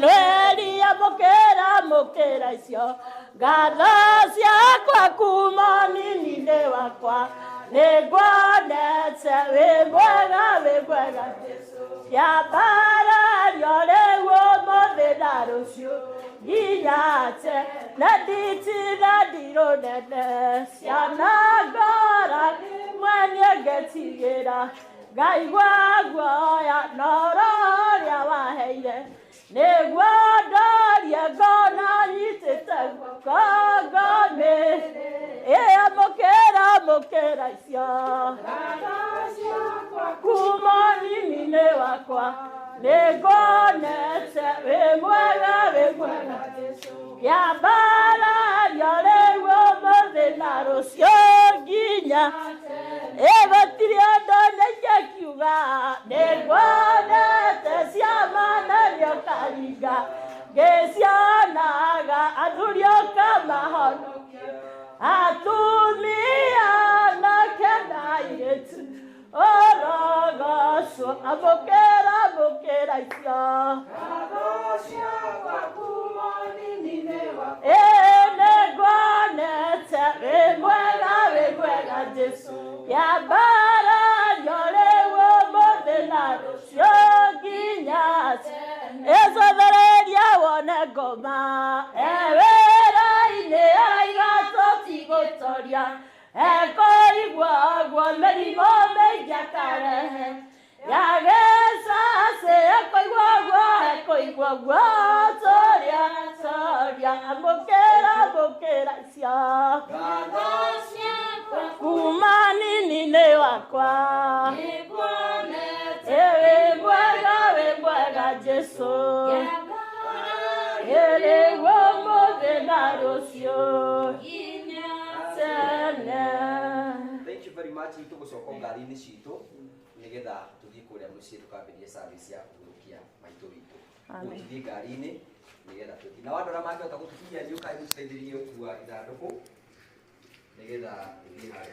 Emmanueli amũkĩra amũkĩra icio ngatho ciakwa kuma nini-inĩ wakwa nĩnguonete wĩ mwega wĩ mwega Yambarario rĩu ũmũthĩ na rũciũ nginya tene nditina ndirũ nene ciana ngora mwenye ngetigĩra ngaigua guoya na ũrĩa waheire nĩguo ndorie ngona nyitĩte guoko ngomĩ ĩamũkĩra amũkĩra icio kuma nini-inĩ wakwa nĩnguonete wĩ mwega wĩ mwega Yambarario rĩu ũmũthĩ na rũciũ nginya ĩgũtirĩ ũndũ nĩingĩkiuga nĩnguonete ciama na nĩũkaringa ngĩcionaga athuri ũkamahonokia atumia anake na airĩtu ũrogocwo amũkĩra amũkĩra icio nĩnguonete wĩ mwega wĩ mwega Jesũ yambarario rĩu ũmũthĩ na rũciũ nginya ĩcothereria wone ngoma ewĩra-inĩ araiga tũtigũtoria ekũigua guo mĩrimũ mĩingĩ akarehe yagĩcacĩ ekũigua guo ekũigua guo tũria tũria amũkĩra amũkĩra icio kuma nini-inĩ wakwa wĩ mwega wĩ mwega Jesũ rĩu ũmũthĩ na rũciũ tene. Thank you very much. Nĩ tũgũcoka ngari-inĩ citũ nĩgetha tũthiĩ kũrĩa mũciĩ tũkambĩrĩrie service ya kũhurũkia maitũ witũ. Amen. Tũthiĩ ngari-inĩ nĩgetha tũthiĩ. Na andũ arĩa mangĩhota gũtũkinyia nĩũkai mũtũteithĩrĩrie gũkua ithandũkũ nĩgetha tũthiĩ harĩa.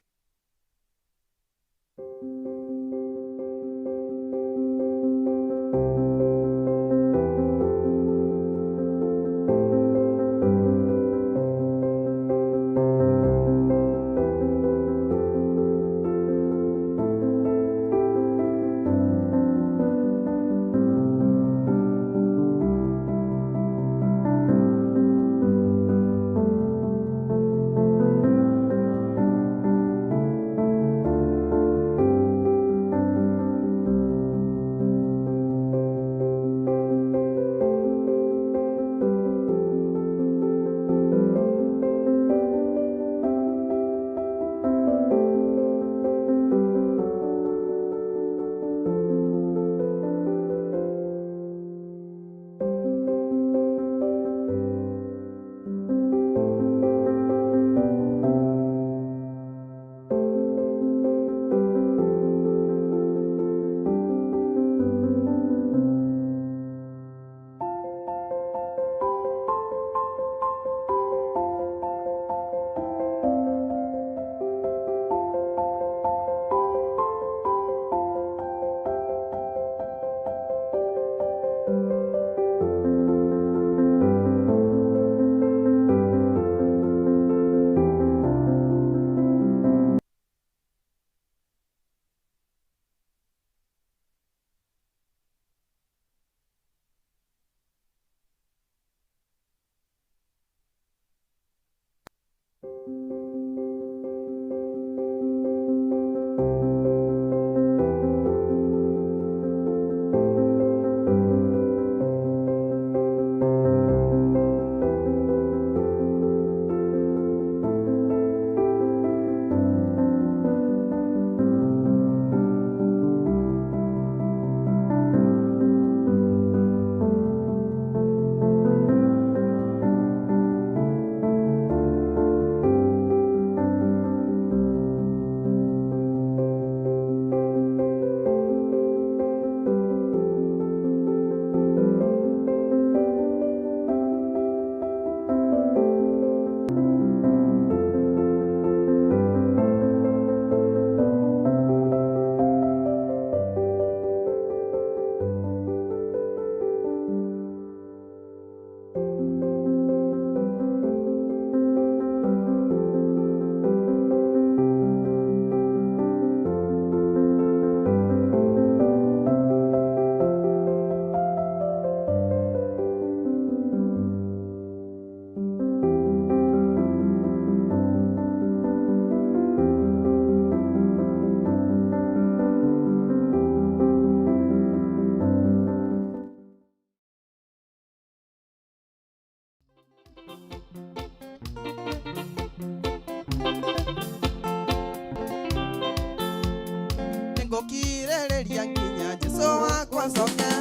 Nĩngũkirĩrĩria nginya Jesũ wakwa acoke,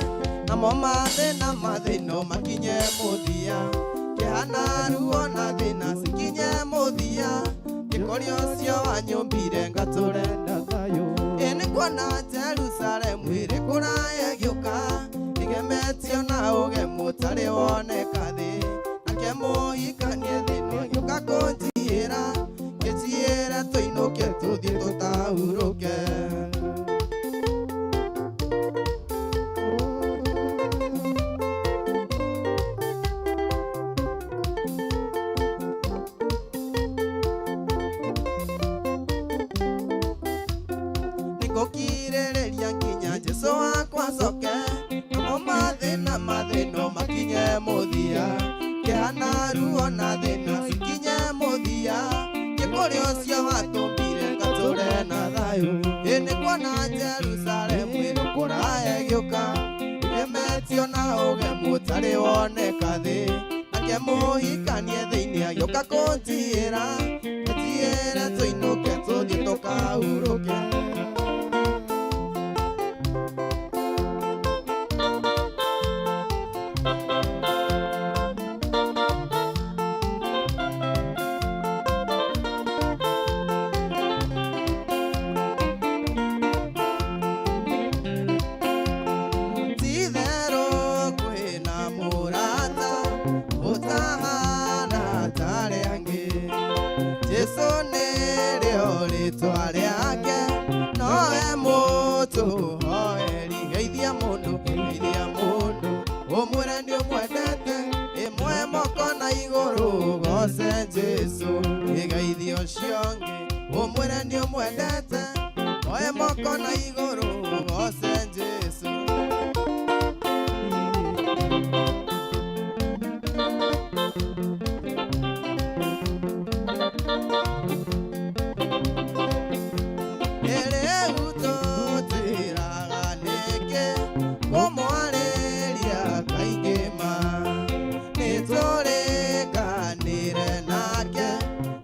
namo mathĩna mathĩno makinye mũthia. Kĩeha na ruo na thĩna cikinye mũthia, ngĩkũria ũcio wanyũmbire ngatũre. Ĩ nĩ kuona Jerusalemu ĩrĩ kũraya ĩgĩũka, ĩgemetio na ũgemu ũtarĩ woneka thĩ. Nake mũhikanie thĩ nĩagĩũka kũnjiyĩra, ngĩnjiyĩre tũinũke tũthiĩ tũtahurũke. Nĩngũkirĩrĩria nginya Jesũ wakwa acoke, namo mathĩna mathĩno makinye mũthia. Kĩeha na ruo na thĩna cikinye mũthia, ngĩkũria ũcio watũmbire ngatũre na thayũ. Ĩ nĩ kuona Jerusalemu ĩrĩ kũraya ĩgĩũka, ĩgemetio na ũgemu ũtarĩ woneka thĩ. Nake mũhikanie thĩinĩ agĩũka kũnjiyĩra, ngĩnjiyĩre tũinũke tũthiĩ tũkahurũke. Ti-itherũ kwĩna mũrata ũtahana ta arĩa angĩ, Jesũ nĩrĩo rĩtwa rĩake, nowe mũtũhoeri. Geithia mũndũ, geithia mũndũ, ũmwĩre nĩũmwendete, ĩmwe moko na igũrũ goce Jesũ. Ĩgeithia ũcio ũngĩ, ũmwĩre nĩũmwendete, oe moko na igũrũ goce Jesũ. Rĩu tũtwĩraga nĩkĩ kũmwarĩria kaingĩ ma, nĩtũrĩkanĩre nake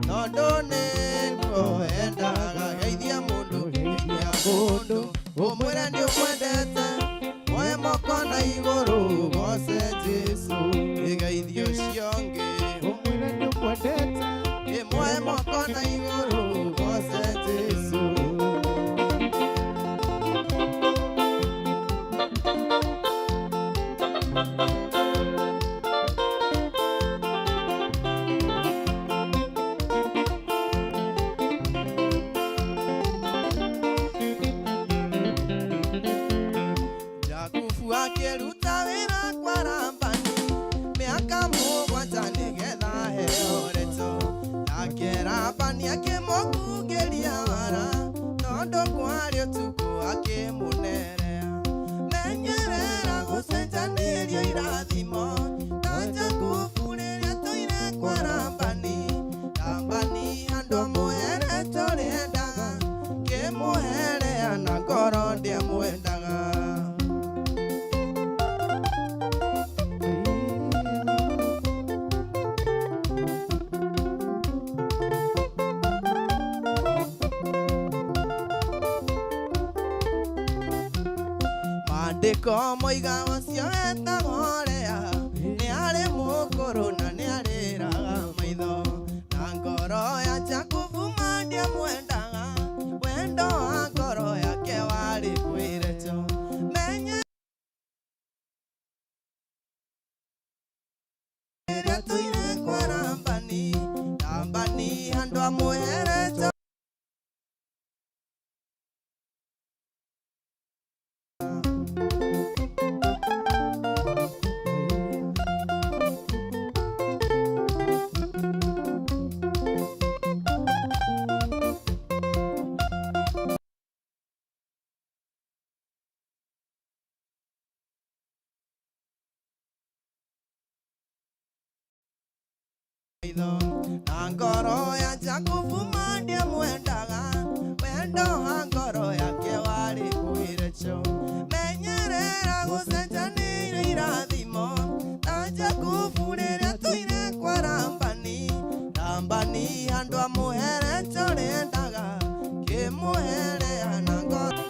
tondũ nĩguo endaga. Geithia mũndũ, geithia mũndũ, ũmwĩre nĩũmwendete, oe moko na igũrũ goce Jesũ. Ĩgeithia ũcio ũngĩ, Ũmwĩre nĩũmwendete. Ĩmwe moko na igũrũ goce Jesũ. Jakubu akĩruta wĩra kwa Labani mĩaka mũgwanja nĩgetha aheo Recho. Nake Labani akĩmũkungĩria wara, tondũ kwarĩ ũtukũ akĩmũnerea. Menyerera gũcenjanĩrio irathimo ta Jakubu rĩrĩa tũire kwa Labani. Labani handũ amũherete ũrĩa endaga, kĩmũherea na ngoro ndĩamwendaga. Maandĩko moiga ũcio etagwo Lea, nĩ arĩ mũkũrũ na nĩ arĩraga maitho. Na ngoro ya Jakubu ma ndĩamwendaga, wendo wa ngoro yake warĩ kwĩ Recho. Menya rĩrĩa tũire kwa Labani, Labani handũ amũherete. Maitho na ngoro ya Jakubu ma ndĩamwendaga, wendo wa ngoro yake warĩ kwĩ Recho. Menyerera gũcenjanĩrio irathimo ta Jakubu rĩrĩa tũire kwa Labani. Labani handũ amũherete ũrĩa endaga, kĩmũherea na ngoro.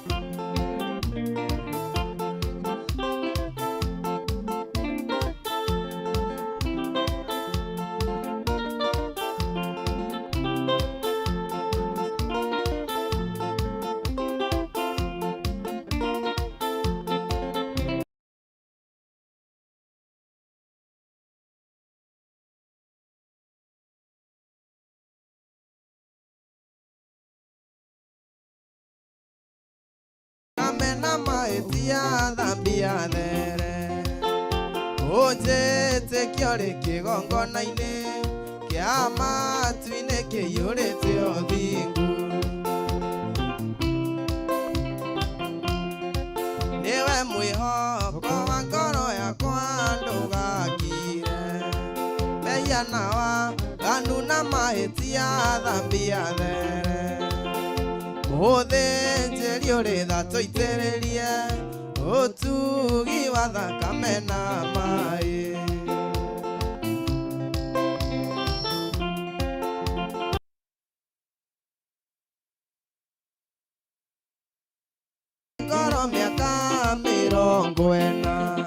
Na mahĩtia thambia there. Ũnjĩtĩkio rĩ kĩgongona-inĩ kĩa matu-inĩ kĩiyũrĩte ũthingu. Nĩwe mwĩhoko wa ngoro yakwa, ndũgakire. Mehia na waganu na mahĩtia thambia there. Mũthĩnjĩri ũrĩ tha tũitĩrĩrie ũtugi wa thakame na maĩ. Ngoro mĩaka 40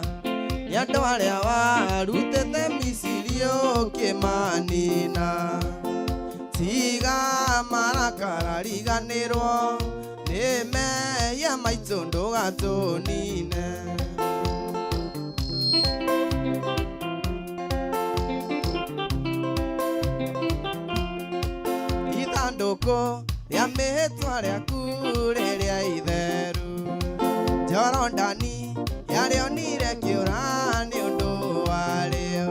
nĩ andũ arĩa warutĩte Misiri ũkĩmanina. Tiga marakara, riganĩrwo nĩ mehia maitũ, ndũgatũnine. Ithandũkũ rĩa mĩhĩtwa rĩaku rĩrĩa itheru, Jorodani yarĩonire kĩũra nĩ ũndũ warĩo.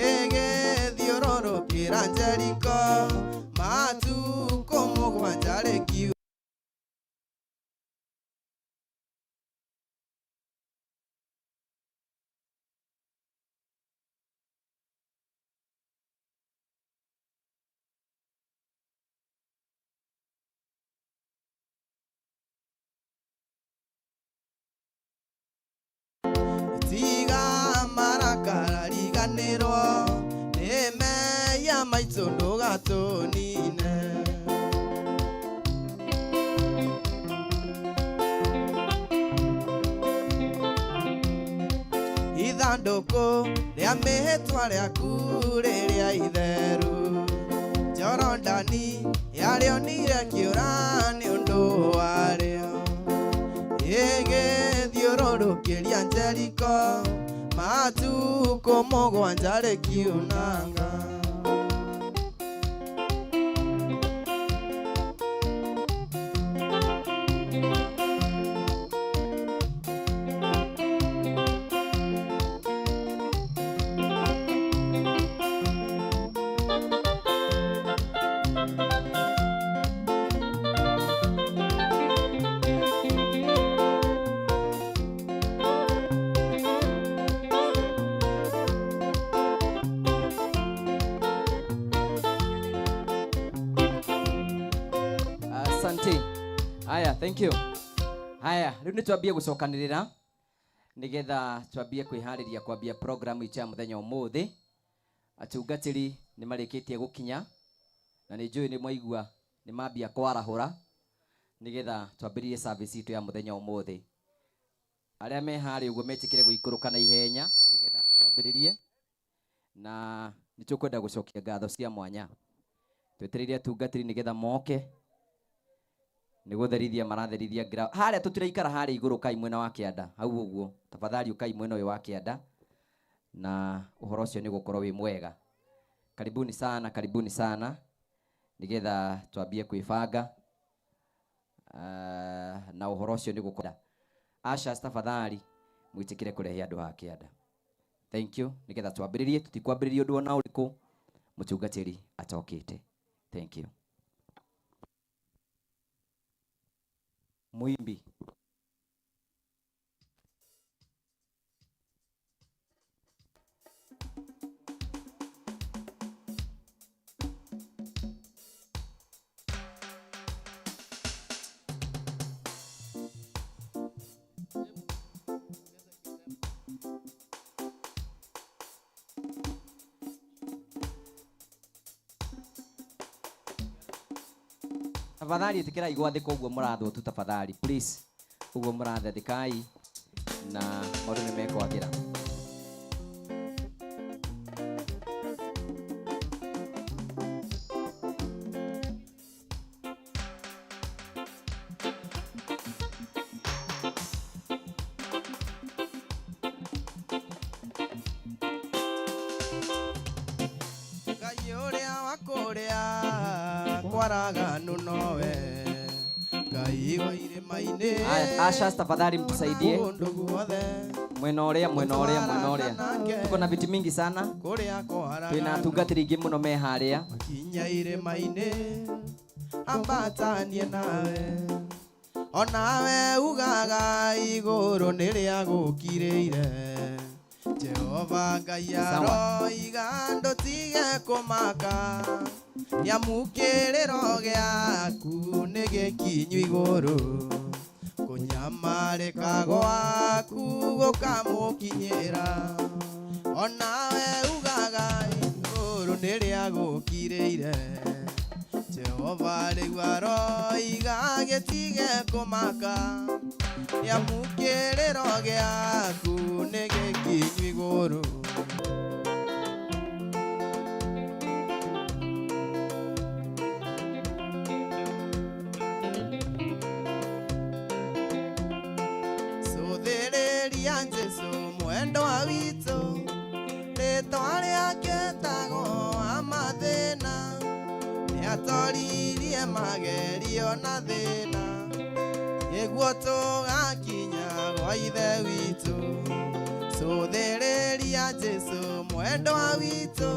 Ĩgĩthiũrũrũkĩra Jeriko matukũ 7 rĩkiu. Tiga marakara, riganĩrwo nĩ mehia maitũ, ndũgatũnine. Ithandũkũ rĩa mĩhĩtwa rĩaku rĩrĩa itheru, Jorodani yarĩonire kĩũra nĩ ũndũ warĩo. Ĩgĩthiũrũrũkĩria Jeriko matukũ 7 rĩkiunanga. Asante. Haya, thank you. Haya, rĩu nĩ twambie gũcokanĩrĩra nĩgetha twambie kwĩharĩria kwambia program itũ ya mũthenya ũmũthĩ. Atungatĩri nĩ marĩkĩtie gũkinya na nĩ njũĩ nĩ mwaigua nĩ mambia kwarahũra nĩgetha twambĩrĩrie service itũ ya mũthenya ũmũthĩ. Arĩa me harĩa ũguo metĩkĩre gũikũrũka na ihenya nĩgetha twambĩrĩrie, na nĩ tũkwenda gũcokia ngatho cia mwanya. Twetereire atungatĩri nĩgetha moke nĩ gũtherithia maratherithia ground. Harĩa tũtiraikara harĩa igũrũ, kai mwena wa kĩanda hau ũguo, tafadhali ũkai mwena ũyũ wa kĩanda na ũhoro ũcio nĩ gũkorwo wĩ mwega. Karibuni sana, karibuni sana nĩgetha twambie kwĩbanga, na ũhoro ũcio nĩ gũkorwo. Ushers, tafadhali mwĩtĩkĩre kũrehe andũ ha kĩanda. Thank you. Nĩgetha twambĩrĩrie, tũtikwambĩrĩria ũndũ ona ũrĩkũ mũtungatĩri atokĩte. Thank you. Muimbi. Tafadhali ĩtĩkĩrai gwathĩka ũguo mũrathwo tu, tafadhali please, ũguo mũrathathĩkai na maũndũ nĩ mekwagĩra. Ngai ũrĩa wa kũrĩa kwaraganu nowe. Ngai wa irĩma-inĩ. Haya, Asha tafadhali mtusaidie. Kũndũ guothe. Mwena ũrĩa, mwena ũrĩa, mwena ũrĩa. Tuko na viti mingi sana. Kũrĩa kwaraga. Twina atungatĩri aingĩ mũno me harĩa. Kinya irĩma-inĩ ambatanie nawe onawe ugaga igũrũ nĩrĩa gũkirĩire Jehova Ngai Sawa. aroiga ndũtige kũmaka nĩamu kĩrĩro gĩaku nĩ gĩkinyu igũrũ kũnyamarĩka gwaku gũkamũkinyĩra onawe ugaga igũrũ nĩrĩa gũkirĩire Jehova rĩu aroiga gĩtige kũmaka nĩamu kĩrĩro gĩaku nĩ gĩkinyu igũrũ. Cũthĩrĩria Jesũ mwendwa witũ rĩtwa rĩake etagwo amathĩna nĩatoririe magerio na thĩna nĩguo tũgakinya gwa Ithe witũ. Cũthĩrĩria Jesũ mwendwa witũ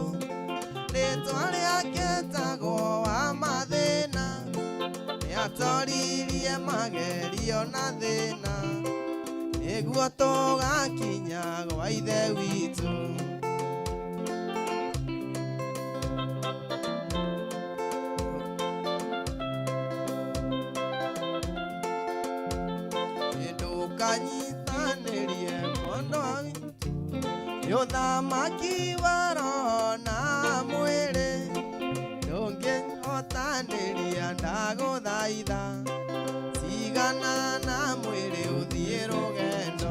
rĩtwa rĩake etagwo amathĩna nĩatoririe magerio na thĩna nĩguo tũgakinya gwa Ithe witũ. Ndũkanyitanĩrie mwendwa witũ nĩ ũthamaki wa roho na mwĩrĩ ndũngĩhotanĩria ndagũthaitha cigana na mwĩrĩ ũthiĩ rũgendo.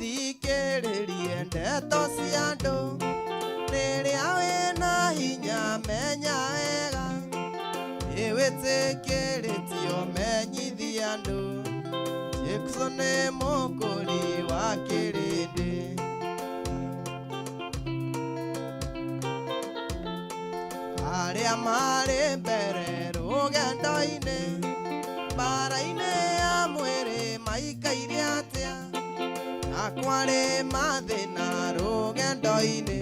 Ndũgathikĩrĩrie ndeto cia andũ rĩrĩa wĩna hinya menya wega nĩwĩtĩkĩrĩtio menyithia andũ Jesũ nĩ mũkũri wa kĩrĩndĩ. Arĩa marĩ mbere rũgendo-inĩ mbara-inĩ ya mwĩrĩ maikaire atĩa na kwarĩ mathĩna rũgendo-inĩ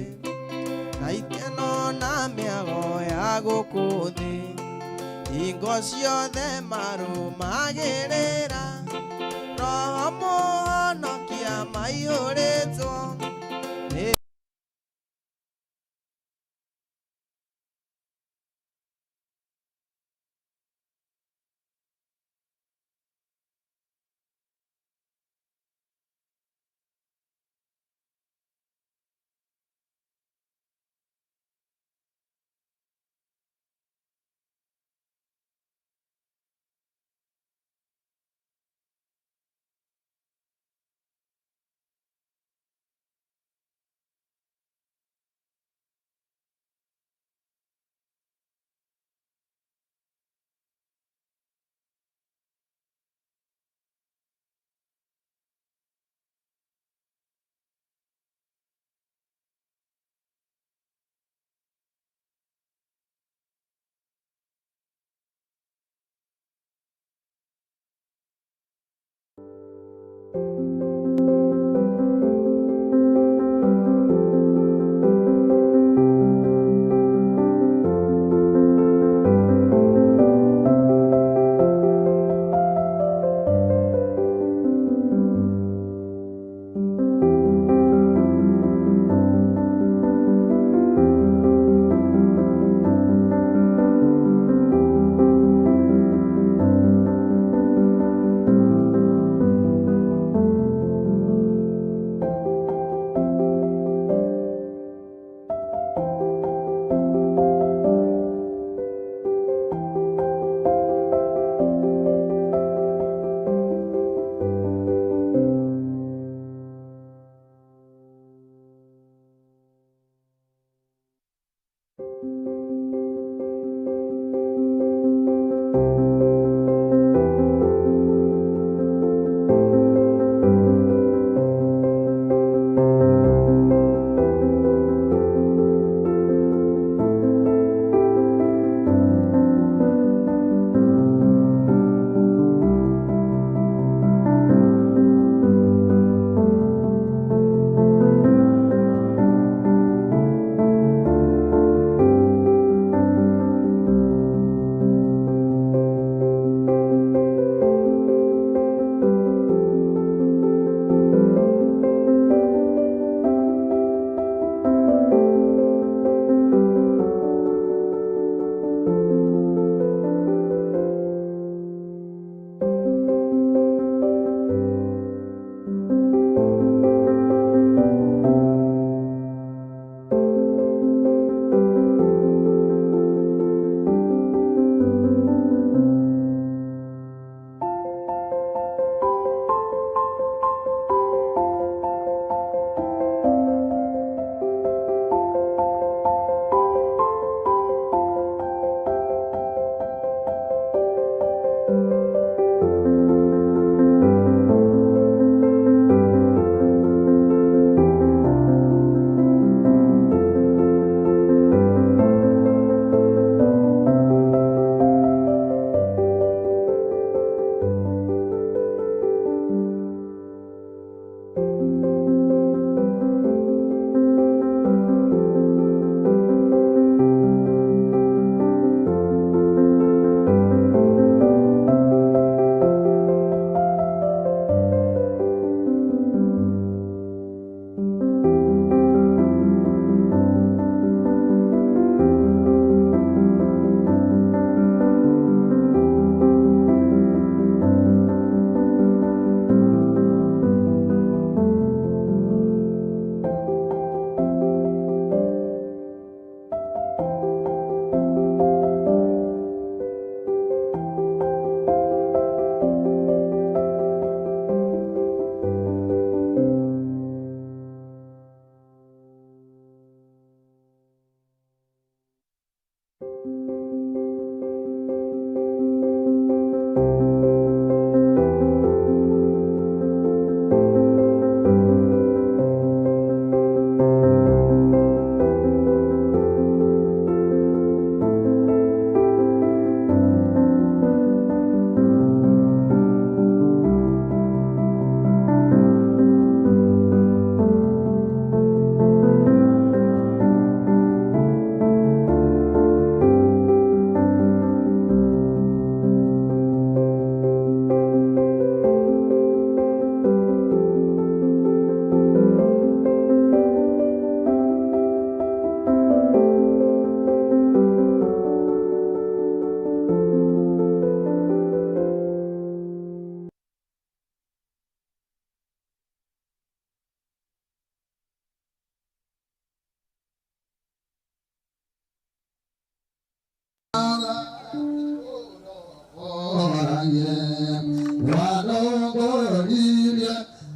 na ikeno na mĩago ya gũkũ thĩ hingo ciothe marũmagĩrĩra Roho mũhonokia maihũrĩtwo nĩ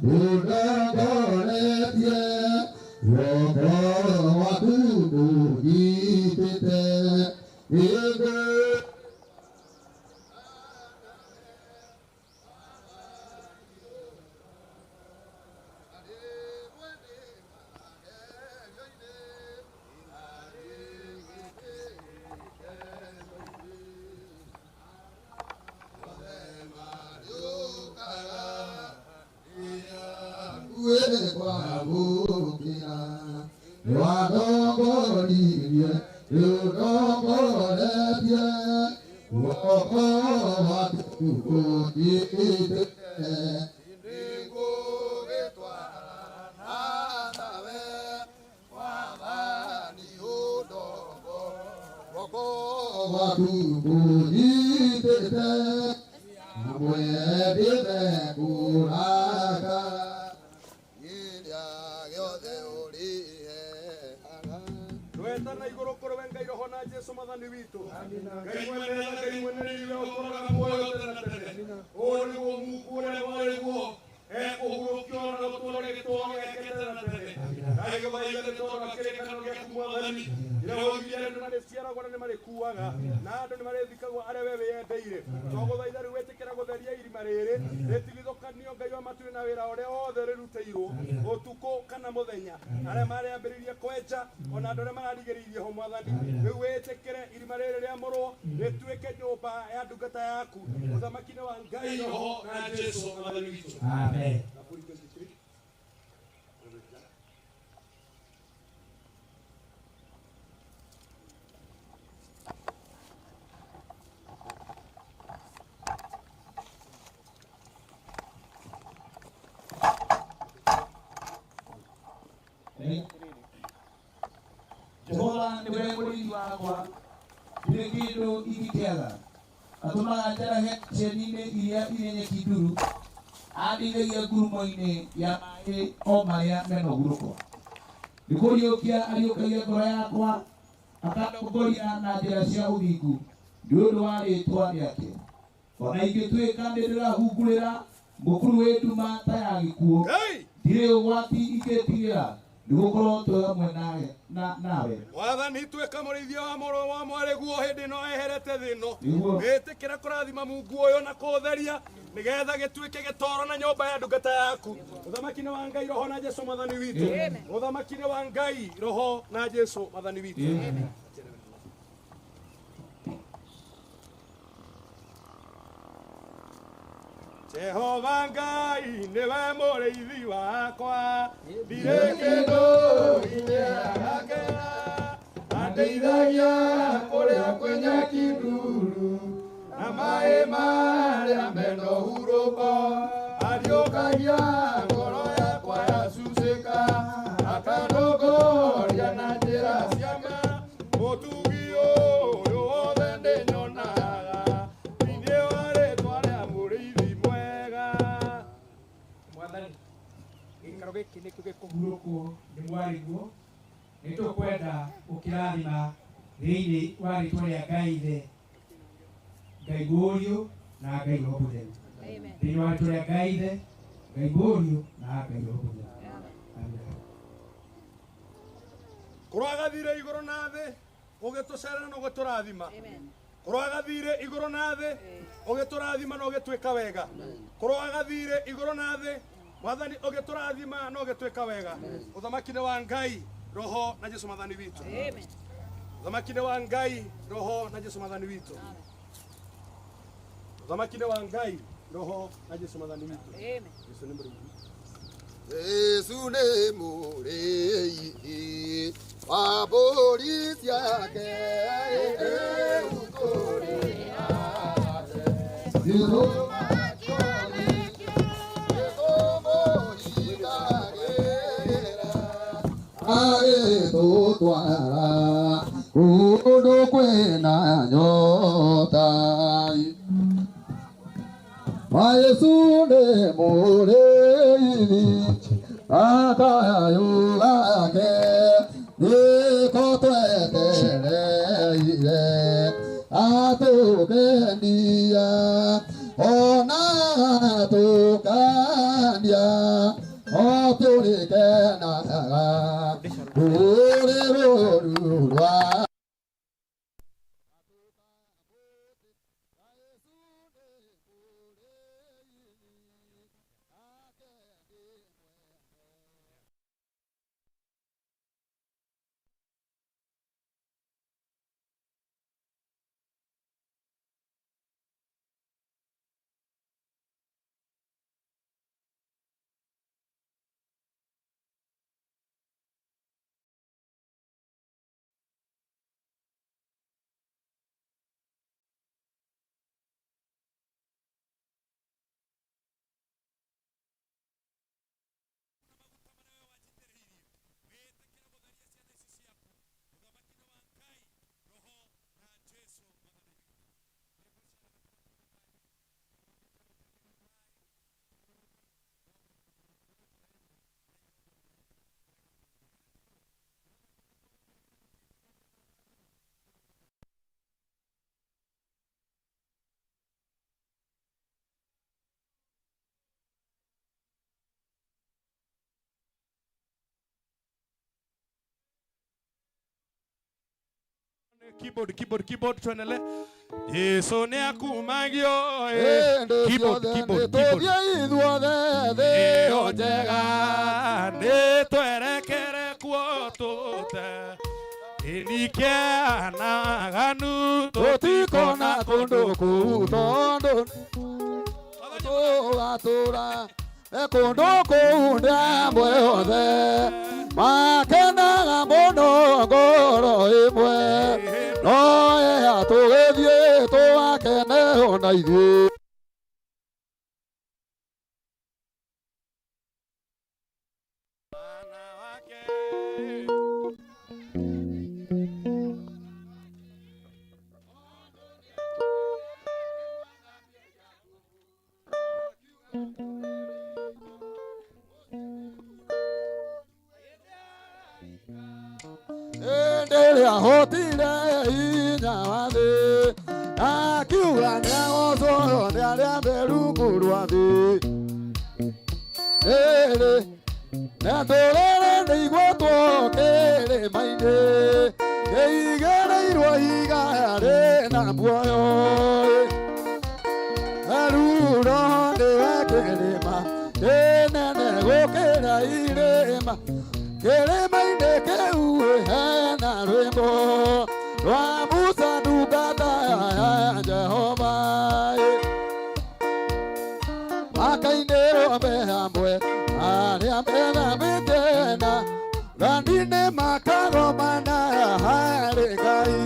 Ũndongoretie, ũndongoretie, guoko gwaku kũnyitĩte. Nĩngũ kwamũkĩra nĩwandongoririe nĩũndongoretie guoko gwaku kũnyitĩte. Nĩngũgĩtwarana nawe Mwathani ũndongo guoko Gwaku kũnyitĩte namwendete kũraka kĩrĩa gĩothe ũrĩheaga. Twetana igũrũ kũrĩ we Ngai Roho na Jesũ Mwathani witũ. Ngai mwene tha, Ngai mwene riri, we ũtũũraga muoyo tene na tene. Ũyũ nĩguo mungu ũrĩa warĩguo ekũhurũkio na gũtũũra gĩtũũro gĩake tene na tene. Ndagĩgũthaitha nĩ tondũ wa kĩrĩkanĩro gĩaku Mwathani, kĩrĩa woigire andũ nĩmarĩciaragwo na nĩmarĩkuaga, na andũ nĩmarĩthikagwo arĩa we wĩyendeire. Twagũthaitha rĩu wĩtĩkĩra gũtheria irima rĩrĩ rĩtigithũkanio Ngai wa matu na wĩra ũrĩa wothe rĩrutĩirwo ũtukũ kana mũthenya, arĩa marĩambĩrĩirie kwenja ona andũ arĩa mararigĩrĩirie ho Mwathani, rĩu wĩtĩkĩre irima rĩrĩ rĩamũrwo rĩtuĩke nyũmba ya ndungata yaku, ũthamaki-inĩ wa Ngai Roho na Jesũ Mwathani witũ. Amen. Zaburi 23. Jehova nĩwe mũrĩithi wakwa, ndirĩ kĩndũ ingĩkĩaga. Atũmaga njarahe cieni-inĩ iria irĩ nyeki nduru, andeithagia ngurumo-inĩ ya maaĩ o marĩa mena ũhurũko. Nĩ kũriũkia ariũkagia ngoro yakwa, akandongoria na njĩra cia ũthingu nĩ ũndũ wa rĩĩtwa rĩake. Ona ingĩtuĩka nĩndĩrahungurĩra mũkuru wĩ nduma ta ya gĩkuũ, ndirĩ ũgwati ingĩtigĩra, nĩgũkorwo twĩ hamwe nawe. Mwathani tuĩka mũrĩithia wa mũrũ wa mwarĩguo hĩndĩ ĩno eherete thĩ ĩno. Nĩguo. Wĩtĩkĩra kũrathima mungu ũyũ na kũũtheria nĩgetha gĩtuĩke gĩtoro na nyũmba ya ndungata yaku. Ũthamaki-inĩ wa Ngai Roho na Jesũ Mwathani witũ. Ũthamaki-inĩ wa Ngai Roho na Jesũ Mwathani witũ. Jehova Ngai nĩwe mũrĩithi wakwa, ndirĩ kĩndũ ingĩagakĩra. Andeithagia kũrĩa kwĩ nyeki nduru, na maaĩ marĩa mena ũhurũko. Ariũkagia ngoro yakwa yacucĩka, akandongoria na njĩra cia ma. Mũtugi ũyũ wothe ndĩnyonaga, thĩinĩ wa rĩĩtwa rĩa mũrĩithi mwega. Mwathani, gĩikaro gĩkĩ nĩkĩo gĩkũhurũkwo nĩ mwarĩguo, nĩ tũkwenda gũkĩrathima thĩinĩ wa rĩĩtwa rĩa Ngai Ithe, Ngai Mũriũ na Ngai Roho Mũtheru. Thĩinĩ wa rĩĩtwa rĩa Ngai Ithe, Ngai Mũriũ na Ngai Roho Mũtheru. Amen. Kũrwagathire igũrũ na thĩ ũgĩtũcerera na ũgĩtũrathima. Kũrwagathire igũrũ na thĩ ũgĩtũrathima na ũgĩtwĩka wega. Kũrwagathire igũrũ na thĩ Mwathani ũgĩtũrathima na ũgĩtwĩka wega. Ũthamaki-inĩ wa Ngai Roho na Jesũ Mwathani witũ. Ũthamaki-inĩ wa Ngai Roho na Jesũ Mwathani witũ. Ũthamaki-inĩ wa Ngai Roho na Jesũ Mwathani witũ. Jesũ nĩ mũrĩithi. Jesũ nĩ mũrĩithi wa mbũri ciake, rĩu tũrĩ nake. Jesũ Nĩtũmũhingagĩra. Agĩtũtwara kũndũ kwĩna nyota. Wa Jesũ nĩ mũrĩithi, akayũ gake nĩko twetereire. Atũkenia ona atũkania tũgũthambia o tũrĩkenaga rũrĩ rũru rwa Keyboard, keyboard, keyboard, tuendelee. Yesu ni akumagio. Eh. Hĩndĩ Keyboard, ciothe keyboard, keyboard. nĩtũthiĩ ithuothe thĩ Ĩyo ĩyo njega njega nĩ twerekere kuo tũte ĩnikianaganu tũtikona kũndũ kũu tondũ tũratũra kũndũ kũu nĩ amwe othe makenaga mũno ngoro ĩmwe no ĩha tũgĩthiĩ tũgakene ona ithuĩ. Hĩndĩ ĩrĩa ahotire hinya wa thĩ akiuga nĩagocwo nĩ arĩa me rungu rwa thĩ rĩrĩ na ndũrĩrĩ nĩ igwetwo kĩrĩma-inĩ kĩigĩrĩirwo ihiga rĩna muoyo Eruro nĩwe kĩrĩma kĩnene gũkĩra irĩma kĩrĩma-inĩ kĩu hena rwĩmbo rwa Musa ndungata ya Jehova makainĩrwo me hamwe arĩa methamĩte na rani-inĩ makagomana harĩ Ngai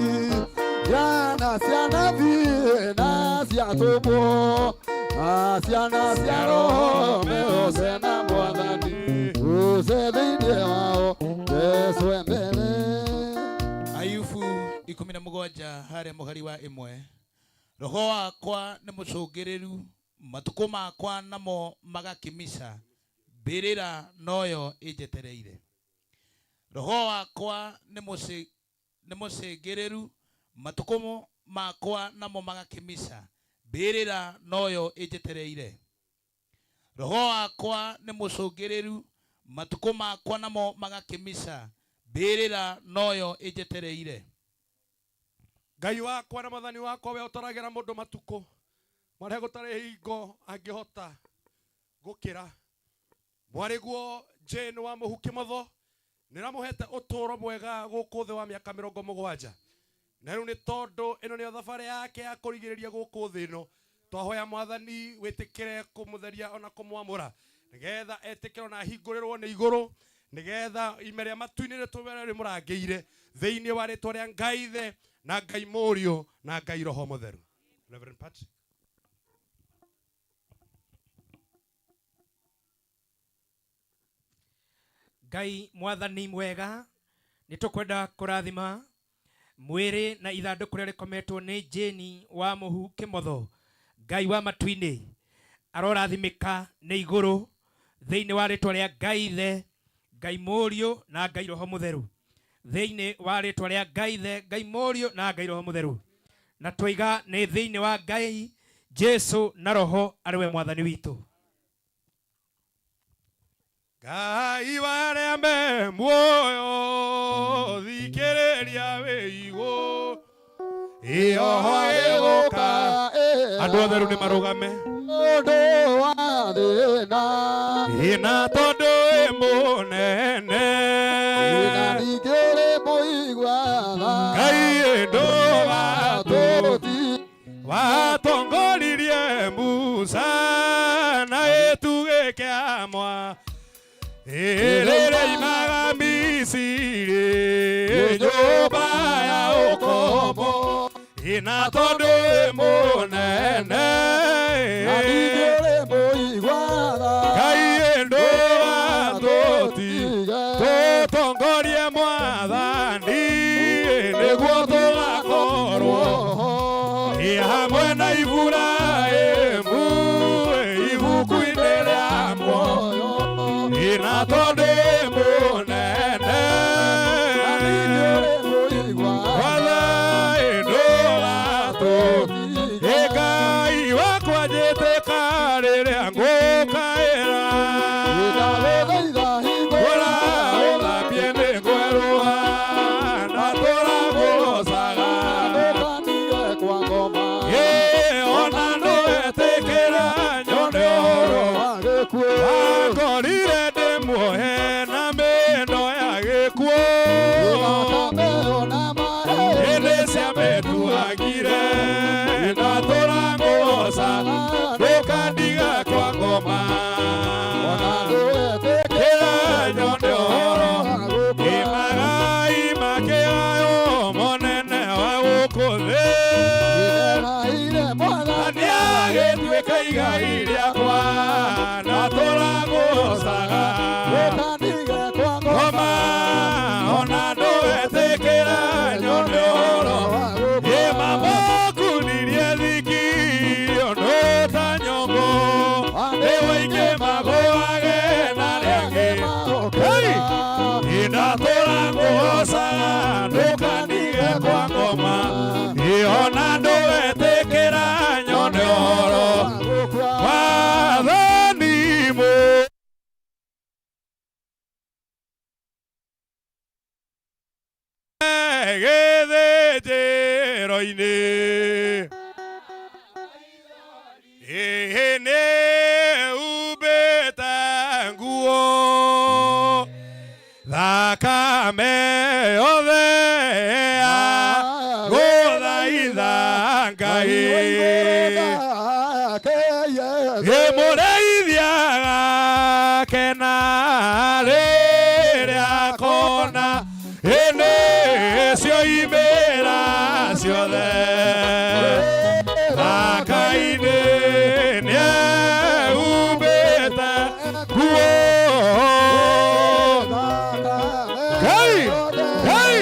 ciana cia nabii na cia atũmwo na ciana cia roho meose na mwathani use thĩinĩ wao Jesũ e mbere. Ayubu 17 harĩa mũhari wa 1. Roho wakwa nĩ mũcũngĩrĩru, matukũ makwa namo magakĩmica, mbĩrĩra noyo ĩnjetereire. Roho wakwa nĩ mũcĩngĩrĩru, matukũ makwa namo magakĩmica, mbĩrĩra noyo ĩnjetereire. Roho wakwa nĩ mũcũngĩrĩru, matukũ makwa namo magakĩmica, mbĩrĩra noyo ĩnjetereire. Ngai wakwa na mwathani wakwa we ũtaragĩra mũndũ matukũ marĩa gũtarĩ hingo angĩhota gũkĩra. Mwarĩguo Jane wa Mũhu Kĩmotho nĩramũhete ũtũũro mwega gũkũ thĩ wa mĩaka 70 na rĩu nĩ tondũ ĩno nĩyo thabarĩ yake ya kũrigĩrĩria gũkũ thĩ ĩno twahoya mwathani wĩtĩkĩre kũmũtheria ona kũmwamũra nĩgetha etĩkĩrwo na ahingũrĩrwo nĩ igũrũ nĩgetha ime rĩa matu-inĩ rĩtũmere rĩmũrangĩire thĩinĩ wa rĩtwa rĩa Ngai Ithe na Ngai Mũriũ na Ngai Roho Mũtheru. Reverend Patrick. Ngai mwathani mwega nĩ tũkwenda kũrathima mwĩrĩ na ithandũkũ rĩrĩa rĩkometwo nĩ Jane wa Mũhu Kĩmotho. Ngai wa matu-inĩ arorathimĩka nĩ igũrũ thĩinĩ wa rĩtwa rĩa Ngai Ithe, Ngai Mũriũ na Ngai Roho Mũtheru. Thĩinĩ wa rĩtwa rĩa Ngai Ithe, Ngai Mũriũ na Ngai Roho Mũtheru. Na twaiga nĩ thĩinĩ wa Ngai Jesu na Roho arĩ we mwathani witũ. Ngai warĩa me muoyo thikĩrĩria wĩigũ ĩoho ĩgũka andũ othe rĩu nĩ marũgame Ũndũ wa thĩna ĩna tondũ ĩ mũnene na ningĩ ũrĩ mũigua tha Ngai ĩndũ watongoririe Musa na gĩtugĩ kĩa mwa ĩrĩrĩa imaga Misiri nyũmba ya ũkombo ĩna tondũ ĩ mũnene na ningĩ ũrĩ mũigua tha Ngai ĩndũ watũti tũtongorie mwathani nĩguo tũgakorwo ĩ hamwe na Iburahĩmu ibuku-inĩ rĩa muoyo ĩna tondũ ĩ mũnene Watha ĩndũ watũ Ngai wakwa njĩtĩka rĩrĩa ngũkaĩra Ngũra ũthambie nĩ ngwerũha na tũragũgocaga Ĩ ona ndũetĩkĩra nyone ũhoro wakorire ndĩmuohe na mĩno ya gĩkuũ Hĩndĩ ciamĩtuagire na tũragũgoca ndũkandiga kwa ngoma Kĩra nyone ũhoro Imagai makĩayo monene wa gũkũ thĩ Nĩagĩtuĩka igai rĩakwa na tũragũgocaga Ngoma ona ndũetĩkĩra nyone ũhoro Ĩmamũkunirie thiki ũndũ ta nyongo Nĩwaingĩ magũage na rĩangĩ Hey! Indatũragũgocaga ndũkandige kwa ngoma Ĩona ndũetĩkĩra nyone ũhoro Wathani mũ gĩthĩnjĩro-inĩ Ĩhĩ nĩ umbĩte nguo thakame yothe ya gũthaitha Ngai Ĩmũrĩithia agakena rĩrĩa akona ĩnĩ cio imĩra ciothe Thaka-inĩ nĩehumbĩte nguo Ngai Ngai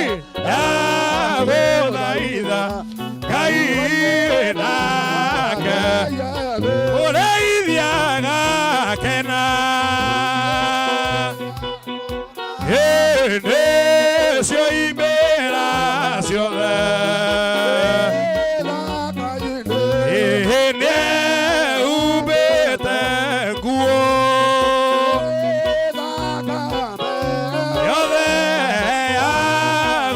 ndagũthaitha Ngai nake ũrĩithia agakena Ĩndĩ cio imĩra ciothe Ĩhĩ nĩehumbĩte nguo yothe ya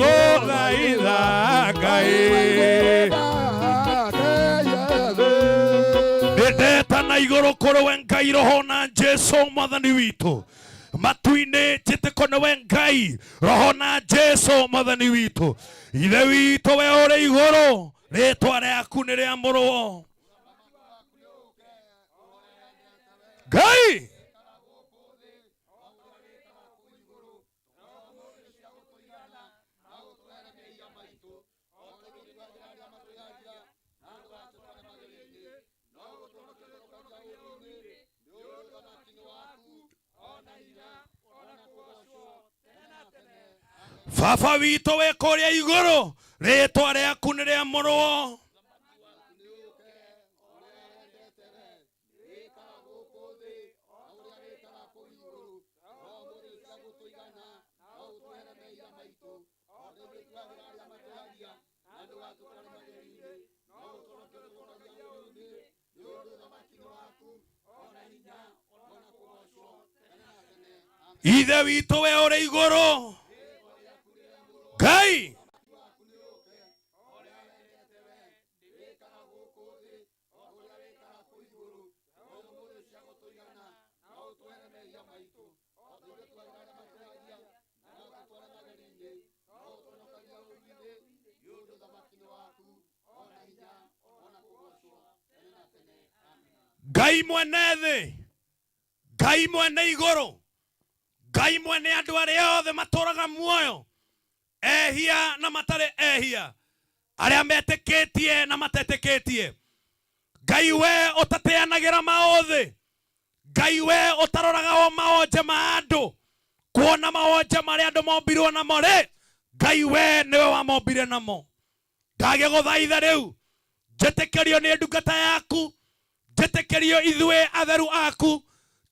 gũthaitha Ngai Nĩndetana igũrũ kũrĩ we Ngai roho na Jesũ mwathani witũ matu-inĩ njĩtĩko nĩwe Ngai roho na Jesũ mwathani witũ ithe witũ we ũrĩ igũrũ rĩtwa rĩaku nĩ rĩamũrwo Ngai Baba witũ wĩ kũrĩa igũrũ rĩtwa rĩaku nĩ rĩamũrwo Ithe witũ we ũrĩ igũrũ. Ngai. Ngai mwene thĩ, Ngai mwene igũrũ, Ngai mwene andũ arĩa othe matũraga muoyo, ehia na matarĩ ehia, arĩa metĩkĩtie na matetĩkĩtie. Ngai we ũtateanagĩra maũthĩ, Ngai we ũtaroraga o maonje ma andũ, kuona maonje marĩa andũ mombirwo namo rĩ, Ngai we nĩwe wamombire namo. Ndagĩgũthaitha rĩu njĩtĩkĩrio nĩ ndungata yaku, njĩtĩkĩrio ithuĩ atheru aku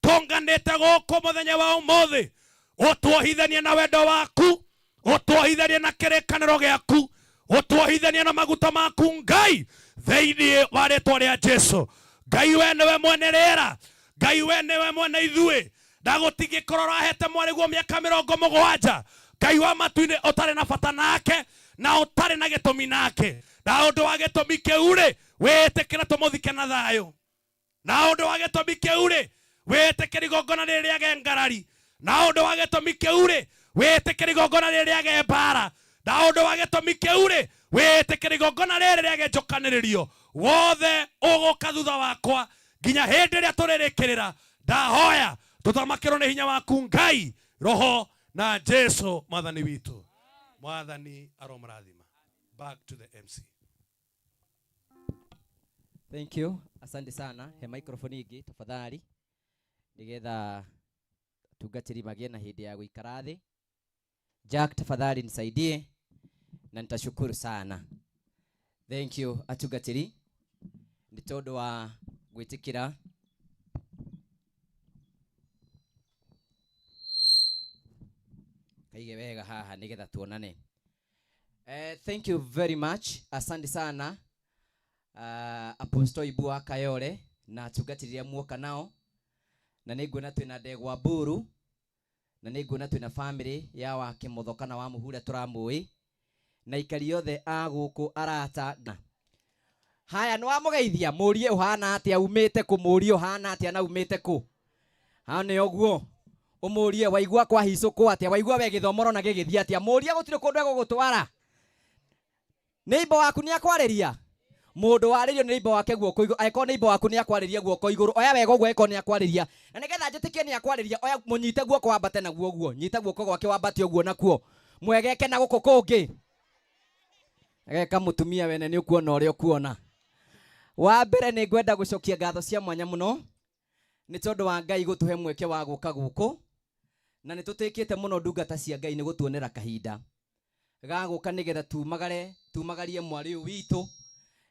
tũnganĩte gũkũ mũthenya wa ũmũthĩ, ũtuohithanie na wendo waku, ũtuohithanie na kĩrĩkanĩro gĩaku, ũtuohithanie na maguta maku Ngai, thĩinĩ wa rĩtwa rĩa Jesu. Ngai we nĩwe mwene rĩera, Ngai we nĩwe mwene ithuĩ, ndagũtigĩkorwo ũrahete mwarĩguo mĩaka 70, Ngai wa matu-inĩ ũtarĩ na bata nake na ũtarĩ na gĩtũmi nake, na ũndũ wa gĩtũmi kĩu rĩ, wĩtĩkĩre tũmũthike na thayũ, na ũndũ wa gĩtũmi kĩu rĩ, wĩtĩkĩre igongona rĩrĩ rĩage ngarari, na ũndũ wa gĩtũmi kĩu rĩ, wĩtĩkĩre igongona rĩrĩ rĩage mbara, na ũndũ wa gĩtũmi kĩu rĩ, wĩtĩkĩre igongona rĩrĩ rĩage njũkanĩrĩrio, wothe ũgũka thutha wakwa nginya hĩndĩ ĩrĩa tũrĩrĩkĩrĩra. Ndahoya tũthamakĩrwo nĩ hinya waku Ngai, Roho na Jesu Mwathani witũ. Mwathani aromũrathima. Back to the MC. Thank you. Asante sana. He microphone ingĩ tafadhali, nigetha tungatĩri magĩe na hĩndĩ ya gũikara thĩ. Jack, tafadhali nisaidie na nitashukuru sana. Thank you atungatĩri nĩ tondũ wa gwĩtĩkĩra kaige wega haha nigetha tuonane. Thank you very much. Asante sana. Apostle Ibu wa Kayole na atungatĩri arĩa muoka nao, na nĩ nguona twĩna ndegwa Mburu, na nĩ nguona twĩna family ya wa Kĩmotho kana wa Mũhu ũrĩa tũramũĩ, na aikari othe a gũkũ arata. Haya, nĩ wamũgeithia, mũrie ũhana atĩa, umĩte kũ, mũrie ũhana atĩa na umĩte kũ. Hau nĩ ũguo, ũmũrie waigua kwahicũkwo atĩa, waigua we gĩthomo ũrona gĩgĩthiĩ atĩa, mũrie gũtirĩ kũndũ egũgũtwara. Neighbor waku nĩ akwarĩria, mũndũ warĩrio nĩ neighbor wake guoko igũrũ, angĩkorwo neighbor waku nĩ akwarĩria guoko igũrũ, oya wega ũguo angĩkorwo nĩ akwarĩria, na nĩgetha njĩtĩkie nĩ akwarĩria, oya mũnyite guoko wambate naguo ũguo, nyita guoko gwake wambate ũguo nakuo, mwegeke na gũkũ kũngĩ. Ageka mũtumia wene nĩ ũkuona ũrĩa ũkuona. Wa mbere nĩ ngwenda gũcokia ngatho cia mwanya mũno nĩ tondũ wa Ngai gũtũhe mweke wa gũka gũkũ, na nĩ tũtĩkĩte mũno ndungata cia Ngai nĩ gũtuonera kahinda ga gũka nĩgetha tumagarie mwarĩ ũyũ witũ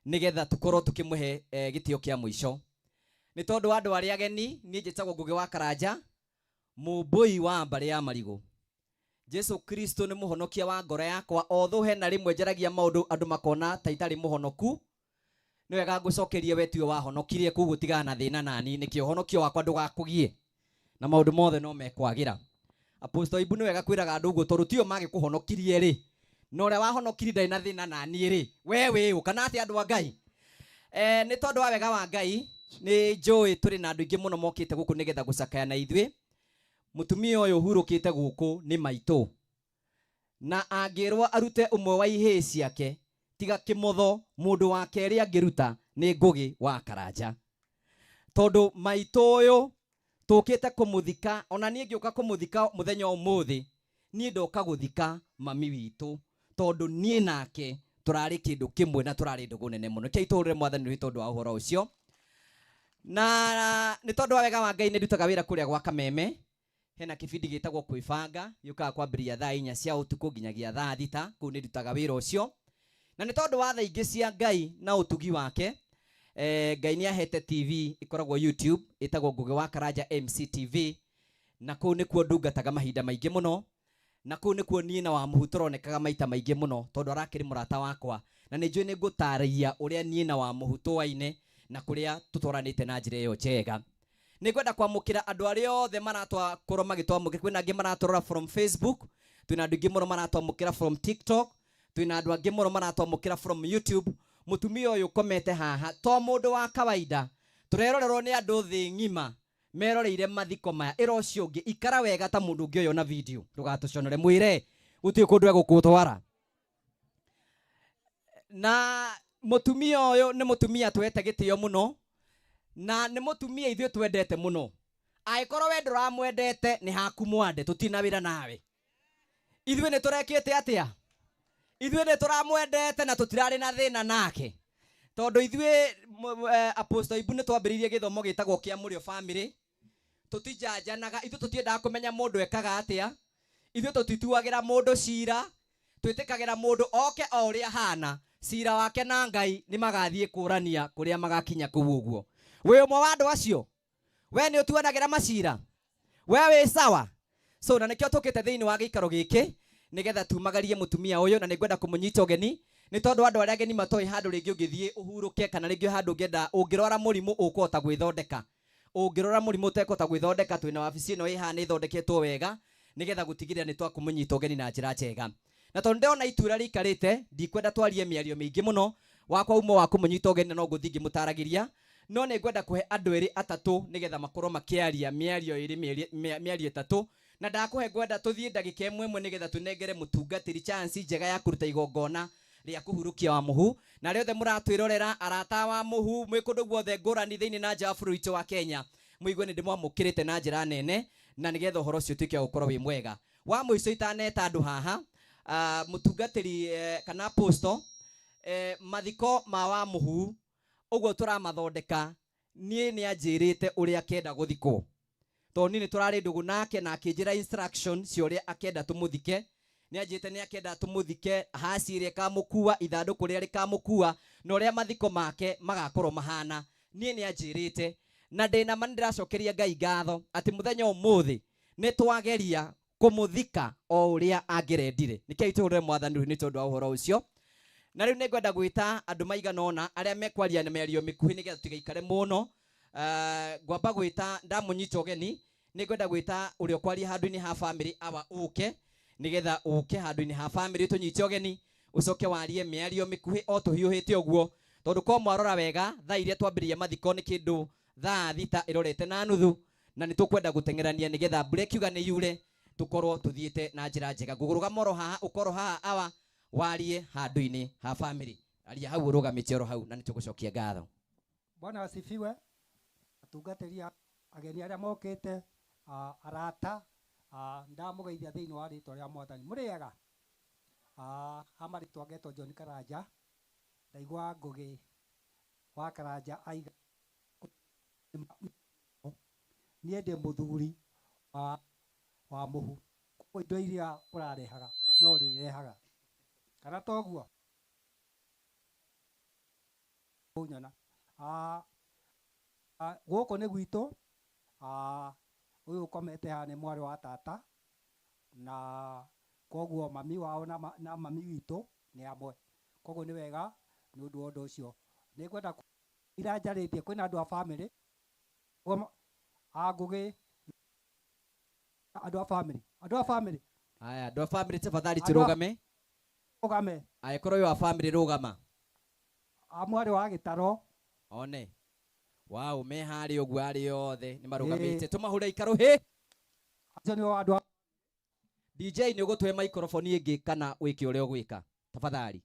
nĩgetha tũkorwo tũkĩmũhe gĩtĩo kĩa mũico. Nĩ tondũ wa andũ arĩa ageni, niĩ njĩtagwo Ngũgĩ wa Karanja, mũmbũi wa mbarĩ ya Marigũ. Jesu Kristo nĩ mũhonokia wa ngoro yakwa, although hena rĩmwe njaragia maũndũ andũ makona ta itarĩ mũhonoku, nĩ wega ngũcokerie we tiwe wahonokirie, koguo tigana na thĩna nani, nĩkĩo ũhonokio wakwa ndũgakũgie na maũndũ mothe no mekwagĩra. Apostle Ibu nĩ wega kwĩraga andũ ũguo tondũ tio magĩkũhonokirie rĩ, na ũrĩa wahonokirie ndarĩ na thĩna naniĩ rĩ, we wĩ ũ kana atĩ andũ a Ngai? Nĩ tondũ wa wega wa Ngai nĩ njũĩ tũrĩ na andũ aingĩ mũno mokĩte gũkũ nĩgetha gũcakaya na ithuĩ. Mũtumia ũyũ ũhurũkĩte gũkũ nĩ maitũ, na angĩrwo arute ũmwe wa ihĩĩ ciake tiga Kĩmotho, mũndũ wa kerĩ angĩruta nĩ Ngũgĩ wa Karanja, tondũ maitũ ũyũ tũkĩte kũmũthika, ona niĩ ngĩũka kũmũthika mũthenya ũmũthĩ, niĩ ndoka gũthika mami witũ, tondũ niĩ nake tũrarĩ kĩndũ kĩmwe na tũrarĩ ndũgũ nene mũno. Kĩai tũhũrĩre Mwathani rũhĩ tondũ wa ũhoro ũcio. Na nĩ tondũ wa wega wa Ngai nĩ ndutaga wĩra kũrĩa gwa Kameme, hena kĩbindi gĩtagwo Kwĩbanga, gĩũkaga kwambĩrĩria thaa 4 cia ũtukũ nginyagia thaa 6, kũu nĩ ndutaga wĩra ũcio. Na nĩ tondũ wa tha ingĩ cia Ngai na ũtugi wake, Ngai nĩ ahete TV ĩkoragwo YouTube ĩtagwo Ngũgĩ wa Karanja MCTV, na kũu nĩkuo ndungataga mahinda maingĩ mũno, na kũu nĩkuo niĩ na Wamũhu tũronekaga maita maingĩ mũno, tondũ arakĩrĩ mũrata wakwa, na nĩ njũĩ nĩ ngũtarĩria ũrĩa niĩ na Wamũhu tũaine na kũrĩa tũtwaranĩte na njĩra ĩyo njega. Nĩ ngwenda kwamũkĩra andũ arĩa othe maratwakorwo magĩtwamũkĩra. Kwĩna angĩ maratũrora from Facebook, twĩna andũ aingĩ mũno maratwamũkĩra from TikTok, twĩna andũ angĩ mũno maratwamũkĩra from YouTube. Mũtumia ũyũ ũkomete haha to mũndũ wa kawaida, tũrerorerwo nĩ andũ thĩ ng'ima meroreire mathiko maya. Ĩra ũcio ũngĩ ikara wega ta mũndũ ũngĩ ũyũ na video, ndũgatũconore, mwĩre gũtirĩ kũndũ egũkũtwara. Na mũtumia ũyũ nĩ mũtumia twete gĩtĩo mũno, na nĩ mũtumia ithuĩ twendete mũno. Angĩkorwo we ndũramwendete nĩ haku mwande, tũtirĩ na wĩra nawe. Ithuĩ nĩ tũrekĩte atĩa? Ithuĩ nĩ tũramwendete na tũtirarĩ na thĩna nake, tondũ ithuĩ Apostle Ibu nĩ twambĩrĩirie gĩthomo gĩtagwo kĩa Mũrĩo Family. Tũtijanjanaga, ithuĩ tũtiendaga kũmenya mũndũ ekaga atĩa, ithuĩ tũtituagĩra mũndũ cira, twĩtĩkagĩra mũndũ oke o ũrĩa ahana, cira wake na Ngai nĩ magathiĩ kũrania kũrĩa magakinya kũu ũguo. Wĩ ũmwe wa andũ acio? We nĩ ũtuanagĩra macira? We wĩ sawa? So na nĩkĩo tũkĩte thĩinĩ wa gĩikaro gĩkĩ nĩgetha tumagarie mũtumia ũyũ, na nĩngwenda kũmũnyita ũgeni nĩ tondũ andũ arĩa ageni matoĩ handũ rĩngĩ ũngĩthiĩ ũhurũke, kana rĩngĩ handũ ũngĩenda ũngĩrwara mũrimũ ũkũhota gwĩthondeka, ũngĩrwara mũrimũ ũtekũhota gwĩthondeka, twĩna wabici ĩno ĩ haha nĩ ĩthondeketwo wega nĩgetha gũtigĩrĩra nĩ twakũmũnyita ũgeni na njĩra njega. Na tondũ ndĩrona itura rĩikarĩte, ndikwenda twarie mĩario mĩingĩ mũno, wakwa umo wa kũmũnyita ũgeni na no ngũthiĩ ngĩmũtaragĩria, no nĩ ngwenda kũhe andũ erĩ atatũ nĩgetha makorwo makĩaria mĩario ĩrĩ, mĩario ĩtatũ, na ndakũhe ngwenda tũthiĩ ndagĩka ĩmwe ĩmwe nĩgetha tũnengere mũtungatĩri chance njega ya kũruta igongona rĩa kũhurũkia wa mũhu. Na arĩa othe mũratwĩrorera, arata wa mũhu mwĩ kũndũ guothe ngũrani thĩinĩ na nja wa bũrũri witũ wa Kenya, mũigue nĩ ndĩmwamũkĩrĩte na njĩra nene, na nĩgetha ũhoro ũcio ũtuĩke wa gũkorwo wĩ mwega. Wa mũico itaneta andũ haha, mũtungatĩri kana apostle, mathiko ma wa mũhu ũguo tũramathondeka, niĩ nĩ anjĩrĩte ũrĩa akenda gũthikwo, tondũ niĩ nĩ tũrarĩ ndũgũ nake na akĩnjĩra instruction cia ũrĩa akenda tũmũthike. Nĩ anjĩrĩte nĩ akenda tũmũthike haci ĩrĩa ĩkamũkua, ithandũkũ rĩrĩa rĩkamũkua, na ũrĩa mathiko make magakorwo mahana. Niĩ nĩ anjĩrĩte, na ndĩna ma nĩ ndĩracokeria Ngai ngatho atĩ mũthenya ũmũthĩ nĩ twageria kũmũthika o ũrĩa angĩrendire. Nĩkĩo itũhũrĩre Mwathani rĩu nĩ tondũ wa ũhoro ũcio. Na rĩu nĩngwenda gwĩta andũ maigana ũna arĩa mekwaria na mĩario mĩkuhĩ nĩgetha tũtigaikare mũno. Ngwamba gwĩta ndamũnyita ũgeni, nĩngwenda gwĩta ũrĩa ũkwaria handũ-inĩ ha family awa ũke, nĩgetha ũke handũ-inĩ ha family tũnyite ũgeni, ũcoke warie mĩario mĩkuhĩ o tũhiũhĩte ũguo, tondũ ko mwarora wega thaa iria twambĩrĩria mathiko nĩ kĩndũ thaa 6 ĩrorete na nuthu, na nĩ tũkwenda gũteng'erania nĩgetha mbura ĩkiuga nĩ yure tũkorwo tũthiĩte na njĩra njega. Ngũgũrũgama oro haha, ũkorwo haha awa warie handũ-inĩ ha family. Aria hau ũrũgamĩte oro hau na nĩ tũgũcokia ngatho. Bwana asifiwe. Atungatĩri ageni arĩa mokĩte, arata, ndamũgeithia thĩinĩ wa rĩtwa rĩa Mwathani. Mũrĩega? Ha marĩtwa ngetwo John Karanja, ndaigua Ngũgĩ wa Karanja aiga niĩ ndĩ mũthuri wa mũhu, koguo indo iria ũrarehaga no ũrĩrehaga, kana toguo? Ũnyona. Gũkũ nĩ gwitũ, ũyũ ũkomete haha nĩ mwarĩ wa tata, na koguo mami wao na mami witũ nĩ amwe, koguo nĩ wega nĩ ũndũ wa ũndũ ũcio. Nĩ ngwenda ira njarĩtie kwĩna andũ a family, a Ngũgĩ, andũ a family, andũ a family. Haya, andũ a family tafadhali Andũ a tũrũgame. Rũgame. Angĩkorwo wĩ wa family rũgama. A mwarĩ wa Gĩtaro. One. Wow, me harĩa ũguo arĩa othe nĩ marũgamĩte. Tũmahũre ikarũ hĩ. Acio nĩo andũ a DJ nĩ ũgũtũhe microphone ĩngĩ kana wĩke ũrĩa ũgwĩka tafadhali.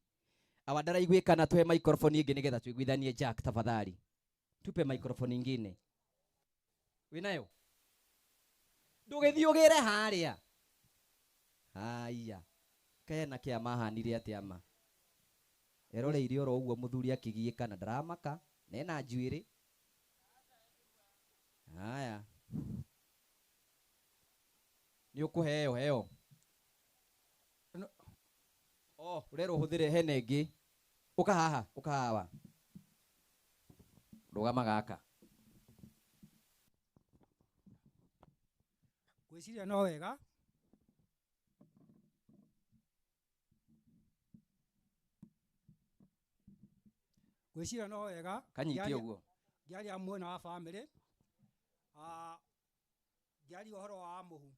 Awa ndaraiguĩka na tũhe microphone ĩngĩ nĩgetha tũiguithanie. Jack tafadhali tupe microphone ingine. Wĩnayo? Ndũgĩthiĩ ũgĩre harĩa. Haya. Kena kĩa mahanire atĩa ma? Eroreire oro ũguo mũthuri akĩgiĩka na ndaramaka, nena njuĩrĩ. Haya. Nĩ ũkũheo heo. Oh, ũrerwo ũhũthĩre hena ĩngĩ. Ũka haha, ũka haha. Rũgama gaka. Ngwĩciria no wega. Ngwĩciria no wega. Kanyite ũguo. Ngĩaria mwena wa family. Ngĩaria ũhoro wa Wamuhu,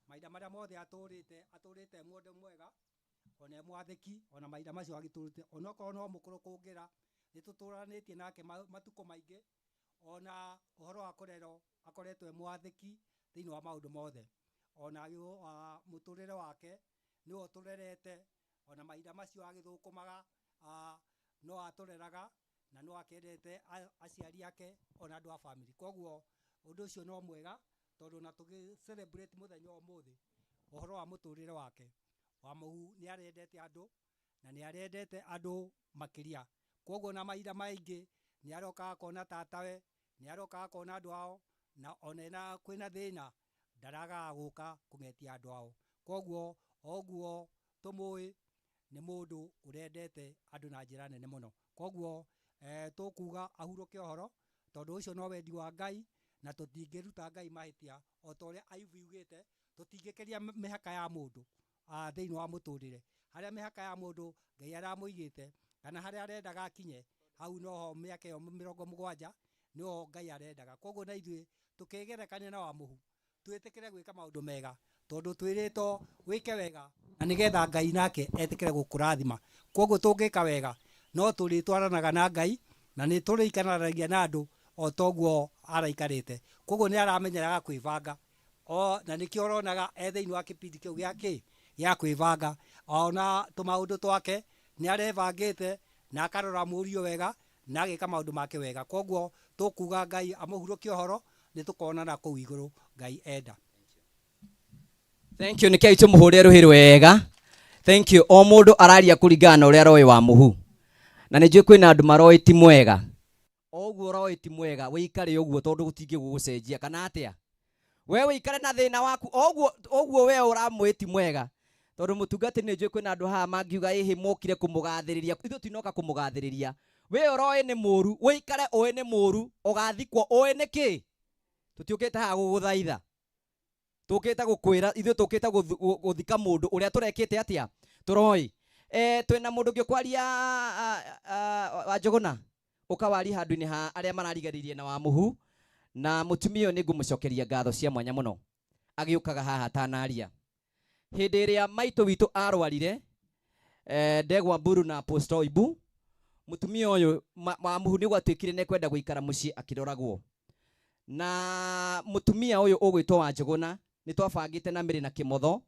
mahinda marĩa mothe atũrĩte, atũrĩte e mũndũ mwega, ona e mwathĩki, ona mahinda macio agĩtũrĩte, onokorwo no mũkũrũ kũngĩra, nĩ tũtũranĩtie nake matukũ maingĩ, ona ũhoro wa kũrerwo akoretwo e mwathĩki thĩinĩ wa maũndũ mothe. Ona mũtũrĩre wake nĩwe ũtũrerete, ona mahinda macio agĩthũkũmaga, no atũreraga na no akendete aciari ake ona andũ a family. Koguo ũndũ ũcio no mwega tondũ ona tũgĩ celebrate mũthenya wa ũmũthĩ ũhoro wa mũtũrĩre wake, Wamuhu nĩ arendete andũ na nĩ arendete andũ makĩria. Koguo na mahinda maingĩ nĩ arokaga akona tatawe, nĩ arokaga akona andũ ao, na ona ena kwĩna thĩna ndaragaga gũka kũng'etia andũ ao. Koguo oguo tũmũĩ nĩ mũndũ ũrendete andũ na njĩra nene mũno. Koguo tũkuga ahurũke ũhoro tondũ ũcio no wendi wa Ngai na tũtingĩruta Ngai mahĩtia o ta ũrĩa Ayubu yugĩte, tũtingĩkĩria mĩhaka ya mũndũ thĩinĩ wa mũtũrĩre. Harĩa mĩhaka ya mũndũ Ngai aramũigĩte kana harĩa arendaga akinye, hau noho mĩaka ĩyo 70 nĩho Ngai arendaga. Koguo na ithuĩ tũkĩgerekania na Wamuhu twĩtĩkĩre gwĩka maũndũ mega tondũ twĩrĩtwo wĩke wega na nĩgetha Ngai nake etĩkĩre gũkũrathima. Koguo tũngĩka wega no tũrĩtwaranaga na Ngai na nĩ tũrĩikaranagia na andũ o toguo araikarĩte. Koguo nĩ aramenyeraga kwĩbanga o na nĩkĩo ũronaga e thĩinĩ wa kĩbindi kĩu gĩa kĩ gĩa kwĩbanga. Ona tũmaũndũ twake nĩ arebangĩte na akarora mũriũ wega na agĩka maũndũ make wega. Koguo tũkuga Ngai amũhurũkie ũhoro, nĩ tũkonana kũu igũrũ Ngai enda. Thank you. Nĩkĩo tũmũhũrĩre rũhĩ rwega. Thank you. O mũndũ araria kũringana na ũrĩa aroĩ Wamuhu. Na nĩ njũĩ kwĩna andũ maroĩ ti mwega. O ũguo ũroĩ ti mwega, wĩikare ũguo tondũ gũtingĩ gũgũcenjia kana atĩa? We wĩikare na thĩna waku o ũguo we ũramũĩ ti mwega. Tondũ mũtungatĩri nĩ njũĩ kwĩna andũ haha mangiuga ĩhĩ mokire kũmũgathĩrĩria. Ithuĩ tinoka kũmũgathĩrĩria. We ũroĩ nĩ mũru, wĩikare ũĩ nĩ mũru, ũgathikwo ũĩ nĩ kĩ? Tũtiũkĩte haha gũgũthaitha. Tũkĩte gũkwĩra, ithuĩ tũkĩte gũthika mũndũ ũrĩa tũrekĩte atĩa? Tũroĩ. Twĩna mũndũ ũngĩ ũkwaria Wanjũgũna, ũkawaria handũ-inĩ ha arĩa marariganĩirie na Wamuhu, na mũtumia ũyũ nĩ ngũmũcokeria ngatho cia mwanya mũno. Agĩũkaga haha atanaria. Hĩndĩ ĩrĩa maitũ witũ arwarire, Ndegwa Mburu na Apostle Ibu, mũtumia ũyũ Wamuhu nĩ gwatuĩkire nĩ ekwenda gũikara mũciĩ akĩroragwo. Na mũtumia ũyũ ũgwĩtwo Wanjũgũna nĩ twabangĩte na Mĩrĩ na Kĩmotho,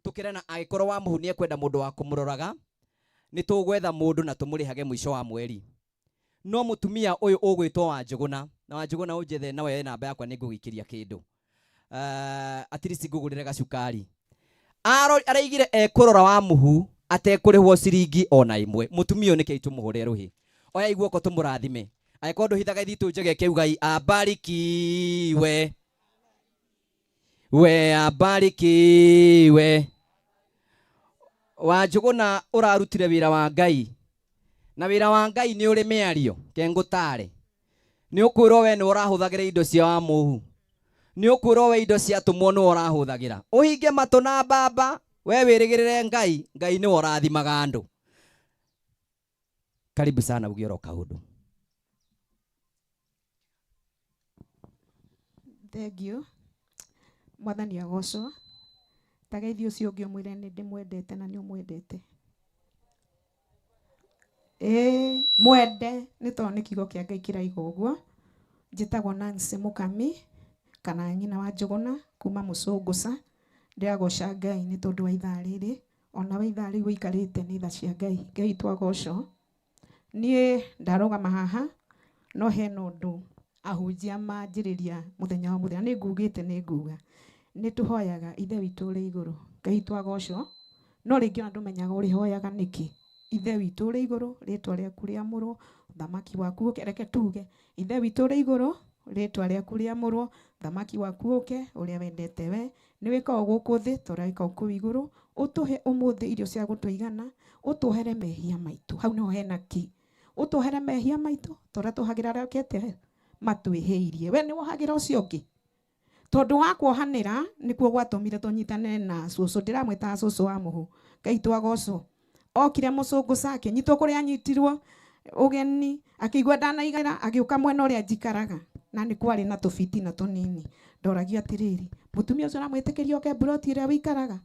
tũkĩrana angĩkorwo Wamuhu nĩ ekwenda mũndũ wa kũmũroraga, nĩ tũgwetha mũndũ na tũmũrĩhage mũico wa mweri. No mũtumia ũyũ ũgwĩtwo Wanjũgũna, na Wanjũgũna ũnjethe na woe namba yakwa nĩ ngũgũikĩria kĩndũ. At least ngũgũrĩre gacukari. Araigire ekũrora Wamuhu atekũrĩhwo ciringi ona ĩmwe. Mũtumia ũyũ nĩkĩo tũmũhũrĩre rũhĩ. Oya guoko tũmũrathime. Angĩkorwo ndũhithaga ithitũ njega ĩkĩuga abarikiwe. We abarikiwe. Wanjũgũna ũrarutire wĩra wa Ngai. Na wĩra wa Ngai nĩ ũrĩ mĩario, ke ngũtare. Nĩ ũkwĩrwo we nĩ ũrahũthagĩra indo cia Wamuhu. Nĩ ũkwĩrwo we indo ciatũmwo nĩ ũrahũthagĩra. Ũhinge matũ na mbamba, we wĩrĩgĩrĩre Ngai, Ngai nĩwe ũrathimaga andũ. Karibu sana uge oro kaũndũ. Thank you. Mwathani agocwo. Ta geithia ũcio ũngĩ ũmwĩre nĩ ndĩmwendete na nĩ ũmwendete. Mwende nĩ tondũ nĩ kiugo kĩa Ngai kĩraiga ũguo. Njĩtagwo Nancy Mũkami kana nyina wa Njũgũna kuma Mũcũngũca. Ndĩragoca Ngai nĩ tondũ wa ithaa rĩrĩ. Ona we ithaa rĩu ũikarĩte nĩ tha cia Ngai. Ngai witũ agocwo. Niĩ ndarũgama haha no hena ũndũ ahunjia manjĩrĩria mũthenya wa mũthenya. Nĩ ngugĩte nĩ nguga. Nĩ tũhoyaga Ithe witũ ũrĩ igũrũ. Ngai witũ agocwo. No rĩngĩ ona ndũmenyaga ũrĩhoyaga nĩkĩ. Ithe witũ ũrĩ igũrũ, rĩtwa rĩaku rĩamũrwo, ũthamaki waku ũke. Reke tuge Ithe witũ ũrĩ igũrũ, rĩtwa rĩaku rĩamũrwo, ũthamaki waku ũke, ũrĩa wendete we nĩ wĩkagwo gũkũ thĩ ta ũrĩa wĩkagwo kũu igũrũ. Ũtũhe ũmũthĩ irio cia gũtũigana, ũtũohere mehia maitũ. Hau nĩho hena kĩ. Ũtũohere mehia maitũ ta ũrĩa tũhagĩra arĩa okete matwĩhĩirie. We nĩ wohagĩra ũcio ũngĩ. Tondũ wa kuohanĩra nĩkuo gwatũmire tũnyitane na cũcũ. Ndĩramwĩtaga cũcũ wa Mũhu. Ngai witũ agocwo. Okire Mũcũngũca akĩnyitwo kũrĩa anyitirwo ũgeni, akĩigua ndanaiganĩra, agĩũka mwena ũrĩa njikaraga. Na nĩ kwarĩ na tũbitina tũnini. Ndoragio atĩrĩrĩ, mũtumia ũcio ũramwĩtĩkĩria oke mburoti ĩrĩa wĩikaraga?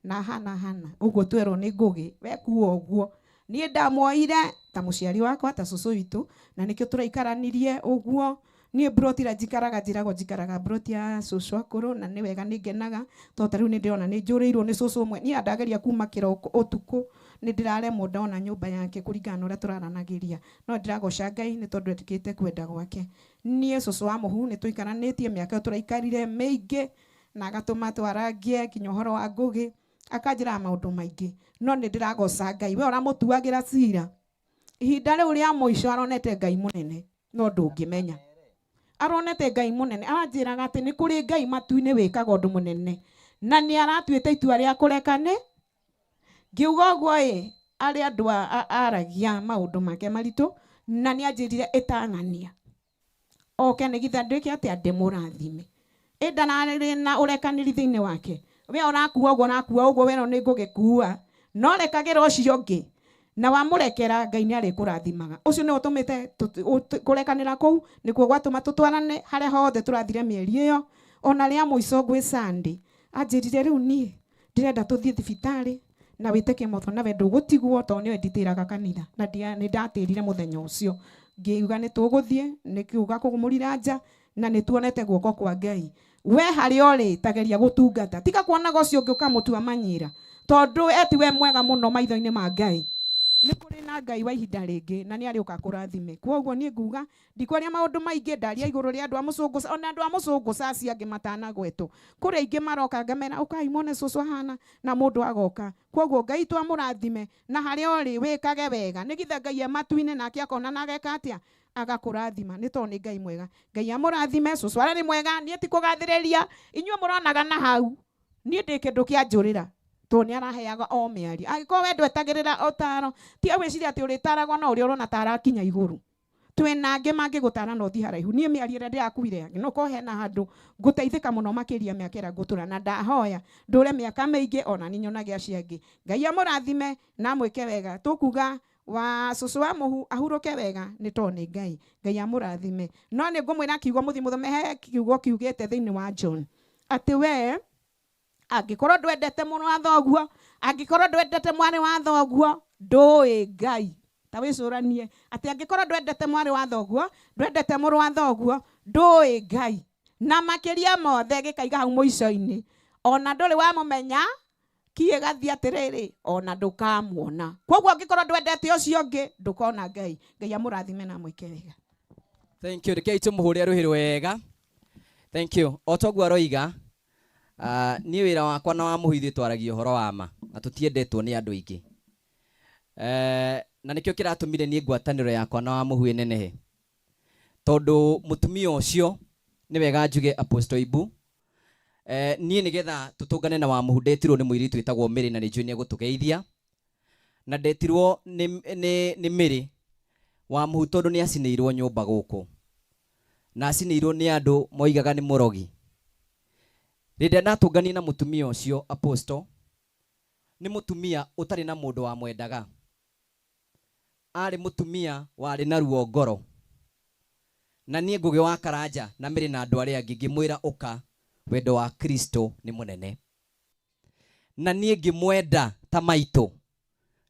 Na hana hana ũguo twerwo nĩ Ngũgĩ, we kuo ũguo. Niĩ ndamuoire ta mũciari wakwa, ta cũcũ witũ, na nĩkĩo tũraikaranirie ũguo. Niĩ mburoti ĩrĩa njikaraga, njĩragwo njikaraga mburoti ya cũcũ akũrũ, na nĩ wega nĩ ngenaga, tondũ ta rĩu nĩ ndĩrona nĩ njũrĩirwo nĩ cũcũ ũmwe. Niĩ ndageria kuma kĩroko ũtukũ, nĩ ndĩraremwo ndona nyũmba yake kũringana na ũrĩa tũraranagĩria. No ndĩragoca Ngai nĩ tondũ etĩkĩte kwenda gwake. Niĩ cũcũ wa mũhu nĩ tũikaranĩtie mĩaka ĩyo tũraikarire mĩingĩ, na agatũma twarangie nginya ũhoro wa Ngũgĩ, akanjĩraga maũndũ maingĩ. No nĩ ndĩragoca Ngai, we ũramũtuagĩra cira. Ihinda rĩu rĩa mũico aronete Ngai mũnene, no ndũngĩmenya. Aronete Ngai mũnene, aranjĩraga atĩ nĩ kũrĩ Ngai matu-inĩ wĩkaga ũndũ mũnene. Na nĩ aratuĩte itua rĩa kũreka nĩ. Ngiuga ũguo ĩ, arĩ andũ aragia maũndũ make maritũ, na nĩ anjĩrire ĩtang'ania. Oke nĩgetha ndwĩke atĩa, ndĩmũrathime. Ĩ ndararĩ na ũrekanĩri thĩinĩ wake. We ũrakua ũguo, ũrakua ũguo, werwo nĩ ngũgĩkua. No rekagĩra ũcio ũngĩ. Na wamũrekera, Ngai nĩ arĩkũrathimaga. Ũcio nĩwe ũtũmĩte kũrekanĩra kũu, nĩkuo gwatũma tũtwarane harĩa hothe tũrathire mĩeri ĩyo. Ona rĩa mũico gwĩ Sunday, anjĩrire rĩu niĩ ndĩrenda tũthiĩ thibitarĩ na wĩte Kĩmotho nawe ndũgũtigwo tondũ nĩwe nditĩraga kanitha. Na nĩ ndatĩrire mũthenya ũcio. Ngiuga nĩ tũgũthiĩ, nĩ kiuga kũmũrira nja, na nĩ tuonete guoko kwa Ngai. We harĩa ũrĩ, tageria gũtungata. Tiga kuonaga ũcio ũngĩ ũkamũtua manyira. Tondũ eti we mwega mũno maitho-inĩ ma Ngai. Nĩ kũrĩ na Ngai wa ihinda rĩngĩ, na nĩ arĩũka kũrathime. Kwoguo niĩ nguga, ndikwaria maũndũ maingĩ, ndaria igũrũ rĩa andũ a mũcũngũ, ona andũ a mũcũngũ acio angĩ matanagwetwo. Kũrĩ aingĩ maroka ngamera, ũkai muone cũcũ ahana, na mũndũ agoka. Kwoguo Ngai twamũrathime, na harĩa ũrĩ wĩkage wega. Nĩgetha Ngai e matu-inĩ nake akona na ageka atĩa? Agakũrathima. Nĩ tondũ nĩ Ngai mwega. Ngai amũrathime, cũcũ ararĩ mwega, niĩ ti kũgathĩrĩria. Inyuĩ mũronaga na hau. Niĩ ndĩ kĩndũ kĩa njũrĩra. Tondũ nĩ araheaga o mĩario. Angĩkorwo we ndwetagĩrĩra ũtaro, tiga gwĩciria atĩ ũrĩtaragwo no ũrĩa ũrona ta arakinya igũrũ. Twĩna angĩ mangĩgũtara na ũthiĩ haraihu. Niĩ mĩario ĩrĩa ndĩrakuire, no korwo hena handũ ngũteithĩka mũno makĩria mĩaka ĩrĩa ngũtũra, na ndahoya ndũre mĩaka mĩingĩ ona niĩ nyonage acio angĩ. Ngai amũrathime na amwĩke wega. Tũkuga wa cũcũ wa mũhu ahurũke wega nĩ tondũ nĩ Ngai. Ngai amũrathime. No nĩ ngũmwĩra kiugo mũthiĩ mũthome, he kiugo kiugĩte thĩinĩ wa John atĩ we angĩkorwo ndwendete mũrũ wa thoguo, angĩkorwo ndwendete mwarĩ wa thoguo, ndũĩ Ngai. Ta wĩcũranie atĩ angĩkorwo ndwendete mwarĩ wa thoguo, ndwendete mũrũ wa thoguo, ndũĩ Ngai. Na makĩria mothe gĩkaiga hau mũico-inĩ, ona ndũrĩ wamũmenya, kiĩ gathiĩ atĩrĩrĩ, ona ndũkamuona. Kwoguo angĩkorwo ndwendete ũcio ũngĩ, ndũkona Ngai. Ngai amũrathime na amwĩke wega. Thank you. Rekei tũmũhũre rũhĩ rwega. Thank you. O toguo aroiga, niĩ wĩra wakwa na wa mũhu ithuĩ twaragia ũhoro wa ma, na tũtiendetwo nĩ andũ aingĩ. Na nĩkĩo kĩratũmire niĩ ngwatanĩro yakwa na wa mũhu ĩnenehe. Tondũ mũtumia ũcio, nĩ wega njuge Apostle Ibu, niĩ nĩgetha tũtũngane na wa mũhu ndetirwo nĩ mũirĩtu wĩtagwo Mary na nĩ njũĩ nĩ egũtũgeithia. Na ndetirwo nĩ Mary wa mũhu tondũ nĩ acinĩirwo nyũmba gũkũ. Na acinĩirwo nĩ andũ moigaga nĩ mũrogi. Rĩrĩa ndatũnganire na mũtumia ũcio Apostle, nĩ mũtumia ũtarĩ na mũndũ wamwendaga. Arĩ mũtumia warĩ na ruo ngoro. Na niĩ Ngũgĩ wa Karanja na Mary na andũ arĩa angĩ ngĩmwĩra ũka, wendo wa Kristo nĩ mũnene. Na niĩ ngĩmwenda ta maitũ.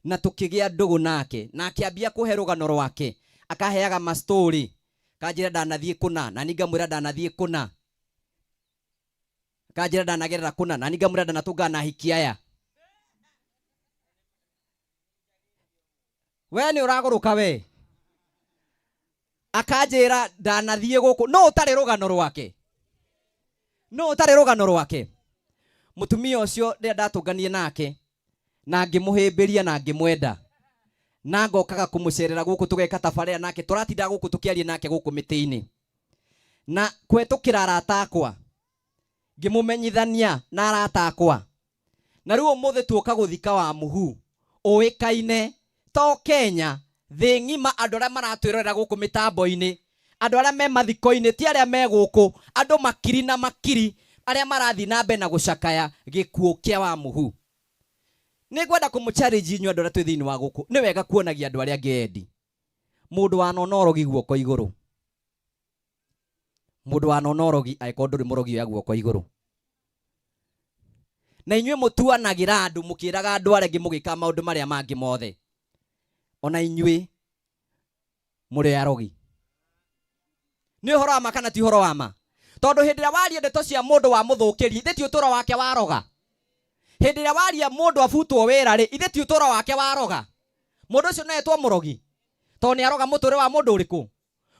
Na tũkĩgĩa ndũgũ nake, na akĩambia kũhe rũgano rwake, akaheaga ma story, kanjĩra ndanathiĩ kũna, na niĩ ngamwĩra ndanathiĩ kũna. Kanjĩra ndanagerera kũna, na niĩ ngamwĩra ndanatũngana na ahiki aya. We nĩ ũragũrũka we. Akanjĩra ndanathiĩ gũkũ, no ũtarĩ rũgano rwake. No ũtarĩ rũgano rwake. Mũtumia ũcio rĩrĩa ndatũnganie nake, na ngĩmũhĩmbĩria na ngĩmwenda. Na ngokaga kũmũcerera gũkũ tũgeka tabarĩra nake, tũratinda gũkũ tũkĩaria nake gũkũ mĩtĩ-inĩ. Na kũhetũkĩra arata akwa, ngĩmũmenyithania na arata akwa. Na rĩu ũmũthĩ tuoka gũthika wa mũhu, ũĩkaine to Kenya, thĩ ng'ima, andũ arĩa maratwĩrorera gũkũ mĩtambo-inĩ, andũ arĩa me mathiko-inĩ, ti arĩa me gũkũ, andũ makiri na makiri, arĩa marathiĩ na mbere na gũcakaya gĩkuũ kĩa wa mũhu. Nĩ ngwenda kũmũ-challenge inyuĩ andũ arĩa twĩ thĩinĩ wa gũkũ. Nĩ wega kuonagia andũ arĩa angĩ endi. Mũndũ wanona ũrogi guoko igũrũ. Mũndũ wanona ũrogi angĩkorwo ndũrĩ mũrogi oya guoko igũrũ. Na inyuĩ mũtuanagĩra andũ mũkĩraga andũ arĩa angĩ mũgĩka maũndũ marĩa mangĩ mothe. Ona inyuĩ mũrĩ arogi. Nĩ ũhoro wa ma kana ti ũhoro wa ma? Tondũ hĩndĩ ĩrĩa waria ndeto cia mũndũ wamũthũkĩria, ithe ti ũtũro wake waroga. Hĩndĩ ĩrĩa waria mũndũ abutwo wĩra rĩ, ithe ti ũtũro wake waroga. Mũndũ ũcio no etwo mũrogi tondũ nĩ aroga mũtũrĩre wa mũndũ ũrĩkũ?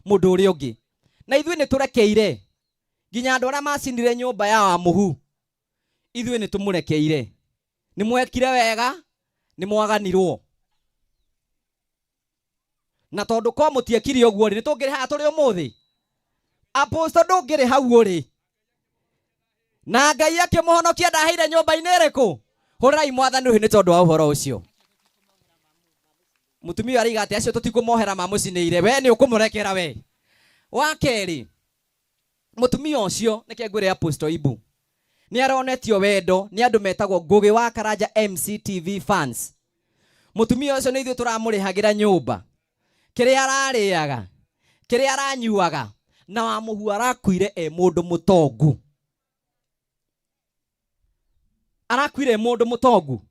Mũndũ ũrĩa ũngĩ. Na ithuĩ nĩ tũrekeire nginya andũ arĩa macinire nyũmba ya Wamũhu, ithuĩ nĩ tũmũrekeire. Nĩ mwekire wega, nĩ mwaganirwo. Na tondũ ko mũtiekire ũguo rĩ, nĩ tũngĩrĩ haha tũrĩ ũmũthĩ? Apostle ndũngĩrĩ hau ũrĩ. Na Ngai akĩmũhonokia ndaheire nyũmba-inĩ ĩrĩkũ? Hũrĩrai Mwathani rũhĩ nĩ tondũ wa ũhoro ũcio. Mũtumia ũyũ aroiga atĩ acio tũtikũmohera mamũcinĩire, we nĩ ũkũmũrekera we. Wa kerĩ, mũtumia ũcio nĩke ngwĩre Apostle Ibu nĩ aronetio wendo nĩ andũ metagwo Ngũgĩ wa Karanja MCTV fans. Mũtumia ũcio nĩ ithuĩ tũramũrĩhagĩra nyũmba, kĩrĩa ararĩaga, kĩrĩa aranyuaga, na Wamũhu arakuire e mũndũ mũtongu. Arakuire e mũndũ mũtongu.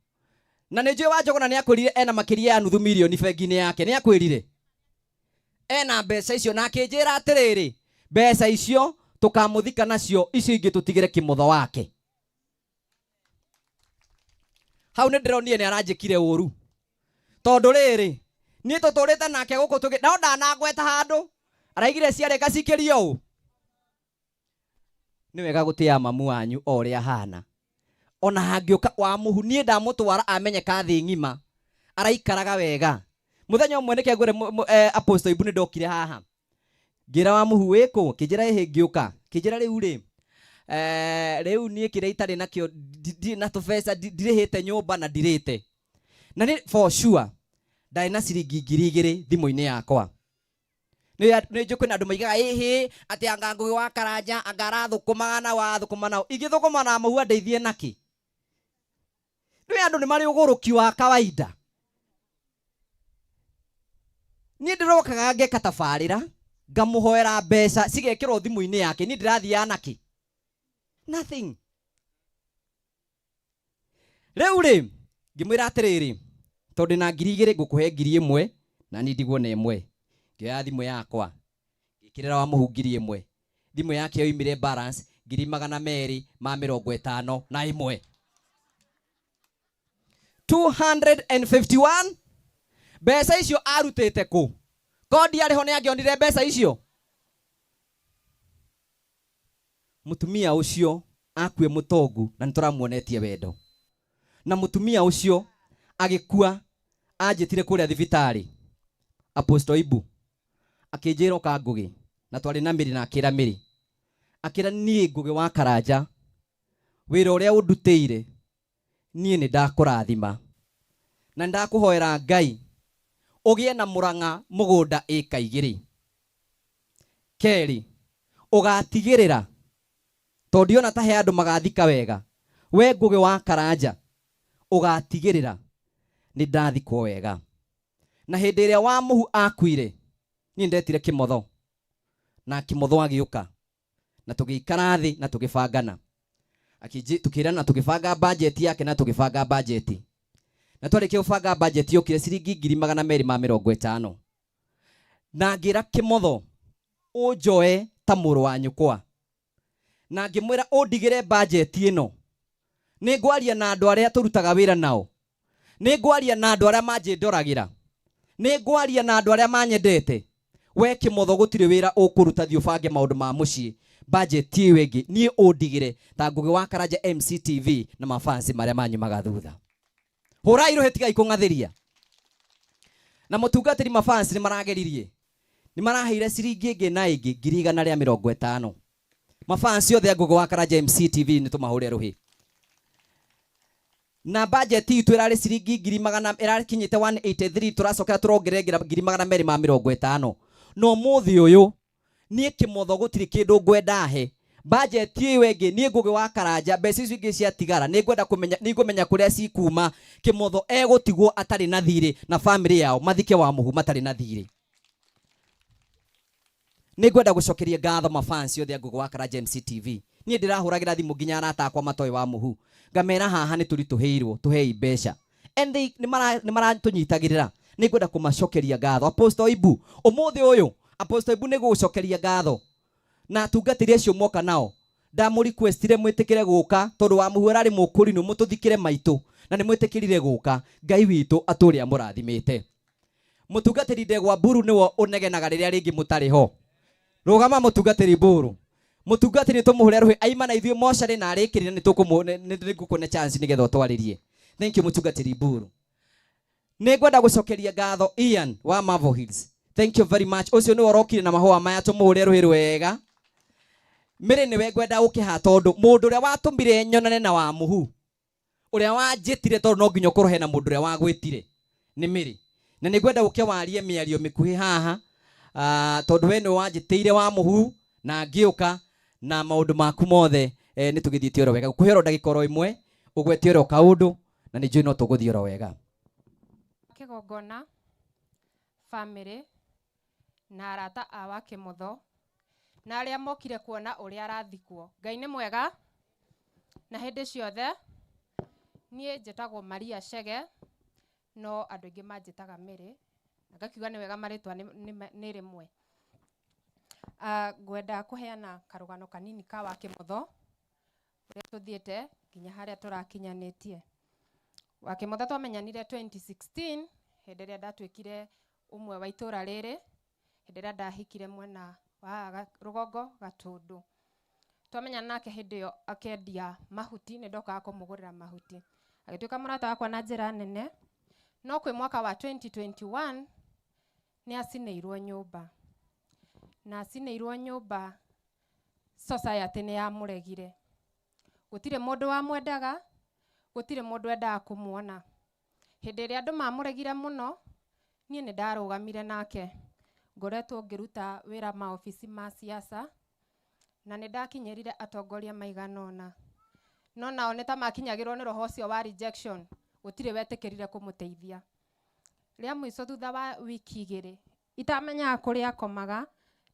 Na nĩ njũĩ Wanjũgũna nĩ akwĩrire ena makĩria ya nuthu mirioni bengi-inĩ yake. Nĩ akwĩrire? Ena mbeca icio na akĩnjĩra atĩrĩrĩ, mbeca icio tũkamũthika nacio, icio ingĩ tũtigĩre kĩmotho wake. Hau nĩ ndĩronire nĩ aranjĩkire ũru. Tondũ rĩrĩ, niĩ tũtũrĩte nake gũkũ tũgĩ, no ndanangweta handũ, araigire ciarĩka cikĩrio ũ. Nĩ wega gũtĩa mamu wanyu o ũrĩa ahana. Ona hangĩũka Wamũhu, niĩ ndamũtwara amenyeka thĩ ng'ima, araikaraga wega. Mũthenya ũmwe nĩkĩo ngwĩre Apostle Ibu nĩ ndokire haha. Ngĩra Wamũhu wĩkũ? Kĩnjĩra ĩhĩ ngĩũka. Kĩnjĩra rĩu rĩ, rĩu niĩ kĩrĩa itarĩ nakĩo, ndirĩ na tũbeca, ndirĩhĩte nyũmba na ndirĩte. Na nĩ for sure, ndarĩ na ciringi ngiri igĩrĩ thimũ-inĩ yakwa. Nĩ njũĩ kwĩna andũ maigaga ĩhĩ atĩ anga Ngũgĩ wa Karanja anga arathũkũmaga na wathũkũma nao. Ingĩthũkũma na mũhu andeithie nakĩ? Nĩ andũ nĩ marĩ ũgũrũki wa kawaida. Niĩ ndĩrokaga ngeka tabarĩra, ngamũhoera mbeca cigekĩrwo thimũ-inĩ yake, niĩ ndĩrathiaga nakĩ? Nothing. Rĩu rĩ, ngĩmwĩra atĩrĩrĩ, tondũ ndĩna ngiri igĩrĩ ngũkũhe ngiri ĩmwe na niĩ ndigwo na ĩmwe. Ngĩoya thimũ yakwa, ngĩkĩrĩra Wamũhu ngiri ĩmwe. Thimũ yake yoimire balance ngiri magana merĩ ma mĩrongo ĩtano na ĩmwe. 251 mbeca icio arutĩte kũ? Korwo ndiarĩ ho nĩ angĩonire mbeca icio? Mũtumia ũcio akue mũtongu na nĩtũramuonetie wendo. Na mũtumia ũcio agĩkua anjĩtire kũrĩa thibitarĩ, Apostle Ibu, akĩnjĩra ũka Ngũgĩ, na twarĩ na Mary na akĩra Mary, akĩra niĩ Ngũgĩ wa Karanja, wĩra ũrĩa ũndutĩire niĩ nĩndakũrathima na nĩndakũhoera Ngai ũgĩe na mũrang'a mũgũnda ĩka igĩrĩ. Kerĩ, ũgatigĩrĩra tondũ ndiona ta he andũ magathika wega, we Ngũgĩ wa Karanja ũgatigĩrĩra nĩndathikwo wega. Na hĩndĩ ĩrĩa Wamũhu akuire, niĩ nĩndetire Kĩmotho na Kĩmotho agĩũka na tũgĩikara thĩ na tũgĩbangana. Tũkĩrana tũgĩbanga bajeti yake na tũgĩbanga bajeti. Na twarĩkia gũbanga bajeti yokire ciringi ngiri magana merĩ ma mĩrongo ĩtano. Na ngĩra Kĩmotho ũnjoe ta mũrũ wa nyũkwa. Na ngĩmwĩra ũndigĩre bajeti ĩno. Nĩ ngwaria na andũ arĩa tũrutaga wĩra nao. Nĩ ngwaria na andũ arĩa manjĩndoragĩra. Nĩ ngwaria na andũ arĩa manyendete. We Kĩmotho gũtirĩ wĩra ũkũruta thiĩ ũbange maũndũ ma mũciĩ. Bajeti ĩyo ĩngĩ niĩ ũndigĩre ta Ngũgĩ wa Karanja MCTV na mafansi marĩa manyumaga thutha. Hũrai rũhĩ tigai kũng'athĩria. Na mũtungatĩri mafansi nĩ marageririe. Nĩ maraheire ciringi ĩngĩ na ĩngĩ ngiri igana rĩa mĩrongo ĩtano. Mafansi othe a Ngũgĩ wa Karanja MCTV nĩ tũmahũre rũhĩ. Na bajeti itũ ĩrarĩ ciringi ngiri magana, ĩrakinyĩte 183, tũracokera tũrongerera ngiri magana merĩ ma mĩrongo ĩtano. Na ũmũthĩ ũyũ niĩ Kĩmotho gũtirĩ kĩndũ ngwenda he. Bajeti ĩyo ĩngĩ niĩ Ngũgĩ wa Karanja mbeca icio ingĩ ciatigara nĩ ngwenda kũmenya, nĩ ngũmenya kũrĩa cikuma. Kĩmotho egũtigwo atarĩ na thirĩ na famĩlĩ yao mathike Wamũhu matarĩ na thirĩ. Nĩ ngwenda gũcokeria ngatho mafans othe a Ngũgũ wa Karanja MCTV. Niĩ ndĩrahũragĩra thimũ nginya arata akwa matoĩ wa mũhu, ngamera haha nĩ tũritũhĩirwo, tũhei mbeca, and they nĩ maratũnyitagĩrĩra. Nĩ ngwenda kũmacokeria ngatho. Apostle Ibu, ũmũthĩ ũyũ Apostle Ibu, nĩ gũgũcokeria ngatho na atungatĩri acio moka nao. Ndamũ requestire mwĩtĩkĩre gũka tondũ wa mũhu ararĩ mũkũrinũ, mũtũthikĩre maitũ, na nĩ mwĩtĩkĩrire gũka. Ngai witũ atũrĩa mũrathimĩte. Mũtungatĩri Ndegwa Mburu nĩwe ũnegenaga rĩrĩa rĩngĩ mũtarĩ ho. Rũgama mũtungatĩri Mburu. Mũtungatĩri tũmũhũre rũhĩ aima na ithuĩ mocarĩ na arĩkĩrĩra nĩ tũkũmũ nĩ chance nĩgetha ũtwarĩrie. Thank you mũtungatĩri Mburu. Nĩ ngwenda gũcokeria ngatho Ian wa Marvel Hills. Thank you very much. Ũcio nĩwe ũrokire na mahũa maya, tũmũhũre rũhĩ rwega. Mĩrĩ nĩwe ngwenda ũkĩha tondũ mũndũ ũrĩa watũmire nyonane na wa mũhu, ũrĩa wanjĩtire, tondũ no nginya ũkorwo hena mũndũ ũrĩa wagwĩtire, nĩ Mĩrĩ. Na nĩ ngwenda ũke warie mĩario mĩkuhĩ haha, tondũ we nĩwe wanjĩtĩire wa mũhu na ngĩũka na maũndũ maku mothe, nĩ tũgĩthiĩte oro wega. Ngũkũhe oro ndagĩka oro ĩmwe ũgwete oro kaũndũ na nĩ njũĩ no tũgũthiĩ oro wega. Kĩgongona, family na arata a wa Kĩmotho na arĩa mokire kuona ũrĩa arathikwo. Ngai nĩ mwega na hĩndĩ ciothe. Niĩ njĩtagwo Maria Chege, no andũ aingĩ manjĩtaga Mary, na ngakiuga nĩ wega marĩtwa nĩ rĩmwe. Ngwenda kũheana karũgano kanini ka wa Kĩmotho ũrĩa tũthiĩte nginya harĩa tũrakinyanĩtie. Wa Kĩmotho twamenyanire 2016 hĩndĩ ĩrĩa ndatuĩkire ũmwe wa itũra rĩrĩ, hĩndĩ ĩrĩa ndahikire mwena wa rũgongo Gatũndũ. Twamenyana nake hĩndĩ ĩyo akĩendia mahuti, nĩ ndokaga kũmũgũrĩra mahuti. Agĩtuĩka mũrata wakwa na njĩra nene, no kwĩ mwaka wa 2021 nĩ acinĩirwo nyũmba. Na acinĩirwo nyũmba, society nĩ yamũregire. Gũtirĩ mũndũ wamwendaga, gũtirĩ mũndũ wendaga kũmuona. Hĩndĩ ĩrĩa andũ mamũregire mũno, niĩ nĩ ndarũgamire nake. Ngoretwo ngĩruta wĩra maobici ma siasa, na nĩ ndakinyĩrire atongoria maigana ũna. No nao nĩ ta makinyagĩrwo nĩ roho ũcio wa rejection, gũtirĩ wetĩkĩrire kũmũteithia. Rĩa mũico thutha wa wiki igĩrĩ, itamenyaga kũrĩa akomaga,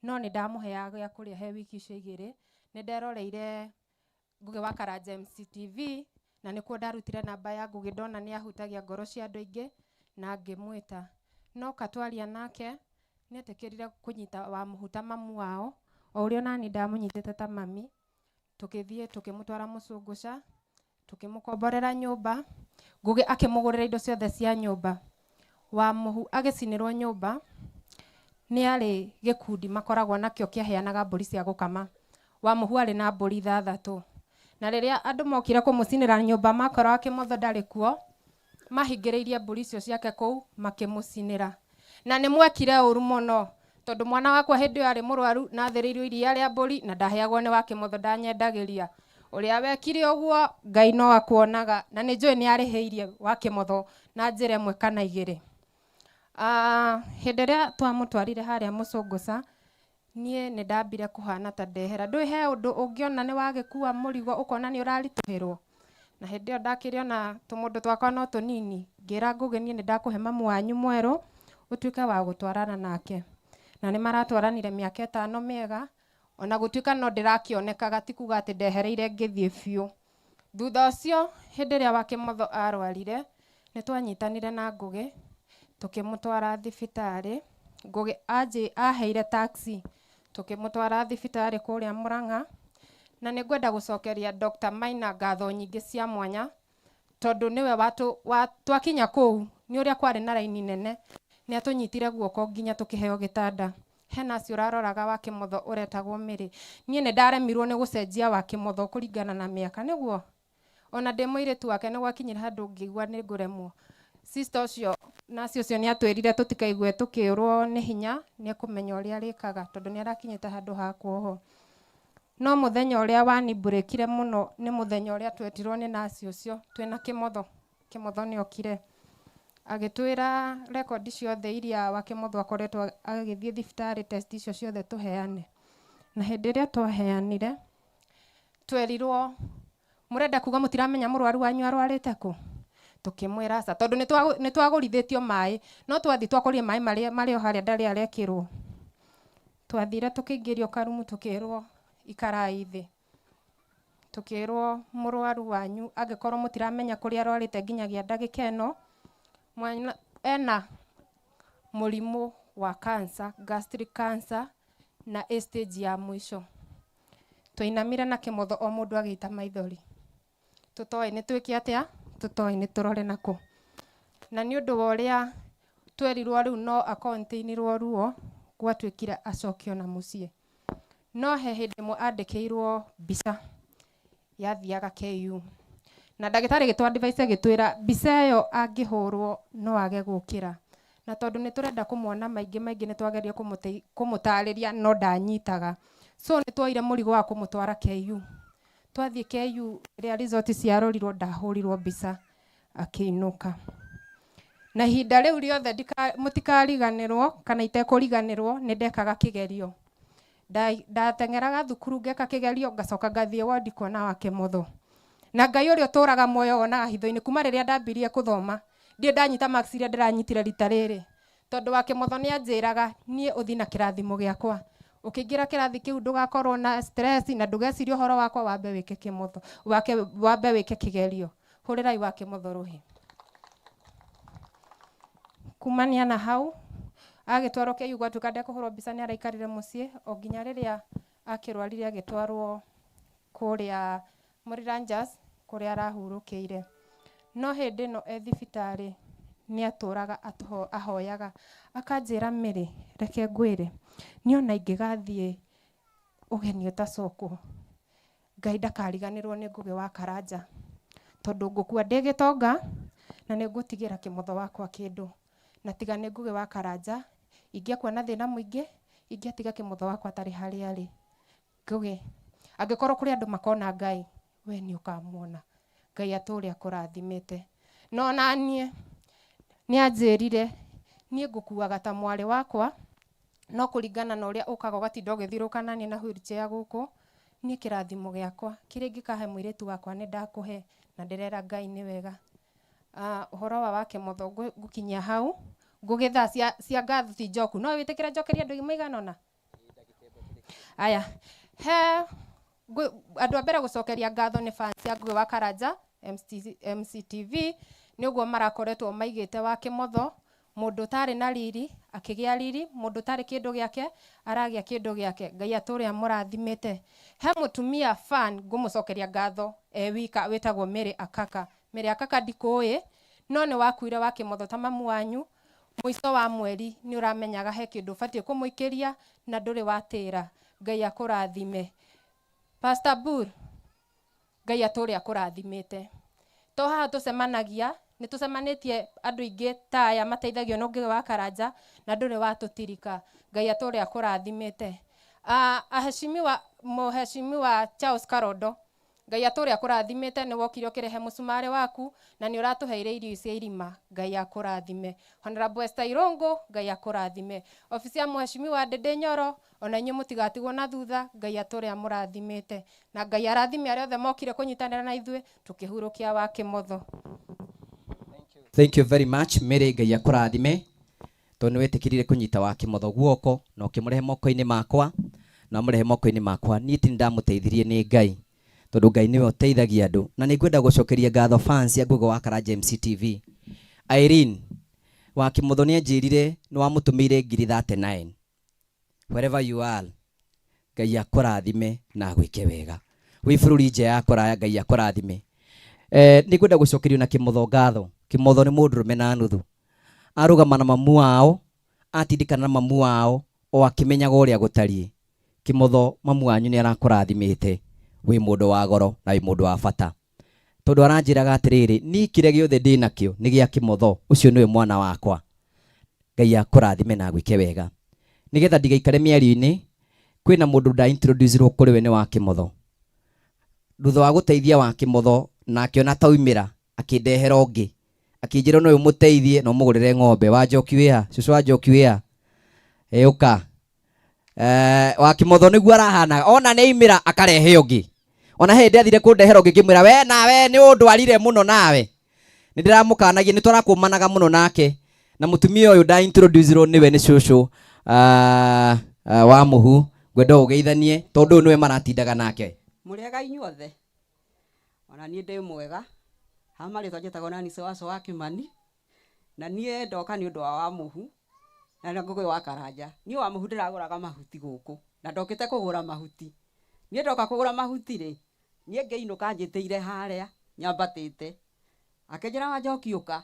no nĩ ndamũheaga gĩa kũrĩa he wiki icio igĩrĩ. Nĩ nderoreire Ngũgĩ wa Karanja MCTV, na nĩkuo ndarutire namba ya Ngũgĩ, ndona nĩ ahutagia ngoro cia andũ aingĩ, na ngĩmwĩta. No katwaria nake, nĩ etĩkĩrire kũnyita wa mũhu ta mamu wao, o ũrĩa onani ndamũnyitĩte ta mami. Tũgĩthiĩ tũkĩmũtwara Mũcũngũca, tũkĩmũkomborera nyũmba, Ngũgĩ akĩmũgũrĩra indo ciothe cia nyũmba. Wa mũhu agĩcinĩrwo nyũmba, nĩ arĩ gĩkundi makoragwo nakĩo kĩaheanaga mbũri cia gũkama. Wa mũhu arĩ na mbũri 6. Na rĩrĩa andũ mokire kũmũcinĩra nyũmba makora Kĩmotho ndarĩ kuo, mahingĩrĩirie mbũri icio ciake kũu makĩmũcinĩra. Na nĩ mwekire ũru mũno, tondũ mwana wakwa hĩndĩ ĩyo arĩ mũrwaru na athĩrĩirwo iria rĩa mbũri na ndaheagwo nĩ wa Kĩmotho, ndanyendagĩria. Ũrĩa wekire ũguo Ngai no akuonaga, na nĩ njũĩ nĩ arĩhĩirie wa Kĩmotho na njĩra ĩmwe kana igĩrĩ. Hĩndĩ ĩrĩa twamũtwarire harĩa Mũcũngũca, niĩ nĩ ndambire kũhana ta ndehera. Ndũĩ he ũndũ ũngĩona nĩ wagĩkua mũrigo ũkona nĩ ũraritũhĩrwo. Na hĩndĩ ĩyo ndakĩrĩ ona tũmũndũ twakwa no tũnini, ngĩra Ngũgĩ niĩ nĩ ndakũhe mamu wanyu mwerũ ũtuĩke wa gũtwarana nake. Na nĩ maratwaranire mĩaka 5 mĩega, ona gũtuĩka no ndĩrakĩonekaga, ti kuga atĩ ndehereire ngĩthiĩ biũ. Thutha ũcio hĩndĩ ĩrĩa wa Kĩmotho arwarire, nĩ twanyitanire na Ngũgĩ tũkĩmũtwara thibitarĩ. Ngũgĩ aheire taxi tũkĩmũtwara thibitarĩ kũrĩa Mũrang'a. Na nĩ ngwenda gũcokeria Dr. Maina ngatho nyingĩ cia mwanya, tondũ nĩwe twakinya kũu nĩ ũrĩa kwarĩ na raini nene, nĩ atũnyitire guoko nginya tũkĩheo gĩtanda. Hena acio ũraroraga wa Kĩmotho ũretagwo Mĩrĩ. Niĩ nĩ ndaremirwo nĩ gũcenjia wa Kĩmotho kũringana na mĩaka, nĩguo ona ndĩ mũirĩtu wake nĩ gwakinyire handũ ngĩigua nĩ ngũremwo. Sister ũcio nasi ũcio nĩ atwĩrire tũtikaigue tũkĩũrwo nĩ hinya, nĩ ekũmenya ũrĩa arĩkaga tondũ nĩ arakinyĩte handũ ha kuohwo. No mũthenya ũrĩa wanimburĩkire mũno nĩ mũthenya ũrĩa twetirwo nĩ nasi ũcio twĩna Kĩmotho. Kĩmotho nĩ okire agĩtwĩra rekondi ciothe iria wa Kĩmotho akoretwo agĩthiĩ thibitarĩ, test icio ciothe tũheane. Na hĩndĩ ĩrĩa twaheanire twerirwo mũrenda kuga mũtiramenya mũrwaru wanyu arwarĩte kũ. Tũkĩmwĩra aca, tondũ nĩ twagũrithĩtio maĩ, no twathiĩ twakorire maĩ marĩa marĩ o harĩa ndarĩ arekĩrwo. Twathire tũkĩingĩrio karumu tũkĩrwo ikarai thĩ. Tũkĩrwo mũrwaru wanyu angĩkorwo mũtiramenya kũrĩa arwarĩte nginyagia ndagĩka ĩno, mwana ena mũrimũ wa cancer, gastric cancer na ĩ stage ya mũico. Twainamire na kĩmotho o mũndũ agĩita maithori. Tũtoĩ nĩ twĩke atĩa, tũtoĩ nĩ tũrore nakũ. Na nĩ ũndũ wa ũrĩa twerirwo rĩu no akontainirwo ruo, gwatuĩkire acokio na mũciĩ. No he hĩndĩ ĩmwe andĩkĩirwo mbica yathiaga KU. Na ndagĩtarĩ agĩtũ advise agĩtwĩra mbica ĩyo angĩhũrwo no age gũkĩra. Na tondũ nĩ tũrenda kũmuona maingĩ maingĩ nĩ twageria kũmũtarĩria no ndanyitaga. So nĩ tuoire mũrigo wa kũmũtwara KU. Twathiĩ KU rĩrĩa result ciarorirwo ndahũrirwo mbica akĩinũka. Na ihinda rĩu rĩothe mũtikariganĩrwo kana itekũriganĩrwo nĩ ndekaga kĩgerio. Ndateng'eraga thukuru ngeka kĩgerio ngacoka ngathiĩ wodi kuona wa Kĩmotho. Na Ngai ũrĩa ũtũraga muoyo wonaga hitho-inĩ kuma rĩrĩa ndambirie kũthoma ndirĩ ndanyita marks iria ndĩranyitire rita rĩrĩ. Tondũ wa Kĩmotho nĩ anjĩraga niĩ ũthiĩ na kĩrathimo gĩakwa. Ũkĩingĩra kĩrathi kĩu ndũgakorwo na stress na ndũgecirie ũhoro wakwa wambe wĩke Kĩmotho, wambe wĩke kĩgerio. Hũrĩrai wa Kĩmotho rũhĩ. Kumania na hau agĩtwarwo KU gwatuĩka ndekũhũrwo mbica nĩ araikarire mũciĩ o nginya rĩrĩa akĩrwarire agĩtwarwo kũrĩa Mũriranjas kũrĩa arahurũkĩire. No hĩndĩ ĩno e thibitarĩ nĩ atũraga ahoyaga akanjĩra Mary reke ngwĩre niĩ ona ingĩgathiĩ ũgeni ũtacokwo Ngai ndakariganĩrwo nĩ Ngũgĩ wa Karanja tondũ ngũkua ndĩ gĩtonga na nĩ ngũtigĩra Kĩmotho wakwa kĩndũ. Na tiga nĩ Ngũgĩ wa Karanja ingĩakua na thĩna mũingĩ ingĩatiga Kĩmotho wakwa atarĩ harĩa arĩ. Ngũgĩ angĩkorwo kũrĩ andũ makona Ngai we nĩ ũkamuona. Ngai atũre akũrathimĩte. No naniĩ nĩ anjĩrire niĩ ngũkuaga ta mwarĩ wakwa no kũringana na ũrĩa ũkaga ũgatinda ũgĩthiũrũrũka naniĩ na wheelchair gũkũ niĩ kĩrathimo gĩakwa kĩrĩa ingĩkahe mũirĩtu wakwa nĩ ndakũhe na ndĩrera Ngai nĩ wega. Ũhoro wa Wakĩmotho ngũkinyia hau ngũgĩ thaa cia ngatho ti njoku no wĩtĩkĩre njokerie andũ maigana ũna? Aya, he andũ a mbere gũcokeria ngatho nĩ fans ya Ngũgĩ wa Karanja MCTV nĩ ũguo marakoretwo maigĩte Wakĩmotho mũndũ ũtarĩ na riri akĩgĩa riri, mũndũ ũtarĩ kĩndũ gĩake aragĩa kĩndũ gĩake. Ngai atũre amũrathimĩte. He mũtumia fan ngũmũcokeria ngatho e wika wĩtagwo Mary Akaka. Mary Akaka ndikũĩ no nĩ wakuire Wakĩmotho ta mamu wanyu mũico wa mweri nĩ ũramenyaga he kĩndũ ũbatiĩ kũmũikĩria na ndũrĩ watĩra. Ngai akũrathime. Pastor Bur, Ngai atũre akũrathimĩte. To haha tũcemanagia, nĩ tũcemanĩtie andũ aingĩ ta aya mateithagio nĩ Ngũgĩ wa Karanja na ndũrĩ watũtirika. Ngai atũre akũrathimĩte. Aheshimiwa, mũheshimiwa Charles Karondo, Ngai atũre akũrathimĩte nĩ wokire ũkĩrehe mũcumarĩ waku na nĩ ũratũheire irio cia irima. Ngai akũrathime. Honorable Esther Irũngũ, Ngai akũrathime. Obici ya mũheshimiwa Ndĩndĩ Nyoro, ona inyuĩ mũtigatigwo na thutha, Ngai atũre amũrathimĩte. Na Ngai arathime arĩa othe mokire kũnyitanĩra na ithuĩ tũkĩhurũkia Wakĩmotho. Thank you very much Mary, Ngai akũrathime tondũ nĩ wĩtĩkĩrire kũnyita Wakĩmotho guoko na ũkĩmũrehe moko-inĩ makwa na wamũrehe moko-inĩ makwa. Niĩ ti ndamũteithirie nĩ Ngai tondũ Ngai nĩwe ũteithagia andũ na nĩ ngwenda gũcokeria ngatho fans ya Ngũgĩ wa Karanja MCTV. Irene Wakĩmotho nĩ anjĩrire nĩ wamũtũmĩire ngiri 39. Wherever you are, Ngai akũrathime na agwĩke wega. Wĩ bũrũri nja ya kũraya, Ngai akũrathime. Nĩ ngwenda gũcokerio na Kĩmotho ngatho. Kĩmotho nĩ mũndũrũme na nuthu. Arũgama na mamu wao, atindĩkana na mamu wao o akĩmenyaga ũrĩa gũtariĩ. Kĩmotho mamu wanyu nĩ arakũrathimĩte, wĩ mũndũ wa goro na wĩ mũndũ wa bata. Tondũ aranjĩraga atĩrĩrĩ, niĩ kĩrĩa gĩothe ndĩ nakĩo nĩ gĩa Kĩmotho, ũcio nĩwe mwana wakwa. Ngai akũrathime na agwĩke wega. Nĩgetha ndigaikare mĩario-inĩ, kwĩna mũndũ nda introduce-irwo kũrĩ we nĩ wa Kĩmotho. Thutha wa gũteithia wa Kĩmotho na akĩona taumĩra, akĩndehera ũngĩ. Akĩnjĩra no ũmũteithie na ũmũgũrĩre ng'ombe. Wa Njoki wĩha? Cũcũ wa Njoki wĩha? Ĩ ũka. Wa Kĩmotho nĩguo arahanaga. Ona nĩ aimĩra akarehe ũngĩ. Ona he hĩndĩ athire kũndehera ũngĩ ngĩmwĩra we nawe nĩ ũndwarire mũno nawe. Nĩ ndĩramũkanagia, nĩ tũrakũmanaga mũno nake. Na mũtumia ũyũ nda introduce-irwo nĩwe nĩ cũcũ. Wa mũhu, ngwenda ũgeithanie tondũ ũyũ nĩwe maratindaga nake. Mũrĩega inyuothe, ona niĩ ndĩ mwega. Ha marĩtwa njĩtagwo Nancy Waco wa Kĩmani, na niĩ ndoka nĩ ũndũ wa Wamũhu na na Ngũgĩ wa Karanja. Niĩ Wamũhu ndĩragũraga mahuti gũkũ na ndokĩte kũgũra mahuti. Niĩ ndoka kũgũra mahuti rĩ, niĩ ngĩinũka njĩtĩire harĩa nyambatĩte, akĩnjĩra Wanjoki ũka.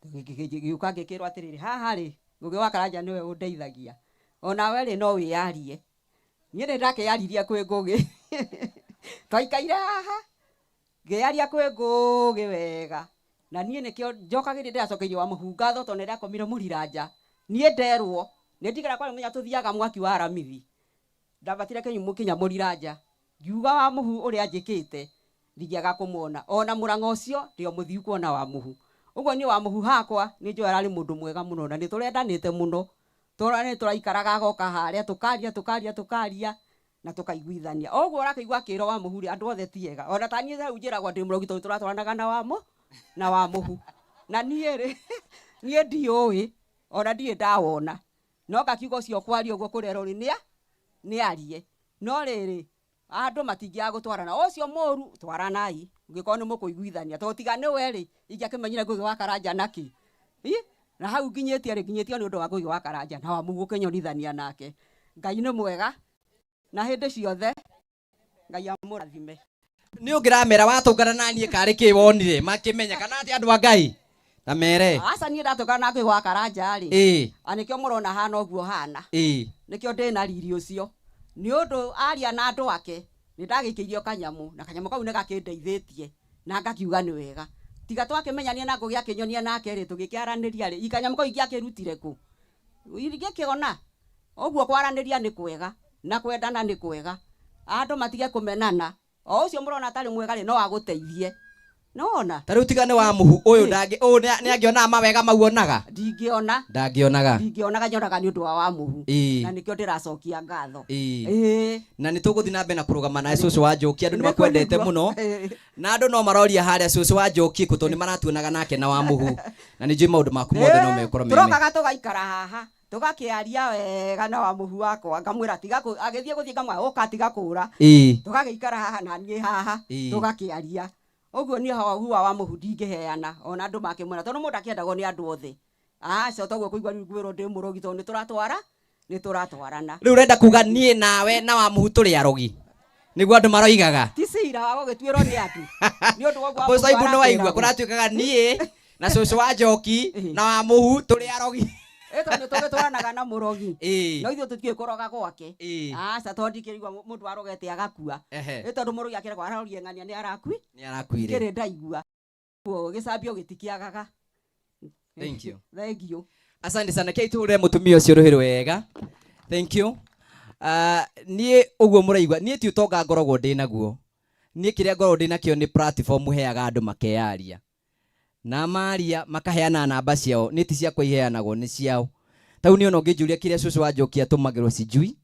Ngĩũka ngĩkĩrwo atĩrĩrĩ, haha rĩ, Ngũgĩ wa Karanja nĩwe ũndeithagia, onawe rĩ no wĩyarie. Niĩ nĩ ndakĩyaririe kwĩ Ngũgĩ. Twaikaire haha ngĩaria kwĩ Ngũgĩ wega, na niĩ nĩkĩo njokagĩria ndĩracokeirie Wamũhu ngatho tondũ nĩndakomire mũriranja. Niĩ nderwo nĩ ndigara kwa mũthenya tũthiaga mwaki wa Aramithi, ndambatire kinya mũriranja, ngiuga Wamũhu ũrĩa anjĩkĩte ndingĩaga kũmuona, ona mũrang'o ũcio ndĩ o mũthiu kuona Wamũhu. Ũguo niĩ Wamũhu hakwa nĩ njũĩ ararĩ mũndũ mwega mũno na nĩ tũrendanĩte mũno, tũra nĩ tũraikaraga agoka harĩa tũkaria tũkaria tũkaria na tũkaiguithania. O ũguo ũrakĩigua akĩrwo Wamũhu rĩ, andũ othe ti ega, ona ta niĩ hau njĩragwo ndĩ mũrogi tondũ tũratwaranaga na Wamũ na Wamũhu, na niĩ rĩ niĩ ndiũĩ ona ndirĩ ndawona, no ngakiuga ũcio kwaria ũguo kũrerwo rĩ nĩ arie, no rĩrĩ andũ matingĩaga gũtwarana, ũcio mũru twaranai ũngĩkorwo nĩ mũkũiguithania, tondũ tiga nĩwe rĩ ingĩakĩmenyire Ngũgĩ wa Karanja nakĩ. Na hau nginyĩtie rĩ, nginyĩtio nĩ ũndũ wa Ngũgĩ wa Karanja na Wamũhu gũkĩnyonithania nake. Ngai nĩ mwega na hĩndĩ ciothe, Ngai amũrathime. Nĩ ũngĩramera watũngana na niĩ karĩ kĩ wonire makĩmenya kana atĩ andũ a Ngai ta mere. Aca niĩ ndatũngana na Ngũgĩ wa Karanja rĩ, nĩkĩo mũrona hana ũguo hana, nĩkĩo ndĩna riri ũcio, nĩ ũndũ aria na andũ ake nĩ ndagĩikĩirio kanyamũ, na kanyamũ kau nĩ gakĩndeithĩtie na ngakiuga nĩ wega. Tiga twakĩmenyania na Ngũgĩ akĩnyonia nake rĩ, tũgĩkĩaranĩria rĩ, kanyamũ kau ingĩakĩrutire kũ? Ingĩkĩona. Ũguo kwaranĩria nĩ kwega na kwendana nĩ kwega, andũ matige kũmenana. O ũcio mũrona atarĩ mwega rĩ, no agũteithie. Nĩwona? Ta rĩu tiga nĩ Wamũhu ũyũ ndangĩ, ũyũ nĩ angĩonaga mawega mau onaga? Ndingĩona. Ndangĩonaga. Ndingĩonaga, nyonaga nĩ ũndũ wa Wamũhu. Na nĩkĩo ndĩracokia ngatho. Na nĩ tũgũthiĩ na mbere na kũrũgama nawe cũcũ wa Njoki, andũ nĩ makwendete mũno. Na andũ no maroria harĩa cũcũ wa Njoki kũ, tondũ nĩ maratuonaga nake na Wamũhu. Na nĩ njũĩ maũndũ maku mothe no mekorwo me mega. Tũrokaga tũgaikara haha, tũgakĩaria wega na Wamũhu wakwa, ngamwĩra tiga agĩthiĩ gũthiĩ ngamwĩra ũka tiga kũra. Tũgagĩikara haha na niĩ haha, tũgakĩaria. Ũguo niĩ ũhoro wa Wamũhu ndingĩheana, ona andũ makĩmwĩra, tondũ mũndũ akĩendagwo nĩ andũ othe. Aca, toguo kũigua rĩu ngwĩrwo ndĩ mũrogi, tondũ nĩ tũratwarana. Rĩu ũrenda kuga niĩ nawe na Wamũhu tũrĩ arogi? Nĩguo andũ maroigaga. Ti cira wa gũgĩtuĩrwo nĩ andũ. Nĩ ũndũ wa ũguo Apostle Aibu nĩ waigua, aratwĩra. kũratuĩkaga niĩ na cũcũ wa Njoki na Wamũhu tũrĩ arogi. Tondũ tũgĩtwaranaga na mũrogi. No ithuĩ tũtiũĩ kũroga gwake. Aca, tondũ ndikĩigua mũndũ arogete agakua. Tondũ mũrogi akĩragwo arorie ng'ania nĩ arakui. Nĩ arakuire. Ndikĩrĩ ndaigua. Ũguo gĩcambio gĩtikĩagaga. Thank you. Thank you. Asante sana. Kei tũhũrĩre mũtumia ũcio rũhĩ rwega. Thank you. Niĩ ũguo mũraigua, niĩ ti ũtonga ngoragwo ndĩ naguo. Niĩ kĩrĩa ngoragwo ndĩ nakĩo nĩ platform heaga andũ makeyaria. Na maria makaheana namba ciao, niĩ ti ciakwa iheanagwo, nĩ ciao. Ta rĩu niĩ ona ũngĩnjũria kĩrĩa cũcũ wa Njoki atũmagĩrwo sijui.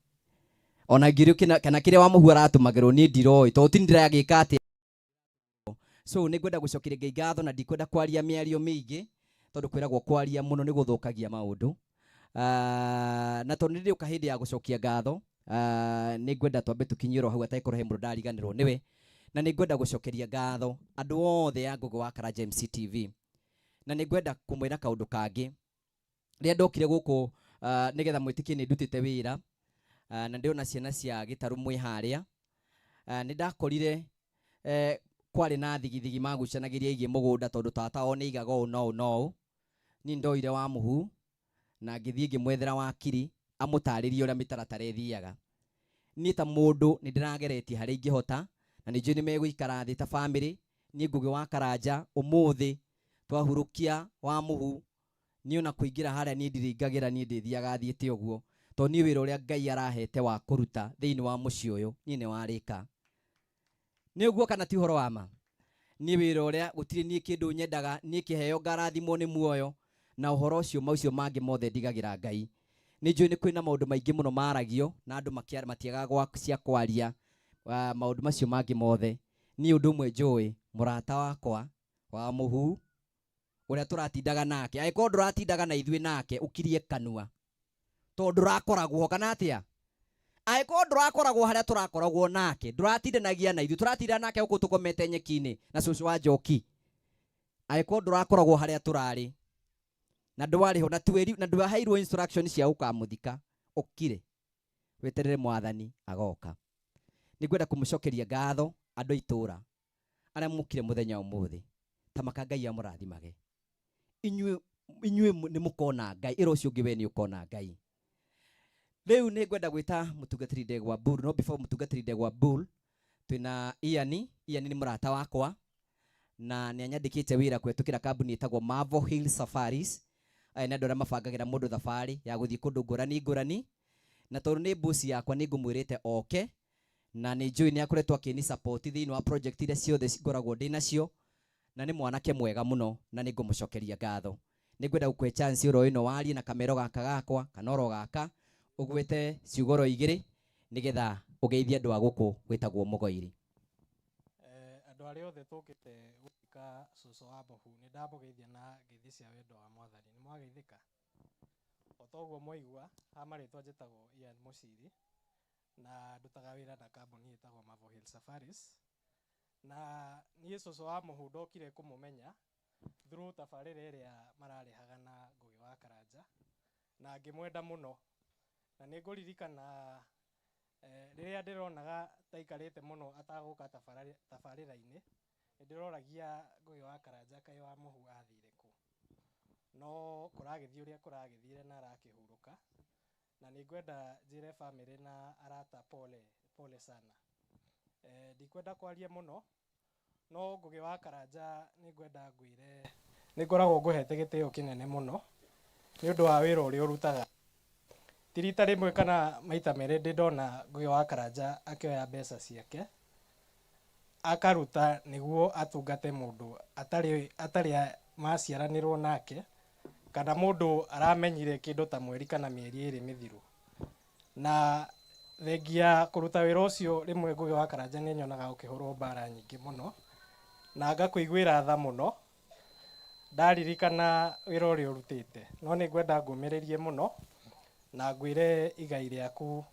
Ona ngĩũrio kana kĩrĩa Wamũhu aratũmagĩrwo niĩ ndiroĩ, tondũ ti ndĩragĩka atĩa. So nĩ ngwenda gũcokeria Ngai ngatho na ndikwenda kwaria mĩario mĩingĩ, tondũ kwĩragwo kwaria mũno nĩ gũthũkagia maũndũ. Na tondũ nĩ ndĩũka hĩndĩ ya gũcokia ngatho, nĩ ngwenda twambe tũkinyie hau atangĩkorwo he mũndũ ndariganĩrwo nĩwe. Na nĩ ngwenda gũcokeria ngatho andũ othe a Ngũgĩ wa Karanja MCTV. Na nĩ ngwenda kũmwĩra kaũndũ kangĩ. Rĩrĩa ndokire gũkũ, nĩgetha mwĩtĩkie nĩ ndutĩte wĩra, na ndĩrona ciana cia gĩtarũ mwĩ harĩa. Nĩ ndakorire, kwarĩ na thigithigi magucanagĩria ĩgiĩ mũgũnda tondũ tata wao nĩ aigaga ũũ na ũũ na ũũ. Niĩ ndoire Wamũhu na ngĩthiĩ ngĩmwethera wakiri amũtarĩrie ũrĩa mĩtaratara ĩthiaga. Niĩ ta mũndũ nĩ ndĩrageretie harĩa ingĩhota, na nĩ njũĩ nĩ megũikara thĩ ta bamĩrĩ. Niĩ Ngũgĩ wa Karanja ũmũthĩ twahurũkia Wamũhu, niĩ ona kũingĩra harĩa niĩ ndiringagĩra, niĩ ndĩthiaga thiĩte ũguo, tondũ niĩ wĩra ũrĩa Ngai arahete wa kũruta thĩinĩ wa mũciĩ ũyũ niĩ nĩ warĩka. Nĩ ũguo kana ti ũhoro wa ma? Niĩ wĩra ũrĩa gũtirĩ niĩ kĩndũ nyendaga, niĩ kĩheo ngarathimwo nĩ muoyo, na ũhoro ũcio maũcio mangĩ mothe ndigagĩra Ngai. Nĩ njũĩ nĩ kwĩna maũndũ maingĩ mũno maragio na andũ matiagaga gwa cia kwaria, maũndũ macio mangĩ mothe. Niĩ ũndũ ũmwe njũĩ, mũrata wakwa wa Mũhu ũrĩa tũratindaga nake, angĩkorwo ndũratindaga na ithuĩ nake, ũkirie kanua. Tondũ ndũrakoragwo ho kana atĩa? Angĩkorwo ndũrakoragwo harĩa tũrakoragwo nake, ndũratindanagia na ithuĩ, tũratinda nake gũkũ tũkomete nyeki-inĩ na cũcũ wa njoki. Angĩkorwo ndũrakoragwo harĩa tũrarĩ na ndwarĩ ho na twĩri na ndwaheirwo instruction cia gũkamũthika, ũkire weterere mwathani agoka. Nĩngwenda kũmũcokeria ngatho andũ a itũra arĩa mukire mũthenya ũmũthĩ, ta maka Ngai amũrathimage. Inyuĩ inyuĩ nĩ mũkona Ngai, ĩra ũcio ũngĩ we nĩ ũkona Ngai. Rĩu nĩ ngwenda gwĩta mũtungatĩri Ndegwa Bull, no before mũtungatĩri Ndegwa Bull twĩna Ian. Ian nĩ mũrata wakwa na nĩ anyandĩkĩte wĩra kũhetũkĩra kambuni ĩtagwo Marvel Hill Safaris. Aya nĩ andũ arĩa mabangagĩra mũndũ thabarĩ ya gũthiĩ kũndũ ngũrani ngũrani, na tondũ nĩ boss yakwa nĩ ngũmwĩrĩte oke, na nĩ njũĩ nĩ akoretwo akĩni support thĩinĩ wa project iria ciothe ngoragwo ndĩ nacio, na nĩ mwanake mwega mũno na nĩ ngũmũcokeria ngatho. Nĩ ngwenda gũkũhe chance oro ĩno warie na kamero gaka gakwa kana oro gaka, ũgwete ciugo oro igĩrĩ nĩgetha ũgeithie andũ a gũkũ gwĩtagwo Mũgoiri. Andũ arĩa othe tũkĩte gũthika cũcũ wa Mũhu, nĩ ndamũgeithia na ngeithi cia wendo wa Mwathani. Nĩ mwageithĩka? O ta ũguo mwaigua, ha marĩtwa njĩtagwo Ian Mũciri, na ndutaga wĩra na kambuni ĩtagwo Marvel Hill Safaris. Na niĩ cũcũ wa Mũhu ndokire kũmũmenya through tabarĩra ĩrĩa mararĩhaga na Ngũgĩ wa Karanja, na ngĩmwenda mũno. Na nĩ ngũririkana rĩrĩa ndĩronaga taikarĩte mũno atagũka tabarĩra-inĩ, nĩ ndĩroragia Ngũgĩ wa Karanja kaĩ wa Mũhu athire kũ. No kũragĩthiĩ ũrĩa kũragĩthire na arakĩhurũka, na nĩ ngwenda njĩre bamĩrĩ na arata pole pole sana. Ndikwenda kwaria mũno, no Ngũgĩ wa Karanja nĩ ngwenda ngwĩre nĩ ngoragwo ngũhete gĩtĩo kĩnene mũno nĩ ũndũ wa wĩra ũrĩa ũrutaga. Ti rita rĩmwe kana maita merĩ ndĩ ndona Ngũgĩ wa Karanja akĩoya mbeca ciake akaruta nĩguo atungate mũndũ atarĩ maciaranĩrwo nake, kana mũndũ aramenyire kĩndũ ta mweri kana mĩeri ĩrĩ mĩthiru. Na thengia kũruta wĩra ũcio, rĩmwe Ngũgĩ wa Karanja nĩ nyonaga ũkĩhũrwo mbara nyingĩ mũno, na ngakũiguĩra tha mũno ndaririkana wĩra ũrĩa ũrutĩte. No nĩ ngwenda ngũmĩrĩrie mũno na ngwĩre igai rĩaku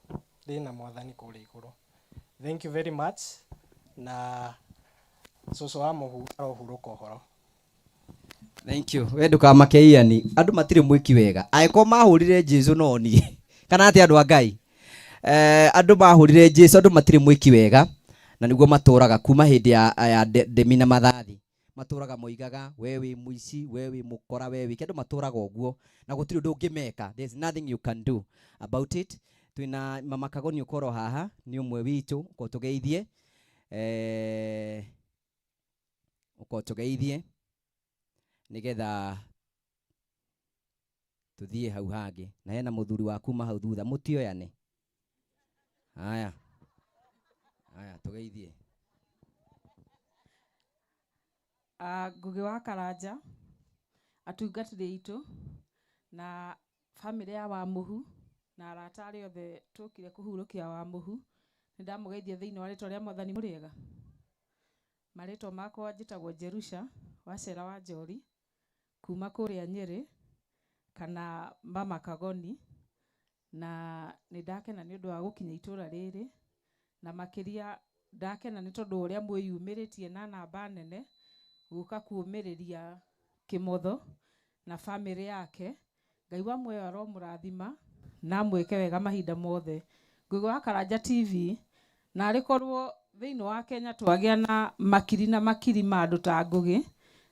rĩna Mwathani kũrĩa igũrũ. Thank you very much, na cũcũ wa Mũhu arohurũka ũhoro. Thank you. We ndũkamake Ian, andũ matirĩ mwĩki wega. Angĩkorwo mahũrire Jesu no niĩ. Kana atĩ andũ a Ngai. Andũ mahũrire Jesu, andũ matirĩ mwĩki wega, na nĩguo matũraga kuma hĩndĩ ya ndemi na mathathi. Matũraga moigaga we wĩ mũici, we wĩ mũkora, we wĩ kĩ. Andũ matũraga ũguo na gũtirĩ ũndũ ũngĩmeka. There's nothing you can do about it. Twĩna Mama Kagoni ũkorwo haha, nĩ ũmwe witũ, ũkorwo tũgeithie. Ũkorwo tũgeithie nĩgetha tuthiĩ hau hangĩ. Na hena mũthuri wa kuma hau thutha, mũtioyane. Haya. Haya, tũgeithie. Ngũgĩ wa Karanja, atungatĩri aitũ na bamĩrĩ ya Wamũhu na arata arĩa othe tũkire kũhurũkia Wamũhu, nĩ ndamũgeithia thĩinĩ wa rĩtwa rĩa Mwathani. Mũrĩega? Marĩtwa makwa njĩtagwo Jerusha Wacera wa Njori kuma kũrĩa Nyĩrĩ kana Mama Kagoni, na nĩ ndakena nĩ ũndũ wa gũkinya itũra rĩrĩ, na makĩria ndakena nĩ tondũ ũrĩa mwĩyumĩrĩtie na namba nene gũka kũũmĩrĩria Kĩmotho na bamĩrĩ yake. Ngai wa muoyo aromũrathima na amwĩke wega mahinda mothe. Ngũgĩ wa Karanja TV, na arĩ korwo thĩinĩ wa Kenya twagĩa na makiri na makiri ma andũ ta Ngũgĩ,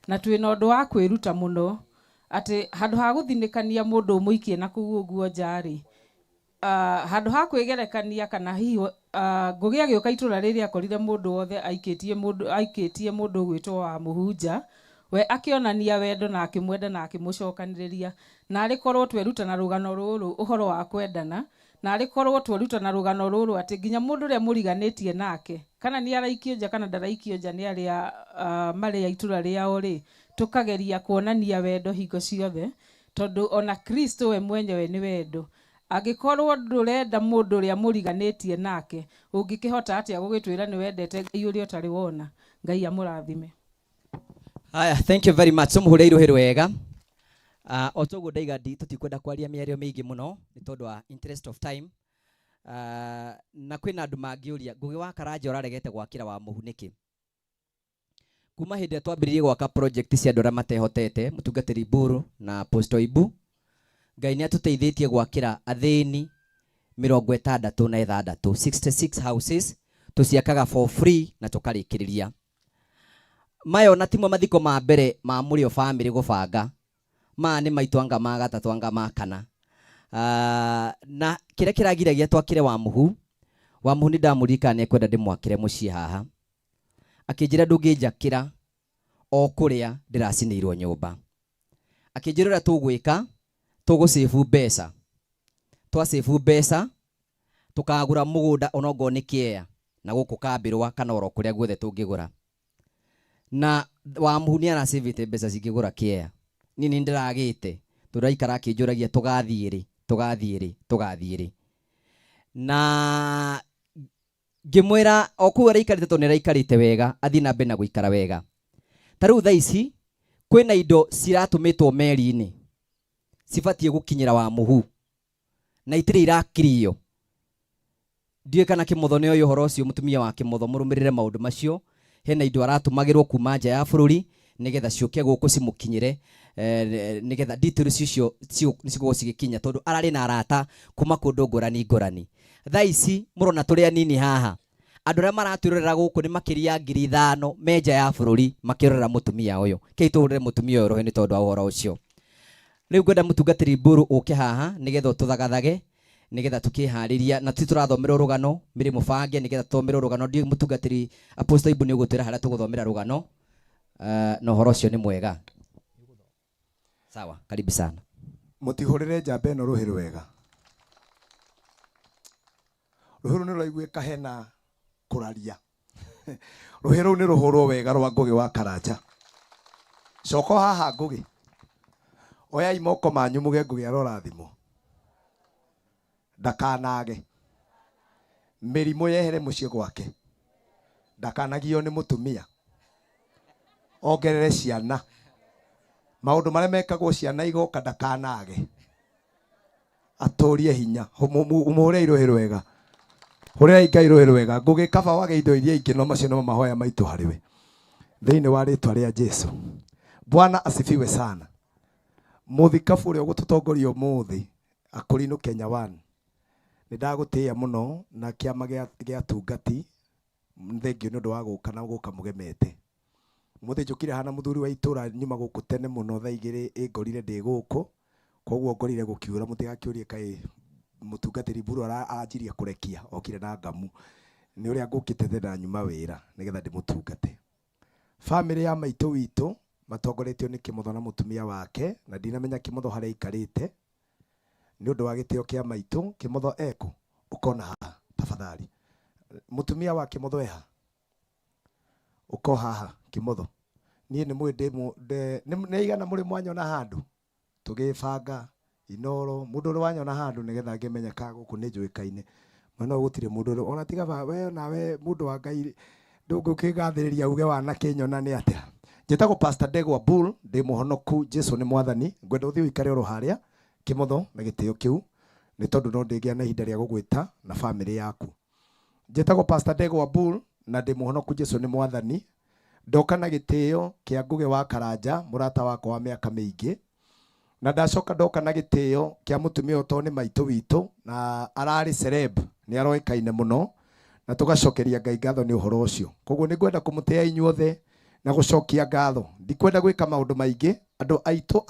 na twĩna ũndũ wa kwĩruta mũno atĩ handũ ha gũthinĩkania mũndũ ũmũikie na kũu ũguo nja rĩ, handũ ha kwĩgerekania kana hihi Ngũgĩ agĩũka itũra rĩrĩ akorire mũndũ wothe aikĩtie mũndũ ũgwĩtwo wa Mũhunja, we akĩonania wendo na akĩmwenda na akĩmũcokanĩrĩria. Na arĩ korwo tweruta na rũgano rũrũ ũhoro wa kwendana, na arĩ korwo tweruta na rũgano rũrũ atĩ nginya mũndũ ũrĩa mũriganĩtie nake, kana nĩ araikio nja kana ndaraikio nja nĩ arĩa marĩ a itũra rĩao rĩ, tũkageria kuonania wendo hingo ciothe, tondũ ona Kristo we mwenyewe nĩ wendo. Angĩkorwo ndũrenda mũndũ ũrĩa mũriganĩtie nake, ũngĩkĩhota atĩa gũgĩtwĩra nĩ wendete Ngai ũrĩa ũtarĩ wona? Ngai amũrathime. Haya, thank you very much. Tumuhure iruhi rwega. O toguo ndaiga ndi tutikwenda kwaria mĩario mĩingĩ mũno nĩ tondũ wa interest of time. Na kwĩna andũ mangĩũria Ngũgĩ wa Karanja ũraregete gwakĩra wa mũhu nĩkĩ? Kuma hĩndĩ ĩrĩa twambĩrĩirie gwaka project cia andũ arĩa matehotete, mũtungatĩri Mburu na Apostle Ibu, Ngai nĩ atũteithĩtie gwakĩra athĩni 66, 66 houses tũciakaga for free na tũkarĩkĩrĩria. Maya ona timo mathiko ma mbere ma mũrĩo family gũbanga, maya nĩ maitũ anga ma gatatũ anga ma kana. Na kĩrĩa kĩragiragia twakĩre wa mũhu, wa mũhu nĩ ndamũririkana nĩ ekwenda ndĩmwakĩre mũciĩ haha. Akĩnjĩra ndũngĩnjakĩra o kũrĩa ndĩracinĩirwo nyũmba. Akĩnjĩra ũrĩa tũgwĩka, tũgũcĩbu mbeca. Twacĩbu mbeca, tũkagũra mũgũnda onokorwo nĩ kĩea na gũkũ kambĩrwa kana oro kũrĩa guothe tũngĩgũra. Na wa mũhu nĩ aracĩbĩte mbeca cingĩgũra kĩea. Niĩ nĩ ndĩragĩte, tondũ aikara akĩnjũragia tũgathiĩ rĩ, tũgathiĩ rĩ, tũgathiĩ rĩ. Na ngĩmwĩra o kũu araikarĩte tondũ nĩ araikarĩte wega, athiĩ na mbere na gũikara wega. Ta rĩu thaa ici kwĩna indo ciratũmĩtwo meri-inĩ cibatiĩ gũkinyĩra wa mũhu na itirĩ irakirio. Ndiũĩ kana Kĩmotho nĩ oĩ ũhoro ũcio, mũtumia wa Kĩmotho mũrũmĩrĩre maũndũ macio. Hena indo aratũmagĩrwo kuma nja ya bũrũri nĩgetha ciũke gũkũ cimũkinyĩre, nĩgetha details icio nĩcikorwo cigĩkinya tondũ ararĩ na arata kuma kũndũ ngũrani ngũrani. Thaa ici mũrona tũrĩ anini haha, andũ arĩa maratwĩrorera gũkũ nĩ makĩria ya 5,000 me nja ya bũrũri makĩrorera mũtumia ũyũ. Kei tũhũrĩre mũtumia ũyũ rũhĩ nĩ tondũ wa ũhoro ũcio. Rĩu ngwenda mũtungatĩri Mburu ũke haha nĩgetha ũtũthagathage, nĩgetha tũkĩharĩria na tũthiĩ tũrathomera rũgano mĩrĩ mũbange nĩgetha tũthomere rũgano. Ndiũĩ mũtungatĩri Apostle Ibu nĩ ũgũtwĩra harĩa tũgũthomera rũgano, na ũhoro ũcio nĩ mwega. Sawa, karibu sana. Mũtihũrĩre njamba ĩno rũhĩ rwega. Rũhĩ rũu nĩ rũraiguĩka hena kũraria. Rũhĩ rũu nĩ rũhũrwo wega rwa Ngũgĩ wa Karanja. Coka haha Ngũgĩ. Oyai moko manyu muge Ngũgĩ arorathimwo. Ndakanage. Mĩrimũ yehere mũciĩ gwake. Ndakanagio nĩ mũtumia. Ongerere ciana. Maũndũ marĩa mekagwo ciana igoka ndakanage. Atũrie hinya. Mũhũrei rũhĩ rwega. Hũrĩrai Ngai rũhĩ rwega. Ngũgĩ kaba wage indo iria ingĩ no macio nĩmo mahoya maitũ harĩ we. Thĩinĩ wa rĩtwa rĩa Jesu. Bwana asifiwe sana. Mũthikabu ũrĩa ũgũtũtongoria ũmũthĩ Akũrinũ Kenya 1. Nĩ ndagũtĩĩa mũno na kĩama gĩa tungati. Thengiũ nĩ ũndũ wa gũka na gũka mũgemete. Mũthĩ njũkire hana mũthuri wa itũra nyuma gũkũ tene mũno thaa igĩrĩ ĩngorire ndĩ gũkũ. Koguo ngorire gũkiura mũtigakĩũrie kaĩ mũtungatĩri Mburu aranjirie kũrekia okire na ngamu. Nĩ ũrĩa ngũkĩte tene na nyuma wĩra nĩgetha ndĩmũtungate. Famĩlĩ ya maitũ witũ matongoretio nĩ Kĩmotho na mũtumia wake na ndinamenya Kĩmotho harĩa aikarĩte nĩ ũndũ wa gĩtĩo kĩa maitũ. Kĩmotho ekũ? Ũkona haha tafadhali. Mũtumia wa Kĩmotho eha? Ũko haha Kĩmotho. Niĩ nĩ mũĩ nĩ igana mũrĩ mwanyona handũ tũgĩbanga Inoro mũndũ ũrĩa wanyona handũ nĩgetha ngĩmenye ka gũkũ nĩ njũĩkaine. Mwena ũyũ gũtirĩ mũndũ ũrĩa ona tiga we nawe mũndũ wa Ngai ndũngĩkĩgathĩrĩria uge wanakĩnyona nĩ atĩa. Njĩtagwo Pastor Ndegwa Bull, ndĩ mũhonoku, Jesu nĩ mwathani. Ngwenda ũthiĩ ũikare oro harĩa Kĩmotho na gĩtĩo kĩu nĩ tondũ no ndĩgĩa na ihinda rĩa gũgwĩta na famĩlĩ yaku. Njĩtagwo Pastor Ndegwa Bull na ndĩ mũhonoku, Jesu nĩ mwathani. Ndoka na gĩtĩo kĩa Ngũgĩ wa Karanja, mũrata wakwa wa mĩaka mĩingĩ. Na ndacoka ndoka na gĩtĩo kĩa mũtumia ũyũ tondũ nĩ maitũ witũ na ararĩ celeb, nĩ aroĩkaine mũno na tũgacokeria Ngai ngatho nĩ ũhoro ũcio. Koguo nĩ ngwenda kũmũtĩa inyuothe na gũcokia ngatho. Ndikwenda gwĩka maũndũ maingĩ, andũ aitũ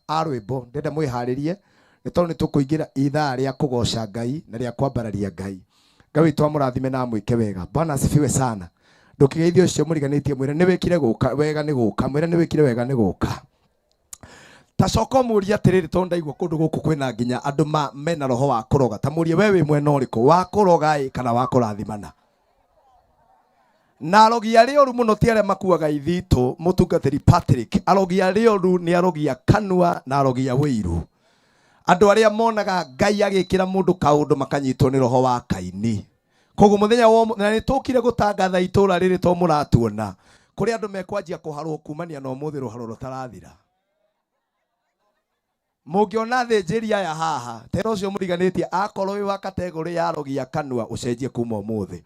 a rwĩmbo ndĩrenda mwĩharĩrie nĩ tondũ nĩ tũkũingĩra ithaa rĩa kũgoca Ngai na rĩa kwambararia Ngai. Ngai witũ amũrathime na amwĩke wega. Bwana asifiwe sana. Ndũkĩgeithie ũcio mũriganĩtie mwĩre nĩ wĩkire gũka wega nĩ gũka, mwĩre nĩ wĩkire wega nĩ gũka. Ta coka ũmũrie atĩrĩrĩ tondũ ndaigua kũndũ gũkũ kwĩna nginya andũ mena roho wa kũroga. Ta mũrie we wĩ mwena ũrĩkũ, wa kũroga ĩ kana wa kũrathimana? Na arogi arĩa oru mũno ti arĩa makuaga ithitũ, mũtungatĩri Patrick. Arogi arĩa oru nĩ arogi a kanua na arogi a ũiru. Andũ arĩa monaga Ngai agĩkĩra mũndũ kaũndũ makanyitwo nĩ roho wa Kaini. Koguo mũthenya wa ũmũthĩ, na nĩ tũkire gũtangatha itũra rĩrĩ to mũratuona, kũrĩ andũ mekwanjia kũharwo kumania na ũmũthĩ rũharo rũtarathira. Mũngĩona thĩnjĩri aya haha tera ũcio mũriganĩtie akorwo wĩ wa kategorĩ ya rogia kanua ũcenjie kuma ũmũthĩ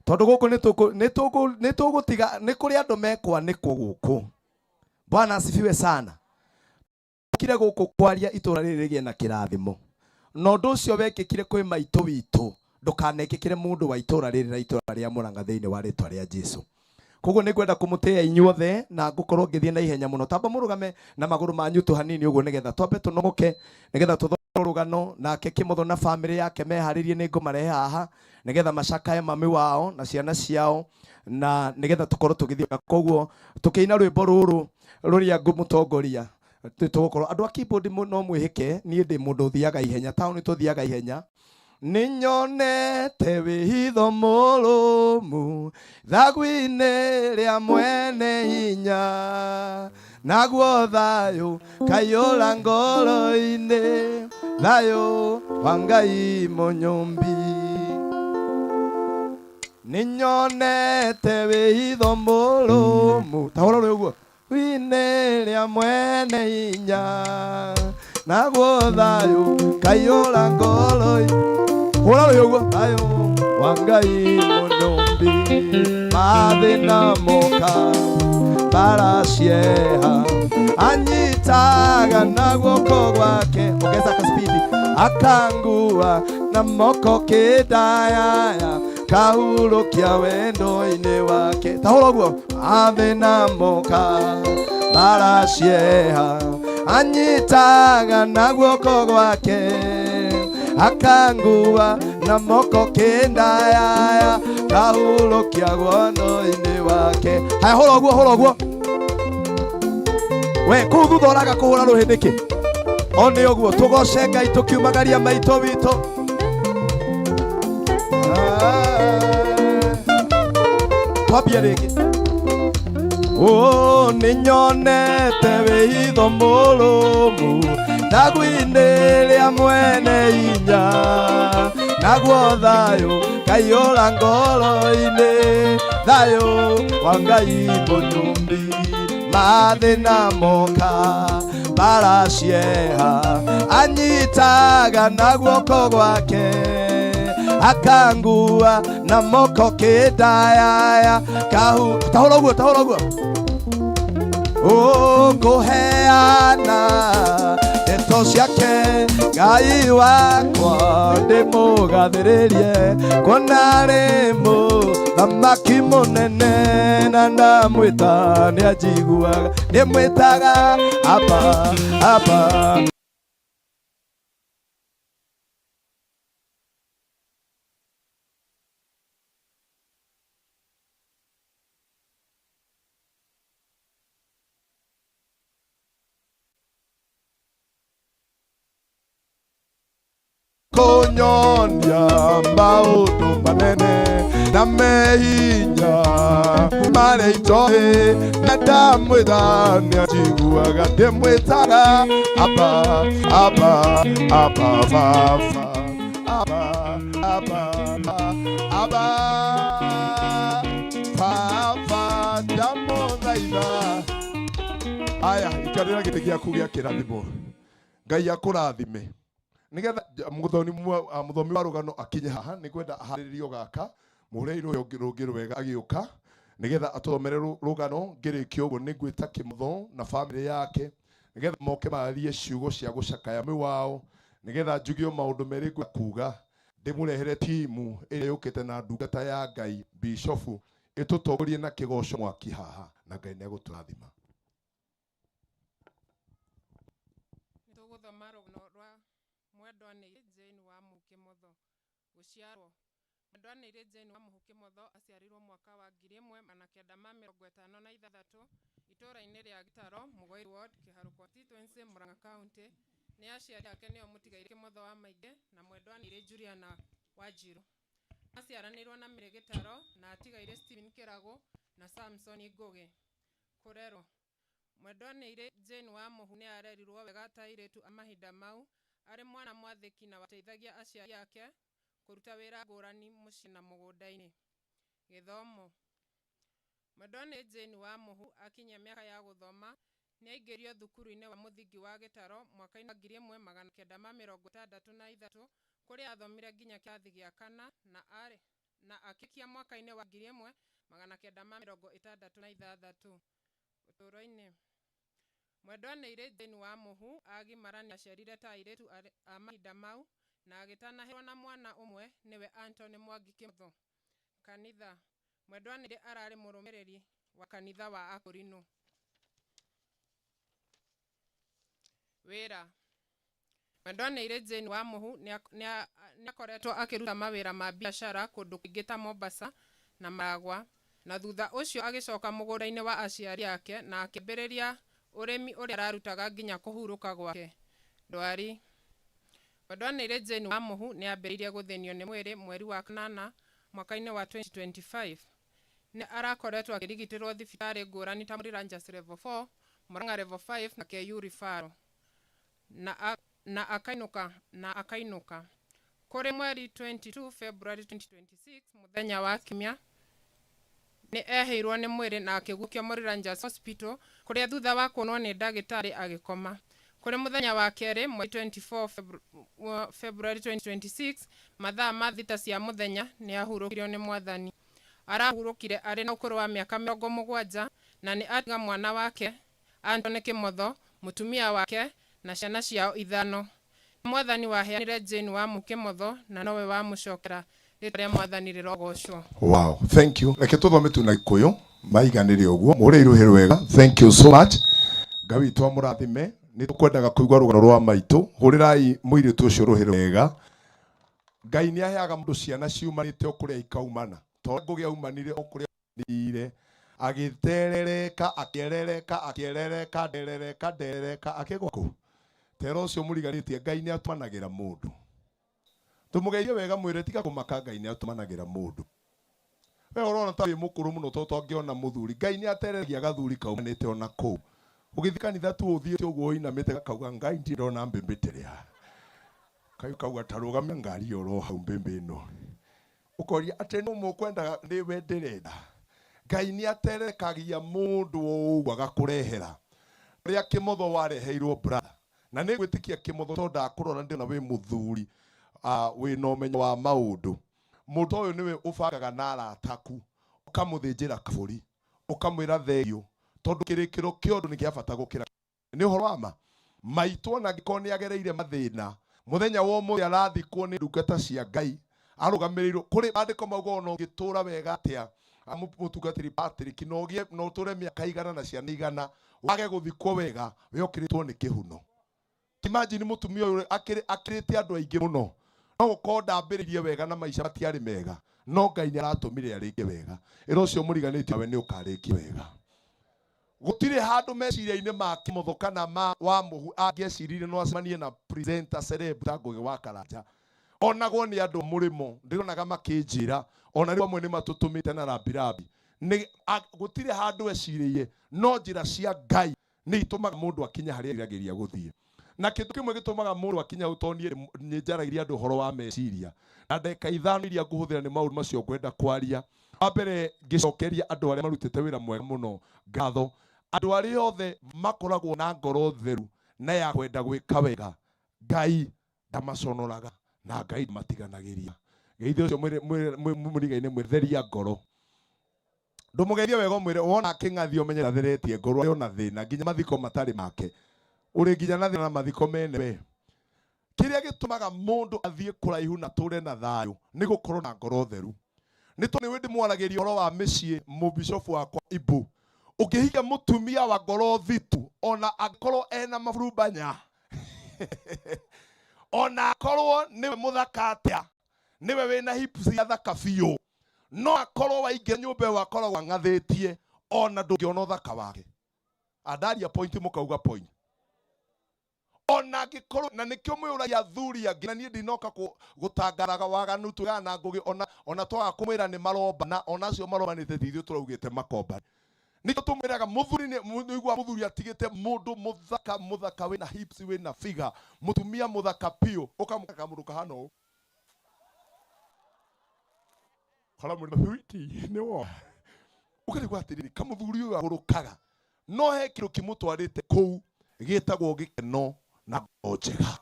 tondũ gũkũ nĩ tũgũtiga nĩ kũrĩ andũ mekwanĩkwo gũkũ. Bwana asifiwe sana. Kire gũkũ kwaria itũra rĩrĩ rĩgĩe na kĩrathimo na ũndũ ũcio wekĩkire kwĩ maitũ witũ ndũkanekĩkĩre mũndũ wa itũra rĩrĩ na itũra rĩa Murang'a thĩinĩ wa rĩtwa rĩa Jesu. Koguo nĩ ngwenda kũmũtĩĩa inyuothe na ngũkorwo ngĩthiĩ na ihenya mũno. Tamba mũrũgame na magũrũ manyu tu hanini ũguo nĩgetha twambe tũnogoke nĩgetha tũthome rũgano nake Kĩmotho na bamĩrĩ yake meharĩrie nĩ ngũmarehe haha nĩgetha macakae mami wao na ciana ciao na nĩgetha tũkorwo tũgĩthiĩ. Koguo tũkĩina rwĩmbo rũrũ rũrĩa ngũmũtongoria tũgũkorwo andũ a keyboard no mwĩhĩke niĩ ndĩ mũndũ ũthiaga ihenya taũni tũthiaga ihenya. Nĩnyonete wĩhitho mũrũmu thagwi-inĩ rĩa mwene hinya naguo thayũ kaiyũra ngoro-inĩ thayũ wa Ngai mũnyũmbi. Nĩnyonete wĩhitho mũrũmu ta hũra rũĩ ũguo wine rĩa mwene hinya naguo thayũ kaiyũra ngoro-inĩ hũra rũĩ ũguo thayũ wa Ngai mũnyũmbi mathĩna moka mbara cieha anyitaga na guoko gwake ongeza kaspidi akangua na moko kĩndayaya kahurũkia wendo-inĩ wake ta hũra ũguo mathĩna moka mbara cieha anyitaga na guoko gwake akangua na moko kĩndayaya kahurũkia wendo-inĩ wake. Haya hũra ũguo hũra ũguo we kũu thutha ũraga kũhũra rũhĩ nĩkĩ o nĩ ũguo tũgoce Ngai tũkiumagaria maitũ witũ. Twambie rĩngĩ. Oh, nĩnyonete wĩhitho mũrũmu thagwi-inĩ rĩa mwene hinya naguo thayũ kaiyũra ngoro-inĩ thayũ wa Ngai mũnyũmbi mathĩna moka mbara cieha anyitaga na guoko gwake akangua na moko kĩndayaya kahu ta hũra ũguo ta hũra ũguo ũkũheana ndeto ciake Ngai wakwa ndĩmũgathĩrĩrie kuona arĩ mũthamaki mũnene na ndamwĩta nĩanjiguaga ndĩmwĩtaga Abba Abba. Kunyonia maũndũ manene na mehinya marĩa itoĩ na ndamwĩta nĩanjiguaga ndĩmwĩtaga Abba Abba Abba Baba Abba Abba Abba Baba ndamũthaitha. Aya ikarĩra gĩtĩ gĩaku gĩa kĩrathimo Ngai akũrathime nigetha mũthomi wa rũgano akinye haha nĩ ngwenda aharĩrĩrio gaka mũhũre rũĩ rũngĩ rwega agĩũka nigetha atũthomere rũgano ngĩrĩkia ũguo nĩ ngwĩta Kĩmotho na bamĩrĩ yake nigetha moke marie ciugo cia gũcakaya mami wao nigetha njuge o maũndũ merĩ ngwenda kuga ndĩmũrehere timu ĩrĩa yũkĩte na ndungata ya Ngai bishofu ĩtũtongorie na kĩgoco mwaki haha na Ngai nĩegũtũrathima. Nĩtũgũthoma rũgano rwa Mwendwanĩire Jane wa Mũhu Kĩmotho. Gũciarwo. Mwendwanĩire Jane wa Mũhu Kĩmotho aciarirwo mwaka wa 1956 itũũra-inĩ rĩa Gĩtaro, Mũgoi Ward, Kĩharũ Constituency, Murang'a County. Nĩ aciari ake nĩo Mũtigairĩ Kĩmotho wa Maingĩ na Mwendwanĩire Juliana Wanjiru. Aciaranĩirwo na Mary Gĩtaro na atigaire Stephen Kĩragũ na Samson Ngũgĩ. Kũrerwo. Mwendwanĩire Jane wa Mũhu nĩ arerirwo wega ta airĩtu a mahinda mau arĩ mwana mwathĩki na wateithagia aciari ake kũruta wĩra ngũrani mũciĩ na mũgũnda-inĩ. Gĩthomo. Mwendwanĩire Jane wa Mũhu akinyia mĩaka ya gũthoma Nĩ aingĩrio thukuru-inĩ wa mũthingi wa Gĩtaro mwaka-inĩ wa 1963 kũrĩa athomire nginya kĩrathi gĩa kana na arĩ na akĩrĩkia mwaka-inĩ wa 1966. Ũtũũro-inĩ. Mwendwa-nĩirĩ Jane wa Mũhu agimara nĩ aciarire ta airĩtu a mahinda mau na agĩtanahĩrwo na mwana ũmwe nĩwe Anthony Mwangi Kĩmotho. Kanitha. Mwendwa-nĩirĩ ararĩ mũrũmĩrĩri wa kanitha wa Akũrinũ. Wĩra. Mwendwa-nĩirĩ Jane wa Mũhu nĩ akoretwo akĩruta mawĩra ma biacara kũndũ kũingĩ ta Mombasa na Maragwa, na thutha ũcio agĩcoka mũgũnda-inĩ wa aciari ake na akĩambĩrĩria ũrĩmi ũrĩa ararutaga nginya kũhurũka gwake. Ndwari. Mwendwa-nĩirĩ Jane wa Mũhu nĩ ambĩrĩirie gũthĩnio nĩ mwĩrĩ mweri wa kanana mwaka-inĩ wa 2025. Nĩ arakoretwo akĩrigitĩrwo thibitarĩ ngũrani ta Moi Rangers Level 4, Murang'a Level 5 na KU Referral. Na akainũka na akainũka. Kũrĩ mweri 22 February 2026 mũthenya wa Kiumia, nĩ ehĩirwo nĩ mwĩrĩ na akĩguũkio Moi Rangers Hospital kũrĩa thutha wa kuonwo nĩ ndagĩtarĩ agĩkoma. Kũrĩ mũthenya wa kerĩ mweri 24 February 2026 mathaa ma 3 cia mũthenya nĩ ahurũkirio nĩ Mwathani. Arahurũkire arĩ na ũkũrũ wa mĩaka 70 na nĩ atiga mwana wake Anthony Kĩmotho, mũtumia wake na ciana ciao 5. Nĩ Mwathani waheanire Jane wa Mũhu Kĩmotho na nowe wamũcokera. Rĩtwa rĩa Mwathani rĩrogocwo. Wow, thank you. Reke tũthome tu na Gĩkũyũ maiganĩre ũguo. Mũhũre irũhĩ rwega. Thank you so much. Ngai witũ amũrathime. Nĩ tũkwendaga kũigua rũgano rwa maitũ. Hũrĩrai mũirĩtu ũcio rũhĩ rwega. Ngai nĩ aheaga mũndũ ciana ciumanĩte o kũrĩa ikaumana. Tondũ Ngũgĩ aumanire o kũrĩa aumanire. Agĩterereka, akĩerereka, akĩerereka, nderereka, nderereka, akĩgwa kũ. Tera ũcio mũriganĩtie Ngai nĩ atũmanagĩra mũndũ. Tũmũgeithie wega mwĩre tiga kũmaka Ngai nĩ atũmanagĩra mũndũ. We ũrona ta wĩ mũkũrũ mũno tondũ tongĩona mũthuri. Ngai nĩ atereragia gathuri kaumanĩte ona kũu. Ũgĩthiĩ kanitha tu ũthiĩte ũguo ũinamĩte gakauga Ngai ndirĩ ndona mbĩmbĩ tĩrĩa. Kai kauga ta rũgamia ngari oro hau mbĩmbĩ ĩno. Ũkoria atĩ nũ mũkwendaga nĩwe ndĩrenda. Ngai nĩ aterekagia mũndũ o ũguo agakũrehera. Rĩa Kĩmotho wareheirwo brother. Na nĩ gwĩtĩkia Kĩmotho tondũ ndakũrora ndĩrona wĩ mũthuri wĩna ũmenyo wa maũndũ. Mũndũ ũyũ nĩwe ũbangaga na arataku, ũkamũthĩnjĩra kabũri, ũkamwĩra thengio, tondũ kĩrĩkĩro kĩa ũndũ nĩ kĩa bata gũkĩra. Nĩ ũhoro wa ma. Maitũ ona angĩkorwo nĩ agereire mathĩna, mũthenya wa ũmũthĩ arathikwo nĩ ndungata cia Ngai, arũgamĩrĩirwo kũrĩ maandĩko mauga ona ũngĩtũra wega atĩa, mũtungatĩri Patrick, na ũgĩe na ũtũre mĩaka 100 na ciana 100, wage gũthikwo wega, we ũkĩrĩtwo nĩ kĩhuno. Imagine mũtumia ũyũ akĩrĩte andũ aingĩ mũno. No gũkorwo ndambĩrĩirie wega na maica matiarĩ mega, no Ngai nĩ aratũmire arĩkie wega. Ĩra ũcio mũriganĩtie nawe nĩ ũkarĩkia wega. Gũtirĩ handũ meciria-inĩ ma Kĩmotho kana ma wa Mũhu angĩeciririe no acemanie na presenter celeb ta Ngũgĩ wa Karanja. Onagwo nĩ andũ mũrĩmo, ndĩronaga makĩnjĩra, ona rĩu amwe nĩ matũtũmĩte na rambirambi. Gũtirĩ handũ ecirĩire, no njĩra cia Ngai nĩ itũmaga mũndũ akinye harĩa eriragĩria gũthiĩ. Na kĩndũ kĩmwe gĩtũmaga mũndũ akinye hau tondũ niĩ nĩ njaragĩria andũ ũhoro wa meciria. Na ndagĩka 5 iria ngũhũthĩra nĩ maũndũ macio ngwenda kwaria. Wa mbere ngĩcokeria andũ arĩa marutĩte wĩra mwega mũno ngatho. Andũ arĩa othe makoragwo na ngoro theru na ya kwenda gwĩka wega, Ngai ndamaconoraga na Ngai ndamatiganagĩria. Geithio ũcio mũriga-inĩ mwĩtheria ngoro. Ndũmũgeithie wega ũmwĩre wona akĩng'athia ũmenye ndatheretie ngoro, arĩ ona thĩna nginya mathiko matarĩ make. Ũrĩ nginya na thĩna na mathiko mene we. Kĩrĩa gĩtũmaga mũndũ athiĩ kũraihu na atũre na thayũ nĩ gũkorwo na ngoro theru. Nĩ tondũ nĩ wĩndĩ mwaragĩria ũhoro wa mĩciĩ mũbicobu wakwa Ibu. Ũngĩhikia mũtumia wa ngoro thitu ona angĩkorwo ena maburumbanya, ona akorwo nĩwe mũthaka atĩa, nĩwe wĩna hips cia thaka biũ, no akorwo waingĩra nyũmba ĩyo akoragwo ang'athĩtie, ona ndũngĩona ũthaka wake. Andaria point mũkauga point. Ona angĩkorwo, na nĩkĩo mwĩũragia athuri angĩ, na niĩ ndinoka gũtangaraga waganu twĩgaga na Ngũgĩ, ona twaga kũmwĩra nĩ marombana, ona acio marombanĩte ti ithuĩ tũraugĩte makombane. Nĩkĩo tũmwĩraga mũthuri nĩ, nĩigua mũthuri atigĩte mũndũ mũthaka, mũthaka wĩna hips, wĩna figure, mũtumia mũthaka biũ, ũkamũka mũndũ kahana ũũ. Karamwĩra sweetie, nĩ wona. Ũkarigwo atĩrĩrĩ, kamũthuri ũyũ agũrũkaga. No he kĩndũ kĩmũtwarĩte kũu gĩtagwo gĩkeno na ngoro njega.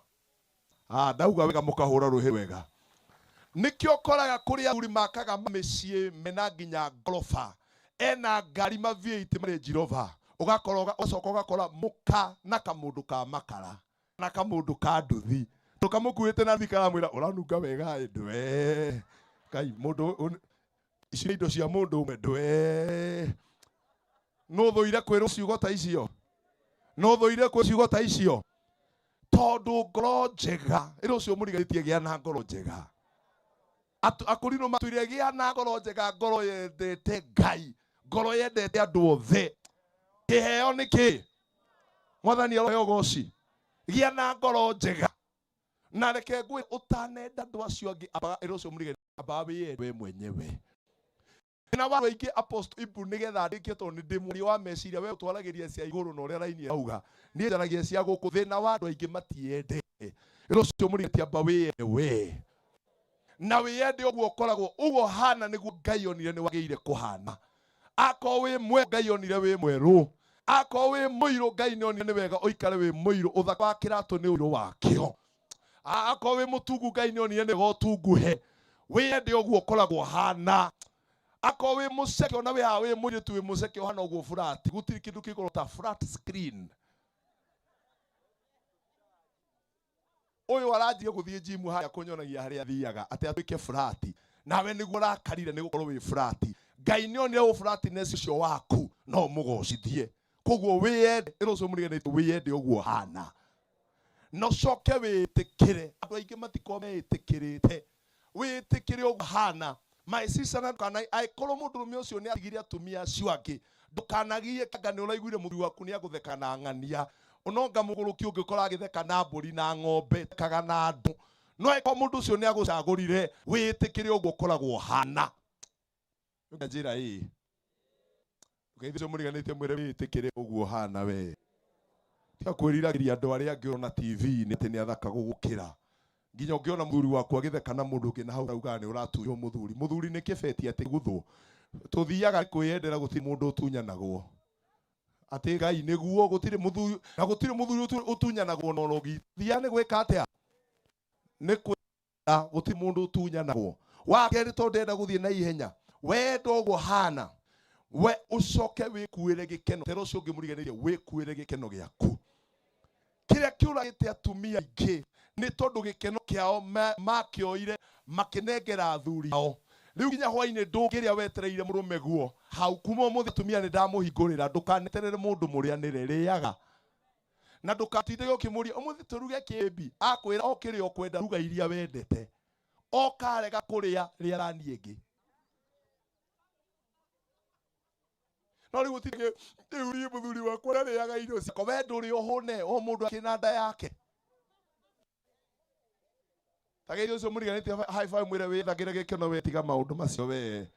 Ah, ndauga wega mũkahũra rũhĩ wega. Nĩkĩo ũkoraga kũrĩ athuri makaga mĩciĩ mena nginya ngoroba, ena ngari ma V8 ma Range Rover, ũgakora ũgacoka ũgakora mũka na kamũndũ ka makara na kamũndũ ka nduthi tũkamũkuĩte na nduthi karamwĩra ũranunga wega ĩ ndwe Ngai mũndũ ici nĩ indo cia mũndũ ũmwe ndwe. Nũ thũire kwĩrwo ciugo ta icio? Nũ thũire kwĩrwo ciugo ta icio? Tondũ ngoro njega ĩrĩ ũcio mũriganĩtie gĩa na ngoro njega. Akũrinũ matwĩre gĩa na ngoro njega, ngoro yendete Ngai, ngoro yendete andũ othe. Kĩheo nĩ kĩ? Mwathani aroheo ũgoci. Gĩa na ngoro njega. Na reke ngwĩre ũtanenda andũ acio angĩ, ambaga ĩrĩ ũcio mũriganĩtie, ambaga wĩyende we mwenyewe. Na wa aingĩ Apostle Ibu nĩgetha ndĩkie tondũ nĩ ndĩ mwaria wa meciria, we ũtwaragĩria cia igũrũ na ũrĩa raini ĩrauga, niĩ njaragia cia gũkũ. Thĩna wa andũ aingĩ matiendete. Ĩrĩ ũcio mũriganĩtie, amba wĩyende we. Na wĩyende ũguo ũkoragwo ũguo hana nĩguo Ngai onire nĩ wagĩrĩire kũhana. Akorwo wĩ mwerũ Ngai onire wĩ mwerũ, akorwo wĩ mũirũ Ngai nĩ onire nĩ wega ũikare wĩ mũirũ, ũthaka wa kĩratũ nĩ ũirũ wakĩo. Akorwo wĩ mũtungu Ngai nĩ onire nĩ wega ũtunguhe, wĩyende ũguo ũkoragwo hana. Akorwo wĩ mũceke, ona wĩ haha wĩ mũirĩtu wĩ mũceke ũhana ũguo flat, gũtirĩ kĩndũ kĩgũrũ ta flat screen. Ũyũ aranjia gũthiĩ gym harĩa kũnyonagia harĩa athiaga atĩ atuĩke flat, nawe nĩguo ũrakarire nĩ gũkorwo wĩ flat. Ngai nĩ onire ũ flatness ũcio waku no ũmũgocithie. Koguo wĩyende, ĩra ũcio mũriganĩtie wĩyende ũguo ũhana, na ũcoke wĩĩtĩkĩre. Andũ aingĩ matikoragwo meĩtĩkĩrĩte. Wĩĩtĩkĩre ũguo ũhana. My sister, na ndũkana, angĩkorwo mũndũrũme ũcio nĩ atigire atumia acio angĩ, ndũkanagie kanga nĩ ũraiguire mũthuri waku nĩ agũtheka na ng'ania. Ononga mũgũrũki ũngĩkora agĩtheka na mbũri na ng'ombe, thekaga na andũ. No angĩkorwo mũndũ ũcio nĩ agũcagũrire, wĩĩtĩkĩre ũguo ũkoragwo ũhana. Njĩra ĩĩ. Ũgeithio ũcio mũriganĩtie mwĩre wĩĩtĩkĩre ũguo ũhana we. Tiga kwĩriragĩria andũ arĩa angĩ ũrona T V-inĩ atĩ nĩ athaka gũgũkĩra. Nginya ũngĩona mũthuri waku agĩtheka na mũndũ ũngĩ na hau ũraugaga nĩ ũratunywo mũthuri. Mũthuri nĩ kĩbeti atĩ guthwo. Tũthiaga kwĩyendera gũtirĩ mũndũ ũtunyanagwo. Atĩ Ngai nĩguo gũtirĩ mũthuri na gũtirĩ mũthuri ũtunyanagwo na ũrogi. Thiaga nĩ gwĩka atĩa? Nĩ kwĩyendera, gũtirĩ mũndũ ũtunyanagwo. Wa kerĩ tondũ ndĩrenda gũthiĩ na ihenya, wenda ũguo hana, we ũcoke wĩkuĩre gĩkeno. Tera ũcio ũngĩ mũriganĩrie, wĩkuĩre gĩkeno gĩaku. Kĩrĩa kĩũragĩte atumia aingĩ nĩ tondũ gĩkeno kĩao makĩoire makĩnengera athuri ao. Rĩu nginya hwainĩ ndũngĩrĩa wetereire mũrũme guo. Hau kuma ũmũthĩ atumia nĩ ndamũhingũrĩra, ndũkaneterere mũndũ mũrĩanĩre, rĩaga. Na ndũgatinde ũkĩmũria ũmũthĩ tũruge kĩmbi, akwĩra o kĩrĩa ũkwenda, ruga iria wendete. Okarega kũrĩa, rĩa thani ĩngĩ. No rĩu gũtirĩ rĩu niĩ mũthuri wakwa ndarĩaga irio ciakwa, we ndũrĩ ũhũne, o mũndũ akĩna nda yake. Ta geithia ũcio mũriganĩtie high five mwĩre wĩthagĩre gĩkeno we, tiga maũndũ macio we.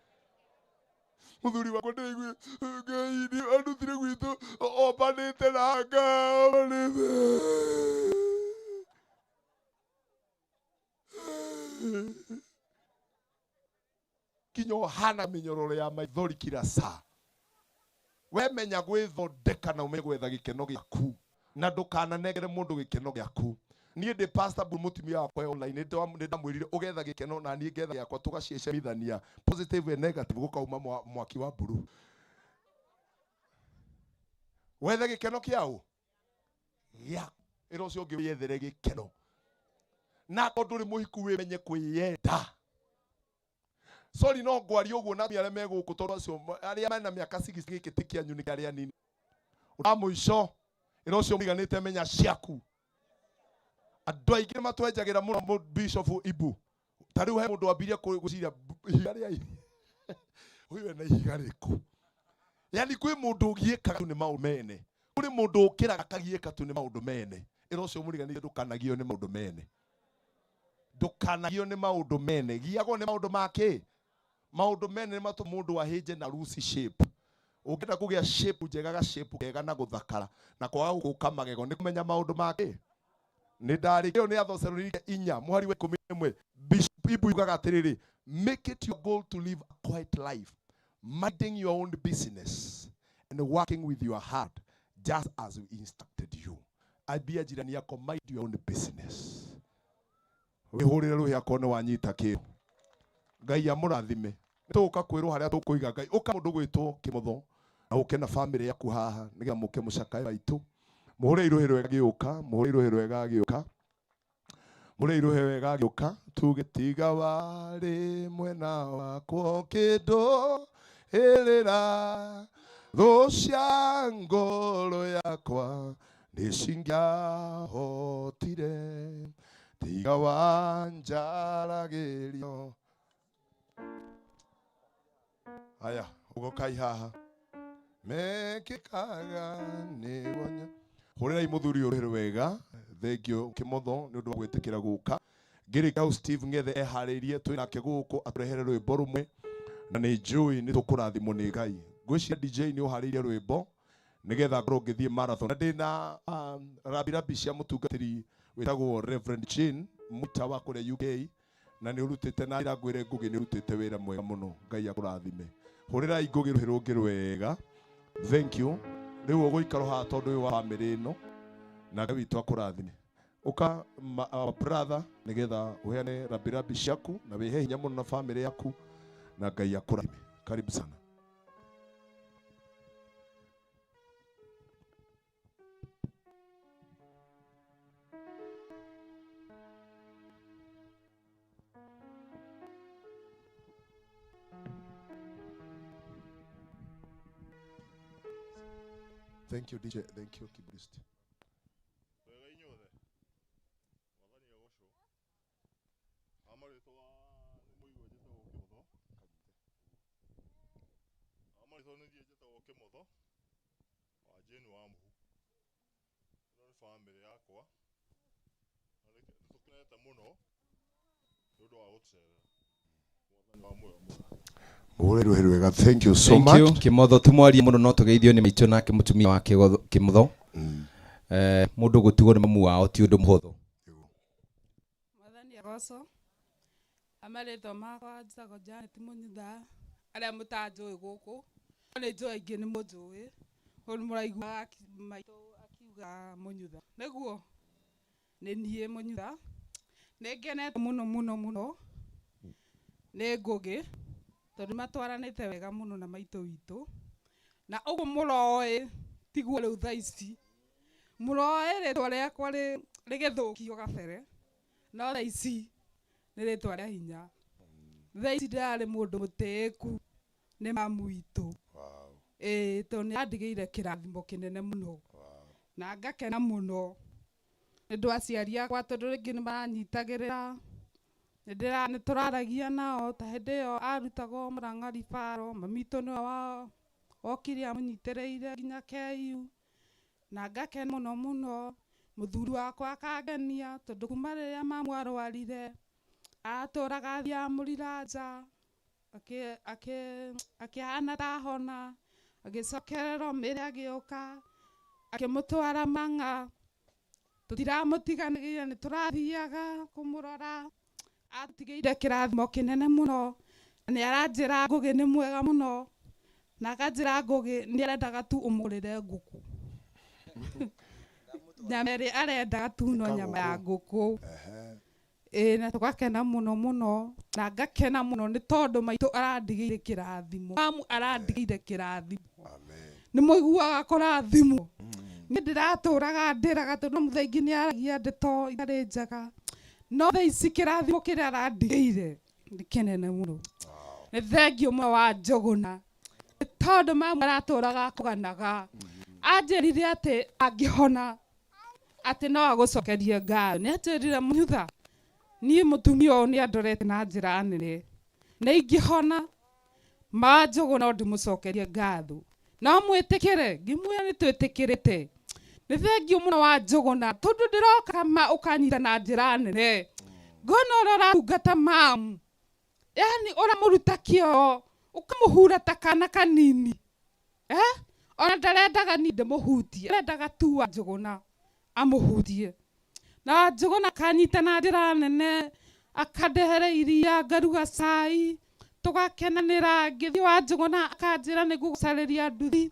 Mũthuri wakwa ndĩraigua Ngai nĩ andutire gwitũ ombanĩte na nga, ombanĩte. Kinya ũhana mĩnyororo ya maithori kila saa. We menya gwĩthondeka na ũmenye gwetha gĩkeno gĩaku, na ndũkananengere mũndũ gĩkeno gĩaku. Niĩ ndĩ Pastor Bull, mũtumia wakwa online, nĩ ndamwĩrire ũgetha gĩkeno na niĩ ngetha gĩakwa, tũgaciĩcemithania positive and negative, gũkauma mwaki wa mburu. Wethe gĩkeno kĩaũ? Gĩaku. Ĩra ũcio ũngĩ wĩyethere gĩkeno. Na tondũ ũrĩ mũhiku wĩmenye kwĩyenda. Sorry, no ngwaria ũguo na arĩa me gũkũ tondũ acio arĩa mena mĩaka 6 gĩkĩ ti kĩanyu, nĩ arĩa anini. Wa mũico, ĩra ũcio mũiganĩte menya ciaku. Andũ aingĩ nĩ matwenjagĩra mũno Bishop Ibu. Ta rĩu he mũndũ wambirie gwĩciria ihiga rĩa ũyũ ena ihiga rĩrĩkũ? Yaani kwĩ mũndũ ũgiĩkaga tu nĩ maũndũ mene. Kũrĩ mũndũ ũkĩraga akagiĩka tu nĩ maũndũ mene. Ĩra ũcio mũriganĩire ndũkanagio nĩ maũndũ mene. Ndũkanagio nĩ maũndũ mene. Giagwo nĩ maũndũ ma kĩ? Maũndũ mene nĩ matũ mũndũ ahĩnje na loose shape. Ũngĩenda kũgĩa shape njega, ga shape kega na gũthakara na kwaga gũkũka magego nĩ kũmenya maũndũ ma kĩ? Nĩ ndarĩ ĩyo nĩ Athesalonike inya mũhari wa ikũmi na ĩmwe. Bishop Ibu yugaga atĩrĩrĩ, make it your goal to live a quiet life, minding your own business and working with your heart just as we instructed you. Ambia jirani yako, mind your own business. Wihurire ruhi akorwo nĩ wanyita kĩo. Ngai amũrathime. Tũgũka kwĩrwo harĩa tũkũiga Ngai. Ũka mũndũ gwĩtwo Kĩmotho na ũke na family yaku haha nĩgetha mũke mũcakae maitũ. Mũhũre irũhĩ rwega gĩũka, mũhũre irũhĩ rwega gĩũka. Mũhũre irũhĩ wega gĩũka. Tuge tiga warĩ mwena wakwa kĩndũ ĩrĩra thũ cia ngoro yakwa nĩcingĩahotire tiga wanjaragĩrio. Haya, ugokai haha mekĩkaga nĩguo hũrĩrai mũthuri ũyũ rũhĩ wega. Thengio Kĩmotho nĩ ũndũ wa gwĩtĩkĩra gũka. Ngĩrĩka hau Steve Ng'ethe eharĩirie twĩ nake gũkũ atũrehere rwĩmbo rũmwe na nĩ njũĩ nĩ tũkũrathimwo nĩ Ngai. Ngwĩciria DJ nĩ ũharĩirie rwĩmbo nĩgetha ngorwo ngĩthiĩ marathon. Na ndĩna rabirabi cia mũtungatĩri wĩtagwo Reverend Jane Muta wa kũrĩa UK na nĩ ũrutĩte na njĩra ngwĩre Ngũgĩ nĩ ũrutĩte wĩra mwega mũno. Ngai akũrathime. Hũrĩrai Ngũgĩ rũhĩ rũngĩ rwega. Thank you. Rĩu ũgũikara haha tondũ ũyũ wa family ĩno na Ngai witũ akũrathime. Ũka our brother nĩgetha ũheane rabirabi ciaku na wĩhe hinya mũno na family yaku na Ngai akũrathime. Karibu sana. Thank you, DJ. Thank you, keyboardist. Wega inyuothe. Mwathani agocwo. Ha marĩtwa nĩ mũigua njĩtagwo Kĩmotho. Ha marĩtwa nĩ niĩ njĩtagwo Kĩmotho wa Jane wa Mũhu. Ĩno nĩ bamĩrĩ yakwa na nĩ tũkenete mũno nĩ ũndũ wa gũtũcerera. Mwathani wa muoyo mũrathime. Mũhũre rũhĩ rwega. Thank you so Thank much. you. Kĩmotho tumwarie mũno no tũgeithio nĩ maitũ nake mũtumia wa Kĩmotho. Mũndũ gũtigwo nĩ mamu wao ti ũndũ mũhũthũ. Mwathani agocwo. Amarĩtwa makwa njĩtagwo Janet Mũnyitha, arĩa mũtanjũĩ gũkũ. No nĩ njũĩ aingĩ nĩ mũnjũĩ. Ũguo nĩ mũraigua maitũ akiuga Mũnyutha. Nĩguo? Nĩ niĩ Mũnyutha. Nĩ ngenete mũno mũno mũno nĩ Ngũgĩ tondũ matwaranĩte wega mũno na maitũ witũ. Na ũguo mũroĩ tiguo rĩu thaa ici. Mũroĩ rĩtwa rĩakwa rĩgĩthũkio gabere. No thaa ici nĩ rĩtwa rĩa hinya. Thaa ici ndĩrarĩ mũndũ mũtĩĩku nĩ mamu witũ. Ĩĩ, tondũ nĩ andigĩire kĩrathimo kĩnene mũno. Na ngakena mũno nĩ ũndũ wa aciari akwa tondũ rĩngĩ nĩ maranyitagĩrĩra. Nĩ tũraragia nao ta hĩndĩ ĩyo arutagwo Murang'a referral, mami witũ nĩwe wokire amũnyitĩrĩire nginya KU. Na ngakena mũno mũno. Mũthuri wakwa akangenia tondũ kuma rĩrĩa mamu arwarire atũraga athiaga mũriranja akĩhana ta ahona, agĩcokererwo mĩrĩ agĩũka akĩmũtwara Mang'a. Tũtiramũtiganĩria, nĩ tũrathiaga kũmũrora. Atigĩire kĩrathimo kĩnene mũno. Na nĩ aranjĩra Ngũgĩ nĩ mwega mũno. Na akanjĩra Ngũgĩ nĩ arendaga tu ũmũgũrĩre ngũkũ. Nyama ĩrĩa arendaga tu no nyama ya ngũkũ. Ĩĩ, na tũgakena mũno mũno. Na ngakena mũno nĩ tondũ maitũ arandigĩire kĩrathimo. Mamu arandigĩire kĩrathimo. Nĩ mũiguaga kũrathimwo. Niĩ ndĩratũraga ndĩraga tondũ mũthenya ingĩ nĩ aragia ndeto itarĩ njega. No thaa ici kĩrathimo kĩrĩa arandigĩire nĩ kĩnene mũno. Nĩ thengio mũno wa Njũgũna. Nĩ tondũ mamu aratũraga akũganaga. Anjĩrire atĩ angĩhona atĩ no agũcokerie ngatho. Nĩ anjĩrire Mũnyutha, niĩ mũtumia ũyũ nĩ andorete na njĩra nene. Na ingĩhona ma Njũgũna no ndĩmũcokerie ngatho. No mwĩtĩkĩre, ngĩmwĩra nĩ twĩtĩkĩrĩte. Nĩ thengio mũno wa Njũgũna tondũ ndĩroka ma ũkanyita na njĩra nene. Ngona ũrĩa ũratungata mamu. Yaani ũramũruta kĩoro, ũkamũhura ta kana kanini. Ona ndarendaga niĩ ndĩmũhutie, arendaga tu wa Njũgũna amũhutie. Na Njũgũna akanyita na njĩra nene, akandehere iria, ngaruga cai, tũgakenanĩra. Ngĩthiĩ wa Njũgũna akanjĩra nĩ ngũgũcarĩria nduthi.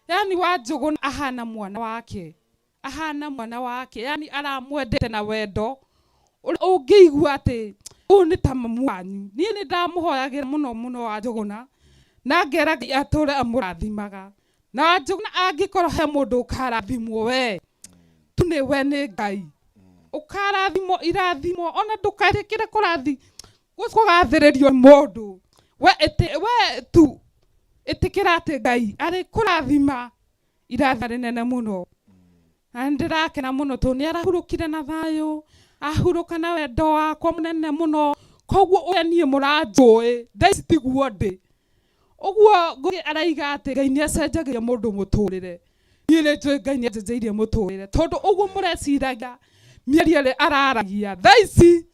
Yani wa Njũgũna ahana mwana wake, ahana mwana wake, yani aramwendete na wendo ũrĩa ũngĩigua atĩ ũyũ nĩ ta mamu wanyu. Niĩ nĩ ndamũhoyagĩra mũno mũno wa Njũgũna, na ngera Ngai atũre amũrathimaga. Na wa Njũgũna angĩkorwo he mũndũ ũkarathimwo we tu nĩ we, nĩ Ngai ũkarathimwo irathimwo, ona ndũkaĩtĩkĩre kũrathi kũgathĩrĩrio nĩ mũndũ. We ĩtĩ, we tu ĩtĩkĩra atĩ Ngai arĩ kũrathima irathima rĩnene mũno. Na nĩndĩrakena mũno tondũ nĩ arahurũkire na thayũ, ahurũka na wendo wakwa mũnene mũno. Koguo ũrĩa niĩ mũranjũĩ thaa ici tiguo ndĩ. Ũguo Ngũgĩ araiga atĩ Ngai nĩ acenjagia mũndũ mũtũrĩre. Niĩ nĩ njũĩ Ngai nĩ anjenjeirie mũtũrĩre, tondũ ũguo mũreciragia mĩario ĩrĩa araragia thaa ici,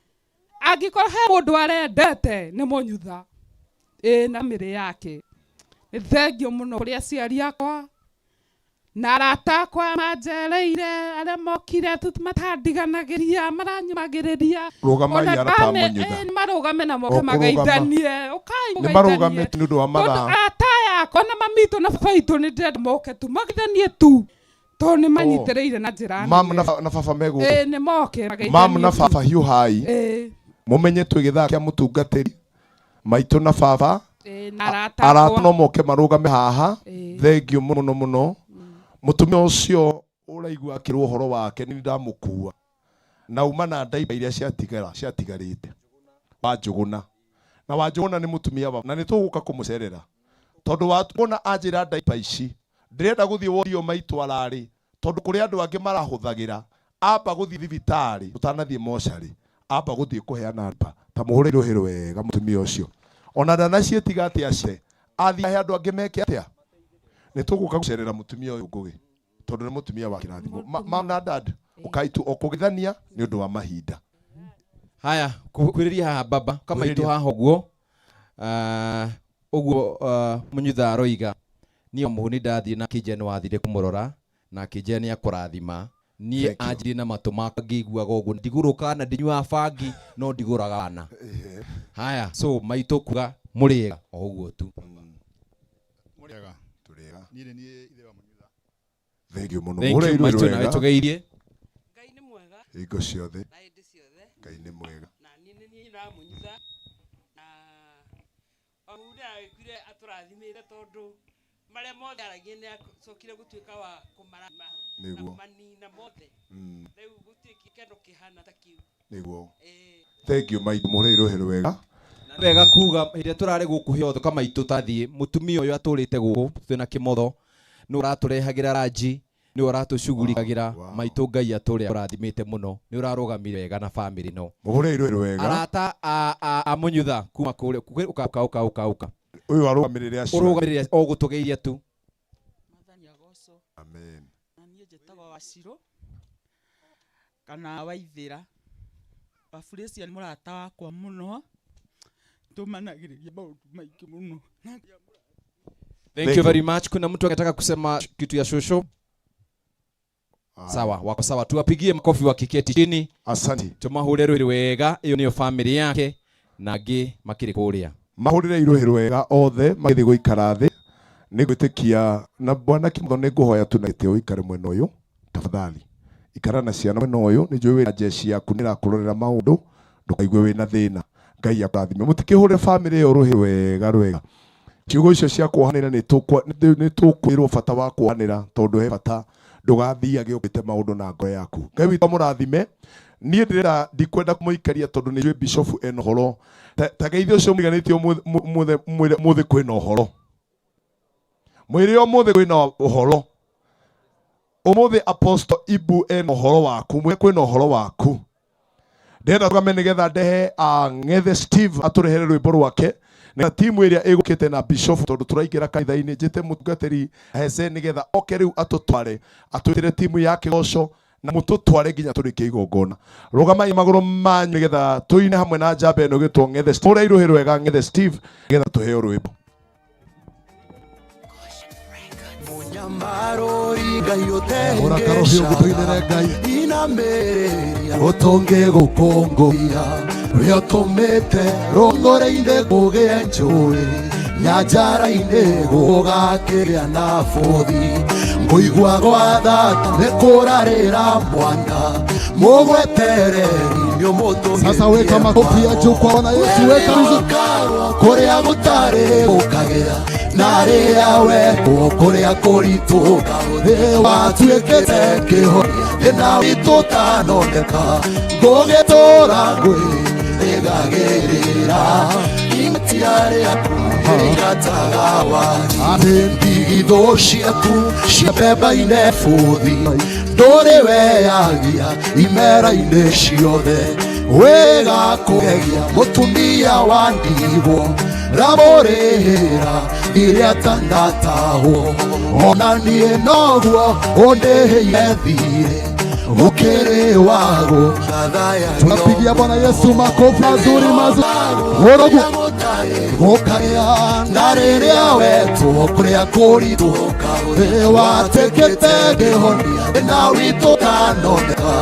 angĩkorwo he mũndũ arendete nĩ Mũnyutha, ĩĩ na mĩrĩ yake. Nĩ thengio mũno kũrĩ aciari akwa na arata akwa manjereire, arĩa mokire matandiganagĩria, maranyũmagĩrĩria. Rũgamai Ona arata a Mũnyutha. Nĩ marũgame na moke O kũrũgama. magaithanie. Ũkai Nĩ mũgaithanie. marũgamĩte nĩ ũndũ wa Tondũ mathaa. arata aya akwa na mamitũ na baba witũ nĩ ndĩrenda moke tu magaithanie tu, tondũ nĩ manyitĩrĩire na njĩra Mamu nene. na baba me gũkũ. Ĩĩ, nĩ moke magaithanie Mamu na tu. baba hiũhai. Ĩĩ. Mũmenye twĩ gĩthaa kĩa mũtungatĩri maitũ na baba. Ĩĩ, na arata Arata akwa. no moke marũgame haha. Ĩĩ. Thengio mũno mũno. Mũtumia ũcio ũraigua akĩrwo ũhoro wake nĩ ndamũkua na uma na ndaiba iria ciatigarĩte wa Njũgũna. Na wa Njũgũna nĩ mũtumia wa, na nĩ tũgũka kũmũcerera tondũ wa Njũgũna anjĩra ndaiba ici ndĩrenda gũthiĩ wodi ĩyo maitũ ararĩ, tondũ kũrĩ andũ angĩ marahũthagĩra. Amba gũthiĩ thibitarĩ ũtanathiĩ mocarĩ, amba gũthiĩ kũheana ndaiba. Ta mũhũre rũhĩ rwega mũtumia ũcio, ona ndanaciĩtiga atĩ ace athiĩ ahe andũ angĩ meke atĩa. Nĩ tũgũka gũcerera mũtumia ũyũ Ngũgĩ tondũ nĩ mũtumia wa kĩrathimo. Mam na dad, ũkai tu o kũgithania nĩ ũndũ wa mahinda. Haya, kwĩrĩria haha baba, kama Kwĩrĩria. itũ haha ũguo. Ũguo, Mũnyutha aroiga niĩ o mũhu nĩ ndathiĩ na Kĩnja nĩ wathire kũmũrora na Kĩnja nĩ akũrathima. Niĩ Thank you. anjirie na matũ makwa ngĩiguaga ũguo, ndigũrũkaga na ndinyuaga bangi no ndigũraga wana. Haya, so maitũ kuga mũrĩega o ũguo tu. Mũrĩega. Tũrĩega. Niĩ nĩ niĩ ithe wa Mũnyutha. Thank you mũno. Thank you, Mũhũre irũĩ maitũ, nawe rwega. tũgeithie. Ngai nĩ mwega. Hingo ciothe. Na hĩndĩ ciothe. Ngai nĩ mwega. Na niĩ nĩ niĩ na Mũnyutha. Na o mũndũ ndagĩkuire atũrathimĩte tondũ marĩa mothe aragia nĩ acokire gũtuĩka wa kũmarathima na Nĩguo. kũmanina mothe. Rĩu gũtirĩ gĩkeno kĩhana ta kĩu. Nĩguo. Thank you maitũ, mũhũre irũhĩ rwega. Na wega kuga hĩndĩ ĩrĩa tũrarĩ gũkũ hĩothe kama maitũ tathiĩ, mũtumia ũyũ atũrĩte gũkũ twĩna Kĩmotho, nĩ ũratũrehagĩra ranji, nĩ ũratũcugurikagĩra. Maitũ Ngai atũrĩ ũrathimĩte mũno, nĩ ũrarũgamire wega na bamĩrĩ ĩno. Mũhũre irũhĩ rwega. Arata a Mũnyutha kuma kũrĩa, ũka, ũka, ũka, ũka, ũka. Ũyũ arũgamĩrĩre acio. Ũrũgamĩrĩre o gũtũgeithia tu. Mwathani agocwo. Amen. Na niĩ njĩtagwo Wacirũ kana Waithĩra. Waburĩcia nĩ mũrata wakwa mũno, tũmanagĩrĩria maũndũ maingĩ mũno. Thank you very much. Kuna mtu angetaka kusema kitu ya shosho? Sawa, wako sawa. Tuwapigie makofi wakiketi chini. Asante. Tumahũre rũhĩ rwega, ĩyo nĩyo family yake na angĩ makĩrĩ kũrĩa. Mahũrĩre irũhĩ rwega othe magĩthiĩ gũikara thĩ. Nĩ gwĩtĩkia na bwana Kĩmotho nĩ ngũhoya tu na gĩtĩo ũikare mwena ũyũ tafadhali. Ikara na ciana mwena ũyũ, nĩ njũĩ wĩna jeshi yaku nĩ ĩrakũrorera maũndũ, ndũkaigue wĩna thĩna. Ngai akũrathime. Mũtikĩhũre family ĩyo rũhĩ rwega rwega. Ciugo icio cia kuohanĩra nĩ tũkwĩrwo bata wa kuohanĩra tondũ he bata, ndũgathiage ũkĩte maũndũ na ngoro yaku. Ngai witũ amũrathime. Niĩ ndĩrenda ndikwenda kũmũikaria tondũ nĩ njũĩ Bishop ena ũhoro. Ta geithio ũcio mũiganĩtie ũmũthĩ kwĩna ũhoro. Mwĩrĩ ũmũthĩ kwĩna ũhoro. Ũmũthĩ Apostle Ibu ena ũhoro waku, mwĩre kwĩna ũhoro waku. Ndĩrenda tũgame nĩgetha ndehe Ng'ethe Steve atũrehere rwĩmbo rwake na timu ĩrĩa ĩgũkĩte na Bishop tondũ tũraingĩra kanitha-inĩ. Njĩte mũtungatĩri Heze nĩgetha oke rĩu atũtware, atwĩtĩre timu ya kĩgoco na mũtũtware nginya tũrĩkie igongona. Rũgamai magũrũ manyu nĩgetha tũine hamwe na njamba ĩno ĩgĩtwo Ng'ethe Steve. Hũra irũhĩ rwega Ng'ethe Steve nĩgetha tũheo rwĩmbo. Hũra karũhiũ ngũtũinĩre Ngai. Ũtũnge gũkũngũiya, ũrĩa ũtũmĩte rũng'ũrĩ-inĩ kũgĩe njũĩ, Nyanjara-inĩ gũgakĩgĩa na bũthi ngũigua gwathata nĩ kũrarĩra mwana mũgwetereri nĩ ũmũtũmĩtie Sasa weka makofi ya juu kwa Bwana Yesu, weka vizuri. Kũrĩa gũtarĩ gũkagĩa na rĩrĩa wetwo kũrĩa kũritũ watuĩkĩte kĩhonia thĩna witũ ũtanoneka ngũgĩtũra ngwĩrĩgagĩrĩra ing'atia rĩaku rĩingataga wagi atĩ ndigithũ ciaku cia mbemba-inĩ bũthi ndũrĩ weyagia imera-inĩ ciothe wĩgakũgegia mũtumia wa ndigwo ramũrĩhĩra iria tandatahwo ona niĩ noguo ũndĩhĩire thiirĩ gũkĩrĩ wago Tunapigia Bwana Yesu makofi mazuri mazuri. Horogu. Gũkagĩa na rĩrĩa wetwo kũrĩa kũritũ watuĩkĩte kĩhonia thĩna witũ ũtanoneka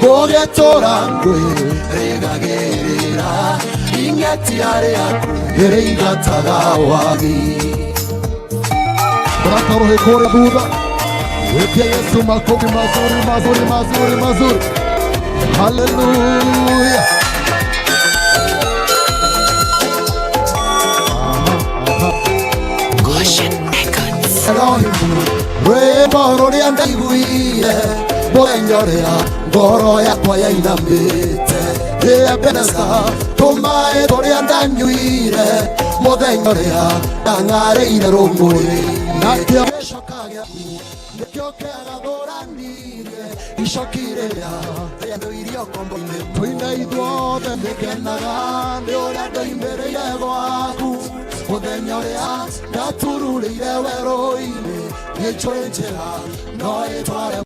ngũgĩtũra ngwĩrĩgagĩrĩra ing'atia rĩaku rĩringataga wagi. Brata roho kore thutha. Wekea Yesu makofi mazuri mazuri mazuri mazuri. Hallelujah. Rwĩmbo rũrĩa ndaiguire mũthenya ũrĩa ngoro yakwa yainamĩte rĩebenesa tũmaĩ tũrĩa ndanyuire mũthenya ũrĩa ndang'arĩire rũng'ũrĩ nakĩo gĩcoka gĩaku nĩkĩo kĩagathũranirie icoki rĩrĩa rĩandũirio ngombo-inĩ tũine ithuothe nĩkenaga nĩ ũrĩa ndoimĩrĩire gwaku mũthenya ũrĩa ndatururĩire werũ-inĩ nĩnjũĩ njĩra no ĩtware.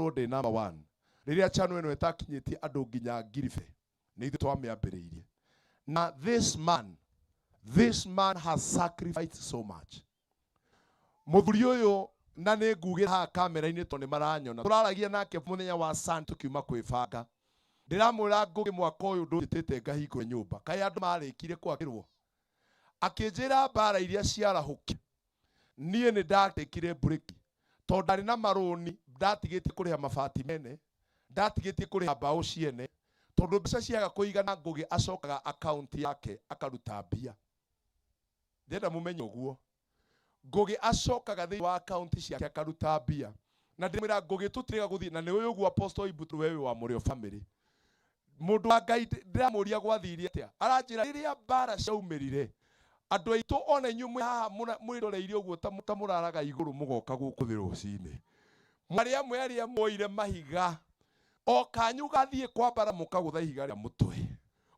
Ndĩ number 1 rĩrĩa channel ĩno ĩtakinyĩtie andũ nginya ngiribe nĩ ithuĩ twamĩambĩrĩirie na this man has sacrificed so much. Mũthuri ũyũ na nĩ ngugĩra haha kamera-inĩ tondũ nĩ maranyona tũraragia nake mũthenya wa Sunday tũkiuma kwĩbanga ndĩramwĩra Ngũgĩ mwaka ũyũ ndũnjĩtĩte ngahingũre nyũmba kaĩ andũ marĩkire kwakĩrwo akĩnjĩra mbara iria ciarahũkire niĩ nĩ ndatekire breki tondũ ndarĩ na marũni ndatigĩtie kũrĩha mabati mene ndatigĩtie kũrĩha mbaũ ciene tondũ mbeca ciaga kũigana Ngũgĩ acokaga akaunti yake akaruta mbia. Ndĩrenda mũmenye ũguo Ngũgĩ acokaga thĩinĩ wa akaunti ciake akaruta mbia na ndĩmwĩra Ngũgĩ tũtirĩga gũthiĩ na nĩ ũyũ ũguo Apostle Ibutu wewe wa Mũrĩo family. Mundu wa Ngai ndĩramũria gwathirie atĩa? Aranjĩra rĩrĩa mbara ciaumĩrire andũ aitũ ona inyuĩ mwĩ haha mwĩroreirie ũguo ta mũraraga igũrũ mũgoka gũkũ thĩ rũcinĩ. Mwarĩ amwe arĩa muoire mahiga o kanyu gathiĩ kwambara mũkagũtha ihiga rĩa mũtwe,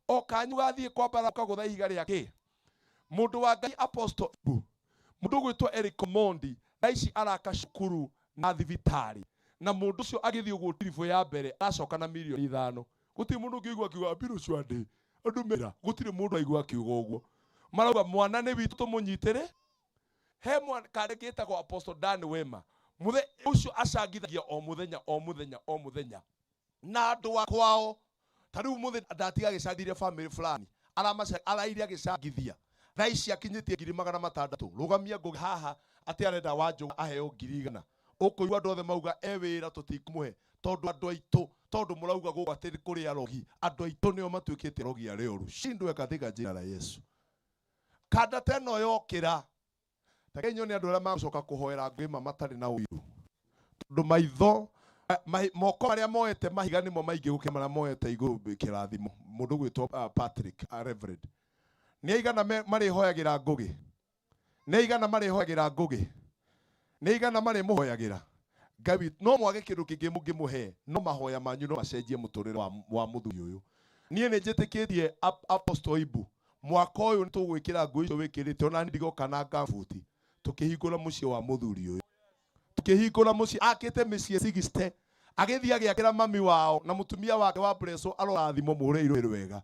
o kanyu gathiĩ kwambara mũkagũtha ihiga rĩa kĩ. Mundu wa Ngai Apostle Ibu, mundu ũgwĩtwo Eric Omondi thaa ici araka cukuru na thibitarĩ, na mundu ũcio agĩthiĩ ũguo tiribũ ya mbere aracoka na mirioni 5. Gũtirĩ mũndũ ũngĩigua akiuga mbirũ cio andĩ andũ mera, gũtirĩ mũndũ aigua akiuga ũguo. Marauga mwana nĩ witũ tũmũnyitĩre. He mwana karĩ getagwo Apostle Dan Wema, muthe ũcio acangithagia o mũthenya o mũthenya o mũthenya na andũ a kwao. Ta rĩu mũthĩ ndatiga agĩcangithia family fulani, araire agĩcangithia thaa ici akinyĩtie 600,000. Rũgamia ngũgĩ haha atĩ arenda Wanjũgũ aheo 100,000. Ũkũigua andũ othe mauga e wĩra tũtikũmũhe, tondũ andũ aitũ, tondũ mũrauga gũkũ atĩ kũrĩ arogi, andũ aitũ nĩo matuĩkĩte arogi arĩa oru. Shindwe katika jina la Yesu. Kanda ta ĩno yokĩra, ta reke nyone andũ arĩa magũcoka kũhoera ngwĩma matarĩ na ũiru, tondũ maitho moko marĩa moete mahiga nĩmo maingĩ gũkĩra marĩa moete igũrũ kĩrathimo. Mũndũ ũgwĩtwo Patrick, Reverend, nĩ aigana marĩhoyagĩra ngũgĩ? Nĩ aigana marĩhoyagĩra ngũgĩ? Nĩ aigana marĩmũhoyagĩra? Ngai no mwage kĩndũ kĩngĩ mũngĩmũhe, no mahoya manyu no macenjie mũtũrĩre wa mũthuri ũyũ. Niĩ nĩ njĩtĩkĩtie Apostle Ibu, mwaka ũyũ nĩtũgwĩkĩra nguo icio wĩkĩrĩte, ona niĩ ndigoka na ngabuti, tũkĩhingũra mũciĩ wa mũthuri ũyũ. Tũkĩhingũra mũciĩ, akĩte mĩciĩ 60, agĩthiĩ agĩakĩra mami wao na mũtumia wake wa Breso arorathimwo mũhũre irũĩ rwega.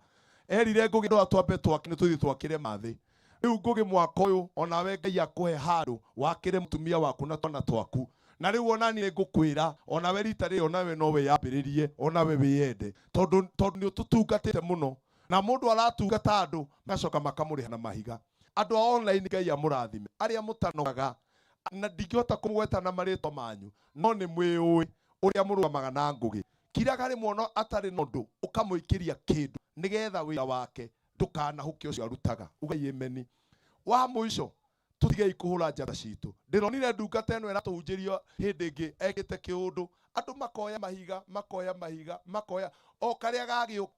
Erire Ngũgĩ ndũa twambe twake, nĩtũthiĩ twakĩre mathĩ. Rĩu Ngũgĩ mwaka ũyũ onawe Ngai akũhe handũ wakĩre mũtumia waku na twana twaku. Na rĩu ona niĩ ngũkwĩra, onawe rita rĩrĩ onawe no wĩyambĩrĩrie, onawe wĩyende, tondũ nĩ ũtũtungatĩte mũno. Na mũndũ aratungata andũ magacoka makamũrĩha na mahiga. Andũ a online Ngai amũrathime, arĩa mũtanogaga, na ndingĩhota kũmũgweta na marĩtwa manyu, no nĩ mwĩũĩ ũrĩa mũrũgamaga na Ngũgĩ. Kiraga rĩmwe ona atarĩ na ũndũ, ũkamũikĩria kĩndũ nĩgetha wĩra wake ndũkanahũke ũcio arutaga. Ugai ameni. Wa mũico, tũtigei kũhũra njata citũ. Ndĩronire ndungata ĩno ĩratũhunjĩrio hĩndĩ ĩngĩ ekĩte kĩũndũ, andũ makoya mahiga, makoya mahiga, makoya o karĩa gagĩũka,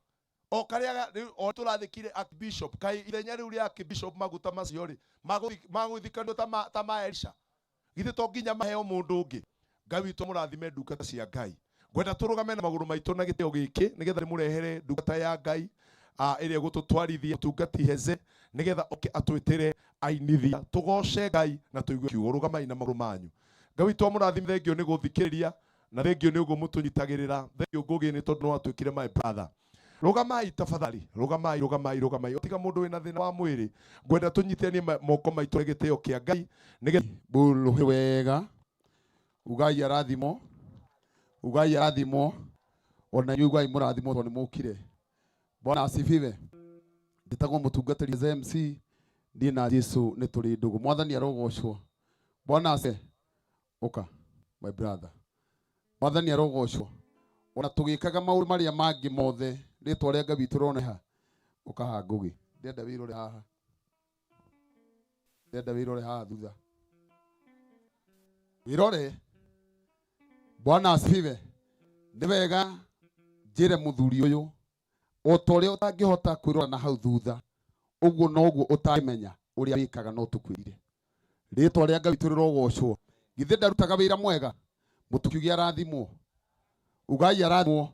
o karĩa rĩu o tũrathikire Archbishop, kaĩ ithenya rĩu rĩa Archbishop maguta macio rĩ, magũthikanio ta ma Elisha. Githĩ to nginya maheo mũndũ ũngĩ? Ngai witũ amũrathime ndungata cia Ngai. Ngwenda tũrũgame na magũrũ maitũ na gĩtĩo gĩkĩ nĩgetha ndĩmũrehere ndungata ya Ngai ĩrĩa ĩgũtũtwarithia mũtungati Heze, nĩgetha oke atwĩtĩre ainithia, tũgoce Ngai na tũigue kiugo. Rũgamai na magũrũ manyu. Ngai witũ amũrathime. Thengio nĩ gũthikĩrĩria na thengio nĩ ũguo mũtũnyitagĩrĩra. Thengio Ngũgĩ nĩ tondũ nĩwatuĩkire my brother. Rũgamai tafadhali, rũgamai, rũgamai, rũgamai. Tiga mũndũ wĩna thĩna wa mwĩrĩ, ngwenda tũnyitanie moko maitũ gĩtĩo kĩa Ngai nĩgetha Bũrũĩ wega. Ugai arathimwo, ugai arathimwo, ona inyuĩ ugai mũrathimwo tondũ nĩmũkire. Bwana asifiwe. Njĩtagwo mũtungatĩri ZMC, niĩ na Jesu nĩ tũrĩ ndũgũ. Mwathani arogocwo. Bwana asifiwe. Ũka my brother. Mwathani arogocwo. Ona tũgĩkaga maũndũ marĩa mangĩ mothe, rĩtwa rĩa Ngai witũ rĩroneha. Ũka haha Ngũgĩ. Ndĩrenda wĩrore haha. Ndĩrenda wĩrore haha thutha. Wĩrore. Bwana asifiwe. Nĩ wega njĩre mũthuri ũyũ, o ta ũrĩa ũtangĩhota kwĩrora na hau thutha, ũguo noguo ũtangĩmenya ũrĩa wĩkaga no tũkwĩrire. Rĩtwa rĩa Ngai witũ rĩrogocwo. Githĩ ndarutaga wĩra mwega? Mũtũkiuge arathimwo. Ugai arathimwo.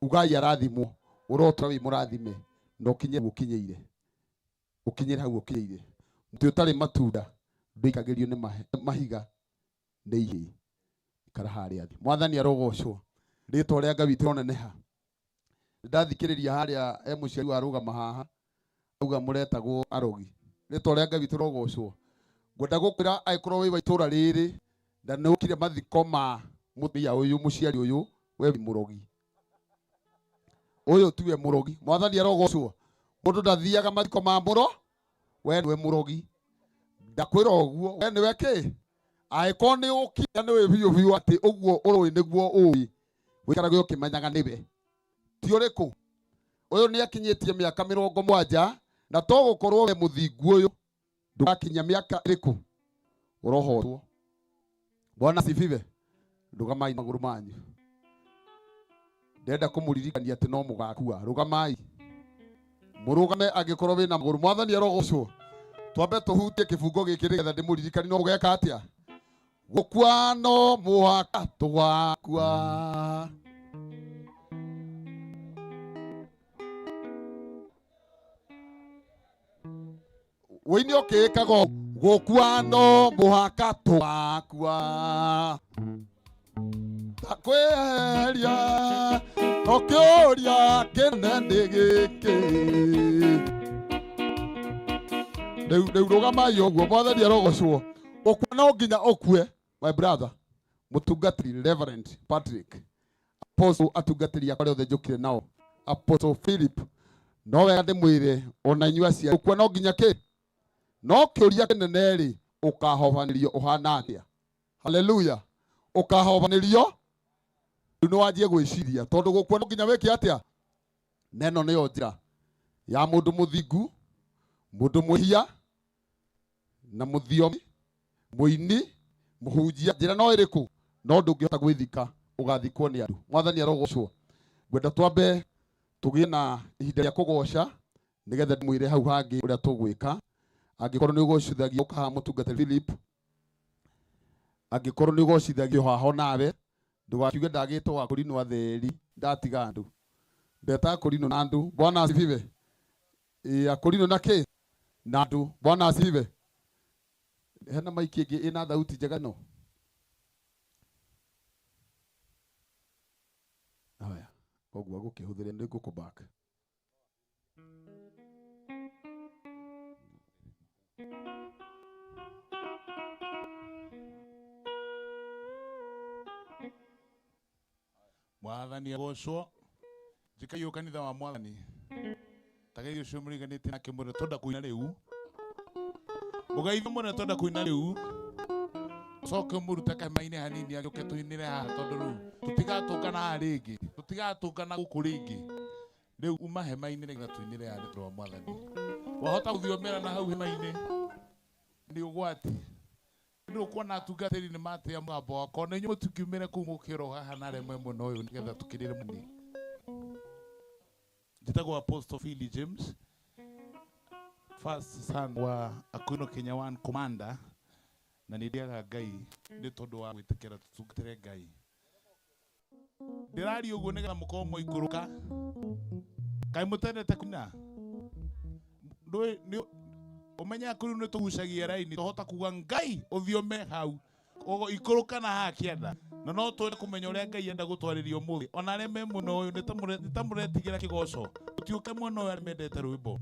Ugai arathimwo. Ũrotũra wĩ mũrathime na ũkinye hau ũkinyĩire. Ũkinyĩre hau ũkinyĩire. Mũtĩ ũtarĩ matunda ndũikagĩrio nĩ mahiga nĩ ihĩĩ. Ikara harĩa thĩ. Mwathani arogocwo. Rĩtwa rĩa Ngai witũ rĩroneneha. Ndathikĩrĩria harĩa e mũciari warũgama haha, auga mũretagwo arogi. Rĩtwa rĩa Ngai witũ rĩrogocwo. Ngwenda gũkwĩra angĩkorwo wĩ wa itũra rĩrĩ na nĩ ũkire mathiko ma mũtumia ũyũ, mũciari ũyũ, we wĩ mũrogi. Ũyũ tiwe mũrogi. Mwathani arogocwo. Mũndũ ndathiaga mathiko ma mũro, we nĩwe mũrogi. Ndakwĩra ũguo, we nĩwe kĩ? Angĩkorwo nĩ ũkire nĩ wĩ biũ biũ atĩ ũguo ũrũĩ nĩguo ũĩ, wĩikarage ũkĩmenyaga nĩwe. Ti ũrĩkũ? Ũyũ nĩ akinyĩtie mĩaka 70, na to gũkorwo we mũthingu ũyũ, ndũgakinyia mĩaka ĩrĩkũ? Ũrohotwo. Bwana asifiwe. Ndũgamai magũrũ manyu. Ndĩrenda kũmũririkania atĩ no mũgakua. Rũgamai, mũrũgame angĩkorwo wĩna magũrũ. Mwathani arogocwo. Twambe tũhutie kĩbungo gĩkĩ nĩgetha ndĩmũririkanie no mũgeka atĩa. Gũkua no mũhaka tũgakua. Wĩini ũkĩĩkaga ũũ, gũkua no mũhaka tũgakua. Kwĩyeheria no kĩũria kĩnene nĩ gĩkĩ. Rĩu rĩu rũgamai ũguo, mwathani arogocwo. Gũkua no nginya ũkue, my brother, mũtungatĩri Reverend Patrick, Apostle, atungatĩri akwa arĩa othe njũkire nao, Apostle Philip, no wega ndĩmwĩre ona inyuĩ aciari, gũkua no nginya kĩ? No kĩũria kĩnene rĩ, ũkahobanĩrio ũhana atĩa? Haleluya. Ũkahobanĩrio rĩu nĩ wanjie gwĩciria, tondũ gũkua no nginya wĩke atĩa? Na ĩno nĩyo njĩra ya mũndũ mũthingu, mũndũ mwĩhia, na mũthiomi, mũini, mũhunjia. Njĩra no ĩrĩkũ? No ndũngĩhota gwĩthika, ũgathikwo nĩ andũ. Mwathani arogocwo. Ngwenda twambe tũgĩe na ihinda rĩa kũgoca nĩgetha ndĩmwĩre hau hangĩ ũrĩa tũgwĩka. Angĩkorwo nĩ ũgocithagia ũkaha mũtungatĩri Philip, angĩkorwo nĩ ũgocithagio haho nawe, ndũgakiuge ndagĩtwo akũrinũ atheri, ndatiga andũ. Ndeta akũrinũ na andũ. Bwana asifiwe. Ĩĩ, akũrinũ na kĩ? Na andũ. Bwana asifiwe. Hena maiki ĩngĩ ĩna thauti njega no. Haya, koguo agũkĩhũthĩre nĩ ngũkũ back. Mwathani agocwo. Njĩkaiyũ kanitha wa mwathani. Tageithio ũcio mũriganĩtie nake mwĩre twenda kũina rĩu. Mũgeithio mwĩre twenda kũina rĩu. Ũcoke ũmũrute kahema-inĩ hanini agĩũke tũinĩre haha tondũ rĩu tũtigatũngana haha rĩngĩ. Tũtigatũngana gũkũ rĩngĩ. Rĩu uma hema-inĩ nĩgetha tũinĩre haha nĩ tondũ wa mwathani. Wahota gũthiomera na hau hema-inĩ nĩ ũgwati. Nĩ ũkuona atungatĩri nĩ matĩa mũgambo wakwa na inyuĩ mũtikiumĩre kũu mũkĩrwo haha na arĩa me mwena ũyũ nĩgetha tũkĩrĩre mwathani. Njĩtagwo Apostle Philly James, first son wa Akuino Kenya One Commander, na nĩ ndĩaga Ngai nĩ tondũ wa gwĩtĩkĩra tũtungatĩre Ngai. Ndĩraria ũguo nĩgetha mũkorwo mwaikũrũka. Kaĩ mũtendete kũina? Ndũĩ nĩ ũmenye kũu nĩ tũgucagia raini tũhota kuga Ngai ũthiome hau. Ũguo ikũrũka na haha kĩanda. Na no twende kũmenya ũrĩa Ngai enda gũtwarĩria ũmũthĩ. Ona arĩa me mwena ũyũ nĩ ta mũretigĩra kĩgoco. Tũtiũke mwena ũyũ arĩa mendete rwĩmbo.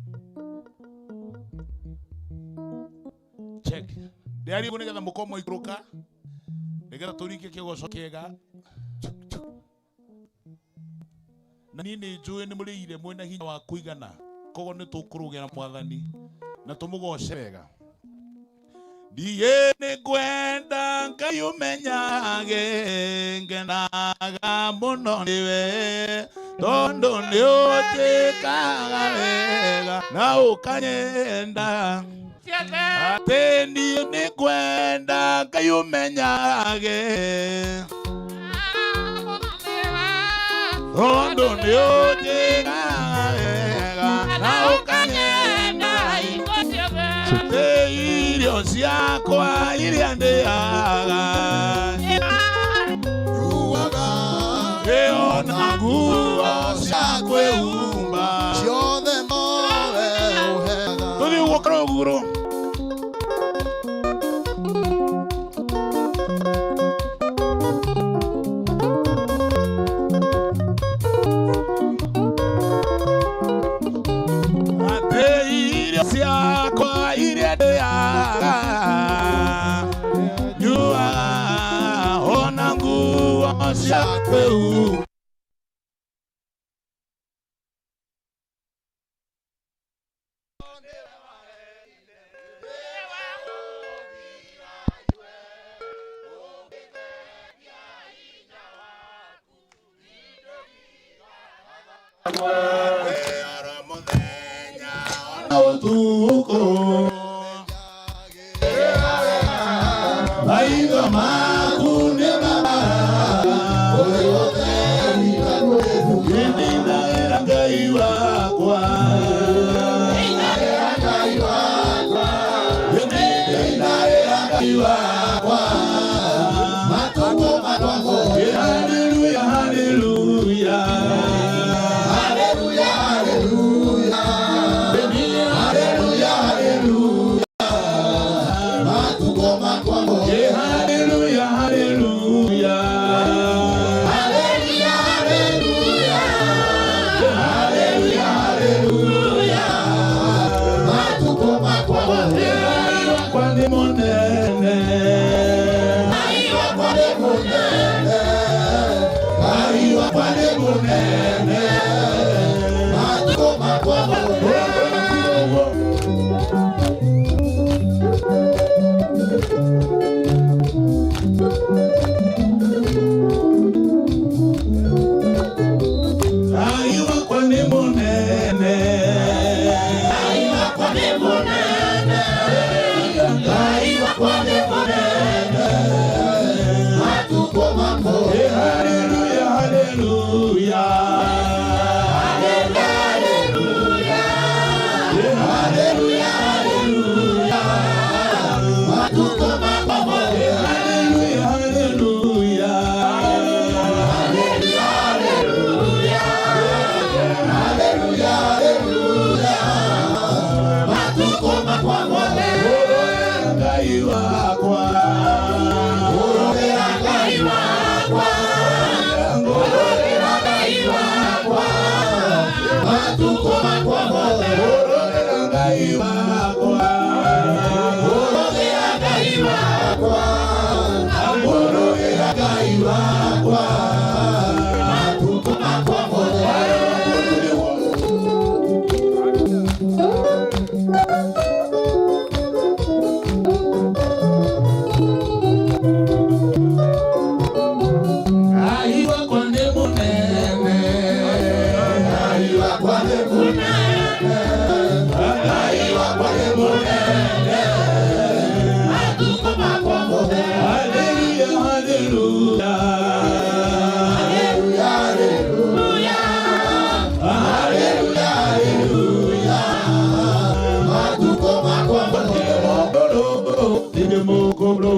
Check. Ndĩraria ũguo nĩgetha mũkorwo mwaikũrũka. Nĩgetha tũringe kĩgoco kĩega. Na niĩ nĩ njũĩ nĩ mũrĩire mwĩna hinya wa kũigana. Koguo nĩ tũkũrũgĩra mwathani na tũmũgoce wega. Ndiĩ nĩ ngwenda Ngai ũmenyage ngenaga mũno nĩwe tondũ nĩ ũnjĩkaga wega na ũkanyenda. Atĩ niĩ nĩ ngwenda Ngai ũmenyage tondũ nĩ ũnjĩkaga wega na ũkanyenda. Atĩ irio ciakwa iria ndĩaga ĩona nguo cia kwĩhumba ciothe nowe ũheaga. Tũthiĩ ũguo karũgũrũ. Atĩ irio ciakwa iria ndĩaga nyuaga ona nguo cia kwĩhumba. Ũtukũ maitho maku nĩ mabara. Ngai wakwa matukũ makwa mothe. Haleluya, haleluya, haleluya, haleluya, haleluya, haleluya, matukũ makwa mothe. Haleluya, haleluya, haleluya, haleluya, haleluya, haleluya, matukũ makwa mothe. Ngai wakwa nĩ mũnene, Ngai wakwa nĩ mũnene, Ngai wakwa nĩ mũnene, matukũ makwa mothe. Ngai wakwa nĩ mũnene, Ngai wakwa nĩ mũnene, Ngai wakwa nĩ mũnene, matukũ makwa. Haleluya, haleluya, haleluya, haleluya, haleluya, matukũ makwa mothe. Haleluya, haleluya, haleluya, haleluya, haleluya, haleluya, matukũ makwa mothe. Ngai wakwa, ngũrũĩra Ngai wakwa, ngũrũĩra Ngai wakwa, matukũ makwa mothe. Ngũrũĩra Ngai wakwa, ngũrũĩra Ngai wakwa, ngũrũĩra Ngai wakwa, matukũ makwa mothe. Ngai wakwa nĩ mũnene, Ngai wakwa nĩ mũnene, Ngai wakwa nĩ mũnene, matukũ makwa mothe. Haleluya, haleluya, haleluya, haleluya, haleluya, haleluya, matukũ makwa mothe. Ndirĩ mũkũrũ,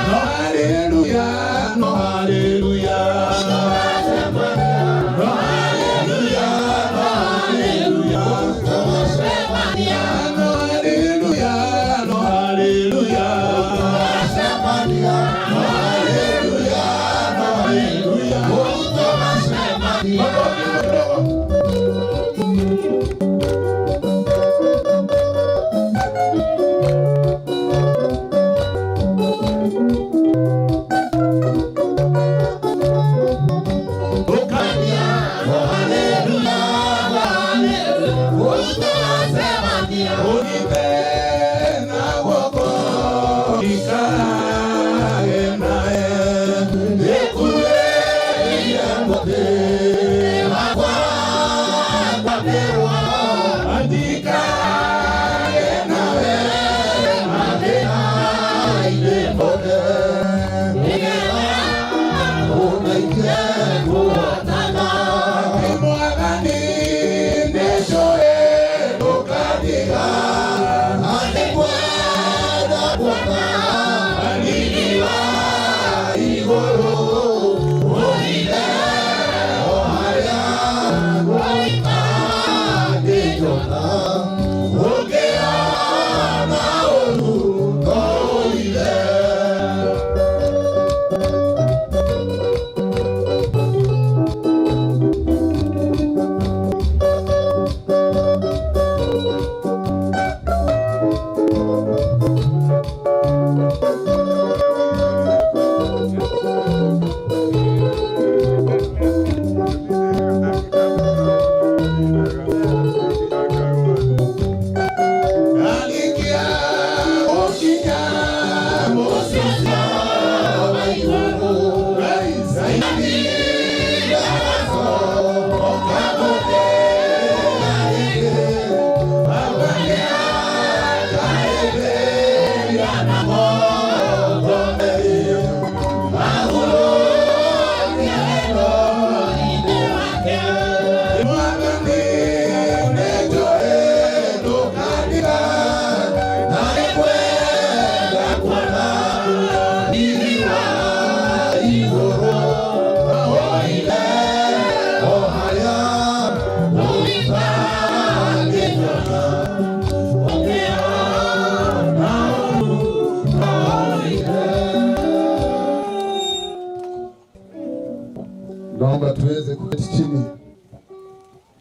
no haleluya, no haleluya, no haleluya, no haleluya, no haleluya, no haleluya, no haleluya, no haleluya.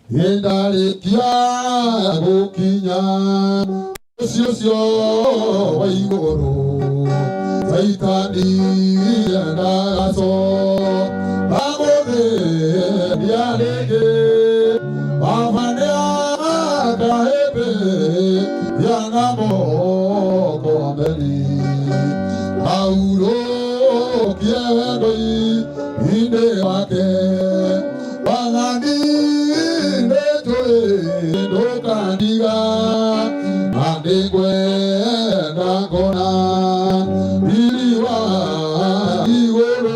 Ndarĩkia gũkinya ũcio ũcio wa igũrũ Caitani ndagacoka gũthĩnia rĩngĩ Baba nĩakahĩmbĩria na moko meri Ahurũkie wendo-inĩ wake Wathani nĩnjũĩ ndũkandiga na nĩngwenda ngona riri wa igũrũ.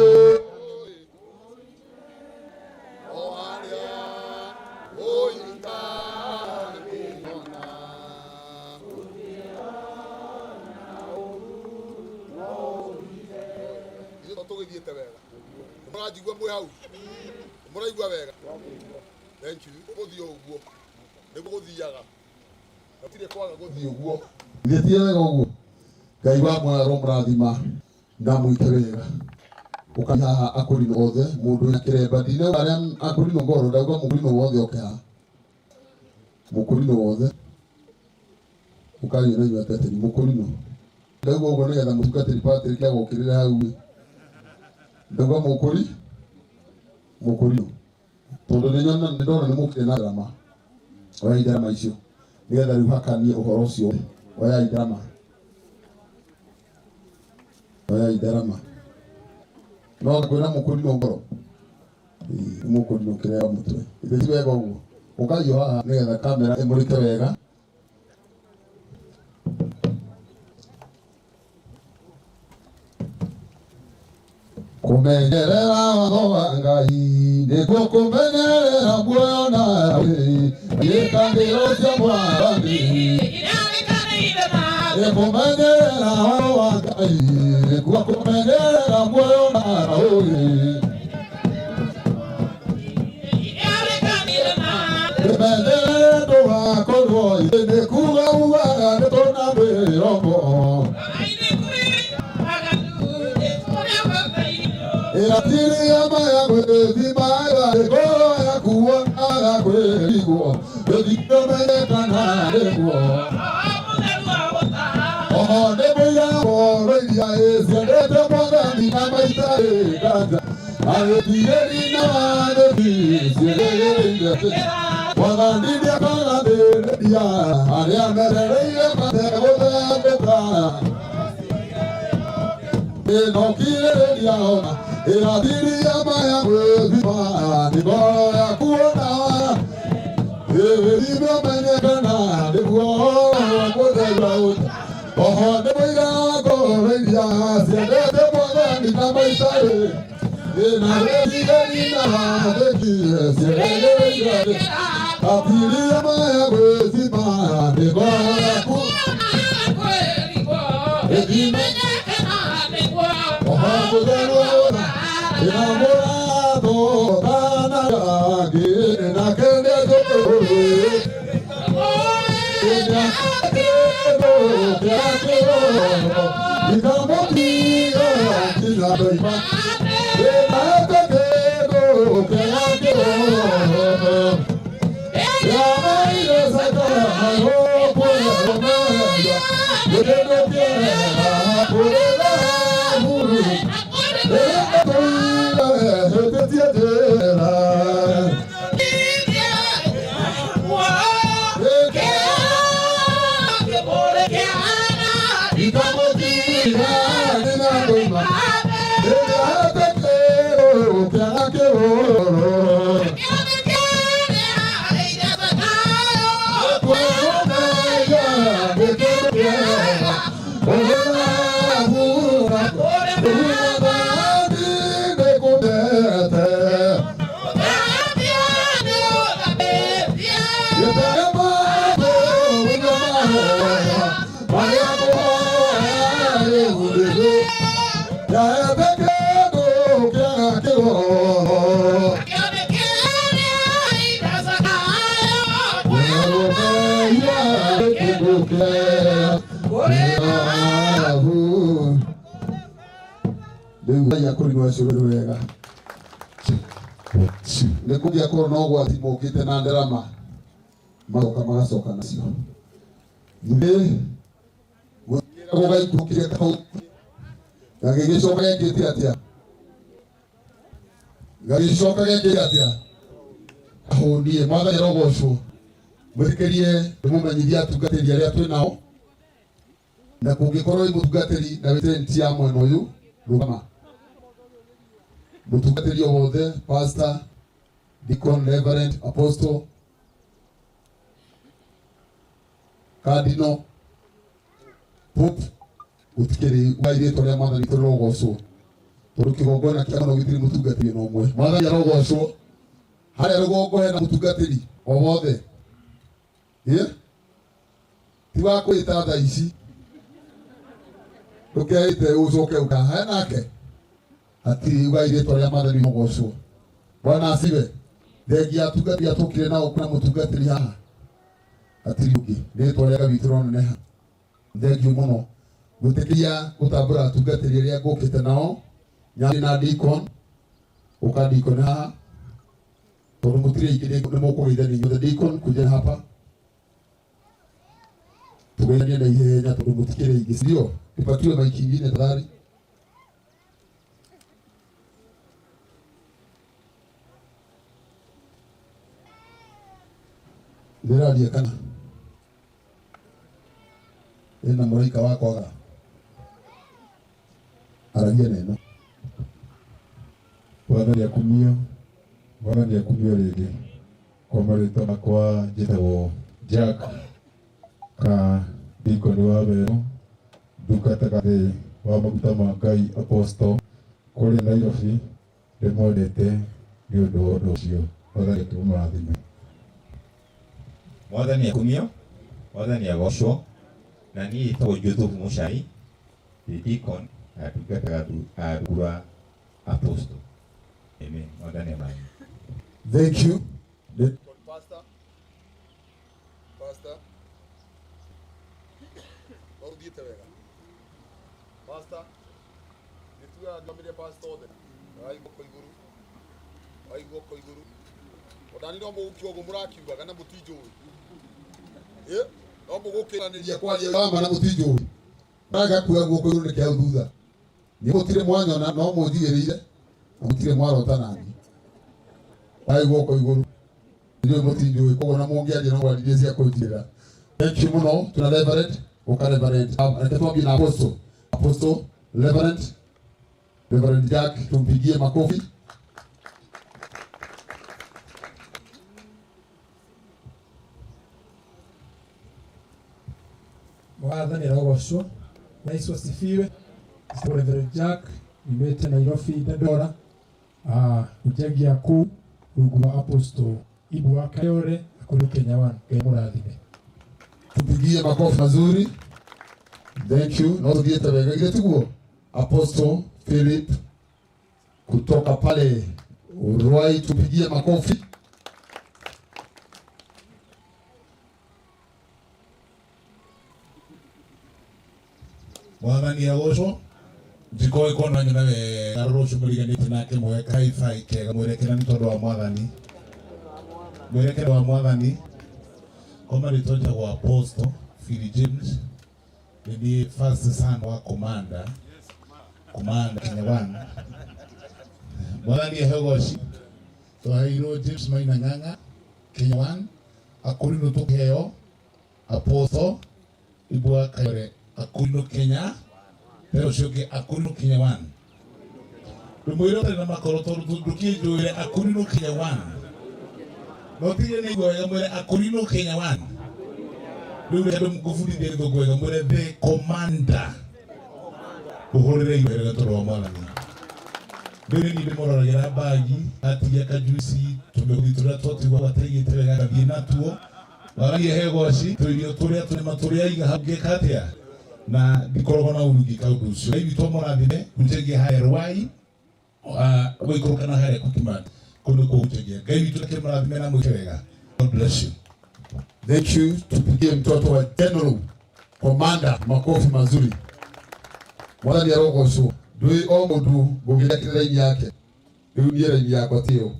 Tũgĩthiĩte wega mũranjigua mwĩ hau mũraigua wega. Thank you. Gũthiĩ ũguo nĩguo gũthiaga, gũtirĩ kwaga gũthiĩ ũguo. Githĩ wega ũguo? Ngai wa muoyo aromũrathima na mwĩke wega. Ũkai haha akũrinũ othe mũndũ wĩna kĩremba ndinauga arĩa akũrinũ ngoro ndauga mũkũrinũ wothe oke haha mũkũrinũ wothe ũkai na inyuĩ atungatĩri mũkũrinũ ndauga ũguo nĩgetha mũtungatĩri Patrick agũkĩrĩre hau ndauga mũkũri mũkũrinũ tondũ nĩnyona nĩndona nĩ mũkĩrĩ na ndarama oyai ndarama icio nĩgetha rĩu hakanie ũhoro ũcio oyai ndarama oyai ndarama no kwĩna mũkũrinũ ngoro nĩ mũkũrinũ kĩrĩa mũtwe ithe ti wega ũguo ũkaiywo haha nĩgetha kamera ĩmũrĩke wega. Kũmenyerera watho wa Ngai nĩkuo kũmenyerera muoyo nawe irĩkanĩro cia Mwathani. Kũmenyerera watho wa Ngai nĩkuo kũmenyerera muoyo nawe. Kũmenyerera ndũgakorwo ithe nĩ kuga ugaga nĩ tũna mwĩroko. Ĩratiria maya gwĩthima ngoro yaku wonaga kwĩrigwo gũthiĩ ũmenye kana nĩguo. Oho nĩ mũira ngoro iria ciendete Mwathani na maita ĩnganja agĩtigĩri na wathĩki ciĩrĩgĩrĩire Mwathani nĩakagathĩrĩria arĩa merereire mategũthembũka. Ĩnokirĩrĩria ona ĩratiria maya gwĩthima nĩ ngoro yaku wonaga ĩwĩthime ũmenye kana nĩguo mũthemba ũyũ. Oho nĩ mũira ngoro iria ciendete Mwathani na maita ĩna wĩtigĩri na wathĩki ciĩrĩgĩrĩire Atiria maya gwĩthima nĩ ngoro yaku ĩthime oho mũtheru ũna ĩna mũratho kana yangĩ na kĩrĩa tũrĩ ikamũtiga nginya ndoima ĩnahete kĩndũ kĩrĩa kĩroho yamaire sakarayo kwĩrũmenya gĩkĩndũ kĩega kũrĩ thahabu ĩrĩa tũire hĩtĩtie njĩra. Ikamũtiga nginya ndoima ĩnahete kĩndũ kĩrĩa kĩroho Rĩu Ngai akũrinwo acio wega. Nĩ kũngĩakorwo na ũgwati mokĩte na ndarama magoka magacoka nacio. Githĩ gũgaikũrũkire kau gagĩgĩcoka gekĩte atĩa? Gagĩcoka gekĩte atĩa? Ahũnie. Mwathani arogocwo. Mwĩtĩkĩrie ndĩmũmenyithie atungatĩri arĩa twĩ nao, na kũngĩkorwo wĩ mũtungatĩri na wĩ tent ya mwena ũyũ, rũgama. Mũtungatĩri o wothe, pastor, deacon, reverend, apostle, cardinal, pope, gũtikĩrĩ ugai rĩtwa rĩa Mwathani tũrogocwo, tondũ kĩgongona kĩa mũno gĩtirĩ mũtungatĩri ona ũmwe. Mwathani arogocwo. Harĩa rũgongo hena mũtungatĩri o wothe, ti wa kwĩta thaa ici, ndũkeĩte ũcoke ũkahe nake hatirĩ. Ugai rĩtwa rĩa Mwathani rĩrogocwo. Bwana asiwe. Thengia atungatĩri atũkire nao, kwĩna mũtungatĩri haha? Hatirĩ ũngĩ. Rĩtwa rĩa Ngai witũ rĩroneneha. Thengiũ mũno. Gwĩtĩkĩria gũtambũra atungatĩri arĩa ngũkĩte nao, nyambie na deacon. Ũka deacon haha, tondũ mũtirĩ aingĩ nĩ mũkũgeithania inyuothe. Deacon, kuja hapa tugeithanie na ihenya tondũ mũtikĩrĩ aingĩ, sio? Tupatiwe maiki ingine tafadhali. Ndĩraria kana ĩna mũraika wa kwaga aragia neno. Mwathani akumio, Mwathani akumio rĩngĩ. Kwa marĩtwa makwa njĩtagwo Jack ka deacon wa Werũ, ndungataga thĩ wa maguta ma Ngai Apostle kũrĩa Nairobi. Ndĩmwendete nĩ ũndũ wa ũndũ ũcio. Mwathani akĩmũrathime. Mwathani akumio, Mwathani agocwo. Na niĩ njĩtagwo Joseph Mũcai, ndĩ deacon na ndungataga rungu rwa Apostle. Amen. Mwathani amũrathime. Thank you. Pastor. Pastor. No ũthiĩte wega. Pastor. Nĩ tugaga ngamirie pastor othe. Wai guoko igũrũ. Wai guoko igũrũ. Ona ni no mũgũkiuga ũguo mũrakiugaga na mũtinjũĩ. No mũgũkĩranĩria kwaria wama na mũtinjũĩ. Ndaga kuoya guoko igũrũ nĩ kĩa thutha. Nĩ mũtirĩ mwanyona no mũnjigĩrĩire na mũtirĩ mwarota nani. Wai guoko igũrũ. Inyuĩ mũtinjũĩ koguo na mũngĩaria no mwaririe cia kũnjĩra. Thank you mũno. Tuna Reverend, ũka Reverend. Reke twambie na Apostle. Apostle, Reverend, Reverend Jack, tumpigie makofi. Mwathani arogocwo. Yesu asifiwe. Reverend Jack, nimete Nairobi Dandora, hunjagia kuu rungu rwa Apostle Ibu wa Kayore kũrĩ Kenya One. Ngai mũrathime. Tupigie makofi mazuri. Thank you. No tuthiĩte wega githĩ tiguo? Apostle Philip kutoka pale Ruai, tupigie makofi. Mwathani agocwo. Njikoĩ kuona nyona wega rũciũ mũriganĩtie nake mũgeka hi-fi kega mwerekera nĩ tondũ wa Mwathani. Mwerekera wa Mwathani. Kwa marĩtwa njĩtagwo Apostle Philip James. Nĩ niĩ first son wa Commander. Commander Kenya One. Mwathani ahe ũgoci. Twaheirwo James Maina Ng'ang'a Kenya One. Akũrinũ tũkĩheo Apostle Ibu wa Kayore Akũrinũ Kenya. Rĩu ũcio ũngĩ Akũrinũ Kenya One. Ndũmwĩre ũtarĩ na makoro tondũ ndũkĩnjũĩre Akũrinũ Kenya One. No tige nĩ igua wega mwĩre Akũrinũ Kenya One. Rĩu reke ngũbundithie gĩthũngũ wega mwĩre the commander. Ũhũrĩre igua wega tondũ wa Mwathani. Rĩu nĩ niĩ ndĩmũroragĩra mbagi, atigia kajuici, tũmĩgũthi tũrĩa twatigwo ataigĩte wega ngathiĩ natuo. Mwathani ahe ũgoci, tũirio tũrĩa tũrĩma tũrĩa aiga hau ngĩka atĩa? Na ndikoragwo na ũru ngĩka ũndũ ũcio. Ngai witũ amũrathime, hunjagia harĩa Ruai, gũikũrũka na harĩa Kũkima, kũu nĩkuo hunjagia. Ngai witũ akĩmũrathime na mwĩke wega. God bless you. Thank you. Tupigie mtoto wa General Commander makofi mazuri. Mwathani arogocwo. Ndũĩ o mũndũ ngũgĩra kĩrĩ raini yake. Rĩu niĩ raini yakwa tiyo.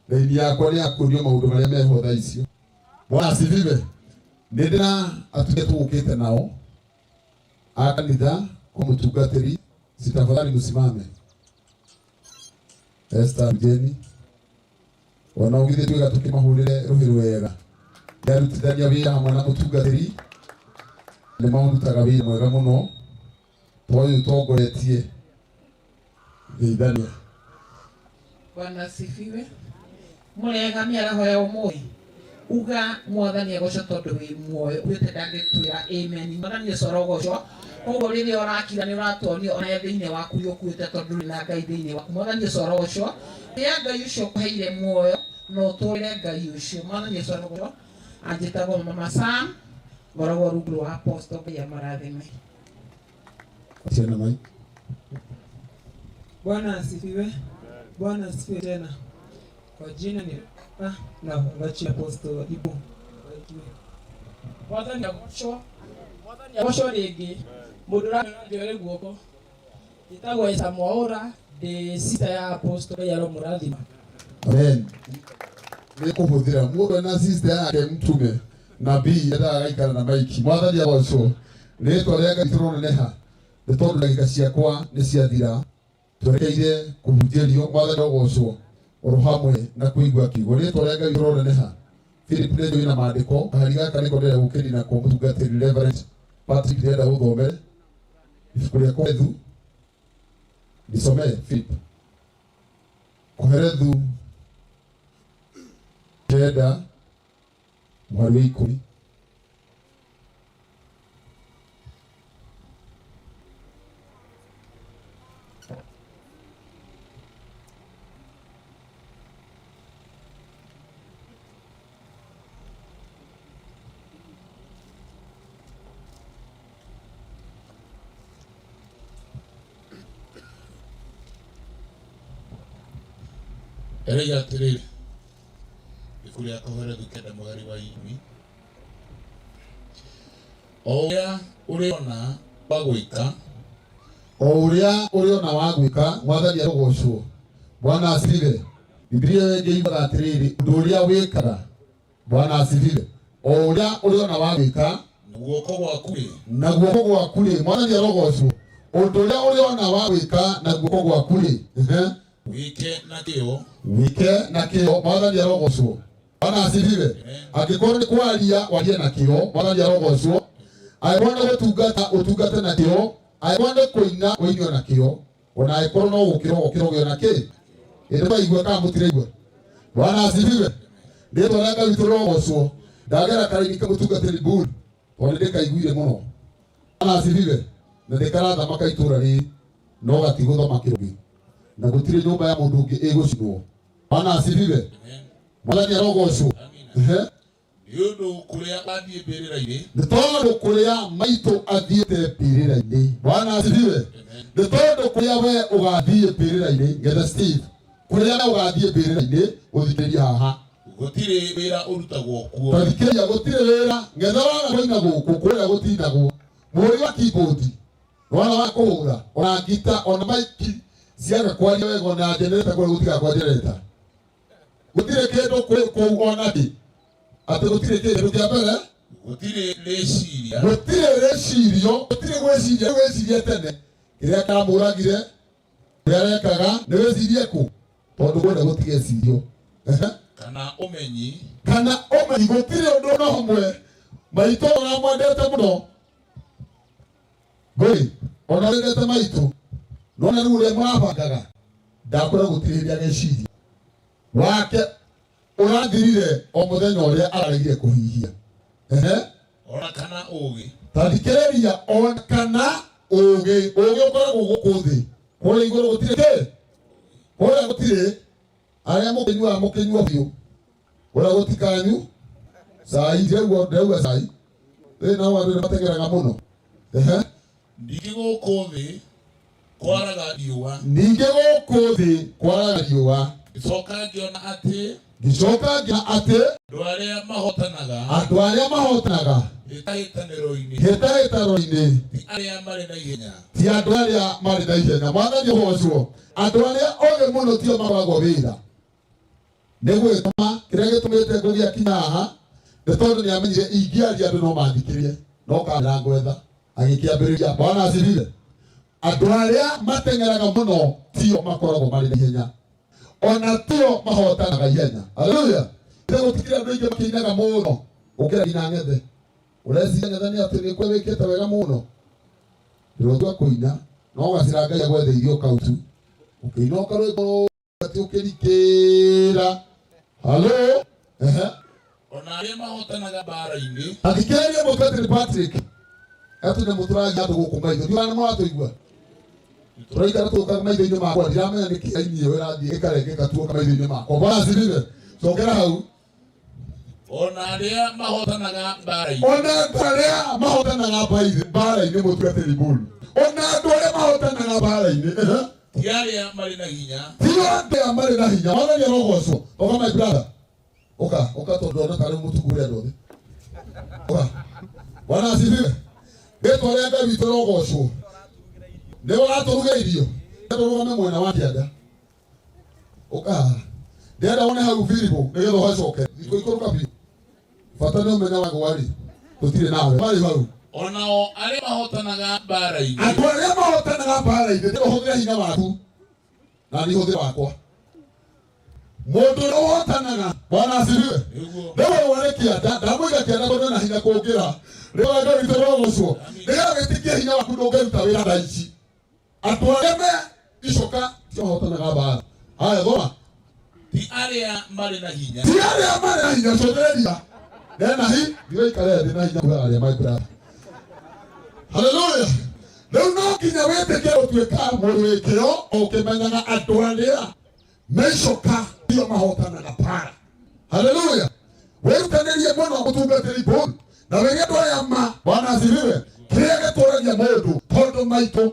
Raini yakwa nĩ ya kũrio maũndũ marĩa meho thaa icio. Bwana asifiwe. Nĩ ndĩ na atumia tũgũkĩte nao a kanitha kwa mũtungatĩri, si tafadhali msimame. Esther Mjeni ona ũgithĩ twĩga tũkĩmahũrĩre rũhĩ rwega nĩarutithania wĩra hamwe na mũtungatĩri nĩ marutaga wĩra mwega mũno ta ũyũ ũtongoretie geithania. Bwana asifiwe. Mũrega mĩaraho ya ũmũthĩ uga mwathani agocwo tondũ wĩ muoyo ugĩte ndangĩtwĩra amen. Mwathani ũcio arogocwo. Koguo rĩrĩa ũrakira nĩ ũratuonia ona thĩinĩ waku nĩ ũkuĩte tondũ ndũrĩ na Ngai thĩinĩ waku. Mwathani ũcio arogocwo. Rĩrĩa Ngai ũcio ũkũheire muoyo na ũtũũrĩre Ngai ũcio. Mwathani ũcio arogocwo. Anjĩtagwo Mama Sam, ngoragwo rungu rwa Apostle. Ngai amarathime. Ciana mai. Bwana asifiwe. Bwana asifiwe tena. Kwa jina ni na Rachi Apostle Ibu. Mwathani agocwo. Mwathani agocwo rĩngĩ. Mũndũ ũranjore guoko. Njĩtagwo Esa Mwaũra, ndĩ sister ya Apostle. Ngai aromũrathima. Amen. Nĩ kũhũthĩra mũndũ na sister yake mtume nabii endaga agaikara na maiki. Mwathani agocwo. Rĩtwa rĩa Ngai tũroneneha nĩ tondũ ndagĩka ciakwa nĩ ciathira twerekeire kũhunjĩrio. Mwathani agocwo oro hamwe na kũigua kiugo. Rĩtwa rĩa Ngai tũroneneha. Philip nĩ njũĩ na maandĩko kahari gaka nĩko ndĩrenda gũkĩria nako mũtungatĩri Reverend Patrick ndĩrenda gũthomere ibuku rĩa Kohelethu. Nisomee Philip. Kohelethu 9 mũhari wa 10. Eraiga atĩrĩrĩ, ibuku rĩa Kohelethu 9 mũhari wa 10. O ũrĩa ũrĩona wa gwĩka, o ũrĩa ũrĩona wa gwĩka, Mwathani arogocwo. Bwana asifiwe. Biblia ĩngĩ yugaga atĩrĩrĩ, ũndũ ũrĩa wĩkaga, Bwana asifiwe. O ũrĩa ũrĩona wa gwĩka, na guoko gwaku rĩ, na guoko gwaku rĩ, Mwathani arogocwo. Ũndũ ũrĩa ũrĩona wa gwĩka na guoko gwaku rĩ, wĩke na kĩyo, wĩke na kĩyo. Mwathani arogocwo. Bwana asifiwe. Angĩkorwo nĩ kwaria, warie na kĩyo. Mwathani arogocwo. Angĩkorwo nĩ gũtungata, ũtungate na kĩyo. Angĩkorwo nĩ kũina, ũine na kĩyo. Ona angĩkorwo no gũkĩra, ũgũkĩra ũgĩe na kĩ. Ĩndĩ twaigua kana mũtiraigua? Bwana asifiwe. Rĩtwa rĩa Ngai witũ rĩrogocwo. Ndagera karaini ka mũtungatĩri Bull, tondũ nĩndĩkaiguire mũno. Bwana asifiwe. Na ndĩkarathamaka itũũra rĩrĩ, no gatigũthamakĩrwo ũngĩ. Na gũtirĩ nyũmba ya mũndũ ũngĩ ĩgũcinwo. Bwana asifiwe. Mwathani arogocwo. Nĩ ũndũ kũrĩa athiĩ mbĩrĩra-inĩ, nĩ tondũ kũrĩa maitũ athiĩte mbĩrĩra-inĩ. Bwana asifiwe. Nĩ tondũ kũrĩa we ũgathiĩ mbĩrĩra-inĩ, ngetha Steve, kũrĩa we ũgathiĩ mbĩrĩra-inĩ, ũthikĩrĩrie haha. Gũtirĩ wĩra ũrutagwo kuo. Tathikĩrĩria, gũtirĩ wĩra, ngetha waga kũina gũkũ, kũrĩa gũtinagwo. Mũhũri wa keyboard, mwana wa kũhũra, ona ngita, ona maiki, ciaga kwaria wega, ona generator kũrĩa gũtigaga kwa generator. Gũtirĩ kĩndũ kũu ona kĩ. Atĩ gũtirĩ kĩndũ kĩa mbere, gũtirĩ rĩciria, gũtirĩ rĩcirio, gũtirĩ gwĩciria, gwĩciria tene kĩrĩa kĩramũragire, ũrĩa arekaga, nĩ wĩcirie kũ, tondũ kũrĩa gũtigecirio. Kana ũmenyi, kana ũmenyi, gũtirĩ ũndũ ona ũmwe. Maitũ ona mwendete mũno. Ngũi, ona wendete maitũ, no na rĩu ũrĩa mũrabangaga, ndakwĩra gũtirĩ hĩndĩ ageciria. Wake ũrathirire o mũthenya ũrĩa araregire kũhihia. Ona kana ũgĩ. Tathikĩrĩria, ona kana ũgĩ. Ũgĩ ũkoragwo gũkũ thĩ. Kũrĩa igũrũ gũtirĩ kĩ? Kũrĩa gũtirĩ. Arĩa mũkĩnyuaga mũkĩnyua biũ. Kũrĩa gũtikanyu. Cai, ndĩrauga cai. Thĩna wa andũ nĩ mateng'eraga mũno. Ningĩ gũkũ thĩ kwaraga riũa. Ningĩ gũkũ thĩ kwaraga riũa. Ngĩcoka ngĩona atĩ, ngĩcoka ngĩona atĩ, andũ arĩa mahotanaga, andũ arĩa mahotanaga hĩtahĩtanĩro-inĩ, hĩtahĩtano-inĩ, ti arĩa marĩ na ihenya, ti andũ arĩa marĩ na ihenya. Mwathani ũgocwo. Andũ arĩa ogĩ mũno tio makoragwo wĩra. Nĩ gwĩtũma kĩrĩa gĩtũmĩte Ngũgĩ akinya haha nĩ tondũ nĩ amenyire ingĩaria andũ no mathikĩrĩrie no kamera ngwetha agĩkĩambĩrĩria. Bwana asifiwe. Andũ arĩa mateng'eraga mũno tio makoragwo marĩ na ihenya ona tio mahotanaga ihenya. Haleluya. Ĩrĩa gũtikĩrĩ andũ aingĩ makĩinaga mũno gũkĩra nginya ng'ethe. Ũreciria ng'ethe nĩ atĩ nĩ kwe wĩkĩte wega mũno ndĩrotua kũina no gacĩra Ngai agwetheirie ũkautu ũkĩina ũkarwĩmbo atĩ ũkĩrikĩra. Halo. Ehe. Ona arĩa mahotanaga mbaara-inĩ Athikĩrĩria mũtungatĩri Patrick atĩ nĩ mũtũragia andũ gũkũ maitho ndiũĩ kana nĩ mũratũigua tũraikara tũka maitho-inĩ makwa ndiramenya nĩ kĩ aini ĩyo ĩrathiĩ ĩkarengeka tuoka maitho-inĩ makwa. Bwana asifiwe. Cokera hau. Ona arĩa mahotanaga mbaara-inĩ ona andũ arĩa mahotanaga mbaara-inĩ mũtungatĩri Mburu ona andũ arĩa mahotanaga mbaara-inĩ ehe. Ti arĩa marĩ na hinya ti arĩa marĩ na hinya. Mwathani arogocwo. Oka my brother, ũka ũka tondũ ndona tarĩ mũtuku ũrĩa andũ othe. Ũka. Bwana asifiwe. Rĩtwa rĩa Ngai witũ rogocwo. Nĩ ũratũruga irio. Tũrũgame mwena wa kĩanda. Ũka haha. Ndĩrenda wone hau biribũ nĩgetha ũhacoke. Ikũrũka biũ. Bata nĩ ũmenya wagwa rĩ. Tũtirĩ nawe. Marĩ hau. Onao arĩa mahotanaga mbaara-inĩ Andũ arĩa mahotanaga mbaara-inĩ ndĩrenda ũhũthĩre hinya waku na niĩ hũthĩre wakwa. Mũndũ ũrĩa ũhotanaga, Bwana asifiwe. Rĩu ũyũ arĩ kĩanda, ndamũiga kĩanda tondũ ena hinya kũngĩra. Rĩu Ngai witũ rogocwo. Nĩgetha wĩtĩkie hinya waku ndũngĩruta wĩra thaa ici. Andũ arĩa me icoka tio mahotanaga mbaara. Haya thoma. Ti arĩa marĩ na hinya Ti arĩa marĩ na hinya cokereria. Nena hi, ndigaikare thĩ na hinya kũrĩa arĩa my brother. Haleluya. Rĩu no nginya wĩtĩkie gũtuĩka mũndũ wĩ kĩyo ũkĩmenyaga andũ arĩa me icoka tio mahotanaga mbaara. Haleluya. Wĩrutanĩrie mũno mũtungatĩri Paul na wĩre andũ aya ma. Bwana asifiwe. Kĩrĩa gĩtũragia mũndũ tondũ maitũ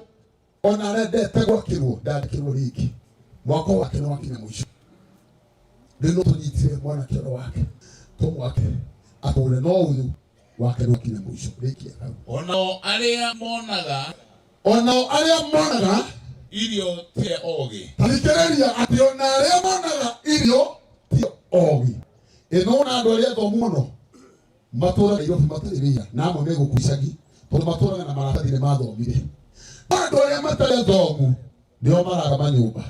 ona arendete gwakĩrwo ndangĩkĩrwo rĩngĩ. Mwaka wake nĩ wakinya mũico. Rĩu no tũnyitire mwanake ũrĩa wake tũmwake atũre no ũyũ wake nĩ wakinya mũico. Rĩkia hau. Onao arĩa monaga Onao arĩa monaga irio ti ogĩ Tathikĩrĩria atĩ ona arĩa monaga irio ti ogĩ. Ĩno na andũ arĩa athomu mũno matũraga Nairobi matarĩ wĩra na amwe me gũkũ icagi tondũ matũraga na maratathi nĩ mathomire. No andũ arĩa matarĩ athomu nĩo maraga manyũmba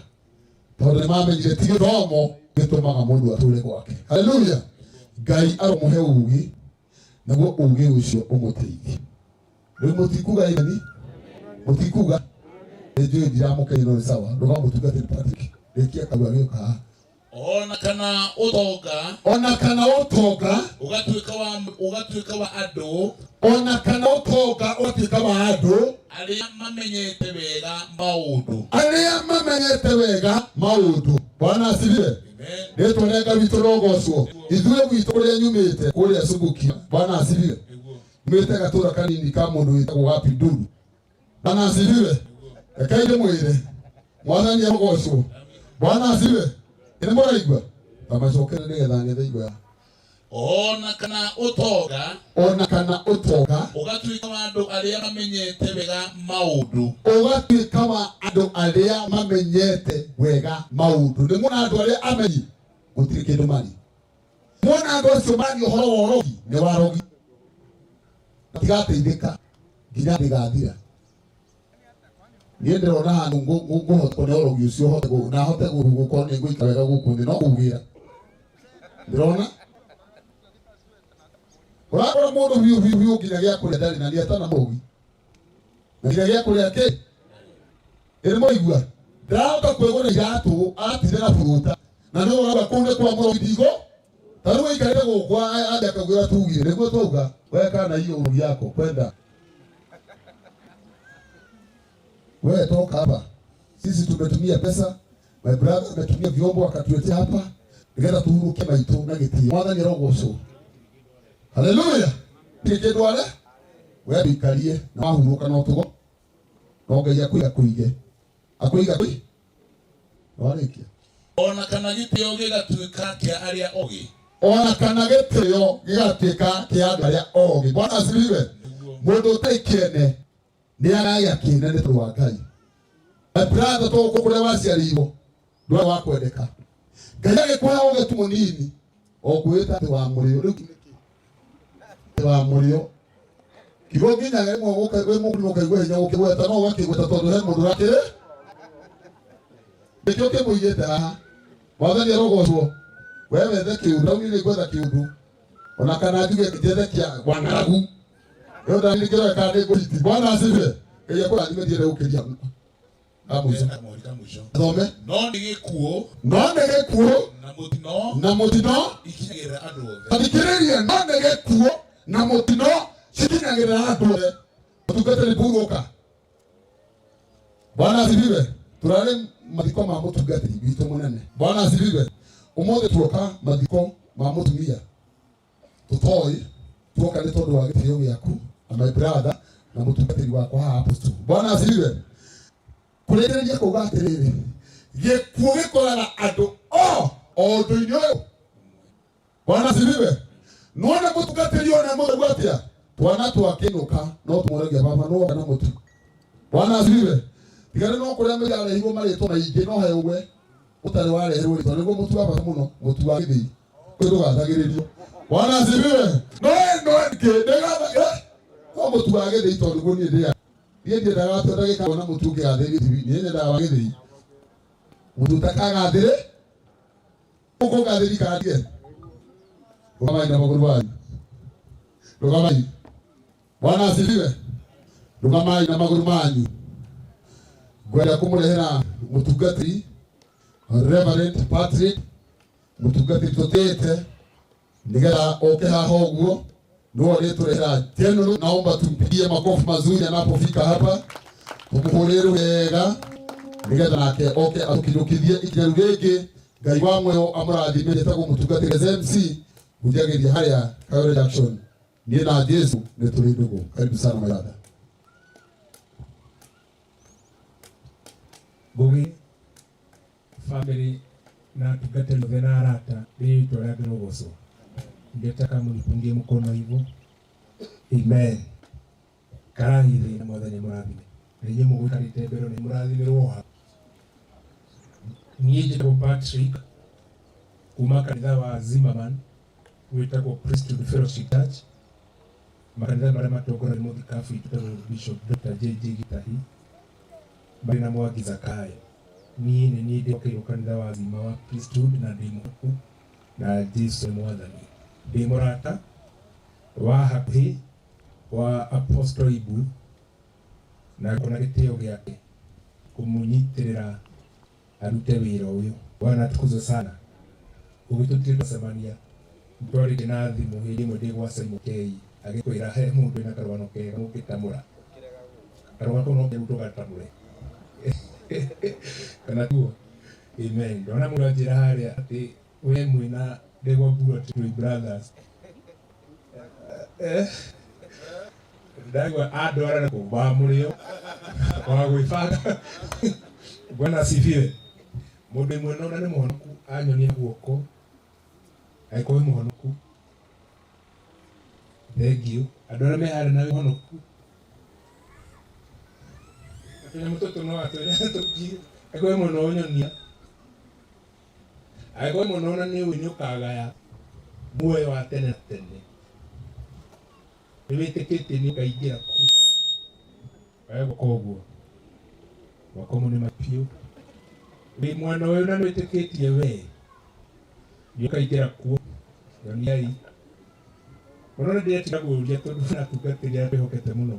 tondũ nĩ mamenyire ti gĩthomo gĩtũmaga mũndũ atũre gwake. Haleluya. Ngai aromũhe ũgĩ naguo ũgĩ ũcio ũmũteithie. Rĩu mũtikuga amen? Mũtikuga? Nĩ njũĩ ndiramũkenia no nĩ sawa. Ndũkamũtungatĩri Patrick. Rĩkia kau agĩũka haha. Ona kana ũtonga Ona kana ũtonga ũgatuĩka wa andũ ona kana ũtonga ũgatuĩka wa andũ arĩa mamenyete wega maũndũ arĩa mamenyete wega maũndũ. Bwana asifiwe. Rĩtwa rĩa Ngai witũ rogocwo. Ithuĩ gwitũ kũrĩa nyumĩte kũrĩa Subukia. Bwana asifiwe. Nyumĩte gatũra kanini ka mũndũ wĩtagwo Gapinduru. Bwana asifiwe. Rekei ndĩmwĩre Mwathani arogocwo. Bwana asifiwe. Nĩ mũraigua? Tamacokere nĩgetha ng'ethe igua. Ona kana ũtonga Ona kana ũtonga ũgatuĩka wa andũ arĩa mamenyete wega maũndũ ũgatuĩka wa andũ arĩa mamenyete wega maũndũ. Nĩ muona andũ arĩa amenyi gũtirĩ kĩndũ mari. Muona andũ acio mari ũhoro wa ũrogi nĩ warogi. Matigateithĩka nginya thĩ ĩgathira. Niĩ ndĩrona handũ ngũhota kũne ũrogi ũcio hote na hote gũkorwo nĩ ngũikara wega gũkũ thĩ no kũugĩra. Ndĩrona ũrakora mũndũ biũ biũ biũ nginya gĩa kũrĩa ndarĩ na nĩ etana mũrogi. Na nginya gĩa kũrĩa kĩ? Ĩrĩ mũraigua? Ndarahota kwĩgũra iratũ aratinde na buruta. Na nĩ ũrauga kũu nĩ kwa mũrogi ndigo. Ta rĩu aikarĩte gũkũ anja akauga tugire nĩguo twauga we kana hiyo ũrogi yako kwenda. We toka hapa. Sisi tumetumia pesa, my brother ametumia vyombo akatuletea hapa nĩgetha tuhuruke maitũ na gĩtĩo. Mwathani arogocwo. Haleluya. Kĩndũ are we wikarie na wahurũka no tũgo no Ngai akũiga kũige akũiga kũi warĩkia. Ona kana gĩtĩo gĩgatuĩka kĩa arĩa ogĩ Ona kana gĩtĩo gĩgatuĩka kĩa andũ arĩa ogĩ. Bwana asifiwe. Mũndũ ũtarĩ kĩene nĩ aragĩa kĩene nĩ tondũ wa Ngai. My brother, tũgũkũ kũrĩa waciarĩirwo ndwarĩ wa kwendeka. Ngai agĩkũhe ũgĩ tu mũnini ũkwĩta atĩ wa mũrĩo rĩu nĩkĩ wa mũrĩo kiugo nginya rĩmwe wĩ mũndũ ũkaigua hinya gũkĩgweta no ũgakĩgweta tondũ he mũndũ ũrakĩrĩ nĩkĩo kĩmũigĩte haha. Mwathani arogocwo. We wethe kĩũndũ au niĩ ngwetha kĩũndũ ona kana njuge njethe kĩa wa ng'aragu ĩyo ndangĩkĩroe kana nĩ ngũhiti. Bwana asifiwe. Ngai akũrathime ndiende gũkĩria ka mũico. Thome. No nĩ gĩkuũ no nĩ gĩkuũ na mũtino na mũtino ikinyagĩrĩra andũ othe. Tathikĩrĩria, no nĩ gĩkuũ na mũtino cikinyagĩrĩra andũ othe. Mũtungatĩri purũka. Bwana asifiwe. Turarĩ mathiko ma mũtungatĩri witũ mũnene. Bwana asifiwe. Ũmũthĩ tuoka mathiko ma mũtumia tũtoĩ, tuoka nĩ tondũ wa gĩtĩo gĩaku na my brother na mũtungatĩri wakwa haha apostle. Bwana asifiwe. Kũrĩkĩrĩria kuuga atĩrĩrĩ, gĩkuũ gĩkoraga andũ o ũndũ-inĩ ũyũ. Bwana asifiwe. Nĩwona mũtungatĩri ona mũtheru atĩa, twana twakĩnũka no tũmũragia baba no woka na mũtu. Bwana asifiwe. Tigana no kũrĩa mĩrarehirwo marĩtwa maingĩ no he ũgwe ũtarĩ wareherwo rĩtwa nĩguo mũtu wa bata mũno, mũtu wa gĩthĩi ũyũ ndũgathagĩrĩrio. Bwana asifiwe. No no kĩ ndĩgathaga no mũtu wa gĩthĩi tondũ nĩguo niĩ ndĩaga. Niĩ ndiendaga atĩ ndagĩka kuona mũtu ũkĩgathĩrĩrio TV, niĩ nyendaga wa gĩthĩi. Mũtu ũtakagathĩrĩ ũkũgathĩri kana ndige. Rũgamai na magũrũ manyu. Rũgamai. Bwana asifiwe. Rũgamai na magũrũ manyu. Ngwenda kũmũrehera mũtungatĩri Reverend Patrick, mũtungatĩri tũtĩĩte, nĩgetha oke haha ũguo nĩwe ũrĩtũrehera general. Naomba tumpigie makofi mazuri anapofika hapa, tũmũhũrĩre wega nĩgetha nake oke atũkinyũkithie ikinya rĩu rĩngĩ. Ngai wa muoyo amũrathime. Njĩtagwo mũtungatĩri MC hunjagĩria harĩa Kayore Junction. Niĩ na Jesu nĩ tũrĩ ndũgũ. Karibu sana my brother. Ngugi family na atungatĩri othe na arata rĩtwa rĩa Ngai rĩgocwo. Ningetaka munipungie mkono hivyo. Amen. Karai thĩ na Mwathani mũrathime. Na inyuĩ mũgũikarĩte mbere nĩ mũrathimirwo ha. Niĩ njĩtagwo Patrick kuma kanitha wa Zimmerman wĩtagwo Priesthood Fellowship Church, makanitha marĩa matongoragio nĩ mũthikabu witũ wĩtagwo Bishop Dr. JJ Gitahi marĩ na Mwangi Zakayo. Niĩ nĩ niĩ ndĩhokeirwo kanitha wa Zima wa Priesthood na ndĩ mũhoku na Jesu nĩ Mwathani. Ndĩ mũrata wa hakuhĩ wa Apostle Ibu na ngona gĩtĩo gĩake kũmũnyitĩrĩra arute wĩra ũyũ. Bwana atukuzwe sana. Ũgĩtũtire twacemania twarĩte na thimũ hĩndĩ ĩmwe ndĩ gwa Simon K agĩkwĩra he mũndũ wĩna karũgano kega mũngĩtamũra. Karũgano kau no nginya tũgatamũre. Kana tuo. Amen. Ndona mũndũ anjĩra harĩa atĩ we mwĩna Ndegwa Mburu twĩ brothers. Ndagwa andwara na kũ wa mũrĩo wa gwĩbanga. Bwana asifiwe. Mũndũ ĩmwe nona nĩ mũhonoku anyonia guoko angĩkorwo wĩ mũhonoku thengiũ. Andũ arĩa me harĩa na wĩ mũhonoku tũnyamũ tũtũ no atwĩre tũthiĩ. Angĩkorwo wĩ mũno ũnyonia, angĩkorwo wĩ mũno na nĩ ũĩ nĩ ũkagaya muoyo wa tene na tene, nĩ wĩtĩkĩtie nĩ ũkaingĩra kũu. Oya guoko ũguo, guoko mũnĩ mapiũ. Wĩ mwena ũyũ na nĩ wĩtĩkĩtie we nĩ ũkaingĩra kuo, nyoniai. Mũno nĩ ndĩretiga kũũria tondũ na atungatĩri arĩa twĩhokete mũno.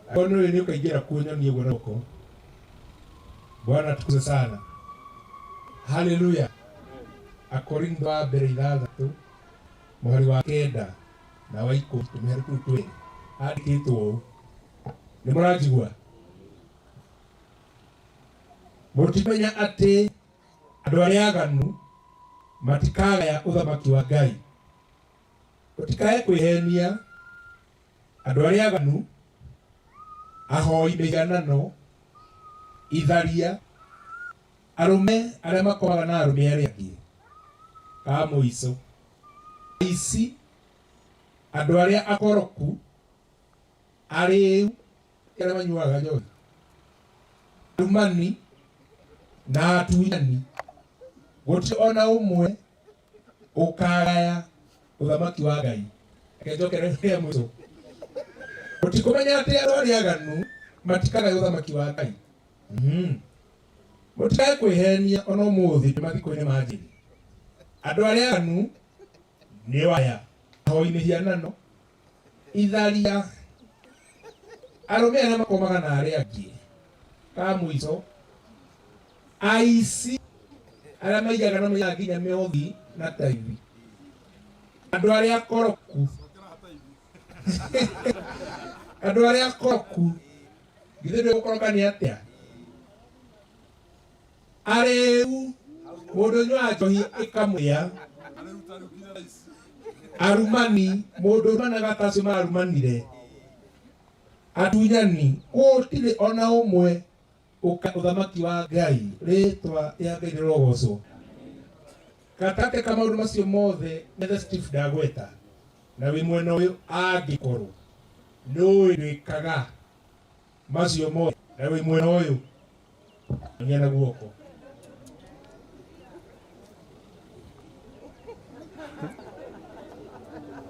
Angĩkorwo nĩ ũĩ nĩ ũkaingĩra kuo, nyonie ũguo na guoko. Bwana atukuzwe sana. Haleluya. Akorintho wa mbere 6 mũhari wa 9 na wa 10 tũmĩhari tũu twĩrĩ handĩkĩtwo ũũ. Nĩ mũranjigua? Mũtimenya atĩ andũ arĩa aganu matikagaya ũthamaki wa Ngai. Mũtikae kwĩhenia, andũ arĩa aganu, ahoi mĩhianano, itharia, arũme arĩa makomaga na arũme arĩa angĩ, ka mũico, aici, andũ arĩa akoroku, arĩĩu arĩa manyuaga njohi, arumani na atunyani, Gũtirĩ ona ũmwe ũkagaya ũthamaki wa Ngai. Reke njokere rĩa mũico. Mũtikũmenya atĩ andũ arĩa aganu matikagaya ũthamaki wa Ngai. Mũtikae kwĩhenia ona ũmũthĩ twĩ mathiko-inĩ ma Njĩrĩ. Andũ arĩa aganu nĩ aya: ahoi mĩhianano, itharia, arũme arĩa makomaga na arĩa angĩ, ka mũico, aici arĩa maiyaga na maiyaga nginya mĩhothi na taithi, andũ arĩa akoroku, andũ arĩa akoroku, githĩ ndũĩ gũkoroka nĩ atĩa? Arĩu, mũndũ ũnyuaga njohi ĩkamũrĩa, arumani, mũndũ ũrumanaga ta acio mararumanire, atunyani, gũtirĩ ona ũmwe ũthamaki wa Ngai. Rĩtwa rĩa Ngai rĩrogocwo. Gatagatĩ ka maũndũ macio mothe methe Steve ndagweta na wĩ mwena ũyũ, angĩkorwo nĩũĩ ndwĩkaga macio mothe na wĩ mwena ũyũ, onia na guoko.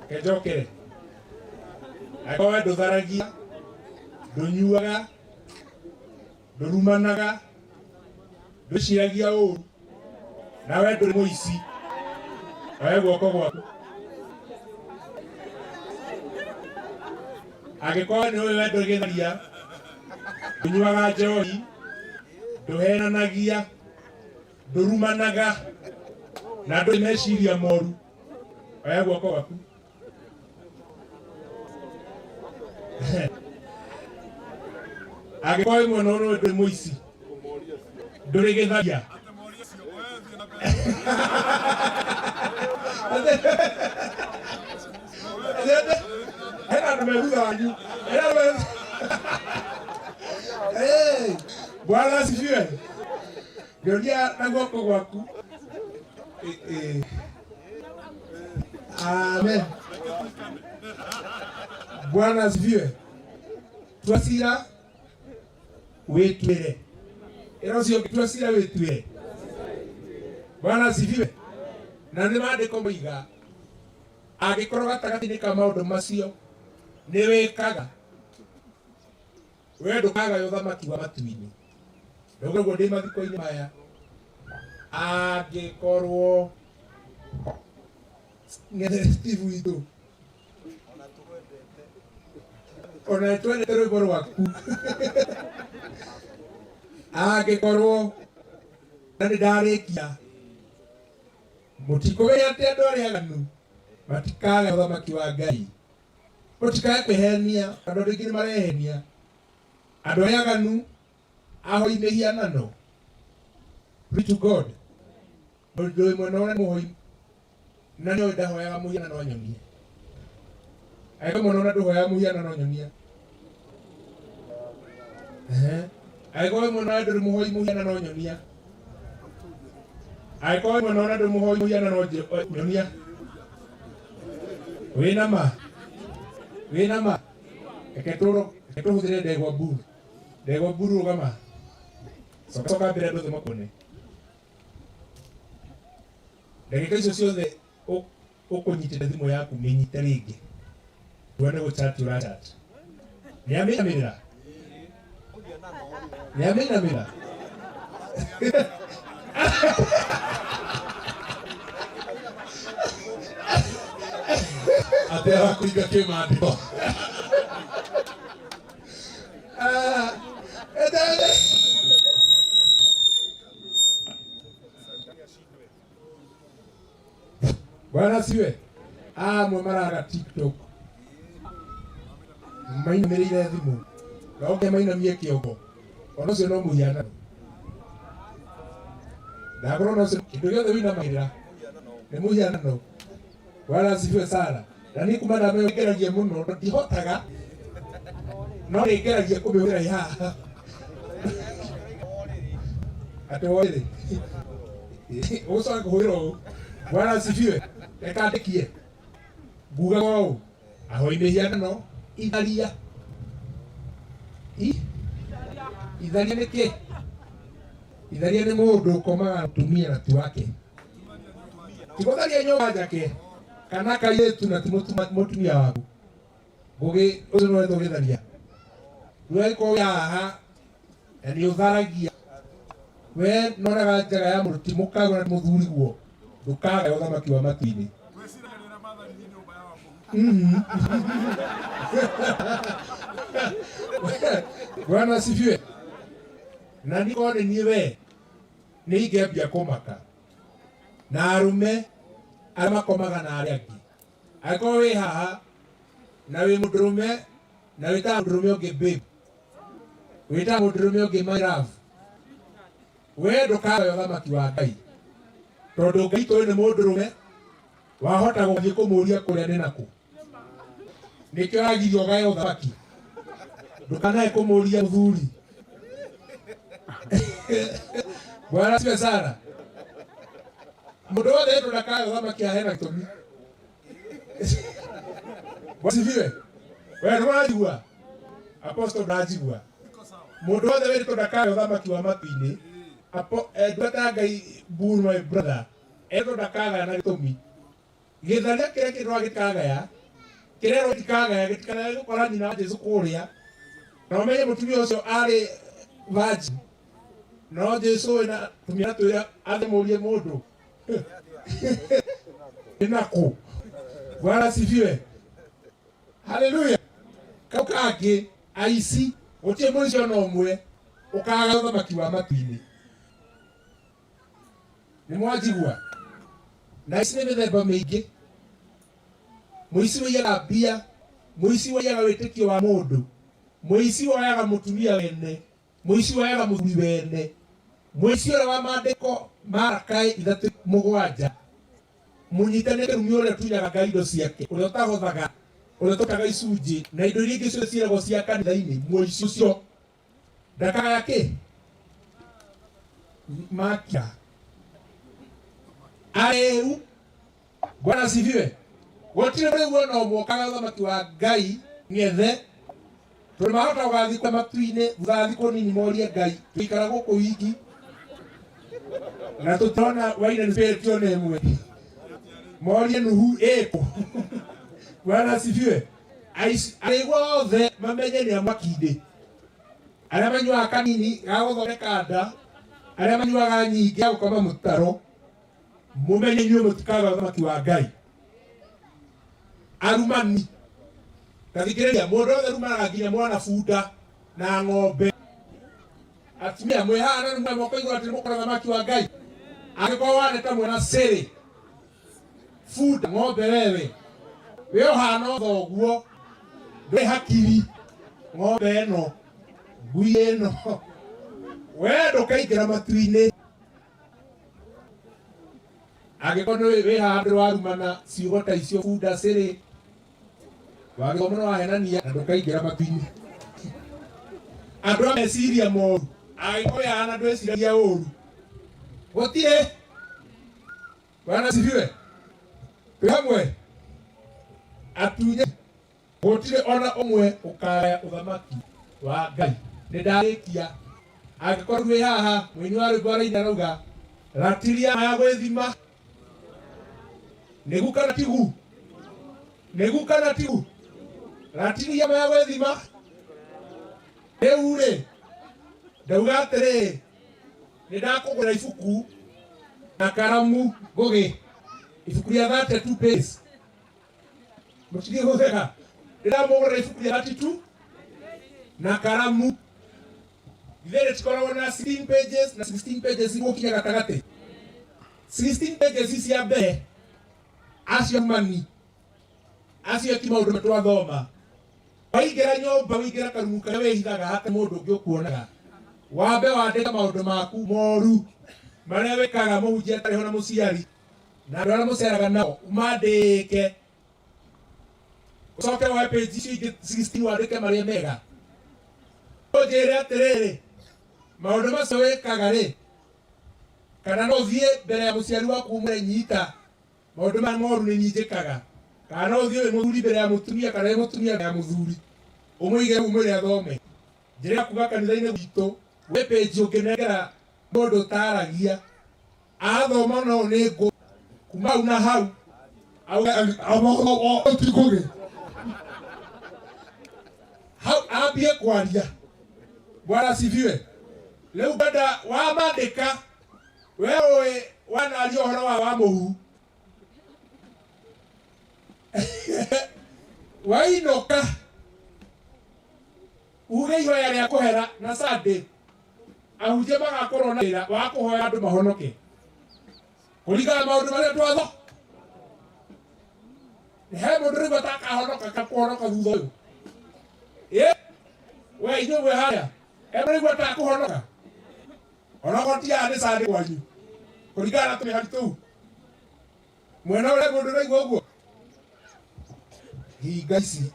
Reke njokere. Angĩkorwo we ndũtharagia, ndũnyuaga, ndũrumanaga, ndwĩciragia ũru, nawe ndũrĩ mũici, oya guoko gwaku. Angĩkorwo nĩ ũĩ we ndũrĩ gĩtharia, ndũnyuaga njohi, ndũhenanagia, ndũrumanaga, na ndũrĩ meciria moru, oya guoko gwaku. Angĩkorwo wĩ mwena ũyũ ndũrĩ mũici, ndũrĩ gĩtharia, hena andũ me thutha wanyu, hena andũ me. Hey, Bwana asifiwe. Ngĩũria na guoko gwaku. Amen. Bwana asifiwe. Tua cira wĩtuĩre. Ĩra ũcio ũngĩ, tua cira wĩtuĩre. Bwana asifiwe. Na nĩ maandĩko moiga angĩkorwo gatagatĩ-inĩ ka maũndũ macio nĩ wĩkaga, we ndũkagaya ũthamaki wa matu-inĩ. Ndauga ũguo ndĩ mathiko-inĩ maya, angĩkorwo ng'ethe Steve witũ ona twendete rwĩmbo rwaku, angĩkorwo na nĩ ndarĩkia, mũtikũmenya atĩ andũ arĩa aganu matikagaya ũthamaki wa Ngai. Mũtikae kwĩhenia, andũ aingĩ nĩ marehenia. Andũ arĩa aganu, ahoi mĩhianano, pray to God. Mũndũ wĩ mwena ũrĩa mũhoi na nĩoĩ ndahoyaga mũhianano anyonie. Angĩkorwo mwena ũrĩa ndũhoyaga mũhianano nyonia. Angĩkorwo wĩ mwena ũrĩa ndũrĩ mũhoi mũhianano nyonia. Angĩkorwo wĩ mwena ũrĩa ndũrĩ mũhoi mũhianano nyonia. Wĩna ma? Wĩna ma? Reke tũhũthĩre ndegwa mburu. Ndegwa mburu rũgama. Coka coka mbere andũ othe makuone. Ndagĩka icio ciothe ũkũnyitĩte thimũ yaku mĩnyite rĩngĩ. Tuone gũchat ũrachat. Nĩ amĩinamĩrĩra? Nĩ amĩinamĩrĩra? Atĩ arakũringa kĩmandĩko. Bwana siwe. Amwe maraga TikTok mainamĩrĩire thimũ na ũngĩ mainamie kĩongo, ona ũcio no mũhianano. Ndakorwo na ũcio kĩndũ gĩothe wĩinamagĩrĩra nĩ mũhianano. Bwana asifiwe sana. Na niĩ kuma ndamenya ngeragia mũno, ndihotaga, no nĩ ngeragia kũmĩhũthĩra ĩ haha. Atĩ woĩrĩ ũgũcoka kũhũthĩra ũũ. Bwana asifiwe. Reke andĩkie ngugaga ũũ, ahoi mĩhianano, itharia. Itharia nĩ kĩ? Itharia nĩ mũndũ ũkomaga na mũtumia na ti wake. Ti gũtharia nyũmba njake kana kairĩtu na ti mũtumia waku. Ngũgĩ ũcio nĩwe tũgĩtharia. Rĩu angĩkorwo wĩ haha na nĩ ũtharagia we nonaga njaga ya mũndũ ti mũkagũra na mũthuriguo ndũkagaya ũthamaki wa matu-inĩ. Bwana asifiwe. Na niko nĩ niĩ we nĩ ingĩambia kũmaka na arũme arĩa makomaga na arĩa angĩ. Angĩkorwo wĩ haha na wĩ mũndũrũme na wĩtaga mũndũrũme ũngĩ babe, wĩtaga mũndũrũme ũngĩ my love, we ndũkagaya ũthamaki wa Ngai tondũ Ngai tũĩ nĩ mũndũrũme wahota gũthiĩ kũmũria kũrĩa nĩ nakũ. Nĩkĩo aragirio ũgae ũthamaki, ndũkanae kũmũria mũthuri. Bwana asifiwe sana. Mũndũ wothe wetwo ndakagae ũthamaki ahena gĩtũmi. Bwana asifiwe. We nĩwajigua? Apostle ndajigua. Mũndũ wothe wĩrĩtwo ndakagae ũthamaki wa matu-inĩ, ndungata ya Ngai Bull my brother, etwo ndakagaya na gĩtũmi. Gĩtharia kĩrĩa kĩndũ gĩtikagaya, kĩrĩa gĩtikagaya gĩtikagaya gũkora nyina wa Jesu kũrĩa, na ũmenye mũtumia ũcio arĩ virgin. No Jesu wĩna tumia twĩra athimũrie mũndũ. Nĩ nakũ? Bwana asifiwe. Haleluya. Kau kangĩ aici gũtirĩ mũici ona ũmwe ũkaga ũthamaki wa matu-inĩ. Nĩ mwanjigua? Na aici nĩ mĩthemba mĩingĩ. Mũici ũiyaga mbia, mũici ũiyaga wĩtĩkio wa mũndũ, mũici woyaga mũtumia wene, mũici woyaga mũthuri wene, mũici ũrĩa wa maandĩko ma Rakai 3:7 mũnyitane kĩrumi ũrĩa ũtunyaga Ngai indo ciake, ũrĩa ũtagothaga, ũrĩa ũtũtaga icunjĩ na indo iria ingĩ ciothe ciĩragwo cia kanitha-inĩ, mũici ũcio ndakagaya kĩ? Makia. Arĩu. Bwana asifiwe. Gũtirĩ rĩu ona ũmwe ũkaga ũthamaki wa Ngai ng'ethe, tondũ mahota gũgathiĩ kwa matu-inĩ thutha wa thikũ nini morie Ngai tũikara gũkũ wiki na tũtirona wine and spirit ona ĩmwe, morie Nuhu ĩkũ. Bwana asifiwe. Arĩu othe mamenye nĩ a mwaki-inĩ, arĩa manyuaga kanini ga gũthondeka nda, arĩa manyuaga nyingĩ ya gũkoma mũtaro, mũmenye inyuĩ mũtikaga ũthamaki wa Ngai. Arumani, tathikĩrĩria, mũndũ wothe arumanaga nginya mwana bunda na ng'ombe. Atumia mwĩ haha na nĩmwe moko igũrũ atĩ nĩmũkona ũthamaki wa Ngai. Angĩkorwo waneta mwana cĩrĩ, bunda, ng'ombe wewe, wĩ ũhana o thoguo, ndũrĩ hakiri, ng'ombe ĩno, ngui ĩno, we ndũkaingĩra matu-inĩ. Angĩkorwo nĩ wĩ haha ndũrĩ warumana ciugo ta icio bunda cĩrĩ, wagĩthoma no wahenania na ndũkaingĩra matu-inĩ. Andũ a meciria moru, angĩkorwo wĩ haha na ndwĩciragia ũru, gũtirĩ. Bwana asifiwe. Twĩ hamwe. Atunye gũtirĩ ona ũmwe ũkagaya ũthamaki wa Ngai. Nĩ ndarĩkia. Angĩkorwo wĩ haha mũini wa rwĩmbo araina arauga ratiria ya gwĩthima, nĩgu kana tigu? Nĩgu kana tigu? Ratiria ya gwĩthima. Rĩu rĩ, ndauga atĩrĩ, nĩ ndakũgũra ibuku na karamu Ngũgĩ, ibuku rĩa 32 pages. Mũtigie gũtheka. Nĩ ndamũgũrĩra ibuku rĩa 32 na karamu. Ithe rĩtikoragwo na 16 pages na 16 pages igũkinya gatagatĩ. 16 pages cia mbere, acio mani, acio eki maũndũ twathoma. Waingĩra nyũmba, waingĩra karumu karĩa wĩhithaga hatarĩ mũndũ ũngĩ ũkuonaga, wambe wandĩke maũndũ maku moru marĩa wĩkaga mũhunjia atarĩ ho na mũciari na andũ arĩa mũceraga nao, ũmandĩke. Ũcoke woe page icio ingĩ 16 wandĩke marĩa mega. Ũnjĩre atĩrĩrĩ, maũndũ macio wĩkaga rĩ, kana no ũthiĩ mbere ya mũciari waku ũmwĩre nyita maũndũ maya moru nĩ niĩ njĩkaga, kana no ũthiĩ wĩ mũthuri mbere ya mũtumia kana wĩ mũtumia mbere ya mũthuri ũmũige hau ũmwĩre athome. Njĩra ya kuga kanitha-inĩ gwitũ gwĩ page ũngĩnengera mũndũ ũtaragia athoma no nĩ ngũ. Kuma hau na hau Ti Ngũgĩ. Hau ambie kwaria. Bwana asifiwe. Rĩu ngwenda wamandĩka we ũĩ wanaria ũhoro wa Wamuhu wainũka uge ihoya rĩa kũhera na Sunday ahunjia magakorwo na wĩra wa kũhoya andũ mahonoke kũringana na maũndũ marĩa twatho. He mũndũ rĩu atakahonoka kakũhonoka thutha ũyũ? Ĩ we inyuĩ mwĩ harĩa, he mũndũ rĩu atakũhonoka onokorwo ti haha nĩ Sunday kwanyu kũringana na tũmĩhari tũu mwena ũrĩa mũndũ ũraigua ũguo hinga ici.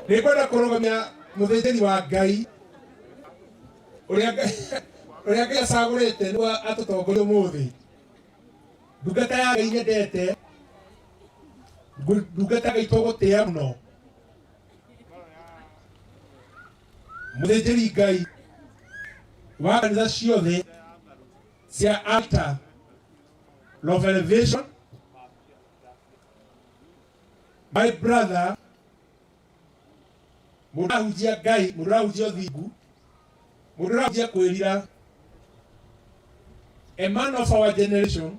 Nĩngwenda kũrũgamia mũthĩnjĩri wa Ngai ũrĩa Ngai acagũrĩte nĩguo atũtongorie ũmũthĩ, ndungata ya Ngai nyendete, ndungata ya Ngai tũgũtĩĩa mũno, mũthĩnjĩri Ngai wa kanitha ciothe cia Altar of Elevation, my brother, mũndũ ũrahunjia Ngai, mũndũ ũrahunjia ũthingu, mũndũ ũrahunjia kwĩrira, a man of our generation.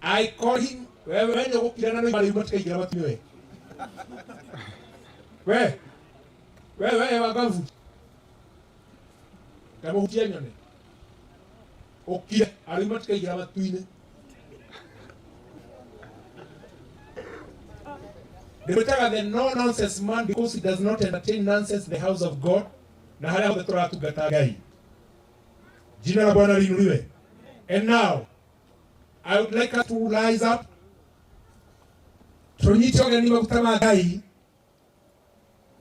I call him. Wewe we nĩ ũgũkira na nĩ rĩu matikaingĩra matume we we we we wangabu ndamũhutia nyone ũkire arĩu matikaingĩra matu-inĩ. Ndĩmwĩtaga the no nonsense man because he does not entertain nonsense in the house of God na harĩa hothe tũratungata Ngai. Jina la Bwana liinuliwe. And now I would like us to rise up, tũnyite ũgeni maguta ma Ngai,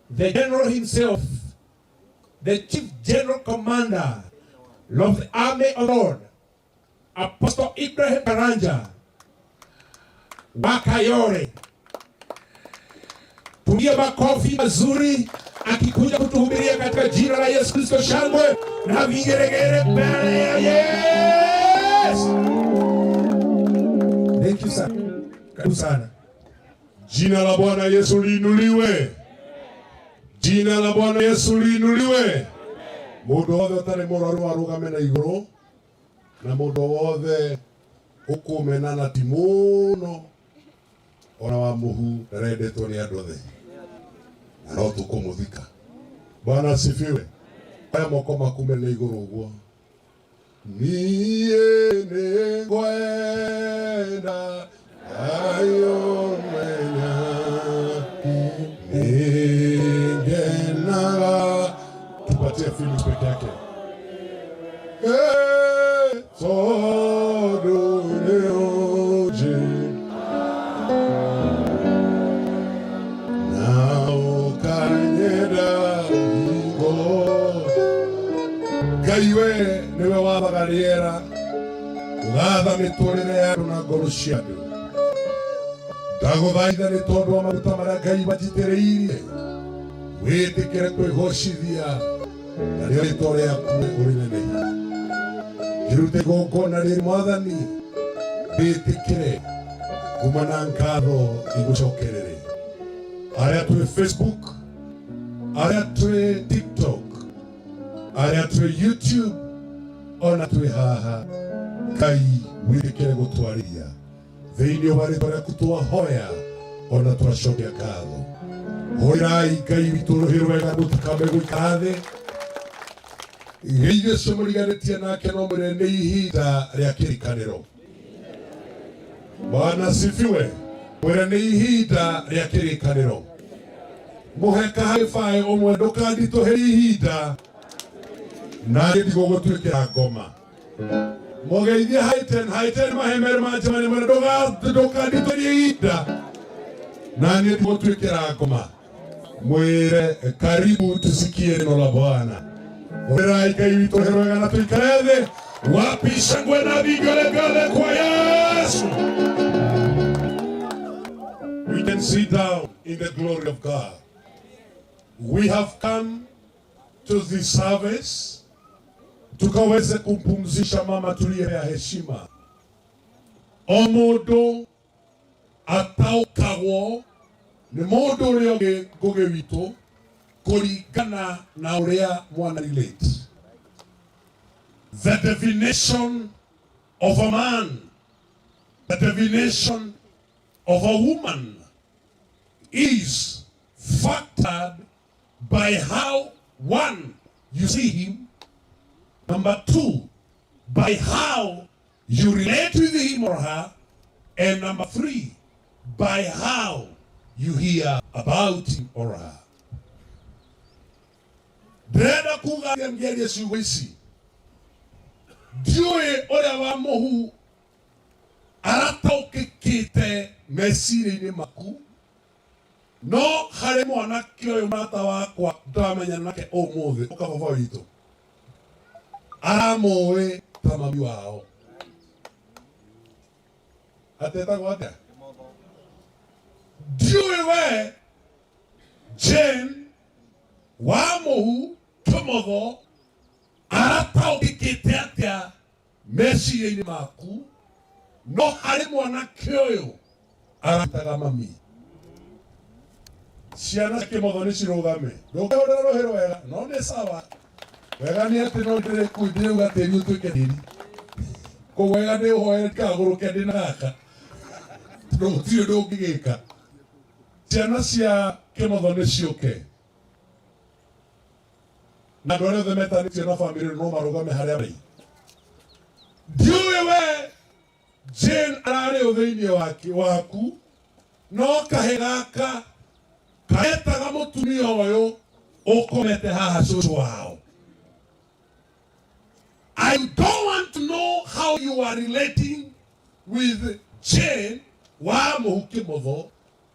the general himself, the chief general commander of the army of Lord, Apostle Ibrahim Karanja Wakayore. Tugie makofi mazuri akikuja kutuhubiria katika jina la Yesu Kristo. Shangwe na vigeregere mbele ya Yesu. Thank you sir. Karibu sana. Jina la Bwana Yesu liinuliwe. Jina la Bwana Yesu liinuliwe. Mundu wothe ũtarĩ mũrwaru arũgame na igũrũ na mundu wothe ũkũmenana ti mũno ona wa mũhu ndarendetwo nĩ andũ othe na no tũkũmũthika. Bwana asifiwe. Oya moko maku mene igũrũ ũguo. Niĩ nĩngwenda Ngai ũmenya nĩngenaga. Tupatie Felix peke yake. Eh, tondũ nĩũnjĩ na ũkanyenda hingo. Ngai we nĩwe wathaga rĩera, ũgatha mĩtũrĩre ya andũ na ngoro cia andũ. Ndagũthaitha nĩ tondũ wa maguta marĩa Ngai wanjitĩrĩirie, wĩtĩkĩre kwĩgocithia na rĩo rĩtwa rĩaku ũrĩnenehie. Ngĩrute igongona rĩrĩ Mwathani, wĩtĩkĩre kuma na ngatho igũcokerere. Arĩa twĩ Facebook, arĩa twĩ TikTok, arĩa twĩ YouTube, ona twĩ haha, Ngai wĩtĩkĩre gũtwarĩria thĩinĩ wa rĩtwa rĩaku twahoya ona twacokia ngatho. Hũrĩrai Ngai witũ rũhĩ rwega mũtikame gũikara thĩ. Geithio ũcio mũriganĩtie nake no mwĩre nĩ ihinda rĩa kĩrĩkanĩro. Bwana asifiwe. Mwĩre nĩ ihinda rĩa kĩrĩkanĩro. Mũhe kahĩbaĩ ũmwe ndũkanditũhĩrie ihinda na niĩ ndigũgũtuĩkĩra ngoma. Mũgeithie haiten haiten mahemere ma Germany mwĩre ndũkanditũhĩrie ihinda na niĩ ndigũtuĩkĩra ngoma. Mwĩre karibu tusikie neno la Bwana. Hũrĩrai Ngai witũ rũhĩ rwega na tũikare thĩ. Wapi shangwe na vigelegele kwa Yesu? We can sit down in the glory of God. We have come to this service Tukaweze kumpumzisha mama tuliyepea heshima. O mũndũ ataũkagwo nĩ mũndũ ũrĩa ũngĩ Ngũgĩ witũ kũringana na ũrĩa mwana relate. The definition of a man, the definition of a woman is factored by how, one, you see him, number two, by how you relate with him or her, and number three, by how you hear about him or her. Ndĩrenda kuga atĩa ngĩaria ciugo ici, ndiũĩ ũrĩa wa mũhu arataũkĩkĩte meciria-inĩ maku, no harĩ mwanake ũyũ mũrata wakwa ndamenya nake ũmũthĩ, ũka baba witũ, aramũĩ ta mami wao. Atetagwo atĩa? Ndiũĩ we Jane wa mũhu Kĩmotho arataũkĩkĩte atĩa meciria-inĩ maku, no harĩ mwanake ũyũ arataga mami. Ciana cia Kĩmotho nĩ cirũgame, ndũkĩhũrĩra rũhĩ rwega, no nĩ sawa. Wega nĩ atĩ no ndĩrĩkui ndĩrauga tĩri ũtuĩke tĩri, koguo wega nĩ ũhoere ndikagũrũke ndĩ na gaka, tondũ gũtirĩ ũndũ ũngĩgĩka. Ciana cia Kĩmotho nĩ ciũke, na andũ arĩa othe metanĩtio na bamĩrĩ no marũgame harĩa marĩ. Ndiũĩ we Jane ararĩ ũ thĩinĩ waku, no kahĩ gaka karetaga mũtumia ũyũ ũkomete haha cũcũ wao. I don't want to know how you are relating with Jane wa mũhu Kĩmotho.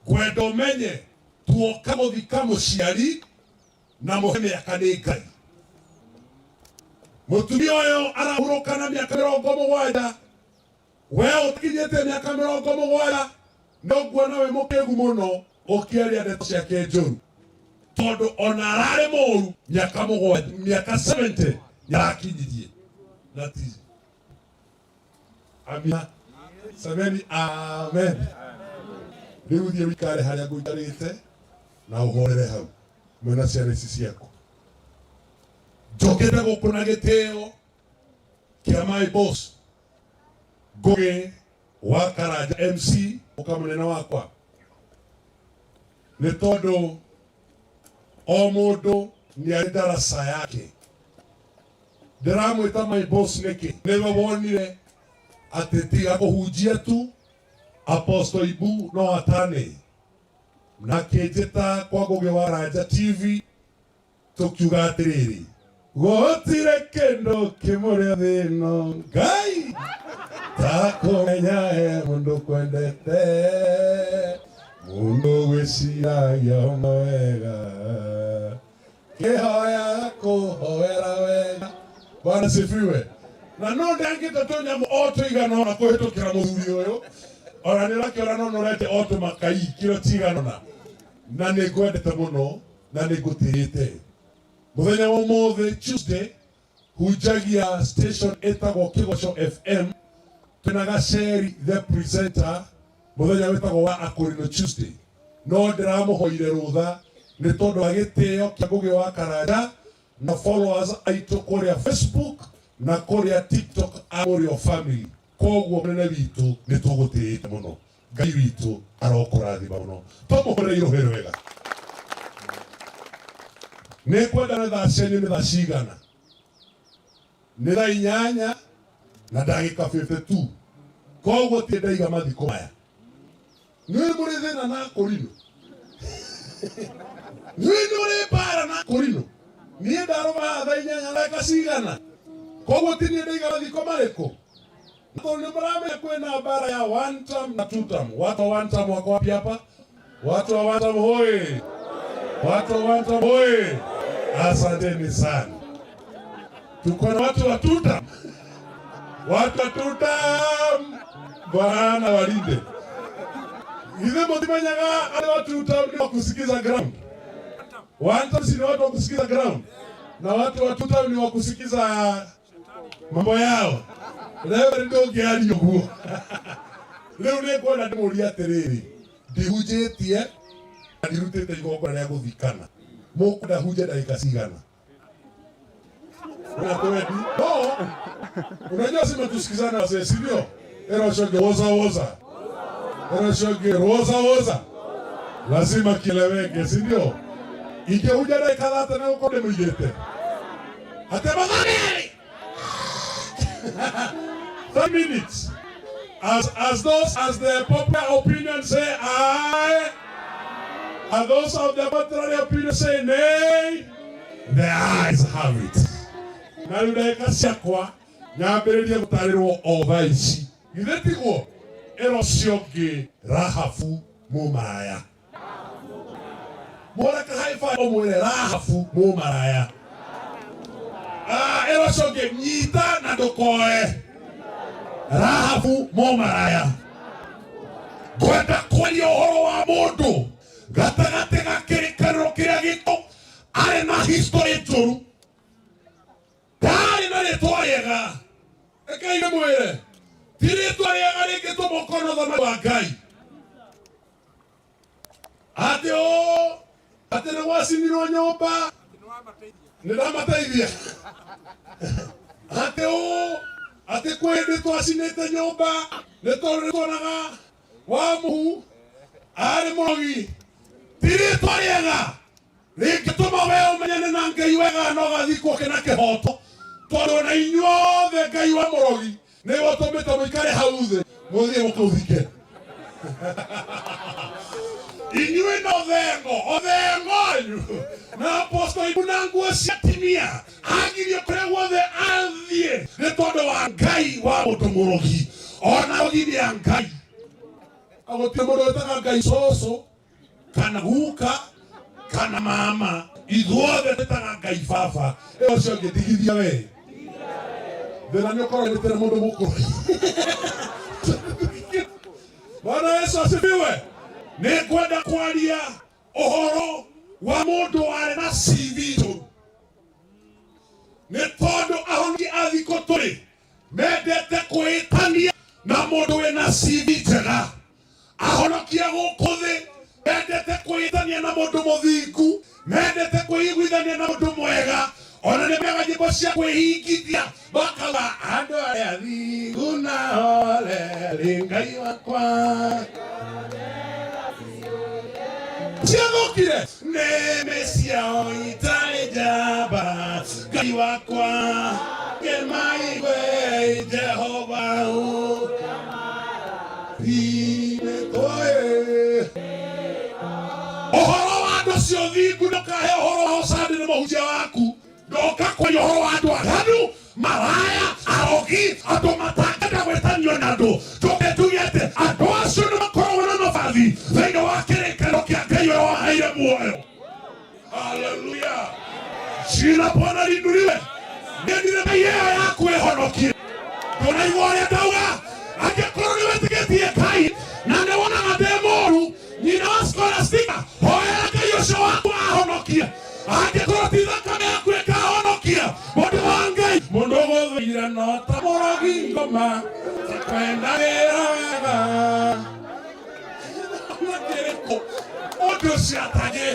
Ngwenda ũmenye tuoka gũthika mũciari na mũhe mĩaka nĩ Ngai. Mũtumia ũyũ arahurũka na mĩaka 70, we ũtakinyĩte mĩaka 70 nĩ ũkuona wĩ mũkĩgu mũno ũkĩaria ndeto ciake njũru, tondũ ona ararĩ mũru mĩaka 7, mĩaka 70 nĩarakinyirie. That is amina. Semeni amen. Rĩu thiĩ wĩikare harĩa ngũikarĩte na ũhorere hau mwĩna ciana ici ciaku. Njũkĩte gũkũ na gĩtĩo kĩa my boss Ngũgĩ wa Karanja MC, mũka mũnene wakwa, nĩ tondũ o mũndũ nĩ arĩ ndaraca yake. Ndĩramwĩta my boss nĩkĩ? Nĩwe wonire atĩ tiga kũhunjia tu, Apostle Ibu no atane na akĩnjĩta kwa Ngũgĩ wa Karanja TV, tũkiuga atĩrĩrĩ, gũtirĩ kĩndũ kĩmũrĩa thĩ ĩno Ngai ta kũmenya he mũndũ kwendete, mũndũ gwĩciragia wega, kĩhoya kũhoera wega. Bwana sifiwe. Na no ndangĩte tũnyamũ o tũigana ũna kũhĩtũkĩra mũthuri ũyũ, ona nĩ ũrakĩona no norete o tũmakai kiro cigana ũna, na nĩ ngwendete mũno na nĩ ngũtĩĩte. Mũthenya wa ũmũthĩ Tuesday hunjagia station ĩtagwo Kĩgoco FM, twĩna Gaceri the presenter, mũthenya wĩtagwo wa Akũrinũ Tuesday. No ndĩramũhoire rũtha nĩ tondũ wa gĩtĩo kĩa Ngũgĩ wa Karanja na followers aitũ kũrĩa Facebook na kũrĩa TikTok a Mũrĩo family. Koguo mũnene witũ nĩ tũgũtĩĩte mũno, Ngai witũ arokũrathima mũno. Tũmũhũrĩre irũhĩ rwega. Nĩ ngwenda nĩ thaa cianyu nĩ thaa cigana? Nĩ thaa 8 na ndagĩka 52. Koguo ti ndaiga mathiko maya. Nĩ mũrĩ thĩna na Akũrinũ? Nĩ mũrĩ mbara na Akũrinũ? Niĩ ndarũma haha thaa 8 na ndagĩka cigana? Koguo ti niĩ ndaiga mathiko marĩkũ? Tondũ nĩ mũramenya kwĩna mbara ya one term na two term. Watu wa one term wako wapi hapa? Watu wa one term hoi! Watu wa one term hoi! Asanteni sana. Tuko na watu wa two term. Watu wa two term, Bwana walinde. Ithe mũtimenyaga arĩa wa two term ni wa kusikiza ground. One term si ni watu wa kusikiza ground, na watu wa two term ni wa kusikiza Mambo yao. Reverend ndũngĩaria ũguo. Rĩu nĩ ngwenda ndĩmũrie atĩrĩrĩ, ndihunjĩtie na ndirutĩte igongona rĩa gũthikana. Mũkwenda hunje ndagĩka cigana? Una twendi? No. Unajua sima tusikizana wazee, si ndio? Era ucio woza woza. Era ucio woza woza. Lazima kieleweke, si ndio? Ingĩhunja ndagĩka thate na gũkorwo ndĩmũigĩte. Atĩ mathaneri! 5 minutes. As those as the popular opinion say aye, and those of the contrary opinion say nay, the ayes have it. Na rĩu ndagĩka ciakwa nyambĩrĩrie gũtarĩrwo o thaa ici. Githĩ tiguo? Ĩro ũcio ũngĩ Rahabu mũmaraya. Mũreka high five ũmwĩre Rahabu mũmaraya. Ah, ĩro ũcio ũngĩ nyita na ndũkoe. Rahabu mũmaraya. Ngwenda kwaria ũhoro wa mũndũ gatagatĩ ga kĩrĩkanĩro kĩrĩa gĩkũ arĩ na history njũru, ndarĩ na rĩtwa rĩega. Rekei ndĩmwĩre, ti rĩtwa rĩega rĩngĩtũma ũkorwo na ũthamaki wa Ngai. Atĩ ũũ, atĩ nĩ gwacinirwo nyũmba, nĩ ndamateithia. Atĩ ũũ, atĩ kwĩ hĩndĩ twacinĩte nyũmba nĩ tondũ nĩ tuonaga wa mũhu arĩ mũrogi. Ti rĩtwa rĩega rĩngĩtũma we ũmenyane na Ngai wega na ũgathikwo kĩna kĩhoto, tondũ ona inyuothe Ngai wa mũrogi nĩwe ũtũmĩte mũikare hau thĩ mũthiĩ mũkaũthike. Inyuĩ na ũthengo, ũthengo wanyu na aposto ibu na nguo cia atumia agirio kũrĩa guothe athiĩ nĩ tondũ wa Ngai wa mũndũ mũrogi. Ona rogi nĩ ya Ngai. Gũtirĩ mũndũ wĩtaga Ngai cũcũ kana guka kana mama, ithuothe twĩtaga Ngai baba. Ĩyo ũcio ũngĩ ndigithia we. Thĩna nĩ ũkorwo wĩtĩre mũndũ mũkũrũ. Bwana Yesu asifiwe. Nĩ ngwenda kwaria ũhoro wa mũndũ warĩ na CV njũru, nĩ tondũ ahonoki a thikũ tũrĩ mendete kwĩtania na mũndũ wĩna CV njega. Ahonokia gũkũ thĩ mendete kwĩtania na mũndũ mũthingu, mendete kwĩiguithania na mũndũ mwega, ona nĩ mega nyĩmbo cia kwĩhingithia makauga andũ arĩa athingu na horeri Ngai wakwa ciathũkire nĩmĩ ciao itarĩ njamba Ngai wakwa kĩmaigue Jehova ũhoro wa andũ acio thingu ndũkahe ũhoro wa ũcandi nĩ mũhunjia waku. Ndoka kwaria ũhoro wa andũ aganu, maraya, arogi, andũ matangĩenda gwĩtanio na andũ. Njoke njuge atĩ andũ acio nĩ makoragwo na nabathi thĩinĩ wa kĩrĩkanĩro kĩa Ngai ũrĩa waheire muoyo. Haleluya! Jina Bwana liinuliwe. Nĩendire Ngai ĩyo yaku ĩhonokie. Ndũraigua ũrĩa ndauga? Angĩkorwo nĩ wĩtĩkĩtie Ngai na nĩ wonaga ndĩ mũũru, nyina wa Scholastica, hoera Ngai ũcio waku ahonokie. Angĩkorwo ti thakame yaku ĩkahonokia mũndũ wa Ngai, mũndũ ũgũthũire no ta mũrogi ngoma, kwendagĩra wega. Kĩrĩkũ mũndũ ũcio atangĩ.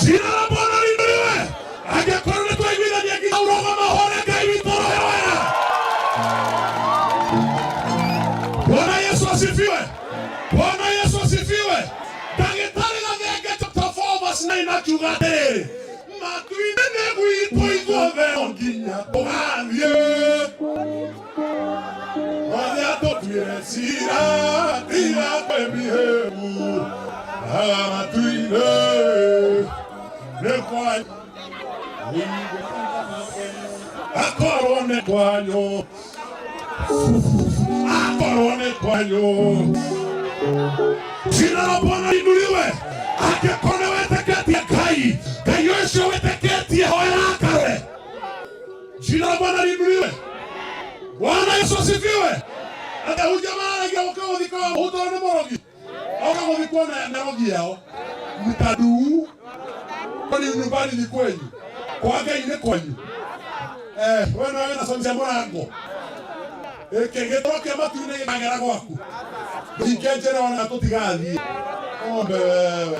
Jina la Bwana liinuliwe. Angĩkorwo nĩ twaiguithania nginya ũrũgama ũhore Ngai witũ roho wega. Bwana Yesu asifiwe. Bwana Yesu asifiwe. Ndagĩtarĩ Gathenge chapter 4 verse 9 akiuga atĩrĩrĩ, matu-inĩ nĩ gwitũ ithuothe no nginya tũgathiĩ. Mwathi atũtuĩre cira tiga kwĩmihĩbu matu-inĩ nĩ kwanyu, akorwo nĩ kwanyu, akorwo nĩ kwanyu. Jina la Bwana liinuliwe. Angĩkorwo nĩ wĩtĩkĩtie Ngai, Ngai ũcio wĩtĩkĩtie hoera akarore. Jina la Bwana liinuliwe. Bwana Yesu asifiwe. Atahunjia maragia gũka gũthika mũhutoro nĩ mũrogi, oka gũthikwo na rogi yao mtaduu. Kwani nyumbani ni kwenyu, kwa Ngai nĩ kwanyu. We nawe wĩna coni cia mũrango. Ĩkĩ gĩtoro kĩa matu-inĩ gĩkagera gwaku. Ndũhinge njĩra ona tũtigathiĩ. Ng'ombe wewe.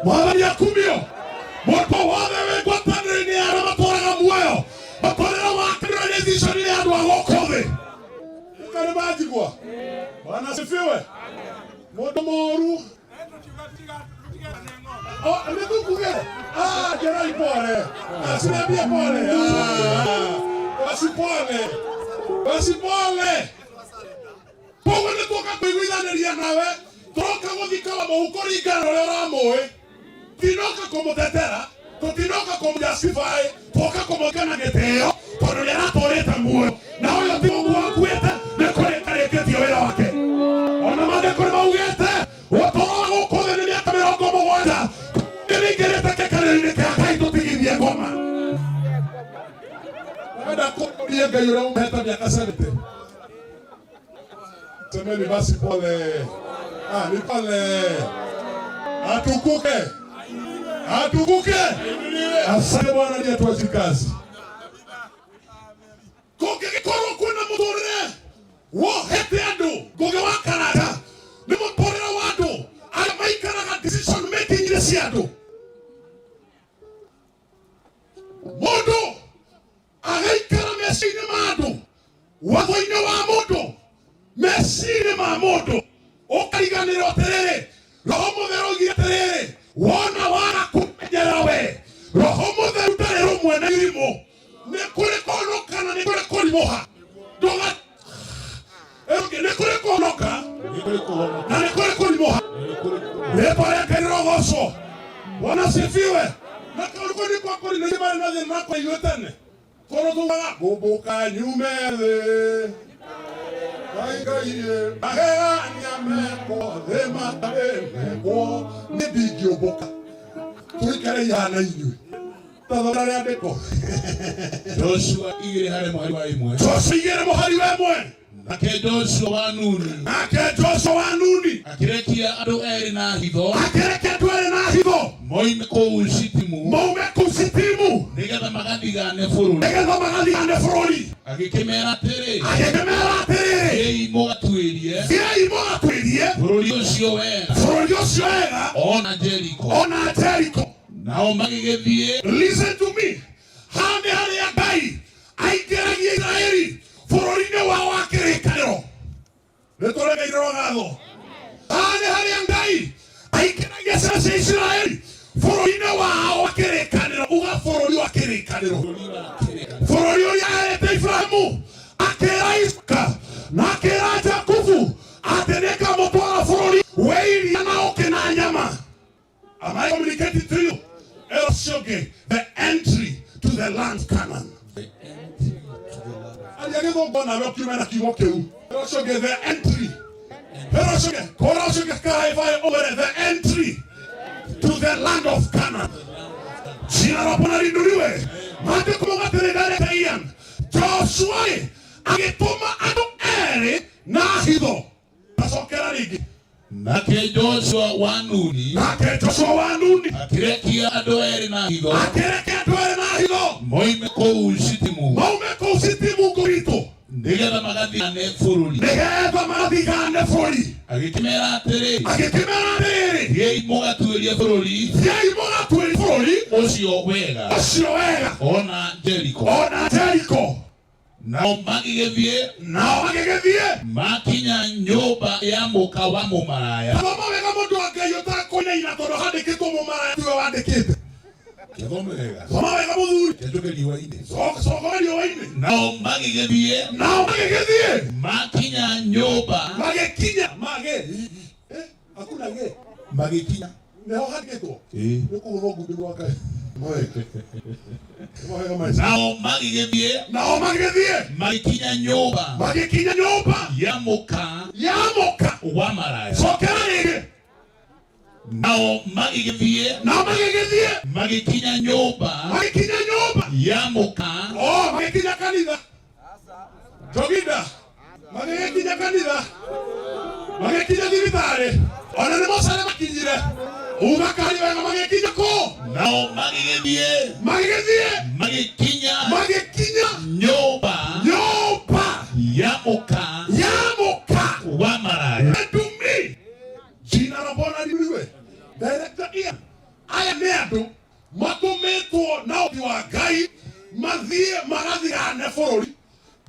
Mwathani akumio. Mũndũ wothe wĩ ngwatanĩro-inĩ ya arĩa matũraga muoyo. Mũtũrĩre wake ndũrĩ decision ya andũ a gũkũ thĩ. Ũka nĩ manjigua. Bwana asifiwe. Mũndũ mũũru. Oh, nĩtũkuge. Ah, Jerai pole. Ah, siniambie pole. Ah, basi pole. Basi pole. Koguo nĩ tũka kũiguithanĩria nawe tũroka gũthika wa mũhu kũringana na ũrĩa ũramũĩ tinoka kũmũtetera tũtinoka kũmũjustify tũka kũmũthika na gĩtĩo tondũ nĩ aratũrĩte muoyo na ũyũ ti ũguo akuĩte nĩ kũrĩkarĩkĩtie wĩra wake ona maandĩko nĩ maugĩte ũtũũro wa gũkũ thĩ nĩ mĩaka 70 nĩingĩrĩte kĩkarĩro-inĩ kĩa Ngai tũtigithie ngoma. Wenda kũria Ngai ũrĩa ũmũhete mĩaka 70. Semeni basi pole. Ah, ni pole. Atukuke. Atukuke. Asante Bwana ndiye tuachi kazi. Kũngĩgĩkorwo kwĩna mũtũrĩre wohete andũ Ngũgĩ wa Karanja nĩ mũtũrĩre wa andũ arĩa maikaraga decision making inĩ cia andũ. Mũndũ agaikara meciria-inĩ ma andũ, watho-inĩ wa mũndũ, meciria ma mũndũ, ũkariganĩrwo atĩrĩrĩ, Roho Mũtheru oigire atĩrĩrĩ, wona waga kũmenyerera we, Roho Mũtheru ndarĩ rũmwe na irimũ, nĩ kũrĩ kũhonoka na nĩ kũrĩ kũrimũha. Ndũga nĩ kũrĩ kũhonoka na nĩ kũrĩ kũrimũha. Rĩtwa rĩa Ngai rĩrogocwo. Bwana asifiwe. Na kaũndũ kau nĩko akorire marĩ na thĩna kwa ithuĩ tene. Tondũ tugaga ngũmbũka nyume thĩ. Ngai Ngai magegania mekwo thĩ matarĩ mekwo nĩ ndingĩũmbũka. Tũikare ihana inyuĩ. Tathoma rĩandĩko. Joshua 2:1. Joshua 2:1. Nake Joshua wa Nuni. Nake Joshua wa Nuni. Akĩrekia andũ erĩ na hitho. Akĩrekia andũ erĩ na hitho. Moime kũu Shitimu. Moime kũu Shitimu. Nĩgetha magathigane bũrũri. Nĩgetha magathigane bũrũri. Agĩkĩmeera atĩrĩ. Agĩkĩmeera atĩrĩrĩ. Thiĩi mũgatuĩrie. Thiĩi mũgatuĩrie. Bũrũri ũcio wega. Bũrũri ũcio wega. Ona Jeriko. Ona Jeriko. Nao magĩgĩthiĩ. Listen to me. Haha nĩ harĩa Ngai aingĩragia Isiraeli bũrũri-inĩ wao wa kĩrĩkanĩro. Nĩ tũregeirwo ngatho. Haha nĩ harĩa Ngai aingĩragia ciana cia Isiraeli bũrũri-inĩ wao wa kĩrĩkanĩro. Uga bũrũri wa kĩrĩkanĩro. Bũrũri ũrĩa aheete Ibrahimu, akĩra Isaka na akĩra Jakubu atĩ nĩngamũtwara bũrũri wĩ iria na ũkĩ na nyama. Am I communicating to you? Eroshoge, the entry to the land Canaan. Aria gĩthũngũ nawe ũkiume na kiugo kĩu. Eroshoge, the entry. Eroshoge, koroshoge kahaebae ũwere, the entry to the land of Canaan. Jina la Bwana liinuliwe. Maandĩko mauga atĩrĩ ndarĩte Ian. Joshua agĩtũma andũ erĩ na hitho. Tacokera rĩngĩ. Nake Joshua wa Nuni. Nake Joshua wa Nuni. Akĩrekia andũ erĩ na hitho. Akĩrekia andũ erĩ na hitho. Moime kũu Shitimu. Maume kũu Shitimu ngũritũ. Nĩgetha magathigane bũrũri. Nĩgetha magathigane bũrũri. Agĩkĩmeera atĩrĩ. Agĩkĩmeera atĩrĩrĩ. Thiĩi mũgatuĩrie bũrũri. Thiĩi mũgatuĩrie bũrũri. Ũcio wega. Ũcio wega. Ona Jeriko. Ona Jeriko. Nao magĩgĩthiĩ. Nao magĩgĩthiĩ. Makinya nyũmba ya mũka wa mũmaraya. Thoma wega mũndũ wa Ngai ũtakũinaina tondũ handĩkĩtwo mũmaraya tiwe wandĩkĩte. Thoma wega. Thoma wega mũthuri. Kĩnjũke riũa-inĩ. Coka riũa-inĩ. Nao magĩgĩthiĩ. Nao magĩgĩthiĩ. Makinya nyũmba. Magĩkinya. Magĩ. Hakuna gĩ. Magĩkinya. Nĩho handĩkĩtwo. Ĩĩ. Nĩ kũhũrwo ngundi gwa Ngai. Nao magĩgĩthiĩ. Nao magĩgĩthiĩ. Magĩkinya nyũmba. Magĩkinya nyũmba. Ya mũka. Ya mũka. Wa maraya. Cokera rĩngĩ. Nao magĩgĩthiĩ. Nao magĩgĩthiĩ. Magĩkinya nyũmba. Magĩkinya nyũmba. Ya mũka. Oh, magĩkinya kanitha. Joginda. Magĩgĩkinya kanitha. Magĩkinya thibitarĩ. Ona nĩ mocarĩ makinyire. Uga kari wega magĩkinya kũ? Nao magĩgĩthiĩ. Magĩgĩthiĩ. Magĩkinya. Magĩkinya. Nyũmba. Nyũmba. Ya mũka. Ya mũka. Wa maraya. Ndumi. Jina la Bwana liinuliwe. Director Ian. Aya nĩ andũ matũmĩtwo na ũhoti wa Ngai mathiĩ magathigane bũrũri.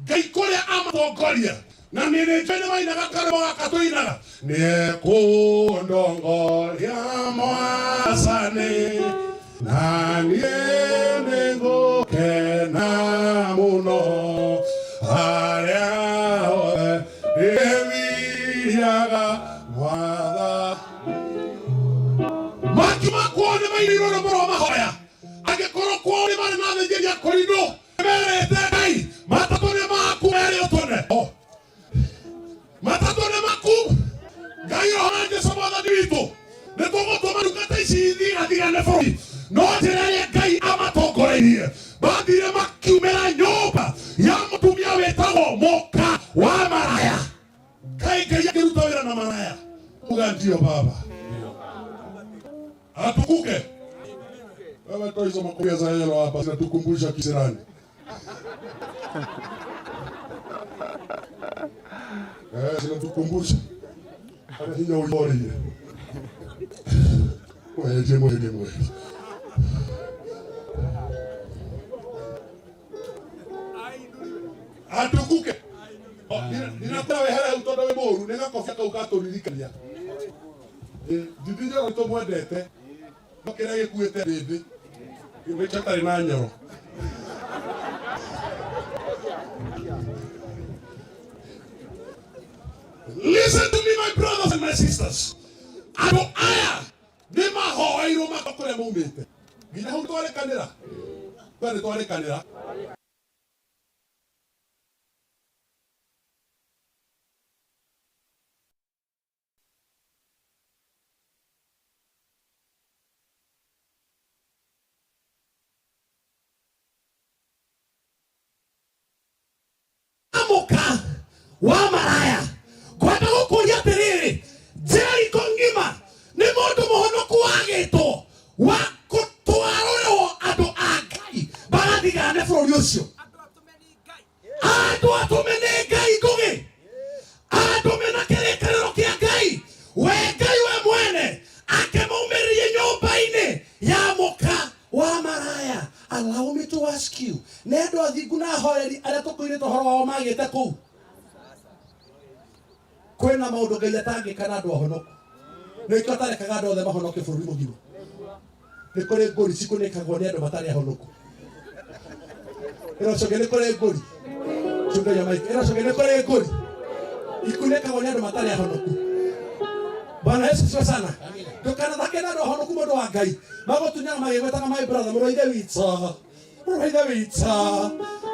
Ngai kũrĩa amatongoria na nĩ nĩ nĩ mainaga karũmbo gaka tũinaga nĩekũndongoria Mwathani na niĩ nĩngũkena mũno harĩa hothe ndĩthiaga Mwathani. Makiuma kwao nĩ mainĩirwo rwĩmbo rwa mahoya angĩkorwo kwao nĩ marĩ na athĩnjĩri a kũrinũ merĩte Ngai matatũ nĩ maku merĩ ũtũne. Matatũ nĩ maku Ngai roho na Jesũ Mwathani witũ nĩ tũgũtũma ndungata ici ithigathigane bũrũri no njĩra ĩrĩa Ngai amatongoreirie mathire makiumĩra nyũmba ya mũtumia wĩtagwo mũka wa maraya. Kai Ngai akĩruta wĩra na maraya. Uga ndio baba. Atukuke. Wewe toa hizo makofia za yellow hapa zinatukumbusha kisirani. Zinatukumbusha. Hata hinya uliori. Mweje mweje mweje. Atukuke. Ninataka wehere utondo we mũru nĩ gakobia kau gatũririkania. Ndindi njoro tũmwendete no kĩrĩa gĩkuĩte ndĩndĩ nĩkĩo atarĩ na nyoro. Listen to me, my brothers and my sisters. Andũ aya nĩ mahoeirwo maka kũrĩa maumĩte nginya hau twarĩkanĩra twe nĩ twarĩkanĩra. Mũka wa maraya ngwenda gũkũria atĩrĩrĩ Jeriko ng'ima nĩ mũndũ mũhonoku wagĩtwo wa gũtwarũrwo andũ a Ngai magathigane bũrũri ũcio. Andũ atũme nĩ Ngai Ngũgĩ, andũ mena kĩrĩkanĩro kĩa Ngai, we Ngai we mwene akĩmaumĩrĩrie nyũmba-inĩ ya mũka wa maraya. Allow me to ask you, nĩ andũ athingu na ahoreri arĩa tũkũirĩte ũhoro wao magĩte kũu? Kwĩna maũndũ Ngai atangĩka na andũ ahonoku nĩkĩo atarekaga andũ othe mahonoke bũrũri mũgima. Nĩ kũrĩ ngũri cikunĩkagwo nĩ andũ matarĩ ahonoku. Ĩrocoke nĩ kũrĩ ngũri chungagia mic. Ĩrocoke nĩ kũrĩ ngũri ikunĩkagwo nĩ andũ matarĩ ahonoku. Bwana Yesu asifiwe sana. Ndũkanathake na andũ ahonoku mũndũ wa Ngai magũtunyaga magĩgwetaga my brother mũrũ wa ithe witũ, mũrũ wa ithe witũ,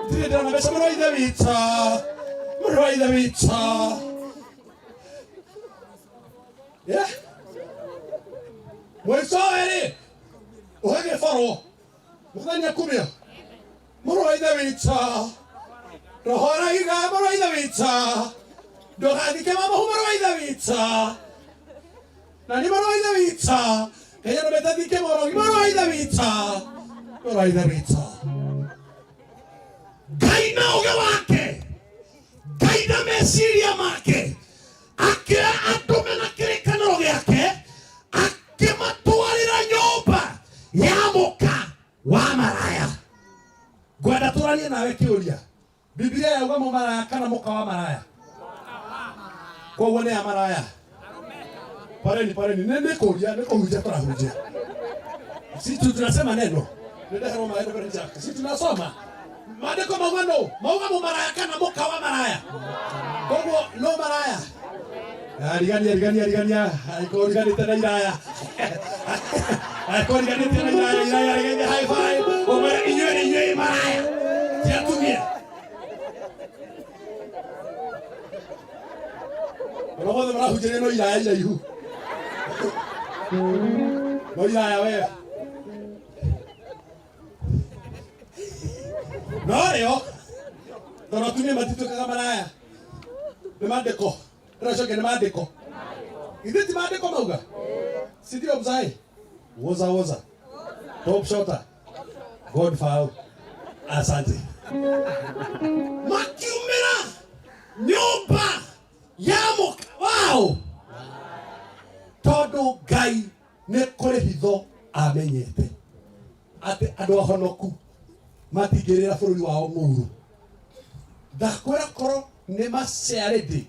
ndirĩ ndĩrona mbeca mũrũ wa ithe witũ, mũrũ wa ithe witũ. Yeah. Mũico rĩ ũgagĩborwo mũthenya kumia mũrũ wa ithe witũ roho araiga mũrũ wa ithe witũ ndũgathike mamohu mũrũ wa ithe witũ na nĩ mũrũ wa ithe witũ Ngai arũmĩte thike mũrogi mũrũ wa ithe witũ, mũrũ wa ithe witũ. Ngai na ũgĩ wake, Ngai na meciria make akĩoya andũ mena kĩrĩkanĩro gĩake akĩmatwarĩra nyũmba ya mũka wa maraya. Ngwenda tũranie nawe kĩũria, Biblia yauga mũmaraya kana mũka wa maraya? Koguo nĩ ya maraya. Pareni pareni, nĩ kũria nĩ kũhunjia tũrahunjia. Si tu tunasema neno. Nĩ maĩ Reverend Jack. Si tunasoma. Maandĩko mauga no, mauga mũmaraya kana mũka wa maraya. Koguo no maraya. Rigania rigania rigania, angĩkorwo ũriganĩte na iraya. Angĩkorwo ũriganĩte na iraya, iraya rigania high five. Ũmwĩre inyuĩ nĩ inyuĩ maraya. Ti atumia. Ũrĩa wothe marahunjĩria no iraya iraihu. No iraya we. No rĩo tondũ atumia matituĩkaga maraya. Nĩ maandĩko. Ĩracokia nĩ maandĩko. Ithuĩ ti maandĩko mauga? Si ndio mzae? Woza woza. Top shota. God foul. Asante. Makiumĩra nyũmba ya mũka wao tondũ Ngai nĩ kũrĩ hitho amenyete atĩ andũ ahonoku matingĩrĩra bũrũri wao ng'ũrũ. Ndakwĩra korwo nĩ macearĩndĩ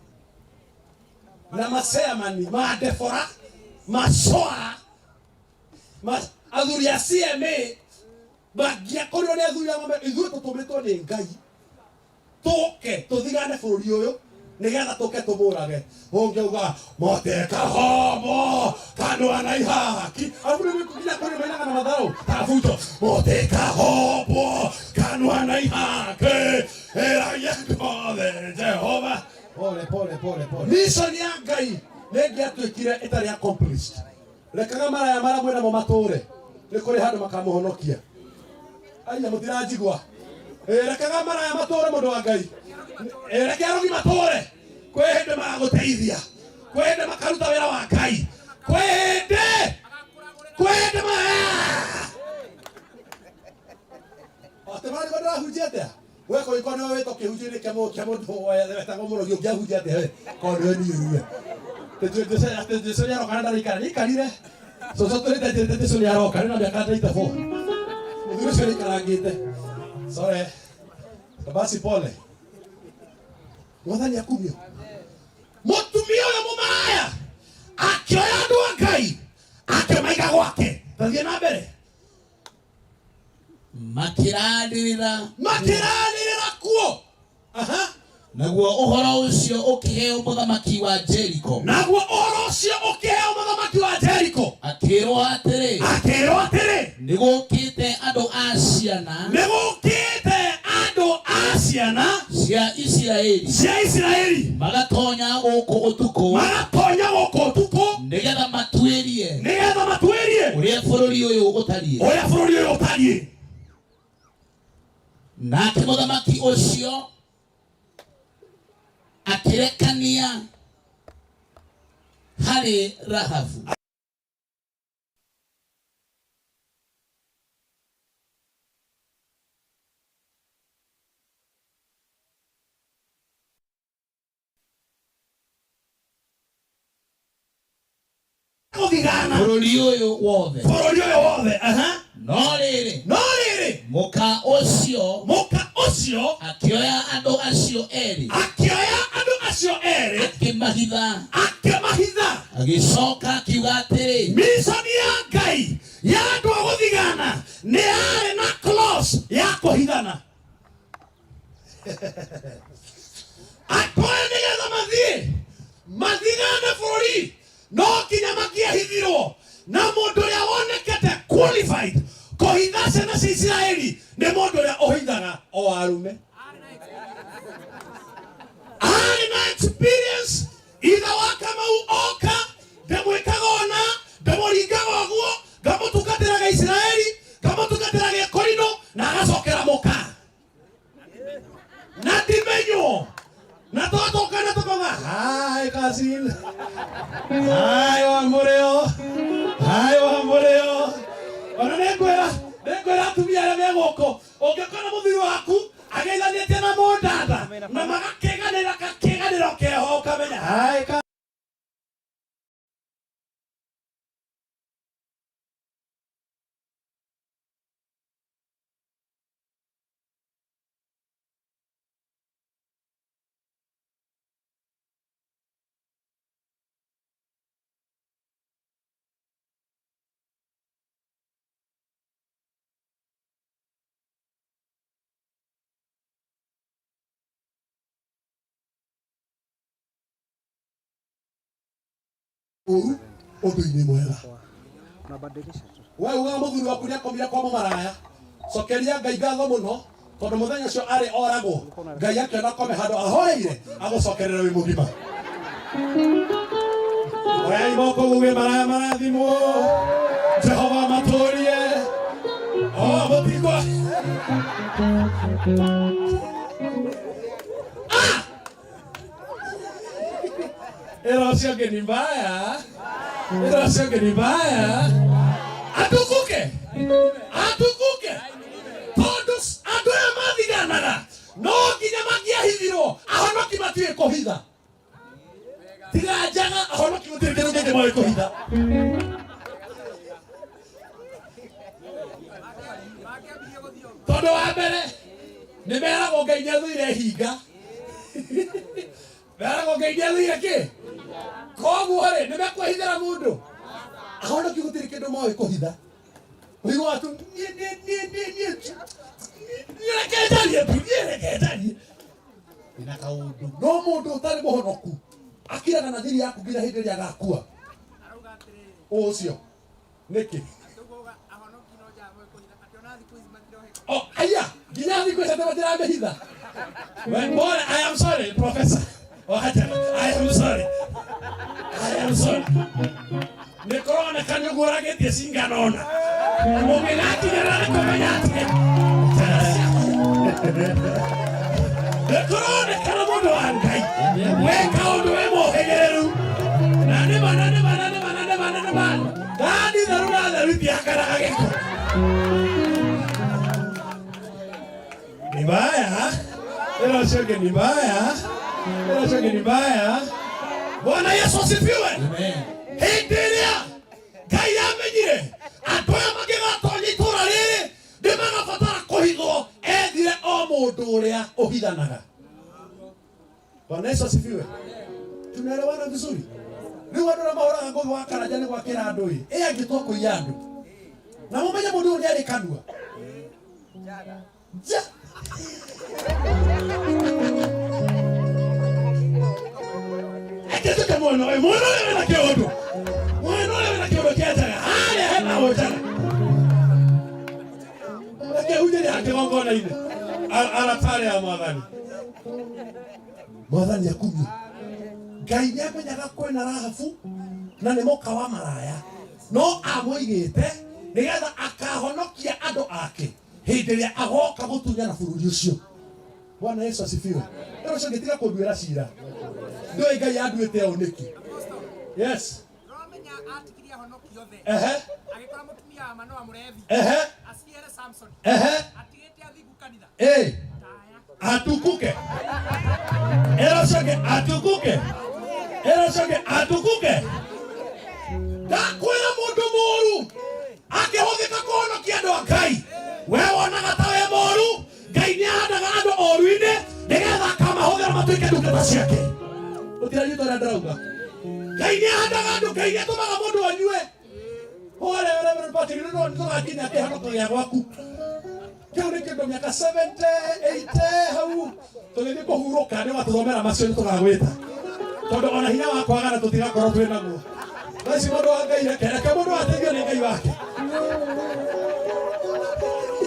na maceamani ma Debora macoa athuri a CMA mangĩakorirwo nĩ athuri a ng'ombe ithuĩ tũtũmĩtwo nĩ Ngai tũke tũthigane bũrũri ũyũ nĩgetha tũke tũmũrage ũngĩuga mũtikahomo kanua na ihaki arabu nĩ nginya kũrĩ mainaga na matharũ tabuto mũtikahombwo kanua na ihaki ĩragia othe Jehova. Pole pole pole pole. Mission ya Ngai nĩ ĩngĩatuĩkire ĩtarĩ accomplished. Rekaga maraya marĩa mwĩ namo matũre nĩ kũrĩ handũ makamũhonokia. Aya mũtiranjigua. Rekaga maraya matũre mũndũ wa Ngai. Reke arogi matũre kwĩ hĩndĩ magagũteithia, kwĩ hĩndĩ makaruta wĩra wa Ngai, kwĩ hĩndĩ ma atĩ marigwo ndĩrahunjia atĩa we kũngĩkorwo nĩwe wĩtwo kĩhunjio-inĩ kĩa mũndũ wetagwo mũrogi ũngĩahunjia atĩa we korwo nĩwe niĩ rue atĩ Jesũ nĩaroka na ndaraikara nĩaikarire cũcũ tũrĩte njĩrĩte Jesũ nĩaroka rĩu na mĩaka 94 mũthuri ũcio nĩaikarangĩte. Sorry basi pole. Mwathani akumio. Mũtumia ũyũ mũmaraya akĩoya andũ a Ngai akĩmaiga gwake. Tathiĩ na mbere. Makĩranĩrĩra makĩranĩrĩra kuo. Aha. Naguo ũhoro ũcio ũkĩheo mũthamaki wa Jeriko. Naguo ũhoro ũcio ũkĩheo mũthamaki wa Jeriko. Akĩrwo atĩrĩ. Akĩrwo atĩrĩ. Nĩgũkĩte andũ a ciana. Nĩgũkĩte andũ a ciana cia Isiraeli. Cia Isiraeli. Magatonya gũkũ ũtukũ. Magatonya gũkũ ũtukũ. Nĩgetha matuĩrie. Nĩgetha matuĩrie. Ũrĩa bũrũri ũyũ ũtariĩ. Ũrĩa bũrũri ũyũ ũtariĩ. Nake mũthamaki ũcio akĩrekania harĩ Rahabu. Gũthigana bũrũri ũyũ wothe. Bũrũri ũyũ wothe. Aha. No rĩrĩ. No rĩrĩ. Mũka ũcio. Mũka ũcio. Akĩoya andũ acio erĩ. Akĩoya andũ acio erĩ. Akĩmahitha. Akĩmahitha. Agĩcoka akiuga atĩrĩ. Mission ya Ngai ya andũ a gũthigana nĩ yarĩ na clause ya kũhithana. Andũ aya nĩgetha mathiĩ mathigane bũrũri no nginya mangĩahithirwo na mũndũ ũrĩa wonekete qualified kũhitha ciana cia Isiraeli nĩ mũndũ ũrĩa ũhithaga o arume. Arĩ na experience ithe wa Kamau oka ndĩmwĩkaga ũna ndĩmũringaga ũguo ngamũtungatĩraga Isiraeli ngamũtungatĩra Gĩkũrinũ na agacokera mũka na ndimenywo na twatũkana tũkauga hi cousin, hi wa mũrĩo, hi wa mũrĩo. Ona nĩngwĩra atumia arĩa me gũkũ ũngĩkora mũthuri waku ageithanĩtie na mũndanda na magakĩganĩra gakĩganĩro keho ũkamenya hi ũru ũndũ-inĩ mwega. We ugaga mũthuri waku nĩakomire kwa mũmaraya cokeria Ngai ngatho mũno tondũ mũthenya ũcio arĩ oragwo Ngai akĩona kome handũ ahoreire agũcokerera wĩ mũgima. Oyai moko muge maraya marathimwo Jehova matũrie o mũtikwa. Ĩra ũcio ũngĩ ni mbaya. Ĩra ũcio ũngĩ ni mbaya. Atukuke. Tondũ andũ aya mathiganaga no nginya mangĩahithirwo, ahonoki matiũĩ kũhitha. Tiga njaga, ahonoki gũtirĩ kĩndũ kĩngĩ moĩ kũhitha. Tondũ wa mbere nĩ meragwo Ngai nĩ athũire hinga, meragwo Ngai nĩ athũire kĩ. Koguo rĩ, nĩ mekwĩhithĩra mũndũ? Ahonoki gũtirĩ kĩndũ moĩ kũhitha. Ũiguaga tu, niĩ niĩ niĩ niĩ niĩ niĩ reke njarie tu, niĩ reke njarie ndĩna kaũndũ. No mũndũ ũtarĩ mũhonoku akiraga na thiri yaku nginya hĩndĩ ĩrĩa agakua. Ũcio nĩkĩ? Oh, aya, nginya thikũ ici atĩ matiramĩhitha. Well, pole, I am sorry, Professor. Wacha, I am sorry. I am sorry. Nĩ kũroneka nĩ ũguo ũragĩtie cingana ona. Mũngĩgakinyĩrĩra nĩ kũmenya atĩ nĩ kũronekana mũndũ wa Ngai weka ũndũ wĩ mũhĩgĩrĩru. Na nĩ ma, na nĩ ma, na nĩ ma, na nĩ ma, na nĩ ma. Thani theru na theru itiakanaga gĩko. Ni mbaya. Ĩno ũcio ũngĩ ni mbaya. Ĩno ũcio ũngĩ ni mbaya. Bwana Yesu asifiwe. Hĩndĩ ĩrĩa Ngai amenyire andũ aya mangĩgatonya itũũra rĩrĩ nĩ magabatara kũhithwo, ethire o mũndũ ũrĩa ũhithanaga. Bwana Yesu asifiwe. Tunaelewana vizuri? Rĩu andũ arĩa mahoraga Ngũgĩ wa Karanja nĩ gwakĩra andũ ĩ, ĩ angĩtua kũiya andũ. Na mũmenye mũndũ ũyũ nĩ arĩ kanua. Ja. Reke njuke mwena ũyũ, mwena ũyũ wĩna kĩũndũ. Mwena ũyũ wĩna kĩũndũ kĩa njaga. Harĩa hena ũnjaga. Reke hunjĩrie ha kĩgongona-inĩ. Aratarĩ ya Mwathani. Mwathani akumio. Ngai nĩ amenyaga kwĩna Rahabu na nĩ mũka wa maraya, no amũigĩte nĩgetha akahonokia andũ ake hĩndĩ ĩrĩa agoka gũtunyana bũrũri ũcio. Bwana Yesu asifiwe. Rĩu ũcio ũngĩ tiga kũnduĩra cira, ndũĩ Ngai anduĩte ũũ nĩkĩ. Yes. Ndũramenya atigirie ahonoki othe. Ehe. Agĩkora mũtumia wa Manoa mũrebi. Ehe. Aciare Samson. Ehe. Atigĩte athingu kanitha. Eh. Atukuke. Ĩra ũcio ũngĩ atukuke. Ĩra ũcio ũngĩ atukuke. Ndakwĩra mũndũ mũru akĩhũthĩka kũhonokia andũ a Ngai, we wonaga ta wĩ mũru, Ngai nĩ ahandaga andũ ũru-inĩ nĩgetha akamahũthĩra matuĩke ndungata ciake. Ũtiranyita ũrĩa ndĩrauga? Ngai nĩ ahandaga andũ, Ngai nĩ atũmaga mũndũ anyue. Pole Reverend Patrick, nĩ tũgakinya kĩhonoko gĩa gwaku. Kĩu nĩ kĩndũ mĩaka 70, 80 hau tũgĩthiĩ kũhurũka nĩ watũthomera macio nĩ tũgagwĩta. Tondũ ona hinya wa kwagana tũtigakorwo twĩ naguo. Thaa ici mũndũ wa Ngai reke, reke mũndũ ateithio nĩ Ngai wake.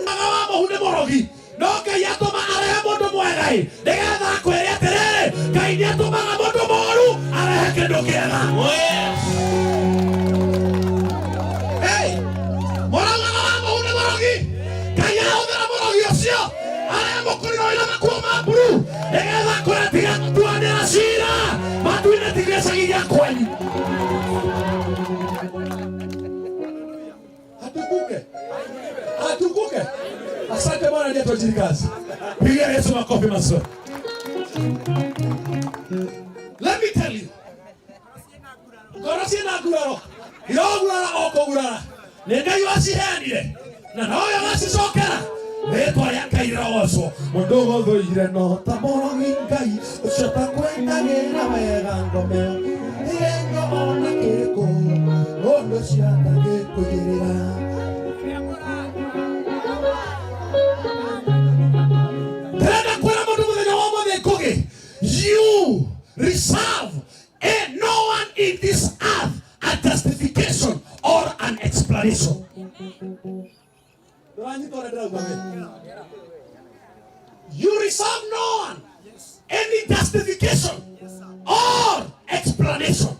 Mwaga wa mũhu nĩ mũrogi, no Ngai atũma arehe mũndũ mwega ĩ, nĩgetha akwĩre atĩrĩrĩ, Ngai nĩ atũmaga mũndũ mũru arehe kĩndũ kĩega. Hey, mũraugaga wa mũhu nĩ mũrogi, Ngai ahũthĩra mũrogi ũcio arehe mũkũriro wĩna makuo ma mburu, nĩgetha akwĩre tiga gũtuanĩra cira matu-inĩ ti gĩcagi gĩa kwanyu. Atukuke. Atukuke. Asante Bwana ndiye tuajiri kazi. Pigia Yesu makofi mazuri. Let me tell you. Ngoro ciĩna nguraro. Irogurara o kũgurara. Nĩ Ngai waciheanire. Na nowe agacicokera. Rĩtwa rĩa Ngai rĩrogocwo. Mũndũ gũthũire no ta mũrogi Ngai ũcio takwendagĩra wega ngomeo. Kĩgenyo ona kĩrĩkũ. Mũndũ ũcio atangĩkũigĩrĩra. Ndĩrenda kwĩra mũndũ mũthenya wa ũmũthĩ Ngũgĩ, you reserve a no one in this earth a justification or an explanation. Ndũranyita ũrĩa ndĩrauga we? You reserve no one any justification or explanation.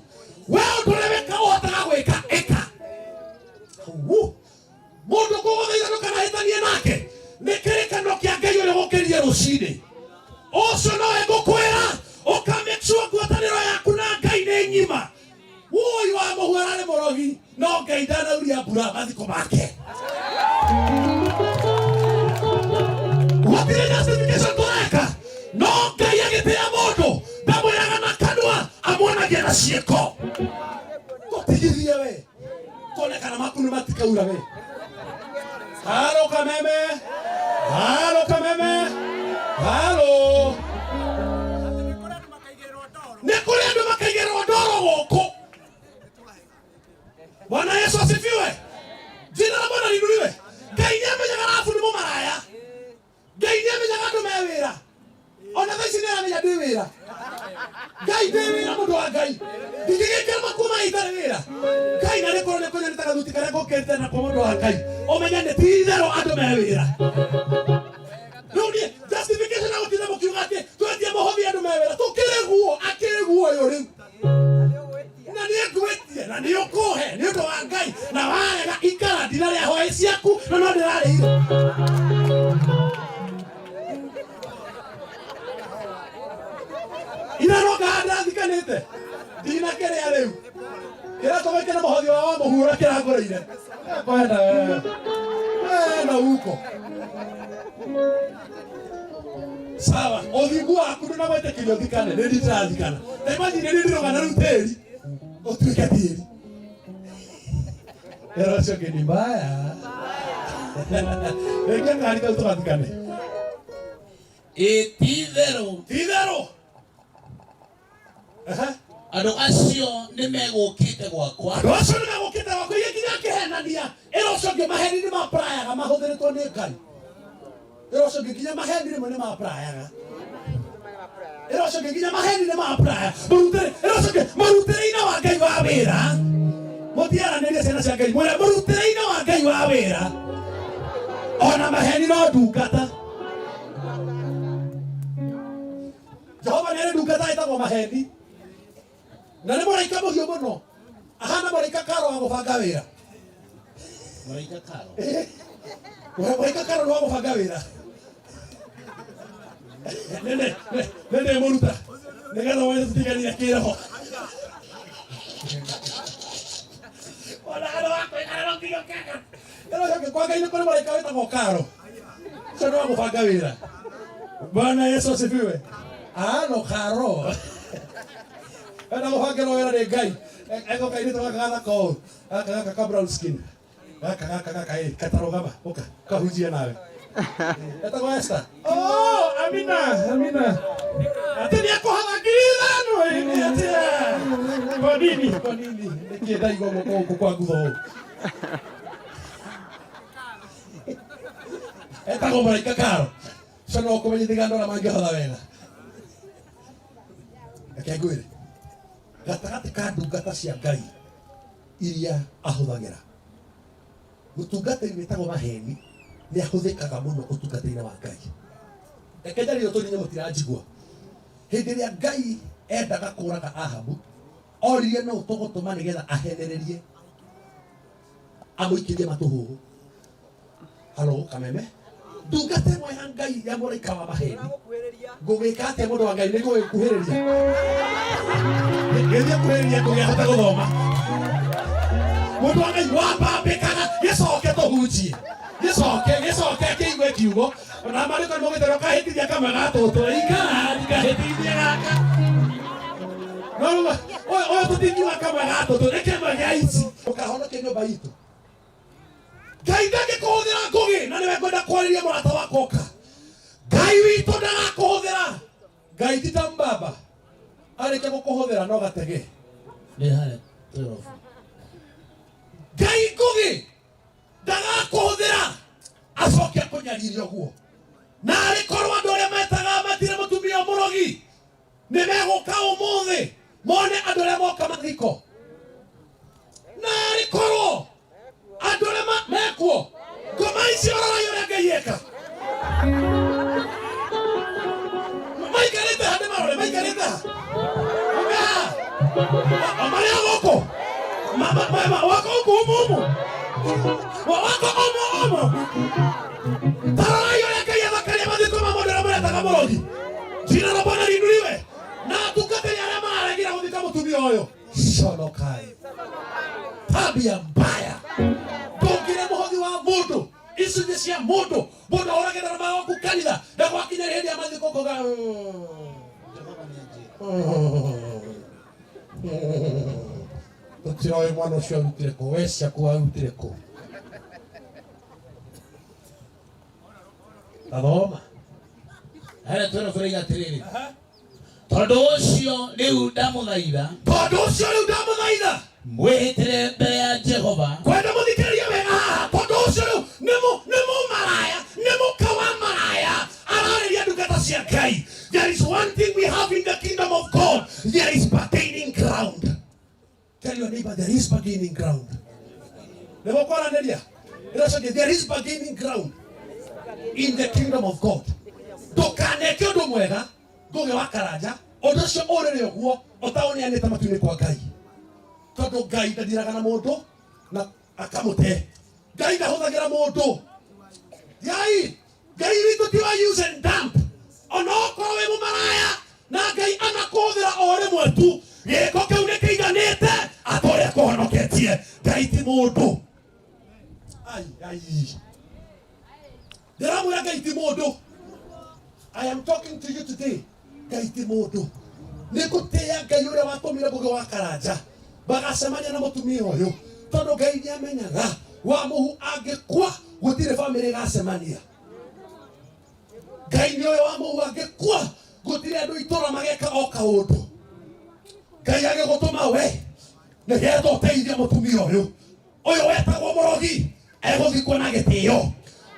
We ũndũ ũrĩa wĩka ũhotaga gwĩka ĩka. Wu. Mũndũ ngũgũthaitha ndũkanahĩtanie nake nĩ kĩrĩkanĩro kĩa Ngai ũrĩa gũkĩrie rũcinĩ. Ũcio nowe ngũkwĩra ũka make sure ngwatanĩro yaku na Ngai nĩ ng'ima. Woi wa mũhu ararĩ mũrogi no Ngai ndanauria mbura mathiko make. Twaragia na ciĩko. Tũtigithie we. Tuone kana maku nĩ matikaura we. Halo Kameme. Halo Kameme. Halo. Nĩ kũrĩ andũ makaigĩrĩrwo ndoro gũkũ. Bwana Yesu asifiwe. Jina la Bwana liinuliwe. Ngai nĩamenyaga Rahabu nĩ mũmaraya. Ngai nĩamenyaga andũ me wĩra. Ona thaa ici nĩaramenya ndĩ wĩra. Ngai ndĩ wĩra mũndũ wa Ngai. Ndingĩgĩkĩra makuo ma itarĩ wĩra. Ngai na nĩkorwo nĩkũnyonete gathuti karĩa ngũkĩrĩte nako mũndũ wa Ngai. Ũmenye nĩ ti itherũ andũ me wĩra. Rĩu niĩ justification ya gũtinda mũkiuga atĩ twetie mũhothi andũ me wĩra. Tũkĩrĩ guo, akĩrĩ guo ũyũ rĩu. Na nĩ ngwĩtie na nĩ ũkũhe nĩ ũndũ wa Ngai na warega ikara ndinarĩa hwaĩ ciaku na no ndĩrarĩire. Iraroka ndathikanĩte ndinakĩrĩa rĩu kĩratũmĩke na mũhothi wa wa mũhu ũrĩa kĩrangũrĩire kwenda wewe na uko sawa ũthingu waku ndũnagwĩtĩkĩria ũthikane nĩ ndirathikana ta imagine nĩ ndirũgana rĩu tĩri ũtuĩke tĩri ĩro ũcio ũngĩ ni mbaya rĩngĩ kari kau tũgathikane Ĩ ti itherũ ti itherũ andũ acio nĩ megũkĩte gwakwa andũ acio nĩ megũkĩte gwakwa iria nginya akĩhenania ĩra ũcio ũngĩ maheni nĩ maprayaga mahũthĩrĩtwo nĩ Ngai ĩra ũcio ũngĩ nginya maheni rĩmwe nĩ maprayaga ĩra ũcio ũngĩ nginya maheni nĩ mapraya mũrutĩre ĩra ũcio ũngĩ mũrutĩre-inĩ wa Ngai wa wĩra mũtiaranĩrie ciana cia Ngai mwĩre mũrutĩre-inĩ wa Ngai wa wĩra ona maheni no ndungata Jehova nĩ arĩ ndungata ĩtagwo maheni na nĩ mũraika mũhiũ mũno ahana mũraika karo wa gũbanga wĩra Mũraika karo mũraika karo nĩ wa gũbanga wĩra nĩ mũruta nĩgetha wone tũtiganire kĩroho ona andũ a kwĩkara no nginya ũkeka ĩno ũcio kwa Ngai nĩ kũrĩ mũraika wĩtagwo karo ũcio nĩ wa gũbanga wĩra Bwana Yesu asifiwe. Ano karo. Enda gũbangĩrwo wĩra nĩ Ngai. Ego kairĩtu gaka gathaka ũũ. Gaka gaka ka brown skin. Gaka gaka gaka ĩ katarũgama. Ũka kahunjie nawe. Etagwo Esther. Oh, Amina, Amina. Atĩ nĩ ekũhatha 5,000 ĩ nĩ atĩa? Kwa nini? Kwa nini? Nĩkĩ ndaigua guoko gũkũ kwa ngutho ũũ? Etagwo mũraika karo. Ũcio no ũkũmenyithia andũ arĩa mangĩhotha wega. Reke ngwĩre gatagatĩ ka ndungata cia Ngai iria ahũthagĩra mũtungatĩri wĩtagwo maheni nĩ ahũthĩkaga mũno ũtungatĩri-inĩ wa Ngai. Reke njarie ũũ tondũ mũtiranjigua. Hĩndĩ ĩrĩa Ngai endaga kũraga Ahabu oririe nũ tũgũtũma nĩgetha ahenererie amũikĩrie matũhũhũ. Halo Kameme. Ndungata ĩmwe ya Ngai ya mũraika wa maheni ngũgĩka atĩa mũndũ wa Ngai nĩ ngũgĩkuhĩrĩria ngĩthiĩ kuhĩrĩria ngũgĩahota gũthoma mũndũ wa Ngai wambambĩkaga gĩcoke tũhunjie gĩcoke gĩcoke kĩigue kiugo ona marĩko nĩ mũgĩte kahĩtithia kamwe ga tũtũ ikara ndikahĩtithie gaka no rĩu ũyũ tũtingiuga kamwe ga tũtũ nĩ kĩmwe gĩa ici ũkahonokia nyũmba itũ Ngai ndangĩkũhũthĩra ngũgĩ na nĩwe ngwenda kwarĩria mũrata wakwa ũka Ngai witũ ndagakũhũthĩra Ngai ti ta mbaba arĩkia gũkũhũthĩra no gatege Nĩ harĩa 12. Ngai ngũgĩ ndagakũhũthĩra acoke akũnyaririe ũguo na arĩ korwo andũ arĩa metaga matire mũtumia mũrogi nĩ megũka ũmũthĩ mone andũ arĩa moka mathiko na arĩ korwo andũ arĩa mekuo ngoma icio rorai ũrĩa Ngai eka maikarĩte ha nĩ marore maikarĩte ha Meha marĩa gũkũ wako huku humu humu wako humu humu tarorai ũrĩa Ngai athakaria mathiko ma mũndũ ũrĩa mũretaga mũrogi jina la Bwana liinuliwe na atungatĩri arĩa mararegire gũthika mũtumia ũyũ conokai tabia mbaya ndũngĩrĩa mũhothi wa mũndũ icunjĩ cia mũndũ mũndũ ahũragĩra na magoku kanitha na gwakinya hĩndĩ ya mathiko ũkauga Tũtiroĩ mwana ũcio arutire kũ, we ciaku warutire kũ. Tathoma. Harĩa twĩra tũraiga atĩrĩrĩ, tondũ ũcio rĩu ndamũthaitha, tondũ ũcio rĩu ndamũthaitha, mwĩhĩtĩre mbere ya Jehova, kwenda mũthikĩrĩrie wega haha, tondũ ũcio rĩu nĩ mũmaraya, nĩ mũka wa maraya ararĩria ndungata cia Ngai. There is one thing we have in the kingdom of God, there is bargaining ground. Tell your neighbor, there is bargaining ground. Nĩ mũkwaranĩria? Ĩracokia, there is bargaining ground in the kingdom of God. Ndũkaneke ũndũ mwega Ngũgĩ wa Karanja, ũndũ ũcio ũrĩre ũguo ũtaũneanĩte matu-inĩ kwa Ngai, tondũ Ngai ndathiraga na mũndũ na akamũte. Ngai ndahũthagĩra mũndũ. Ngai Ngai witũ ti wa use and dump. Ona okorwo wĩ mũmaraya na Ngai anakũhũthĩra o rĩmwe tu, gĩko kĩu nĩ kĩiganĩte atũrĩa kũhonoketie. Ngai ti mũndũ. Ai, ai. Ndĩramwĩra Ngai ti mũndũ. I am talking to you today. Ngai ti mũndũ. Nĩ ngũtĩĩa Ngai ũrĩa watũmire Ngũgĩ wa Karanja bagacemania na mũtumia ũyũ, tondũ Ngai nĩ amenyaga wa mũhu angĩkua gũtirĩ bamĩrĩ ĩgacemania. Ngai nĩ ũyũ wa mũhu angĩkua gũtirĩ andũ itũra mageka o kaũndũ. Ngai agĩgũtũma we nĩgetha ũteithie mũtumia ũyũ. Ũyũ wetagwo mũrogi egũthikwo na gĩtĩo.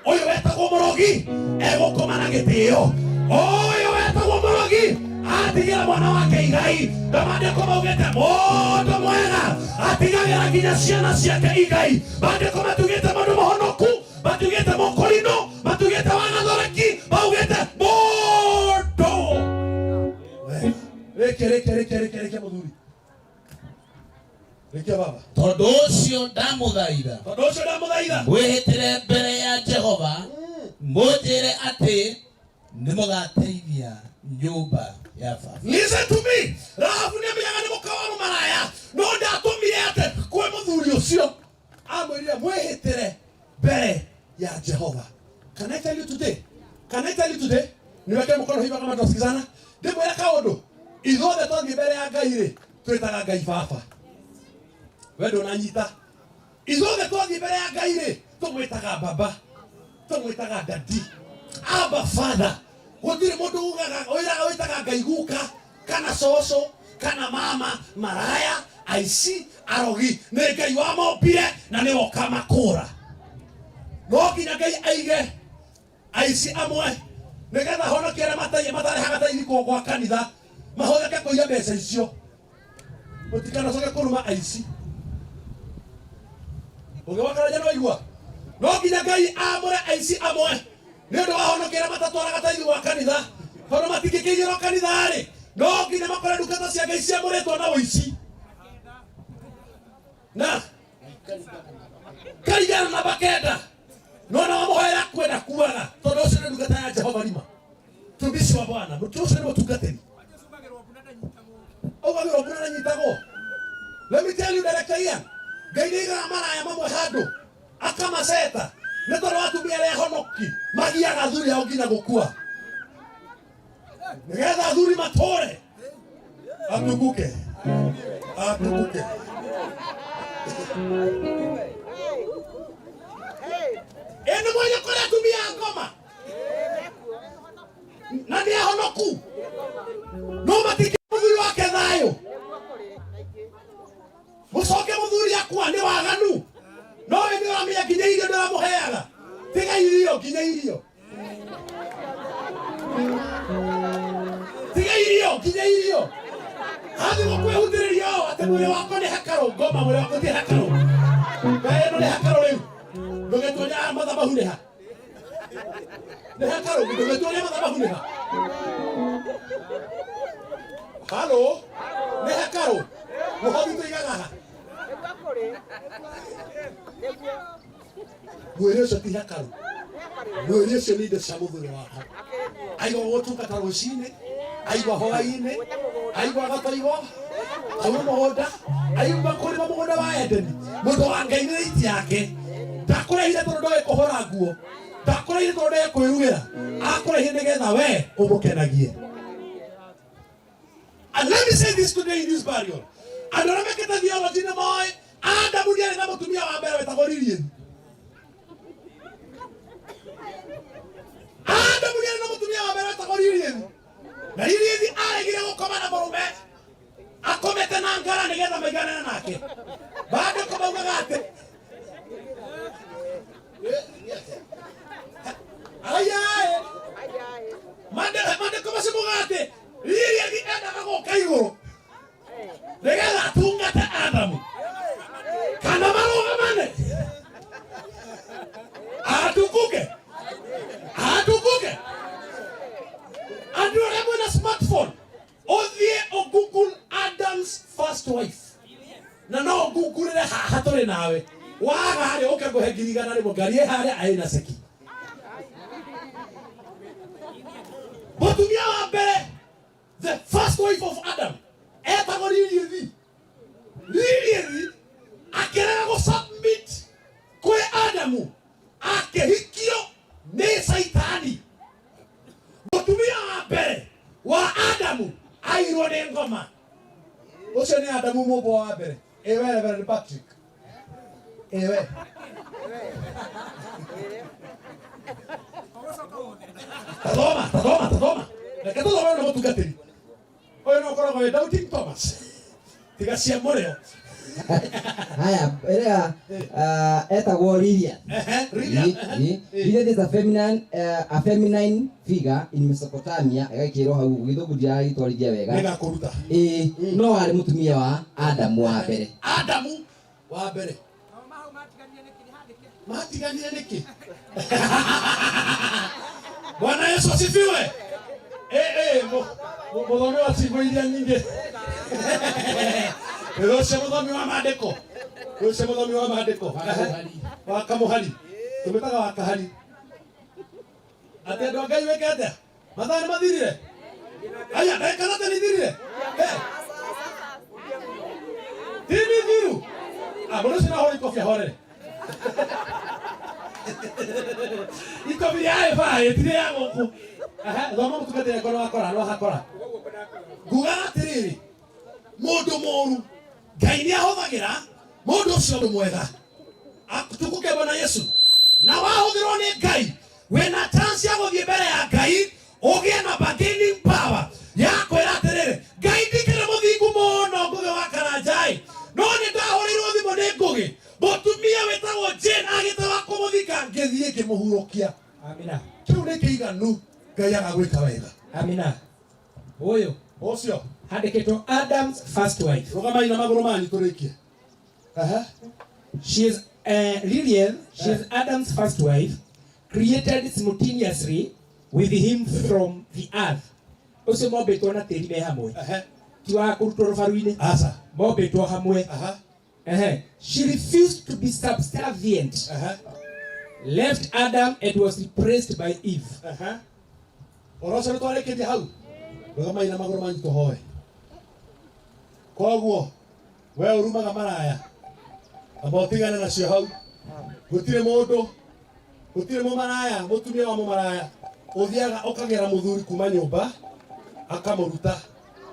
Ũyũ wetagwo mũrogi egũkoma na gĩtĩo. Ũyũ wetagwo mũrogi atigĩra mwana wake igai. Na maandĩko maugĩte mũndũ mwega atigagĩra nginya ciana ciake igai. Maandĩko matugĩte mũndũ mũhonoku, matugĩte mũkũrinũ, matugĩte wa gathoreki, maugĩte mũndũ. Rĩkia, rĩkia, rĩkia, rĩkia, rĩkia mũthuri. Rĩkia baba. Tondũ ũcio ndamũthaitha, tondũ ũcio ndamũthaitha, mwĩhĩtĩre mbere ya Jehova, mũnjĩre atĩ nĩmũgateithia nyũmba ya baba. Listen to me. Rahabu nĩ amenyaga nĩ mũka wa mũmaraya, no ndatũmire atĩ kwĩ mũthuri ũcio. Amwĩrire mwĩhĩtĩre mbere ya Jehova. Can I tell you today? Can I tell you today? Niweke mkono hivi kama tunasikizana. Ndĩmwĩre kaũndũ. Ithuothe twathiĩ mbere ya Ngai rĩ, twĩtaga Ngai baba. We ndũnanyita. Ithuothe twathiĩ mbere ya Ngai rĩ, tũmwĩtaga baba, tũmwĩtaga daddy, Abba Father. Gũtirĩ mũndũ ugaga wĩraga wĩtaga Ngai guka kana cũcũ kana mama. Maraya, aici, arogi, nĩ Ngai wamombire na nĩwe ũkamakũra. No nginya Ngai aige aici amwe nĩgetha honokie arĩa matarehaga taithi kwa kanitha mahũthĩke kũiya mbeca icio. Mũtikanacoke kũruma aici. Ũngĩwakaraja no igua. No nginya Ngai amũre aici amwe nĩ ũndũ wa honokia arĩa matatwaraga taithi gwa kanitha, tondũ matingĩkĩiyĩrwo kanitha-rĩ, no nginya makore ndungata cia Ngai ciamũrĩtwo na ũici. Na karingana namba 9, no na wamũhoera kwenda kuaga, tondũ ũcio nĩ ndungata ya Jehova rima. Mtumishi wa Bwana, mũtu ũcio nĩ mũtungatĩri. Augagĩrwo mbura ndanyitagwo. Let me tell you, Director Ian, Ngai nĩ aigaga maraya mamwe handũ akamaceta nĩ tondũ atumia arĩa ahonoki magiaga athuri ao nginya gũkua, nĩgetha athuri matũre. Atukuke, atukuke. Ĩ nĩ mwenye kũrĩa atumia a ngoma na nĩ ahonoku, no matingĩ mũthuri wake thayũ. Mũcoke mũthuri akua nĩ waganu, no we nĩ ũramenya nginya irio ndũramũheaga. Tiga irio, nginya irio, tiga irio, nginya irio. Hathi gũkwĩhutĩrĩria ũũ atĩ mwĩrĩ wakwa nĩ hekarũ. Ngoma, mwĩrĩ wakwa ti hekarũ. Ngai ĩno nĩ hekarũ rĩu. Ndũgĩtuonia mathabahu nĩ ha? Nĩ hekarũ, ndũgĩtuonia mathabahu nĩ ha? Halo, nĩ hekarũ. Mũhothi tũigaga ha? Mwĩrĩ ũcio ti hekarũ. Mwĩrĩ ũcio nĩ indo cia mũthuri wakwa. Aigua gũtungata rũcinĩ, aigua hwaĩ-inĩ, aigua gatoigo, auma mũgũnda, aigua kũrĩma mũgũnda wa Edeni. Mũndũ wa Ngai nĩ rĩiti yake. Ndakũrehire tondũ ndoĩ kũhũra nguo, ndakũrehire tondũ ndoĩ kwĩrugĩra, akũrehire nĩgetha we ũmũkenagie. And let me say this today in this burial. Andũ arĩa mekĩte theology nĩ moĩ Adamu nĩarĩ na mũtumia wa mbere wetagwo Lilith. Adamu nĩarĩ na mũtumia wa mbere wetagwo Lilith. Na Lilith aregire gũkoma na mũrũme akomete na ngara nĩgetha maiganane nake. Maandĩko maugaga atĩ ayae maandĩko macio maugaga atĩ Lilith endaga gũka igũrũ nĩgetha atungate Adamu kana marũgamane atukuke atukuke. Andũ arĩa mwĩna smartphone ũthiĩ ũgoogle Adam's first wife na no ũgooglĩre haha tũrĩ nawe waga harĩa ũke ngũhe 100,000 ngari ĩ harĩa aĩ na ceki. Mũtumia wa mbere, the first wife of Adam, etagwo Lilith. Lilith akĩrega gũsubmit kwĩ Adamu, akĩhikio nĩ Saitani. Mũtumia wa mbere wa Adamu airwo nĩ ngoma. Ũcio nĩ Adamu mũmbwo wa mbere. Ĩwe Reverend Patrick. Ĩwe. Tathoma, tathoma, tathoma. Reke tũthome na mũtungatĩri. Ũyũ no ũkoragwo wĩ Doubting Thomas. Tiga cia mũrĩo. Haya, ĩrĩa etagwo Lilian. Lilian, Lilian is a feminine figure in Mesopotamia, ĩgakĩrwo hau gĩthũngũ ndiragĩtwarithia wega. Nĩngakũruta. Ĩĩ, no arĩ mũtumia wa Adamu wa mbere. Adamu wa mbere. Matiganire nĩkĩ? Bwana Yesu asifiwe. Mũthomi wa ciugo iria nyingĩ. Ũcio mũthomi wa maandĩko. Ũcio mũthomi wa maandĩko. Wa kamũhari. Tũmĩtaga wa kahari. Atĩ andũ a Ngai wĩke atĩa? Mathaa nĩ mathirire? Aya, ndagĩka thate nĩ ithirire? Ti mithiru? Ah, mũndũ ũcio no ahũre ikobi ahorere. Ikobi rĩa ĩbaa ti rĩa gũkũ. Thoma mũtungatĩri angĩkorwo nĩwakora, nĩwahakora. Ngugaga atĩrĩrĩ, mũndũ mũru Ngai nĩahũthagĩra mũndũ ũcio ũndũ mwega. Tukuke Bwana Yesu. Na wahũthĩrwo nĩ Ngai, wĩna chance ya gũthiĩ mbere ya Ngai ũgĩe na bargaining power ya kwĩra atĩrĩrĩ, Ngai ndikĩrĩ mũthingu mũno Ngũgĩ wa Karanja-ĩ, no nĩ ndahũrĩirwo thimũ nĩ Ngũgĩ, mũtumia wĩtagwo Jane agĩte wa kũmũthika, ngĩthiĩ ngĩmũhurũkia. Amina. Kĩu nĩ kĩiganu Ngai agagwĩka wega. Amina. Ũyũ ũcio handĩkĩtwo Adam's first wife. Rũgamai na magũrũ manyu tũrĩkie. She is Lillian, she is Adam's first wife, created simultaneously with him from the earth. Ũcio mombĩtwo na tĩri me hamwe. Ti wa kũrutwo rũbaru-inĩ. Aca. Mombĩtwo hamwe. She refused to be subservient. Left Adam and was replaced by Eve. Ũhoro ũcio nĩtwarĩkĩria hau. Rũgamai na magũrũ manyu tũhoe. Koguo we ũrumaga maraya, amba ũtigane nacio hau. Gũtirĩ mũndũ, gũtirĩ mũmaraya, mũtumia wa mũmaraya ũthiaga ũkagĩra mũthuri kuma nyũmba akamũruta.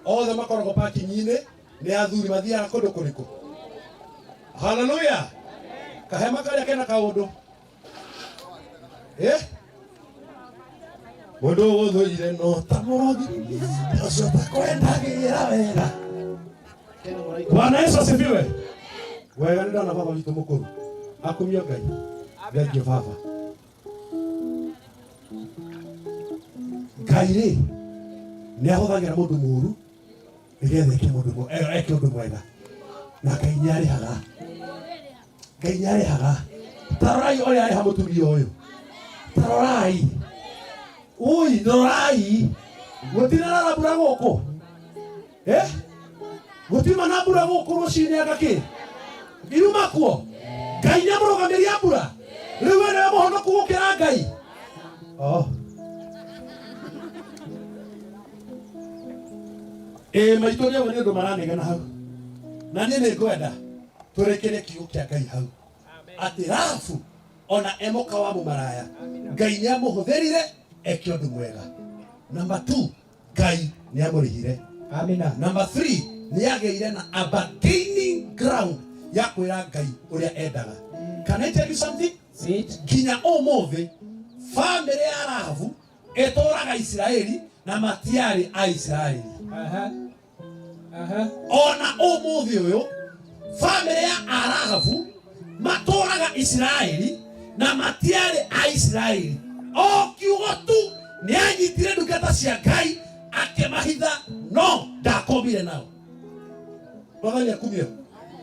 Othe makoragwo parking-inĩ nĩ athuri mathiaga kũndũ kũrĩkũ? Haleluya. Kahema karĩa kena kaũndũ. Mũndũ ũgũthũire no ta mũrogi, ũcio ũtakwendagĩra wega. Bwana Yesu asifiwe. Wega nĩ ndona baba witũ mũkũrũ. Akumio Ngai. Thengiũ baba. Ngai rĩ nĩ ahũthagĩra mũndũ mũũru nĩgetha eke mũndũ eke ũndũ mwega. Na Ngai nĩ arĩhaga. Ngai nĩ arĩhaga. Ta rorai ũrĩa arĩha mũtumia ũyũ. Ta rorai. Ui, rorai. Gũtirarara mbura gũkũ. Gũtiuma na mbura gũkũ rũcinĩ anga kĩ? Iruma kuo. Ngai nĩ amũrũgamĩria mbura. Rĩu we nĩwe mũhonoku gũkĩra Ngai. Oh. Maitũ nĩ amwe nĩ ũndũ maranegena hau. Na niĩ nĩ ngwenda tũrĩkĩrie kiugo kĩa Ngai hau. Atĩ Rahabu ona e mũka wa mũmaraya, Ngai nĩ amũhũthĩrire eke ũndũ mwega. Number 2, Ngai nĩ amũrĩhire. Amina. Number 3, nĩ agĩire na a bargaining ground ya kwĩra Ngai ũrĩa endaga. Can I tell you something? Nginya ũmũthĩ famĩlĩ ya Rahabu ĩtũraga Isiraeli na matiarĩ a Isiraeli. Ona ũmũthĩ ũyũ famĩlĩ ya Arahabu matũraga Isiraeli na matiarĩ a Isiraeli. O kiugo tu nĩ anyitire ndungata cia Ngai akĩmahitha no ndakomire nao. Mwathani akumio.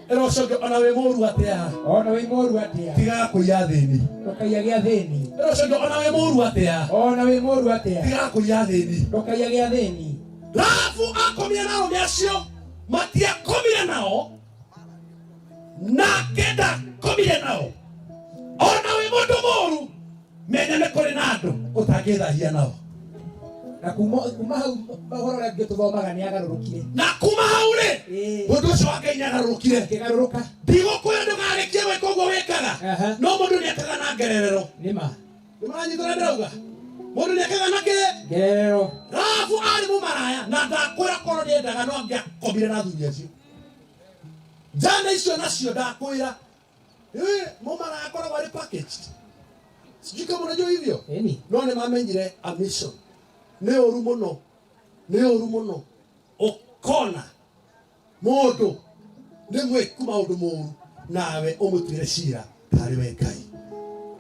Ĩra ũcio ũngĩ ona wĩ mũru atĩa. Ona wĩ mũru atĩa. Tigaga kũiya athĩni. Ndũkaiyage athĩni. Ĩra ũcio ũngĩ ona wĩ mũru atĩa. Ona wĩ mũru atĩa. Tigaga kũiya athĩni. Ndũkaiyage athĩni. Rahabu akomire na arũme acio matiakomire nao nake ndakomire nao. Ona wĩ mũndũ mũru menya nĩ kũrĩ na andũ ũtangĩthahia nao. Na kuma hau ũhoro ũrĩa ũngĩ tũthomaga nĩ agarũrũkire. Na kuma hau rĩ ũndũ ũcio wa Ngai nĩ agarũrũkire. Akĩgarũrũka. Ndigũkwĩra ndũkarĩkie gwĩka ũguo wĩkaga no mũndũ nĩ ekaga na ngererero. Nĩma. Nĩ maranyita ũrĩa ndĩrauga? Mũndũ nĩ ekaga na kĩ? Ngererero. Rahabu arĩ mũmaraya na ndakwĩra korwo nĩendaga no angĩakomire na athuri acio. Njana icio nacio ndakwĩra mũmaraya akoragwo arĩ packaged. Sijui kama unajua hivyo. No nĩ mamenyire a mission. Nĩ ũru mũno. Nĩ ũru mũno. Ũkona mũndũ nĩ mwĩku maũndũ moru nawe ũmũtuĩre cira tarĩ we Ngai.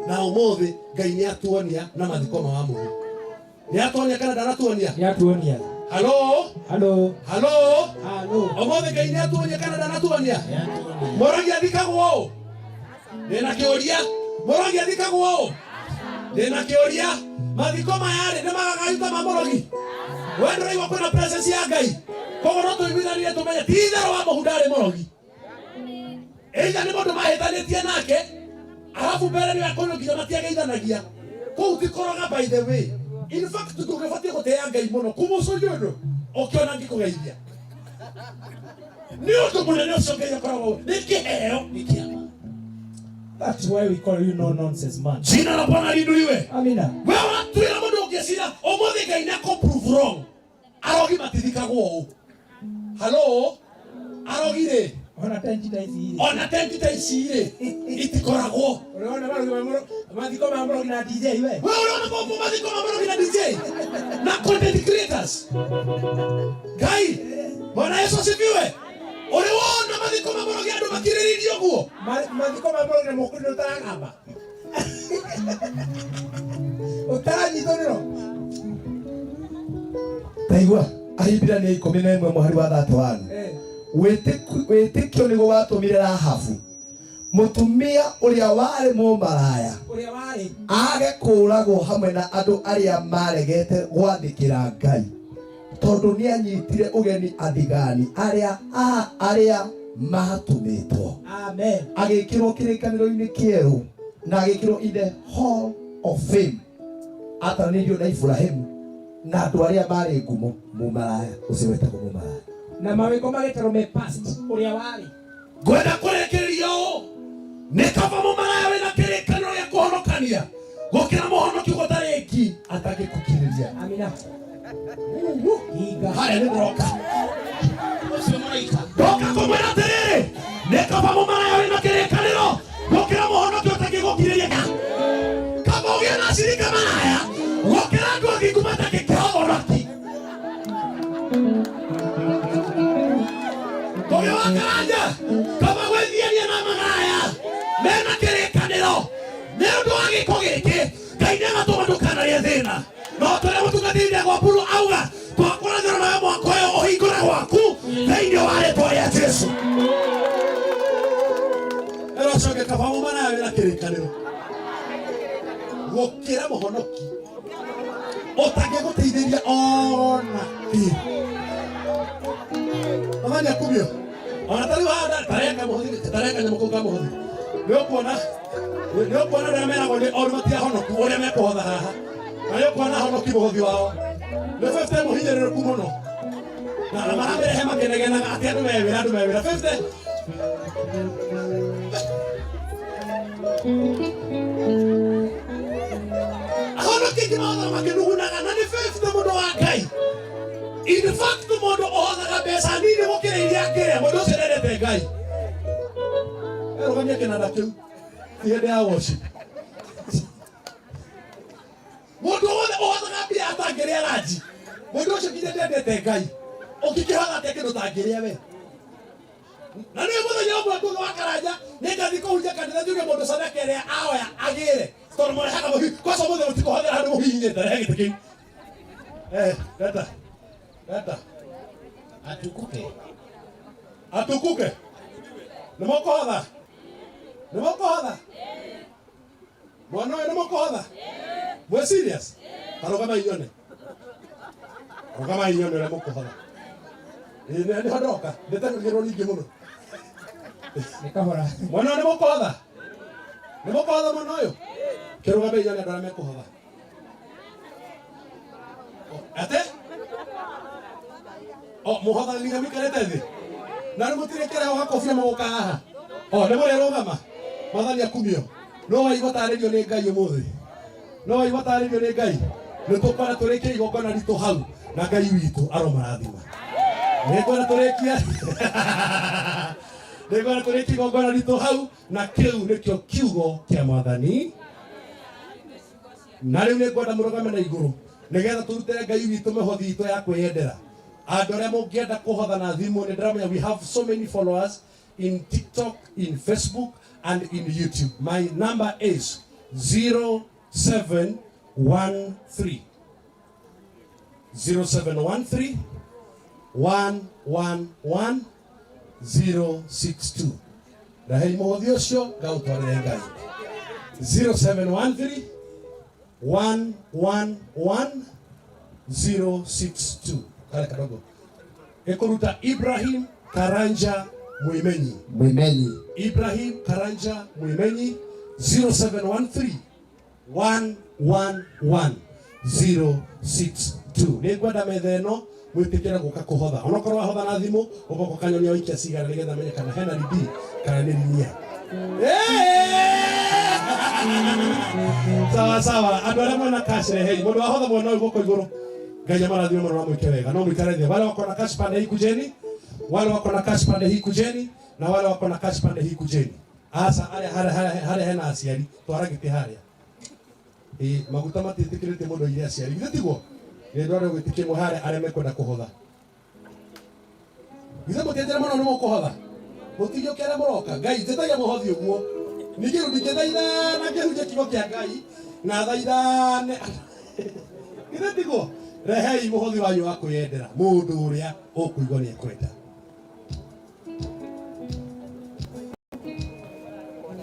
Na ũmũthĩ Ngai nĩ atuonia na mathiko ma Wamũhu. Nĩ atuonia kana ndanatuonia? Nĩ atuonia. Halo? Halo. Halo? Halo. Ũmũthĩ Ngai nĩ atuonia kana ndanatuonia? Mũrogi athikagwo ũũ? Ndĩna kĩũria. Mũrogi athikagwo ũũ? Ndĩna kĩũria. Mathiko maya rĩ nĩ magagayu ta ma mũrogi? We ndũraigua kwĩna presence ya Ngai? Koguo no tũiguithanie tũmenye ti itherũ wa Mũhu ndarĩ mũrogi. Either nĩ mũndũ mahĩtanĩtie nake arabu mbere nĩ akũrũ nginya matiageithanagia. Kũu ti kũroga by the way. In fact ndũgĩbatiĩ gũtĩĩa Ngai mũno kũmũcuria ũndũ ũkĩona ngĩkũgeithia. Nĩ ũndũ mũnene ũcio Ngai akoragwo nĩ kĩheo nĩ kĩama. That's why we call you no nonsense man. Jina la Bwana liinuliwe. Amina. Wewe ũratwĩra mũndũ ũngĩcira ũmũthĩ Ngai nĩ akũ prove wrong. Arogi matithikagwo ũũ. Halo? Arogi rĩ? Ona tenti ta ici rĩ. Ona tenti ta ici rĩ itikoragwo. Ũrona marogi ma mũro mathiko ma mũrogi na DJ we. Wewe unaona mambo mathiko ma mũrogi na DJ na content creators. Ngai, Bwana Yesu asifiwe. Ũrĩ wona mathiko ma mũrogi andũ makirĩrĩirie ũguo? Mathiko ma mũrogi na mũkũrũ ũtaragamba. Ũtaranyitwo nĩro. Taigua Ahibirania 11 mũhari wa 31. Wĩtĩkio nĩguo watũmire Rahabu mũtumia ũrĩa warĩ mũmaraya Ũrĩa warĩ age kũũragwo hamwe na andũ arĩa maregete gwathĩkĩra Ngai tondũ nĩanyitire ũgeni athigani arĩa matũmĩtwo. Amen. Agĩkĩrwo kĩrĩkanĩro-inĩ kĩerũ na agĩkĩrwo in the hall of fame ataranĩirio na Iburahĩmu na andũ arĩa marĩ ngumo mũmaraya ũcio wetagwo mũmaraya. Na mawĩko magĩtarwo me past ũrĩa warĩ. Ngwenda kũrĩkĩrĩria ũũ nĩ kaba mũmaraya wĩna kĩrĩkanĩro gĩa kũhonokania gũkĩra mũhonoki gũtarĩ ngi atangĩkũkirĩria. Amina. Harĩa nĩ ndĩroka. Ndoka kũmwĩra atĩrĩrĩ nĩ kaba mũmaraya wĩna kĩrĩkanĩro gũkĩra mũhonoki ũtangĩgũkirĩria. Kaba ũgĩe na acirika maraya gũkĩra andũ athingu matangĩkĩhonoki. Kũgĩ wa Karanja kaba gwĩthiania na maraya mena kĩrĩkanĩro nĩ ũndũ wa gĩko gĩkĩ Ngai nĩagatũma ndũkanarĩe thĩna. No tũrĩa mũtungatĩri gwa Mburu auga twakũrathĩrwo nawe mwaka ũyũ ũhingũre gwaku thĩinĩ wa rĩtwa rĩa Jesũ. Ĩra ũcio ũngĩ kaba mũmaraya wĩna kĩrĩkanĩro gũkĩra mũhonoki ũtangĩgũteithĩria ona kĩ. Mwathani akumio. Ona tarĩu haha tareka mũhũthĩ tareka nyamũ kau ka mũhũthĩ. Nĩ ũkuona arĩa meragwo nĩ oru matiahonoku ũrĩa mekũhotha haha. Na nĩ ũkuona honoki mũhũthi wao. Nĩ 50 mũhinyĩrĩrĩku mũno. Na maramĩrehe makĩnegenaga atĩ andũ me wĩra andũ me wĩra 50. Ahonoki aingĩ mahothaga makĩnugunaga na nĩ 50 mũndũ wa Ngai. In fact mundu uhothaga mbeca nini gukira iria angĩrĩa, mundu ucio ndendete Ngai. Erũgamia kĩnanda kĩu ti hĩndĩ ya worship. Mundu wothe ũhothaga mbia atangĩrĩa ranji, mundu ũcio nginya ndendete Ngai. Ũngĩkĩhotha atĩa kĩndũ ũtangĩrĩa we? Na nĩ mũthenya ũmwe nguga wa Karanja nĩ ngathi kũhunjia kanitha njuge mũndũ sadaka ĩrĩa aoya agĩre, tondũ mũrehaga mũhi kwaca mũthĩ mũtikũhothera handũ mũhihinyĩte. Rehe gĩtĩ kĩu. Leta leta. Atukuke. Atukuke. Nĩ mũkũhotha, nĩ mũkũhotha mwana ũyũ, nĩ mũkũhotha. Mwĩ serious? Tarũgama inyone, rũgama inyone ũrĩa mũkũhotha. Ĩĩ, nĩho ndoka ndĩtagĩrwo ningĩ mũno. Nĩ kahora. Mwana ũyũ nĩ mũkũhotha, nĩ mũkũhotha mwana ũyũ. Kĩrũgame inyone andũ arĩa mekũhotha. Ate o mũhothaga nginya mũikarĩte thĩ na rĩu mũtirĩ kĩrĩa gakobia mũgũka haha o nĩ mũrĩrũgama. Mwathani akumio. No waigua tarĩrio nĩ Ngai ũmũthĩ, no waigua tarĩrio nĩ Ngai. Nĩ tũkwenda tũrĩkie igongona ritũ hau na Ngai witũ aromarathima. Nĩngwenda tũrĩkie, nĩngwenda tũrĩkie igongona ritũ hau, na kĩu nĩkĩo kiugo kĩa Mwathani. Na rĩu nĩngwenda mũrũgame na igũrũ nĩgetha tũrutĩre Ngai witũ mĩhothi itũ ya kwĩyendera. Andũ arĩa mũngĩenda kũhotha na thimũ, nĩ ndĩramenya we have so many followers in TikTok, in Facebook and in YouTube. My number is 0713 0713 111 062. Rehei mũhothi ũcio ngaũtwarĩre Ngai. 0713 111 062. Kale kadogo ĩkũruta Ibrahim Karanja Mwimenyi. Mwimenyi. Ibrahim Karanja Mwimenyi, 0713 111 062. Nĩ ngwenda metha ĩno mwĩtĩkĩre gũka kũhotha, onokorwo wahotha na thimũ ũgoka ũkanyonia waikia cigana nĩgetha menye kana hena ridi kana nĩ rinia. Sawa sawa, andũ arĩa mwena cash rehei. Mũndũ wahotha mwena ũyũ guoko igũrũ. Ngai amarathime mũno na mwĩke wega. No mũikare thĩ. Wale wako na cash pande hii kujeni, wale wako na cash pande hii kujeni, na wale wako na cash pande hii kujeni. Asa harĩa harĩa harĩa harĩa hena aciari twara gĩtĩ harĩa. Ĩ maguta matiĩtĩkĩrĩte mũndũ aire aciari, githĩ tiguo? Nĩ ndware gĩtĩ kĩmwe harĩa arĩa mekwenda kũhotha. Githĩ mũtienjere mũno nĩ mũkũhotha? Mũtigĩũke arĩa mũroka. Ngai njĩtagia mũhothi ũguo. Ningĩ rĩu ndingĩthaithana ngĩhunjia kiugo kĩa Ngai na thaithane, githĩ tiguo? Rehei mũhothi wanyu wa kwĩyendera, mũndũ ũrĩa ũkũigua nĩ ekwenda.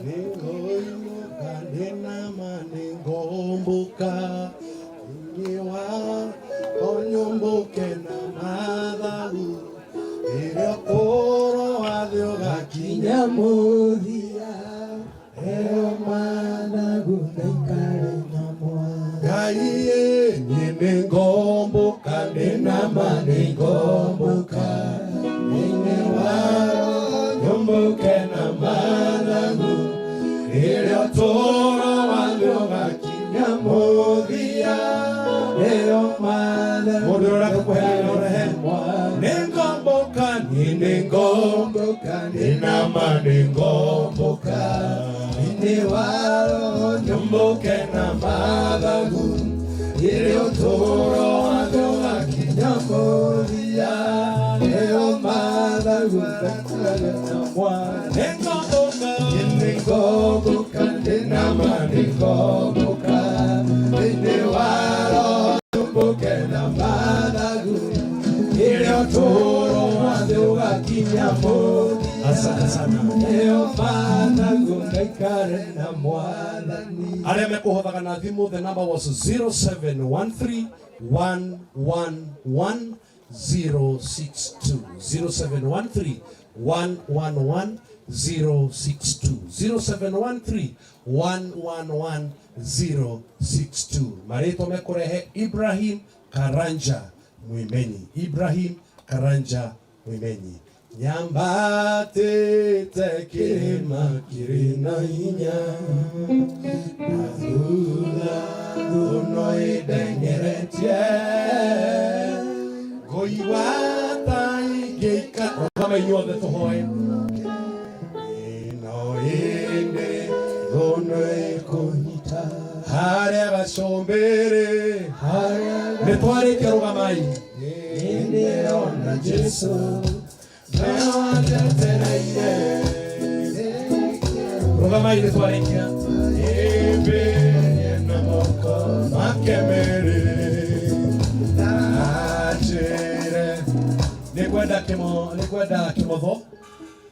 Nĩngũinũka ndĩnama nĩngũmbũka thĩinĩ wa onyũmbũke na mathagu rĩrĩa ũkũrũ wa thĩ ũgakinya mũthia. Eo mathagu ndaikare na mwana. Ngai ĩ, niĩ nĩngũmbũka ndĩnama nĩngũmbũka thĩinĩ wa nyũmbũke na mathagu rĩrĩa ũtũũro wa thĩ ũgakinya mũthia. Eo mathagu Mũndũ ũrĩa ũrenda kũheana ũrehe. Nĩngũmbũka niĩ nĩngũmbũka ndĩnama nĩngũmbũka thĩinĩ wa roho nyũmbũke na mathagu rĩrĩa ũtũũro wa thĩ ũgakinya mũthia. Eo mathagu ndaikare na mwana. Nĩngũmbũka. Nĩngũmbũka ndĩnama nĩngũmbũka thĩinĩ wa roho nyũmbũke na mathagu rĩrĩa ũtũũro wa thĩ ũgakinya mũthia. Asante sana. Eo mathagu ndaikare na Mwathani. Arĩa mekũhothaga na thimũ, the number was 0713 111 062, 0713 111 062, 0713 111 062. Marĩtwa mekũrehe Ibrahim Karanja Mwimenyi. Ibrahim Karanja Mwimenyi. Nyambatĩte kĩrĩma kĩrĩ na hinya na thutha thũno ĩndengeretie. Kũigua ta ingĩikara rũgama inyuothe tũhoe ĩno ĩndĩ thũnũ ĩkũnyita harĩa gacumbĩrĩ nĩ twarĩkia rũgamai Nĩndĩrona Jesũ nĩwanjetereire rũgamai nĩ twarĩkia ĩmbĩrie na moko make merĩ anjĩre nĩngwenda kĩmo nĩngwenda kĩmotho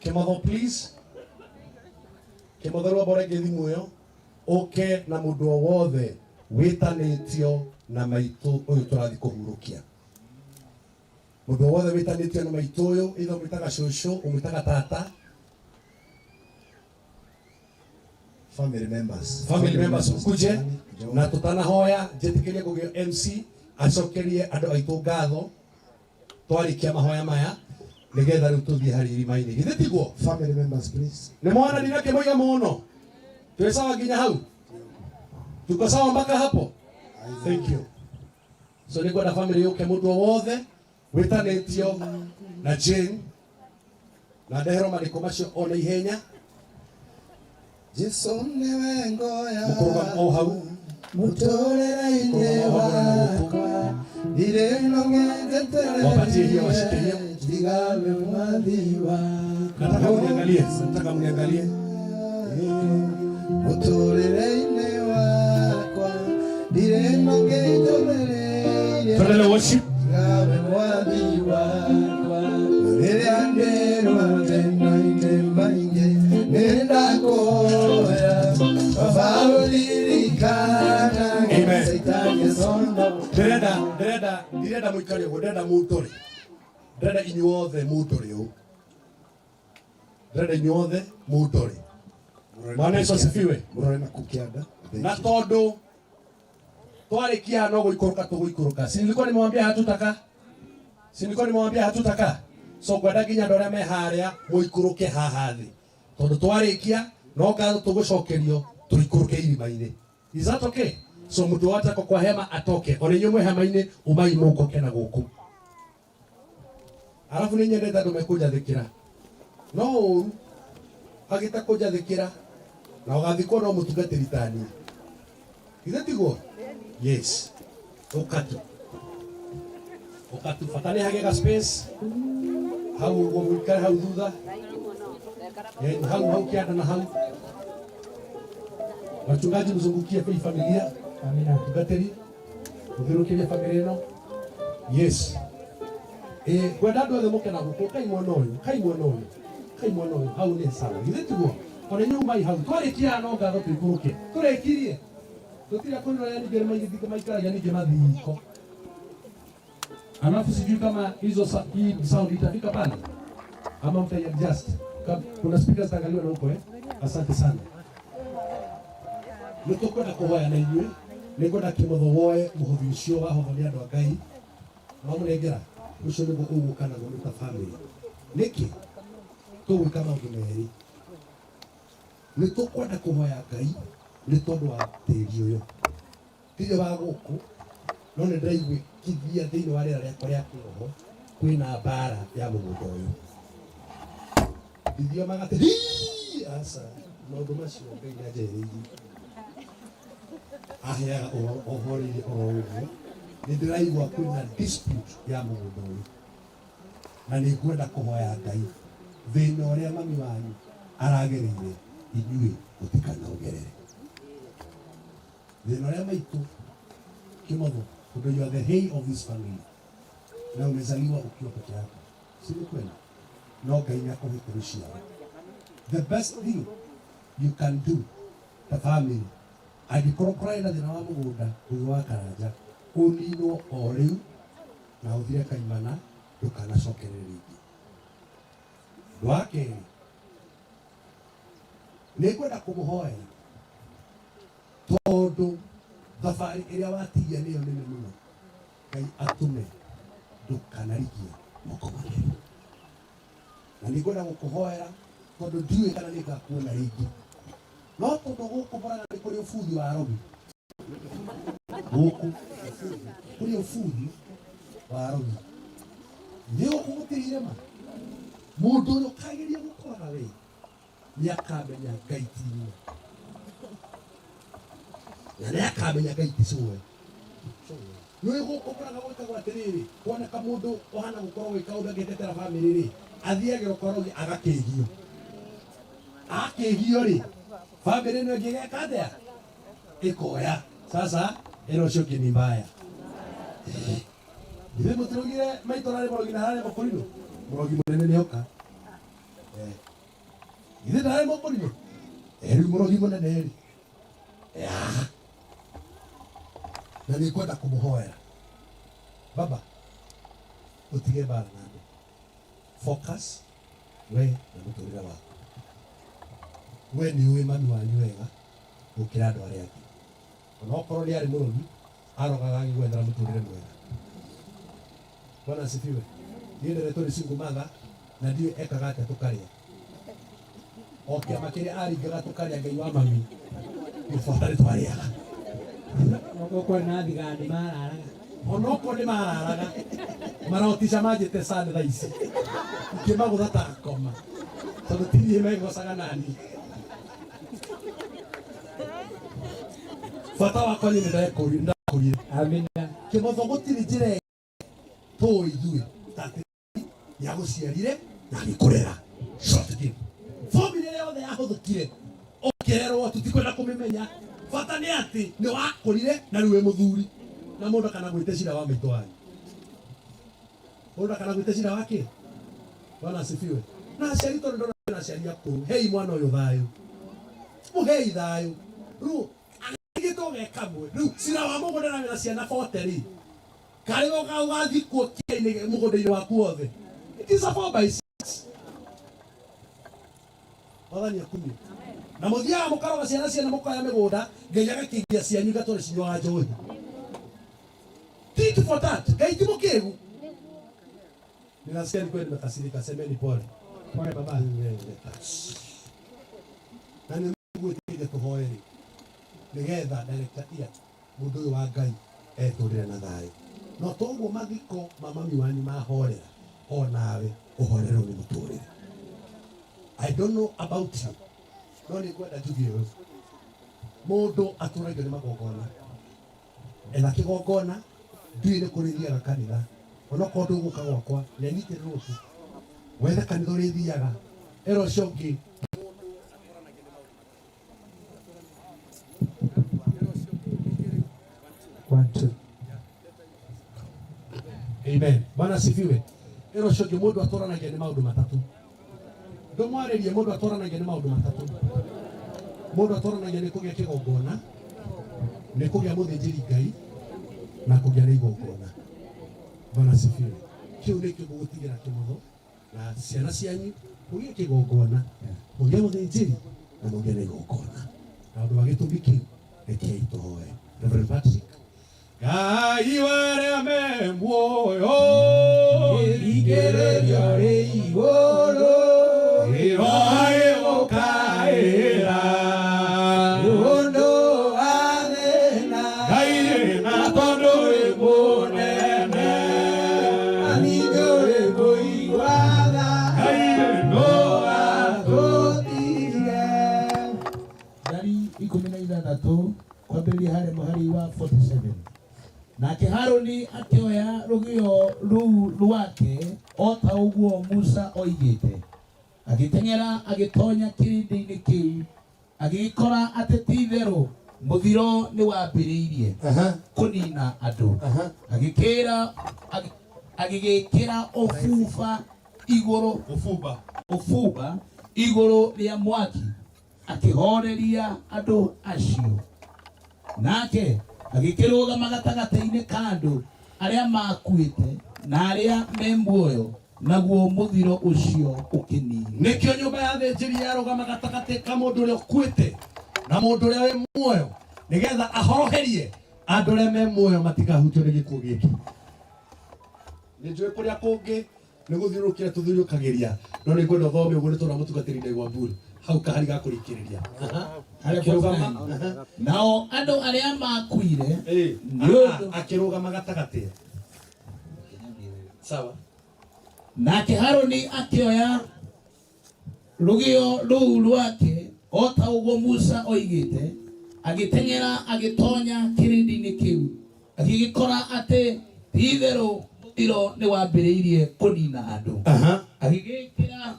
kĩmotho please kĩmotho rwamba ũrenge thimũ ĩyo ũke na mũndũ o wothe wĩtanĩtio na maitũ ũyũ tũrathiĩ kũhurũkia mũndũ o wothe wĩtanĩtio na maitũ ũyũ either ũmwĩtaga cũcũ ũmwĩtaga tata Family members. Family members mkuje na tutanahoya njĩtĩkĩrie kũgĩa MC acokerie andũ aitũ ngatho twarĩkia mahoya maya nĩgetha rĩu tũthiĩ harĩ irima-inĩ githĩ tiguo Family members please. nĩ mwana ndinakĩmũiga mũno twĩ sawa nginya hau tuko sawa mpaka hapo thank you so nĩngwenda family yũke mũndũ o wothe wĩtanĩtio na Jane na ndeherwo marĩkũ macio ona ihenya Jesũ nĩwe ngoya mũkũrũgama o hau mũtũrĩre-inĩ wakwa ndirĩ nongejeterere wapatie hiyo washike hiyo ndigawe mwathi wakwa nataka mniangalie nataka mniangalie mũtũrĩre-inĩ wakwa ndirĩ nongejetereire tuendelee worship ndigawe mwathi wakwa rĩrĩa ndĩrwa thĩna-inĩ maingĩ nĩndakũhoya baba ũririkana Amen. Saitani aconoke ndĩrenda ndĩrenda ndirenda mũikare ũguo ndĩrenda mũndore ndĩrenda inyuothe mũndore ũũ ndĩrenda inyuothe mũndore Bwana Yesu asifiwe Mũrore na kũu kĩanda. na tondu twarikia no guikũrũka tũgũikũrũka si nilikuwa nimewambia hatutaka si nilikuwa nimewambia hatutaka so ngwenda nginya andũ arĩa me harĩa mũikũrũke haha thĩ tondũ twarĩkia no ngatho tũgũcokerio tũikũrũke irima-inĩ is that okay so mũndũ wote ako kwa hema atoke ona inyuĩ mwĩ hema-inĩ umai mũkoke na gũkũ arabu nĩ nyendete andũ mekũnjathĩkĩra no ũru agĩta kũnjathĩkĩra na ũgathikwo no mũtungatĩri ta niĩ githĩ tiguo yes ũkatu ũkatu bata nĩ hagĩe ga space hau ũguo mũikare hau thutha Eh, hau hau kĩanda na hau wachungaji mzungukie hii familia Amina. tungatĩri mũthiũrũrũkĩrie familia ĩno yes eh ngwenda andũ othe mũke na gũkũ kai mwena ũyũ kai mwena ũyũ kai mwena ũyũ hau nĩ sawa githĩ tiguo ona inyuĩ umai hau twarĩkia no ngatho tũikũrũke tũrĩkirie tũtira kwĩrora ningĩ nĩ maikaragia ningĩ mathiko alafu sijui kama hizo hii sound itafika pale ama mtai adjust kuna speakers zitaangaliwa na huko eh asante sana nĩ tũkwenda kũhoya na inyuĩ nĩ ngwenda kĩmotho woe mũhothi ũcio wahotho nĩ andũ a Ngai wamũnengera ũcio nĩguo ũgũka naguo nĩ ta family nĩkĩ tũgwĩka maũndũ merĩ nĩ tũkwenda kũhoya Ngai nĩ tondũ wa tĩri ũyũ tirĩ wa gũkũ no nĩ ndĩraiguĩkithia thĩinĩ wa rĩera rĩakwa rĩa kĩroho kwĩna mbara ya mũgũnda ũyũ ndithiomaga atĩ "Hii!" aca maũndũ macio Ngai nĩanjehereirie aheaga ũhoro ũhoreire oro ũguo nĩ ndĩraigua kwĩna dispute ya mũgũnda ũyũ na nĩ ngwenda kũhoya Ngai thĩna ũrĩa mami wanyu aragereire inyuĩ mũtikanaũgerere thĩna ũrĩa maitũ kĩmotho tondũ you are the head of this family na umezaliwa ukiwa peke yako si ni kweli no Ngai nĩakũhete rũciaro the best thing you can do the family angĩkorwo kũrarĩ na thĩna wa mũgũnda ũyũ wa karanja ũninwo o rĩu na ũthire kaimana ndũkanacokerere rĩngĩ ũndũ wa kerĩ nĩ ngwenda kũmũhoera tondũ thabarĩ ĩrĩa watigia nĩyo nene mũno Ngai atũme ndũkanarigie moko matheru na nĩ ngwenda gũkũhoera tondũ ndiũĩ kana nĩ ngakuona rĩngĩ no tondũ gũkũ Murang'a nĩ kũrĩ ũbuthi wa arogi gũkũ kũrĩ ũbuthi wa arogi Nĩ gũkũ gũtirĩ irema. Mũndũ ũrĩa ũkageria gũkoraga we nĩ akamenya Ngai ti nyina. Na nĩ akamenya Ngai ti cũwe. Nĩ gũkũ kũraga gwĩkagwo atĩrĩrĩ, kuoneka mũndũ ũhana gũkorwo gwĩka ũndũ angĩtetera bamĩrĩ rĩ, athiagĩra ũkorogi agakĩgio. Akĩgio rĩ, bamĩrĩ ĩno ĩngĩ ĩgeka atĩa? Ĩkoya. Sasa ĩno ũcio ũngĩ ni mbaya. Ithuĩ mũtirugire maitũ ararĩ mũrogi na hararĩ mũkũrinũ? Mũrogi mũnene nĩoka. Ithuĩ ndararĩ mũkũrinũ? Rĩu mũrogi mũnene rĩ. Ya. Na nĩngwenda kũmũhoera. Baba, ũtige mbara na andũ. Focus we na mũtũrĩre waku. We nĩ ũĩ mami wanyu wega gũkĩra andũ arĩa angĩ. Onokorwo nĩ arĩ mũrogi, arogaga agĩgwethera mũtũrĩre mwega. Bwana asifiwe. Niĩ nderetwo nĩ single mother na ndiũĩ ekaga atĩa tũkarĩa. O kĩama kĩrĩa aringaga tũkarĩa Ngai wa mami, mũbata nĩ twarĩaga. Okorwo na thigani mararaga. Onokorwo nĩ mararaga, marotica manjĩte sana thaa ici. Ingĩmagũtha ta ngoma. Tondũ ti niĩ megocaga nani. Bata wakwa niĩ nĩ ndekũrire. Amina. Kĩmotho gũtirĩ njĩra ĩngĩ tũĩ ithuĩ ta atĩ nĩagũciarire na agĩkũrera. Short game. Family ĩrĩa yothe yahũthũkire ũkĩrerwo tũtikwenda kũmĩmenya. Bata nĩ atĩ nĩ wakũrire na rĩu wĩ mũthuri na mũndũ akanagwĩte cira wa maitũ wanyu. Mũndũ akanagwĩte cira wa kĩ? Bwana asifiwe. Na aciari tondũ ndona na aciari akũrũ, hei mwana ũyũ thayũ. Mũhei thayũ. Rĩu agĩtigĩtwo ge kamwe. Rĩu cira wa mũgũnda na wĩna ciana 40 rĩ, karĩ ũgathikwo kĩainĩ mũgũnda-inĩ waku wothe. It is a 4 by 6. Mwathani akumio. Na mũthiaga mũkaroga ciana ciana mũkoya mĩgũnda, Ngai agakĩgia cianyu igatũra cinyuaga njohi. Tit for tat. Ngai ti mũkĩgu. Ninasikia nilikuwa nimekasirika, semeni pole. Pole baba. Na nĩ ngwĩtĩkĩria tũhoe rĩ, nĩgetha director ia mũndũ ũyũ wa Ngai etũrĩre na thayũ. No toguo mathiko ma mami wanyu mahorera, o nawe ũhorerwo nĩ mũtũrĩre. I don't know about you, no nĩ ngwenda njuge ũũ. Mũndũ atũragio nĩ magongona. Etha kĩgongona, ndiũĩ nĩ kũrĩ thiaga kanitha. Onokorwo ndũgũka gwakwa, nĩanyitĩrĩrwo tu. Wethe kanitha ũrĩthiaga. Ĩra ũcio ũngĩ. One, two. Amen. Bwana asifiwe. Ĩra ũcio ũngĩ mũndũ atũranagia nĩ maũndũ matatũ. Ndũmwarĩrie mũndũ atũranagia nĩ maũndũ matatũ. Mũndũ atũranagia nĩ kũgĩa kĩgongona, nĩ kũgĩa mũthĩnjĩri Ngai, na kũgĩa na igongona. Bwana asifiwe. Kĩu nĩkĩo ngũgũtigĩra kĩmotho na ciana cianyu mũgĩe kĩgongona, mũgĩe mũthĩnjĩri na mũgĩe na igongona. Na ũndũ wa gĩtũmi kĩu, rekei tũhoe. Reverend Patrick. Ngai warĩa me muoyo, Kĩringĩrĩrio rĩ igũrũ, ĩroagĩgũkaĩra. Nĩ ũndũ wa thĩna, Ngai na tondũ wĩ mũnene, na ningĩ ũrĩ mũigua tha, Ngai ndũgatũtige. Thari 16 kwambĩrĩria harĩa mũhari wa 47. Nake Harũni akĩoya rũgĩo rũu rwake o ta ũguo Musa oigĩte, agĩteng'era agĩtonya kĩrĩndĩ-inĩ kĩu, agĩgĩkora atĩ ti-itherũ mũthiro nĩwambĩrĩirie kũniina andũ. Agĩgĩkĩra ũbumba igũrũ ũbumba igũrũ rĩa mwaki, akĩhooreria andũ acio. Nake agĩkĩrũgama gatagatĩ-inĩ ka andũ arĩa makuĩte na arĩa me muoyo, naguo mũthiro ũcio ũkĩnina. Nĩkĩo nyũmba ya thĩnjĩri yarũgama gatagatĩ ka mũndũ ũrĩa ũkuĩte na mũndũ ũrĩa wĩ muoyo, nĩgetha ahoroherie andũ arĩa me muoyo matikahutio nĩ gĩkuũ gĩkĩ. Nĩ njũĩ kũrĩa kũngĩ nĩ gũthiũrũrũkĩra tũthiũrũrũkagĩria, no nĩ ngwenda ũthome ũguo nĩ tondũ wa mũtungatĩri Ndegwa Mburu hau kahari ga kũrĩkĩrĩria. Akĩrũgama. Nao andũ arĩa makuire akĩrũgama gatagatĩ. Sawa. Nake Haruni akĩoya rũgĩo rũu rwake o ta ũguo Musa oigĩte, agĩteng'era agĩtonya kĩrĩndĩ-inĩ kĩu, agĩgĩkora atĩ ti-itherũ mũthiro nĩwambĩrĩirie kũniina andũ. Agĩgĩĩkĩra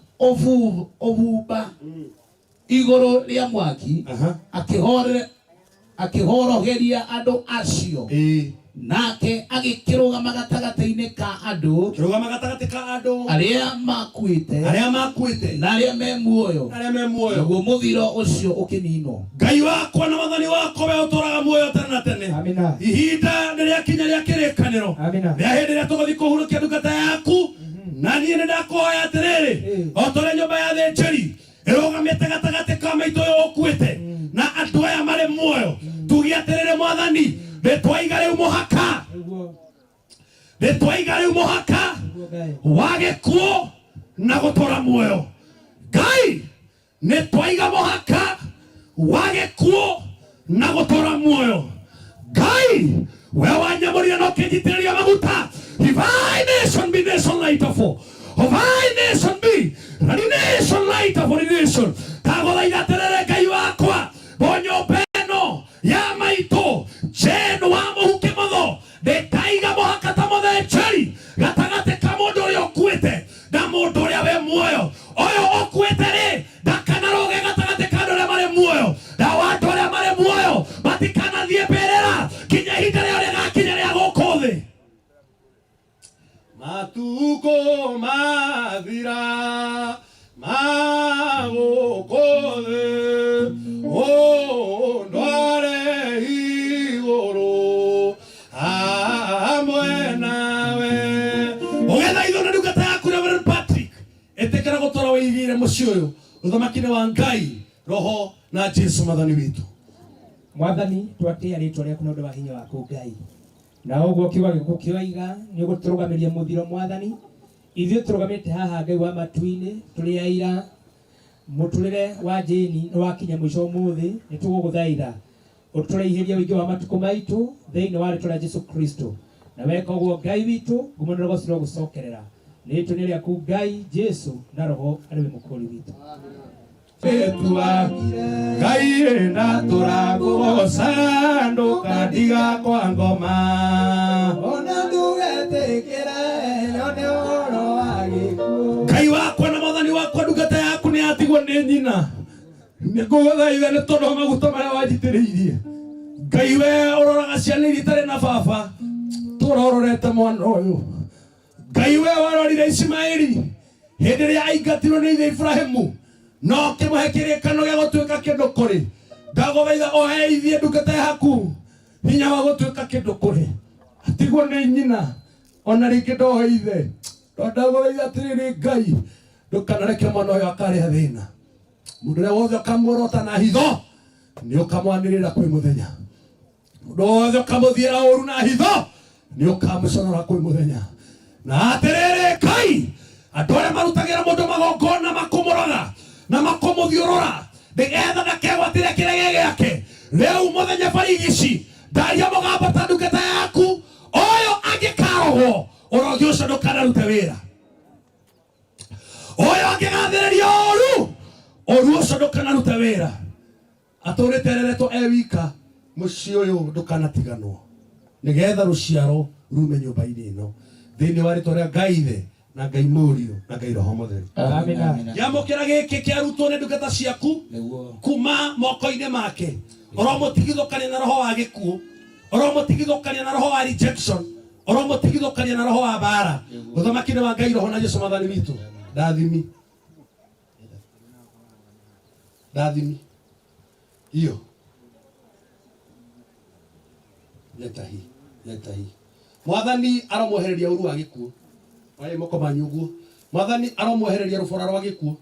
ũbumba igũrũ rĩa mwaki, akĩhoroheria andũ acio. Nake agĩkĩrũgama gatagatĩ-inĩ ka andũ, Kĩrũgama gatagatĩ ka andũ arĩa makuĩte, arĩa makuĩte na arĩa me muoyo, arĩa me muoyo, naguo mũthiro ũcio ũkĩninwo. Ngai wakwa na wathani wakwa we ũtũraga muoyo tene na tene. Ihinda nĩ rĩakinya rĩa kĩrĩkanĩro rĩa hĩndĩ ĩrĩa tũgũthiĩ kũhurũkia ndungata yaku, na niĩ nĩ ndakũhoya atĩrĩrĩ, o ta ũrĩa nyũmba ya thĩnjĩri ĩrũgamĩte gatagatĩ ka maitũ ũyũ ũkuĩte na andũ aya marĩ muoyo, tuge atĩrĩrĩ, Mwathani, nĩtwaiga rĩu mũhaka, nĩtwaiga rĩu mũhaka wa gĩkuũ na gũtũra muoyo. Ngai, nĩtwaiga mũhaka wa gĩkuũ na gũtũra muoyo. Ngai, we wanyamũrire na ũkĩnjitĩrĩria maguta, if I nation be nation light for of I nation be nation light for nation, ndagũthaitha atĩrĩrĩ, Ngai wakwa, bo nyũmba ĩno ya maitũ Jane wa mũhu Kĩmotho, ndĩkaiga mũhaka ta mũthĩnjĩri gatagatĩ ka mũndũ ũrĩa ũkuĩte na mũndũ ũrĩa wĩ muoyo. Ũyũ ũkuĩte rĩ, ndakanarũge gatagatĩ ka andũ arĩa marĩ muoyo, nao andũ arĩa marĩ muoyo matikanathiĩ mbĩrĩra nginya ihinda rĩao rĩgakinya rĩa gũkũ thĩ. Matukũ mathira ma gũkũ thĩ, ũndware igũrũ hamwe nawe. Ũgethaithwo na ndungata yaku Reverend Patrick, ĩtĩkĩra gũtũra wĩigĩire mũciĩ ũyũ ũthamaki-inĩ wa Ngai, Roho na Jesu Mwathani witũ. Mwathani, twatĩa rĩtwa rĩaku na ũndũ wa hinya waku Ngai, na ũguo kiugo gĩaku kĩoiga nĩ ũgũtũrũgamĩria mũthiro. Mwathani, ithuĩ tũrũgamĩte haha, Ngai wa matu-inĩ, tũrĩ aira mũtũrĩre wa Jane nĩ wakinya mũico ũmũthĩ. Nĩ tũgũgũthaitha ũtũraihĩrie ũingĩ wa matukũ maitũ thĩinĩ wa rĩtwa rĩa Jesu Kristo, na weka ũguo, Ngai witũ, ngumo nĩ rũgoco rũgũcokerera rĩtwa nĩ rĩaku, Ngai Jesu na Roho arĩ we mũkũri witũ. Etua Ngai na tũrakũgoca, ndũkandiga kwa ngoma. Ona ndugetĩkĩre nyone ũhoro wa gĩkuũ. Ngai wakwa na Mwathani wakwa, ndungata yaku nĩ yatigwo nĩ nyina, nĩ ngũgũthaitha nĩ tondũ wa maguta marĩa wanjitĩrĩirie. Ngai, we ũroraga ciana iria itarĩ na baba, tũra ũrorete mwana ũyũ. Ngai, we warorire Ismaili hĩndĩ ĩrĩa aingatirwo nĩ ithe Ibrahimu no ũkĩmũhe kĩrĩkano gĩa gũtuĩka kĩndũ kũrĩ, ndagũthaitha ũheithie ndungata yaku hinya wa gũtuĩka kĩndũ kũrĩ. Atigwo nĩ nyina, ona rĩngĩ ndoe ithe, no ndagũthaitha atĩrĩrĩ, Ngai, ndũkanareke mwana ũyũ akarĩa thĩna. Mũndũ ũrĩa wothe ũkamuorota na hitho nĩ ũkamwanĩrĩra kwĩ mũthenya, mũndũ wothe ũkamũthiĩra ũru na hitho nĩ ũkamũconora kwĩ mũthenya. Na atĩrĩrĩ, Ngai, andũ arĩa marutagĩra mũndũ magongona makũmũroga na makũmũthiũrũra nĩgetha ndakegwatĩre kĩrĩa gĩ gĩake, rĩu mũthenya barigici ndaria mũgambo ta ndungata yaku, ũyũ angĩkarogwo, ũrogi ũcio ndũkanarute wĩra, ũyũ angĩgathĩrĩria ũru, ũru ũcio ndũkanarute wĩra. Atũrĩte ereretwo e wika mũciĩ ũyũ, ndũkanatiganwo nĩgetha rũciaro rume nyũmba-inĩ ĩno, thĩinĩ wa rĩtwa rĩa Ngai Ithe na Ngai Mũriũ na Ngai Roho Mũtheru. Amina. Yamũkĩra gĩkĩ kĩarutwo nĩ ndungata ciaku kuma moko-inĩ make, ũromũtigithũkania na roho wa gĩkuũ, ũromũtigithũkania na roho wa rejection, ũromũtigithũkania na roho wa mbara, ũthamaki-inĩ wa Ngai, Roho na Jesu Mwathani witũ. Ndathimi, ndathimi hiyo, leta hii, leta hii. Mwathani aromwehereria ũru wa gĩkuũ. Oye moko manyu ũguo. Mwathani aromwehereria rũbora rwa gĩkuũ.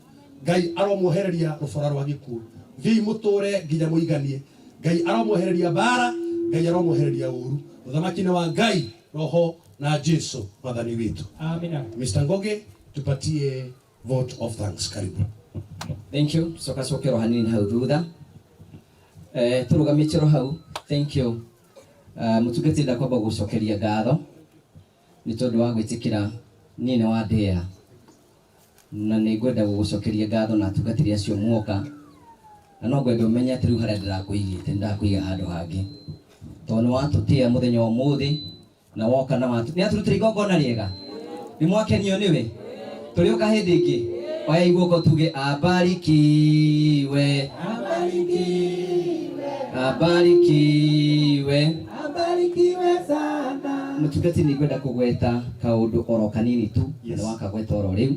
Ngai aromwehereria rũbora rwa gĩkuũ. Thiĩi mũtũre nginya mũiganie. Ngai aromwehereria mbara, Ngai aromwehereria ũru, ũthamaki-inĩ wa Ngai, Roho na Jesu Mwathani witũ. Amina. Mr. Ngoge, tupatie vote of thanks, karibu. Thank you. Coka cokero hanini hau thutha. Tũrũgamĩte oro hau. Thank you. Mũtungatĩri, ndakwamba gũcokeria ngatho nĩ tondũ wa gwĩtĩkĩra niĩ nĩ wandĩa. Na nĩ ngwenda gũgũcokeria ngatho na atungatĩri acio muoka, na no ngwenda ũmenye atĩ rĩu harĩa ndĩrakũigĩte nĩndakũiga handũ hangĩ, tondũ nĩ watũtĩa mũthenya wa ũmũthĩ na woka na watu nĩ atũrutĩra igongona rĩega, nĩ mwakenio nĩwe, tũrĩũka hĩndĩ ĩngĩ. Oya iguoko tuge abarikiwe, abarikiwe, Abarikiwe sana. Mũtungati, nĩ ngwenda kũgweta kaũndũ oro kanini tu, na nĩ wakagweta oro rĩu.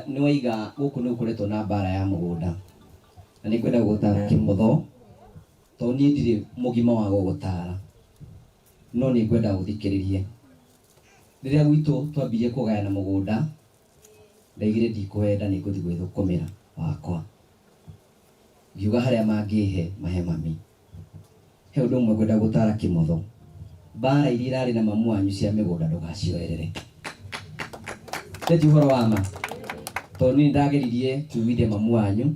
Nĩ waiga gũkũ nĩ gũkoretwo na mbara ya mũgũnda, na nĩ ngwenda gũgũtara kĩmotho, tondũ niĩ ndirĩ mũgima wa gũgũtara, no nĩ ngwenda ũthikĩrĩrie. Rĩrĩa gwitũ twambirie kũgayana mũgũnda, ndaigire ndikwenda, nĩ ngũthiĩ gwĩthũkũmĩra wakwa, ngiuga harĩa mangĩhe mahe mami. He ũndũ ũmwe ngwenda gũtara kĩmotho, mbara iria irarĩ na mamu wanyu cia mĩgũnda ndũgacioerere. Nĩ ũhoro wa ma, tondũ niĩ nĩndageririe kuugithia mamu wanyu,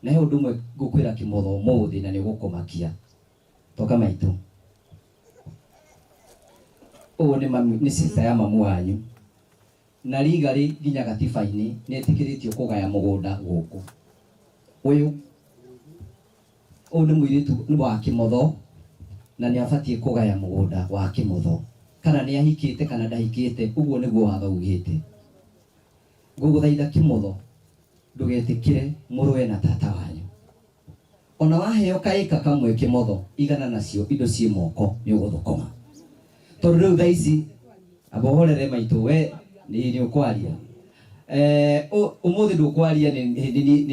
na he ũndũ ũmwe ngũkwĩra kĩmotho ũmũthĩ na nĩ ũgũkũmakia. Toka maitũ, ũyũ nĩ mami, nĩ sister ya mamu wanyu, na legally nginya gatiba-inĩ nĩ etĩkĩrĩtio kũgaya mũgũnda gũkũ. Ũyũ nĩ mũirĩtu wa kĩmotho na nĩ abatiĩ kũgaya mũgũnda wa kĩmotho, kana nĩ ahikĩte kana ndahikĩte, ũguo nĩguo watho ugĩte. Ngũgũthaitha kĩmotho, ndũgetĩkĩre mũrũe na tata wanyu. Ona waheo kaĩka kamwe kĩmotho, igana nacio indo ciĩ moko nĩ ũgũthũkũma, tondũ rĩu thaa ici amba ũhorere maitũ, we nĩ ũkwaria. Ũmũthĩ ndũkwaria, nĩ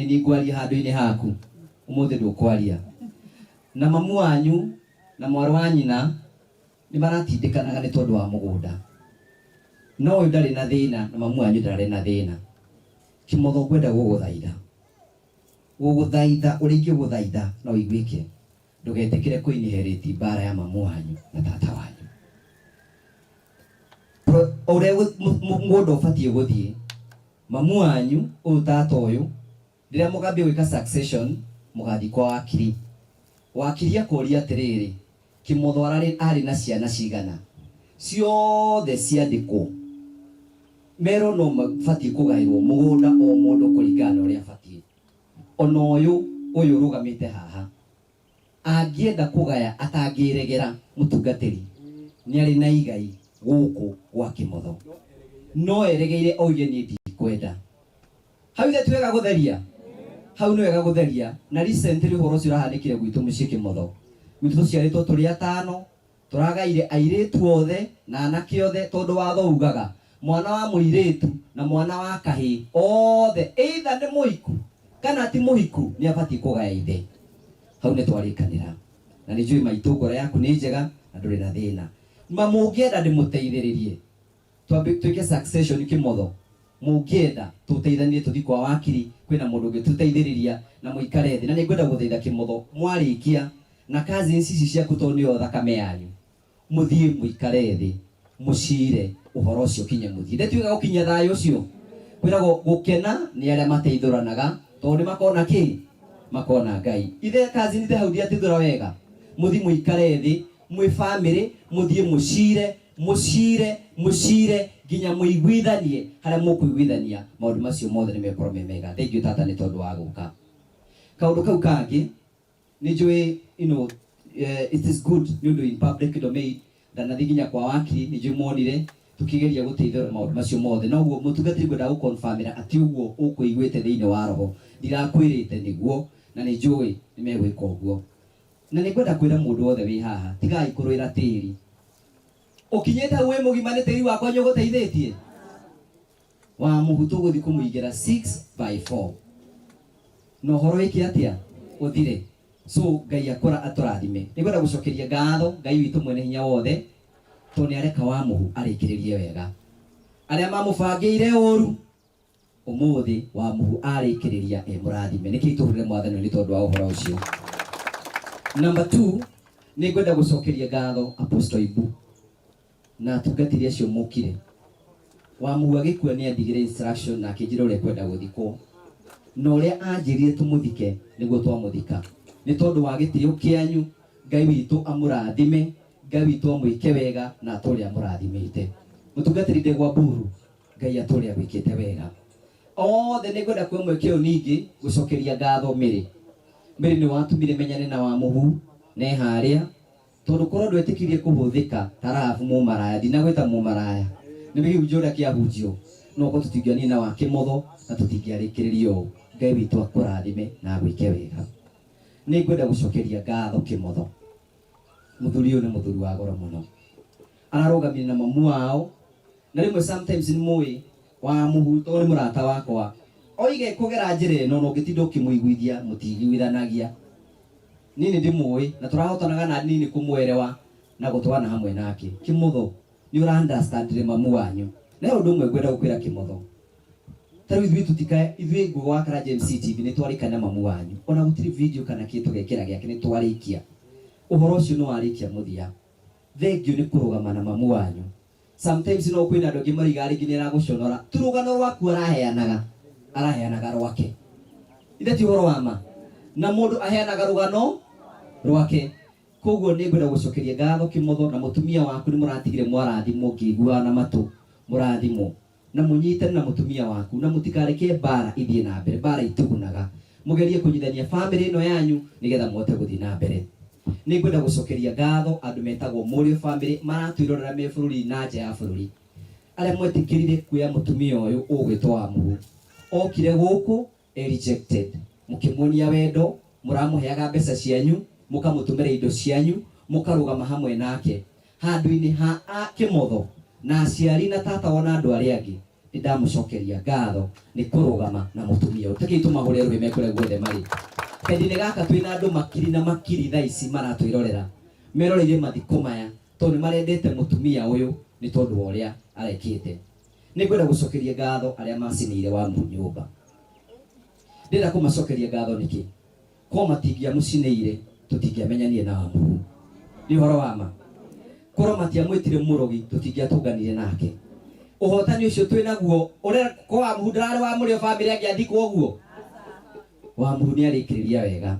niĩ ngwaria handũ-inĩ haku. Ũmũthĩ ndũkwaria, na mamu wanyu na mwarĩ wa nyina nĩ maratindĩkanaga nĩ tondũ wa mũgũnda, no ũyũ ndarĩ na thĩna na mamu wanyu ndarĩ na thĩna. Kĩmotho, ngwenda gũgũthaitha, gũgũthaitha ũrĩa ingĩgũthaitha no iguĩke, ndũgetĩkĩre kũ-inherit mbara ya mamu wanyu na tata wanyu. Ũrĩa mũgũnda ũbatiĩ gũthiĩ, mamu wanyu ũyũ, tata ũyũ, rĩrĩa mũgambia gwĩka succession, mũgathiĩ kwa wakiri. Wakiri akũria atĩrĩrĩ, kĩmotho ararĩ arĩ na ciana cigana, ciothe ciandĩkwo, merwo no mabatiĩ kũgaĩrwo mũgũnda o mũndũ kũringana na ũrĩa abatiĩ. Ona ũyũ ũyũ ũrũgamĩte haha angĩenda kũgaya atangĩregera, mũtungatĩri nĩ arĩ na igai gũkũ gwa kĩmotho, no eregeire oige niĩ ndikwenda. Hau ithe ti wega gũtheria, hau nĩ wega gũtheria. Na recently ũhoro ũcio ũrahanĩkire gwitũ mũciĩ kĩmotho. Gwitũ tũciarĩtwo tũrĩ atano, tũragaire airĩtu othe na anake othe, tondũ watho ugaga mwana wa mũirĩtu na mwana wa kahĩĩ othe, either nĩ mũhiku kana ti mũhiku, nĩ abatiĩ kũgaya ithe. Hau nĩ twarĩkanĩra, na nĩ njũĩ maitũ ngoro yaku nĩ njega na ndũrĩ na thĩna. Ma mũngĩenda ndĩmũteithĩrĩrie twambe twĩke succession kĩmotho, mũngĩenda tũteithanie tũthiĩ kwa wakiri, kwĩna mũndũ ũngĩtũteithĩrĩria na mũikare thĩ. Na nĩ ngwenda gũthaitha kĩmotho, mwarĩkia na cousins ici ciaku, tondũ nĩo thakame yanyu, mũthiĩ mũikare thĩ mũcire ũhoro ũcio kinye mũthiĩ. Ndĩtuĩka gũkinyia thayũ ũcio, kwĩragwo gũkena nĩ arĩa mateithũranaga, tondũ nĩ makona kĩ makona Ngai. Ithe cousin, ithe hau ndiatithũra wega. Mũthiĩ mũikare thĩ mwĩ family, mũthiĩ mũcire, mũcire, mũcire nginya mũiguithanie harĩa mũkũiguithania. Maũndũ macio mothe nĩ mekorwo me mega. Thank you tata nĩ tondũ wa gũka. Kaũndũ kau kangĩ nĩ njũĩ, it is good nĩ ũndũ in public domain, ndanathiĩ nginya kwa wakiri, nĩ njũĩ monire tukigeria gũteithĩrĩria maũndũ macio mothe. Noguo mũtungatĩri ngwenda gũconfirmĩra atĩ ũguo ũkũiguĩte thĩinĩ wa roho ndirakwĩrĩte nĩguo, na nĩ njũĩ nĩ megwĩka ũguo. Na nĩ ngwenda kwĩra mũndũ wothe wĩ haha, tigai kũrũĩra tĩri. Ũkinyĩte hau wĩ mũgima, nĩ tĩri wakwa nĩ ũgũteithĩtie wa mũhu, tũgũthiĩ kũmũigĩra 6 by 4 na ũhoro wĩke atĩa ũthire. So Ngai akora atũrathime. Nĩ ngwenda gũcokeria ngatho Ngai witũ mwene hinya wothe, tondũ nĩ areka wa mũhu arĩkĩrĩrie wega. Arĩa mamũbangĩire ũru, ũmũthĩ wa mũhu arĩkĩrĩria e mũrathime. Nĩkĩ tũhũrĩre Mwathani nĩ tondũ wa ũhoro ũcio. Number 2, nĩ ngwenda gũcokeria ngatho Apostle Ibu na atungatĩri acio mokire. Wa mũhu agĩkua nĩ andigire instruction na akĩnjĩra ũrĩa kwenda gũthikwo, na ũrĩa anjĩrire tũmũthike nĩguo twamũthika. Nĩ tondũ wa gĩtĩo kĩanyu, Ngai witũ amũrathime, Ngai witũ amwĩke wega na atũre amũrathimĩte. Mũtungatĩri Ndegwa Mburu, Ngai atũre agwĩkĩte wega. Othe nĩ ngwenda kuoya mweke ũyũ ningĩ gũcokeria ngatho Mary. Mary nĩ watũmire menyane na Wamũhu na e harĩa, tondũ korwo ndwetĩkĩrie kũhũthĩka ta Rahabu mũmaraya, ndinagwĩta mũmaraya, nĩ kĩhunjio ũrĩa kĩahunjio, no korwo tũtingĩonire na Wakĩmotho na tũtingĩarĩkĩrĩria ũũ. Ngai witũ akũrathime na agwĩke wega. Nĩ ngwenda gũcokeria ngatho Kĩmotho. Mũthuri ũyũ nĩ mũthuri wa goro mũno. Ararũgamire na mamu wao, na rĩmwe sometimes nĩ mũĩ Wamũhu tondũ nĩ mũrata wakwa, oige kũgera njĩra ĩno na ũngĩtinda ũkĩmũiguithia mũtiiguithanagia. Niĩ nĩ ndĩmũĩ na tũrahotanaga na niĩ nĩ kũmwerewa na gũtwarana hamwe nake. Kĩmotho, nĩ ũra understand mamu wanyu. Na he ũndũ ũmwe ngwenda gũkwĩra Kĩmotho. Ta rĩu ithuĩ tũtika ithuĩ Ngũgĩ wa Karanja MC TV nĩ twarĩka na mamu wanyu. Ona gũtirĩ video kana kĩ tũgekĩra gĩake nĩ twarĩkia. Ũhoro ũcio nĩ warĩkia mũthia. Thengiũ nĩ kũrũgama na mamu wanyu. Sometimes no kwĩna andũ angĩ maroiga rĩngĩ nĩ aragũconora. Ti rũgano rwaku araheanaga, araheanaga rwake. Ithe ti ũhoro wa ma? Na mũndũ aheanaga rũgano rwake. Koguo nĩ ngwenda gũcokeria ngatho Kĩmotho na mũtumia waku nĩ mũratigire mwarathimwo ngĩiguaga na matũ mũrathimwo. Na mũnyitane na mũtumia waku na mũtikareke mbara ithiĩ na mbere. Mbara itigunaga. Mũgerie kũnyithania famĩlĩ ĩno yanyu nĩgetha mũhote gũthiĩ na mbere. Nĩ ngwenda gũcokeria ngatho andũ metagwo Mũrĩo family maratwĩrorera me bũrũri na nja ya bũrũri. Arĩa mwetĩkĩrire kuoya mũtumia ũyũ ũgwĩtwo Wamũhu. Okire gũkũ e rejected. Mũkĩmuonia wendo, mũramũheaga mbeca cianyu, mũkamũtũmĩra indo cianyu, mũkarũgama hamwe nake. Handũ-inĩ ha a Kĩmotho na aciari na tata wao na andũ arĩa angĩ, nĩ ndamũcokeria ngatho nĩ kũrũgama na mũtumia ũyũ. Rekei tũmahũre rũhĩ me kũrĩa guothe marĩ. Kahinda-inĩ gaka twĩ na andũ makiri na makiri thaa ici maratwĩrorera, meroreire mathiko maya tondũ nĩ marendete mũtumia ũyũ nĩ tondũ wa ũrĩa arekĩte. Nĩ ngwenda gũcokeria ngatho arĩa macinĩire Wamuhu nyũmba. Ndĩrenda kũmacokeria ngatho nĩkĩ? Korwo matingĩamũcinĩire, tũtingĩamenyanire na Wamuhu. Nĩ ũhoro wa ma. Korwo matiamwĩtire mũrogi, tũtingĩatũnganire nake. Ũhotani ũcio twĩ naguo, ũrĩa korwo Wamuhu ndararĩ wa mũrĩo bamĩrĩ angĩathikwo ũguo? Wamuhu nĩ arĩkĩrĩria wega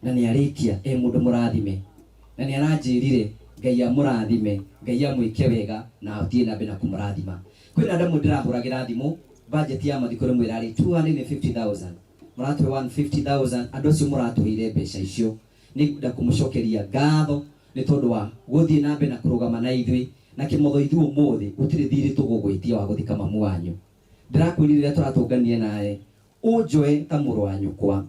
na nĩ arĩkia e mũndũ mũrathime na nĩ aranjĩrire Ngai amũrathime, Ngai amwĩke wega na athiĩ na mbere na kũmũrathima. Kwĩna andũ amwe ndĩrahũragĩra thimũ, budget ya mathiko rĩmwe ĩrarĩ 250,000. Mũratũhe 150,000, andũ acio mũratũheire mbeca icio nĩ ngwenda kũmũcokeria ngatho nĩ tondũ wa gũthiĩ na mbere na kũrũgama na ithuĩ na kĩmotho ithuĩ ũmũthĩ gũtirĩ thirĩ tũgũgwĩtia wa gũthika mamu wanyu. Ndĩrakwĩrire rĩrĩa tũratũnganire nawe ũnjoe ta mũrũ wa nyũkwa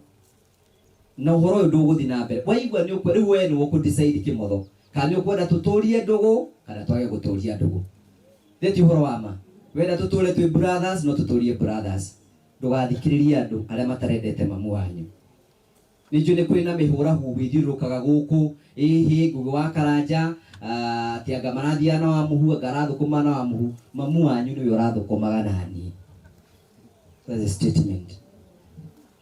na ũhoro ũyũ ndũgũthiĩ na mbere. Waigua nĩ ũkwe rĩu we nĩwe ũkũ decide kĩmotho kana nĩ ũkwenda tũtũrie ndũgũ kana twage gũtũria ndũgũ. Thĩ ti ũhoro wa ma? Wenda tũtũre twĩ brothers no tũtũrie brothers. Ndũgathikĩrĩrie andũ arĩa matarendete mamu wanyu. Nĩ njũĩ nĩ kũrĩ na mĩhũra huhu ĩthiũrũrũkaga gũkũ, ĩhĩ, Ngũgĩ wa Karanja, atĩ anga marathiaga na Wamuhu, anga arathũkũma na Wamuhu. Mamu wanyu nĩwe ũrathũkũmaga na niĩ. That's a statement.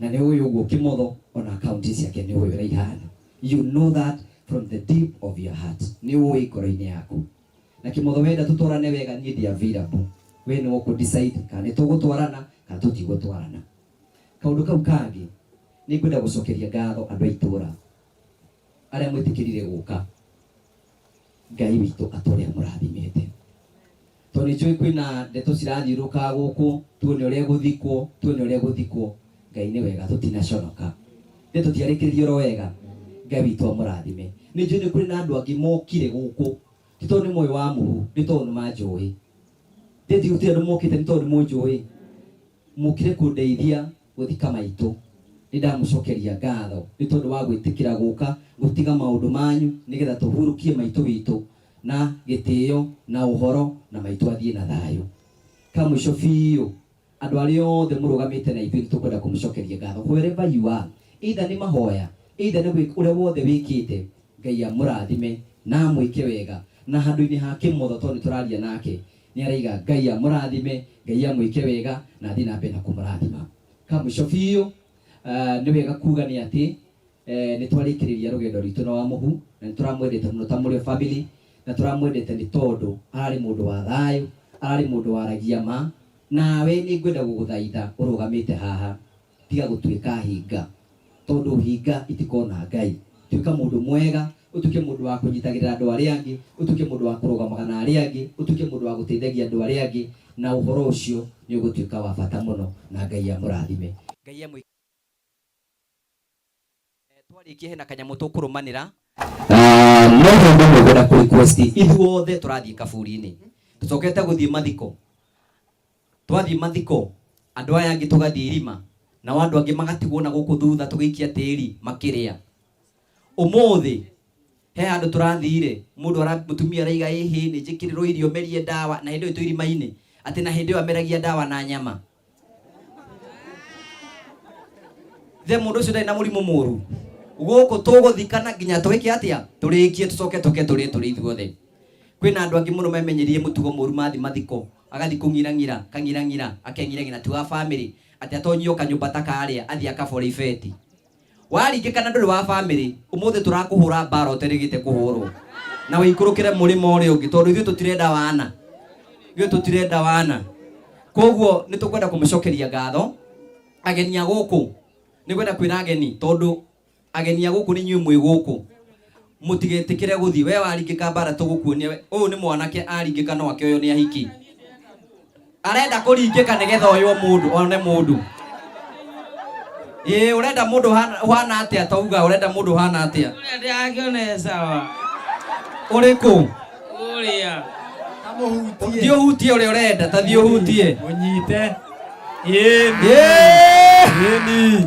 Na nĩ ũĩ ũguo Kĩmotho, ona akaunti ciake nĩ ũĩ ũrĩa ihana. You know that from the deep of your heart. Nĩ ũĩ ngoro-inĩ yaku. Na Kĩmotho wenda tũtwarane wega niĩ ndĩ available. We nĩwe ũkũ decide kana nĩ tũgũtwarana kana tũtigũtwarana. Kaũndũ kau kangĩ nĩ ngwenda gũcokeria ngatho andũ a itũra arĩa mwĩtĩkĩrire gũka. Ngai witũ atũre amũrathimĩte. Tondũ nĩ njũĩ kwĩna ndeto cirathiũrũrũka gũkũ, tuone ũrĩa egũthikwo, tuone ũrĩa egũthikwo. Ngai nĩ wega tũtinaconoka. Nĩ tũtiarĩkĩrĩria oro wega. Ngai witũ amũrathime. Nĩ njũĩ nĩ kũrĩ na andũ angĩ mokire gũkũ, ti tondũ nĩ moĩ Wamuhu, nĩ tondũ nĩ manjũĩ. Githĩ gũtirĩ andũ mokĩte nĩ tondũ nĩ mũnjũĩ? Mũkire kũndeithia gũthika maitũ. Nĩ ndamũcokeria ngatho nĩ tondũ wa gwĩtĩkĩra gũka gũtiga maũndũ manyu nĩgetha tũhurũkie maitũ witũ na gĩtĩo na ũhoro na maitũ athiĩ na thayũ. Ka mũico biũ, andũ arĩa othe mũrũgamĩte na ithuĩ nĩ tũkwenda kũmũcokeria ngatho wherever you are, either nĩ mahoya, either nĩ gwĩka ũrĩa wothe wĩkĩte, Ngai amũrathime na amwĩke wega. Na handũ-inĩ ha Kĩmotho tondũ nĩ tũraria nake, Nĩ araiga Ngai amũrathime, Ngai amwĩke wega na athiĩ na mbere na kũmũrathima. Ka mũico biũ, nĩ wega kuga nĩ atĩ nĩ twarĩkĩrĩria rũgendo rwitũ na Wamũhu na nĩ tũramwendete mũno ta Mũrĩo family na tũramwendete nĩ tondũ ararĩ mũndũ wa thayũ, ararĩ mũndũ waragia ma. Nawe nĩ ngwenda gũgũthaitha ũrũgamĩte haha, tiga gũtuĩka hinga tondũ hinga itikona Ngai. Tuĩka mũndũ mwega. Ũtuĩke mũndũ wa kũnyitagĩrĩra andũ arĩa angĩ, ũtuĩke mũndũ wa kũrũgamaga na arĩa angĩ, ũtuĩke mũndũ wa gũteithagia andũ arĩa angĩ, na ũhoro ũcio nĩ ũgũtuĩka wa bata mũno, na Ngai amũrathime. Ngai amwĩ twarĩkia hena kanyamũ tũkũrũmanĩra. No he ũndũ ũmwe ngwenda kũ request, ithuothe tũrathiĩ kaburi-inĩ, tũcokete gũthiĩ mathiko, twathiĩ mathiko andũ aya angĩ tũgathiĩ irima, nao andũ angĩ magatigwo na gũkũ thutha tũgĩikia tĩri makĩrĩa. Ũmũthĩ he handũ tũrathire, mũndũ ara mũtumia araiga ĩhĩ nĩ njĩkĩrĩrwo irio merie ndawa, na hĩndĩ ĩyo twĩ irima-inĩ, atĩ na hĩndĩ ĩyo ameragia ndawa na nyama. The mũndũ ũcio ndarĩ na mũrimũ mũru. Gũkũ tũgũthikana nginya twĩke atĩa, tũrĩkie, tũcoke tũke tũrĩe tũrĩ ithuothe. Kwĩna andũ angĩ mũno memenyerie mũtugo mũru, mathi mathiko agathi kũng'irang'ira kang'irang'ira akeng'irang'ira ti wa family, atĩ atonyio kanyũmba ta karĩa athiĩ akabore ibeti. Waringĩkana ndũrĩ wa family, ũmũthĩ tũrakũhũra mbara ũterĩgĩte kũhũrwo, na ũikũrũkĩre mũrĩmo ũrĩa ũngĩ, tondũ ithuĩ tũtirenda wana, ithuĩ tũtirenda wana. Koguo nĩ tũkwenda kũmũcokeria ngatho ageni a gũkũ. Nĩ ngwenda kwĩra ageni, tondũ ageni a gũkũ nĩ inyuĩ mwĩ gũkũ, mũtigetĩkĩre gũthiĩ. We waringĩka mbara tũgũkuonia we. Ũyũ nĩ mwanake aringĩka no akĩoywo nĩ ahiki, arenda kũringĩka nĩgetha oywo mũndũ one mũndũ. Ĩĩ, ũrenda mũndũ ũhana atĩa? Tauga ũrenda mũndũ ũhana atĩa? Ũrĩa ndĩrakĩona sawa. Ũrĩkũ? Ũrĩa. Thiĩ ũhutie ũrĩa ũrenda, ta thiĩ ũhutie. Mũnyite. Ĩĩ.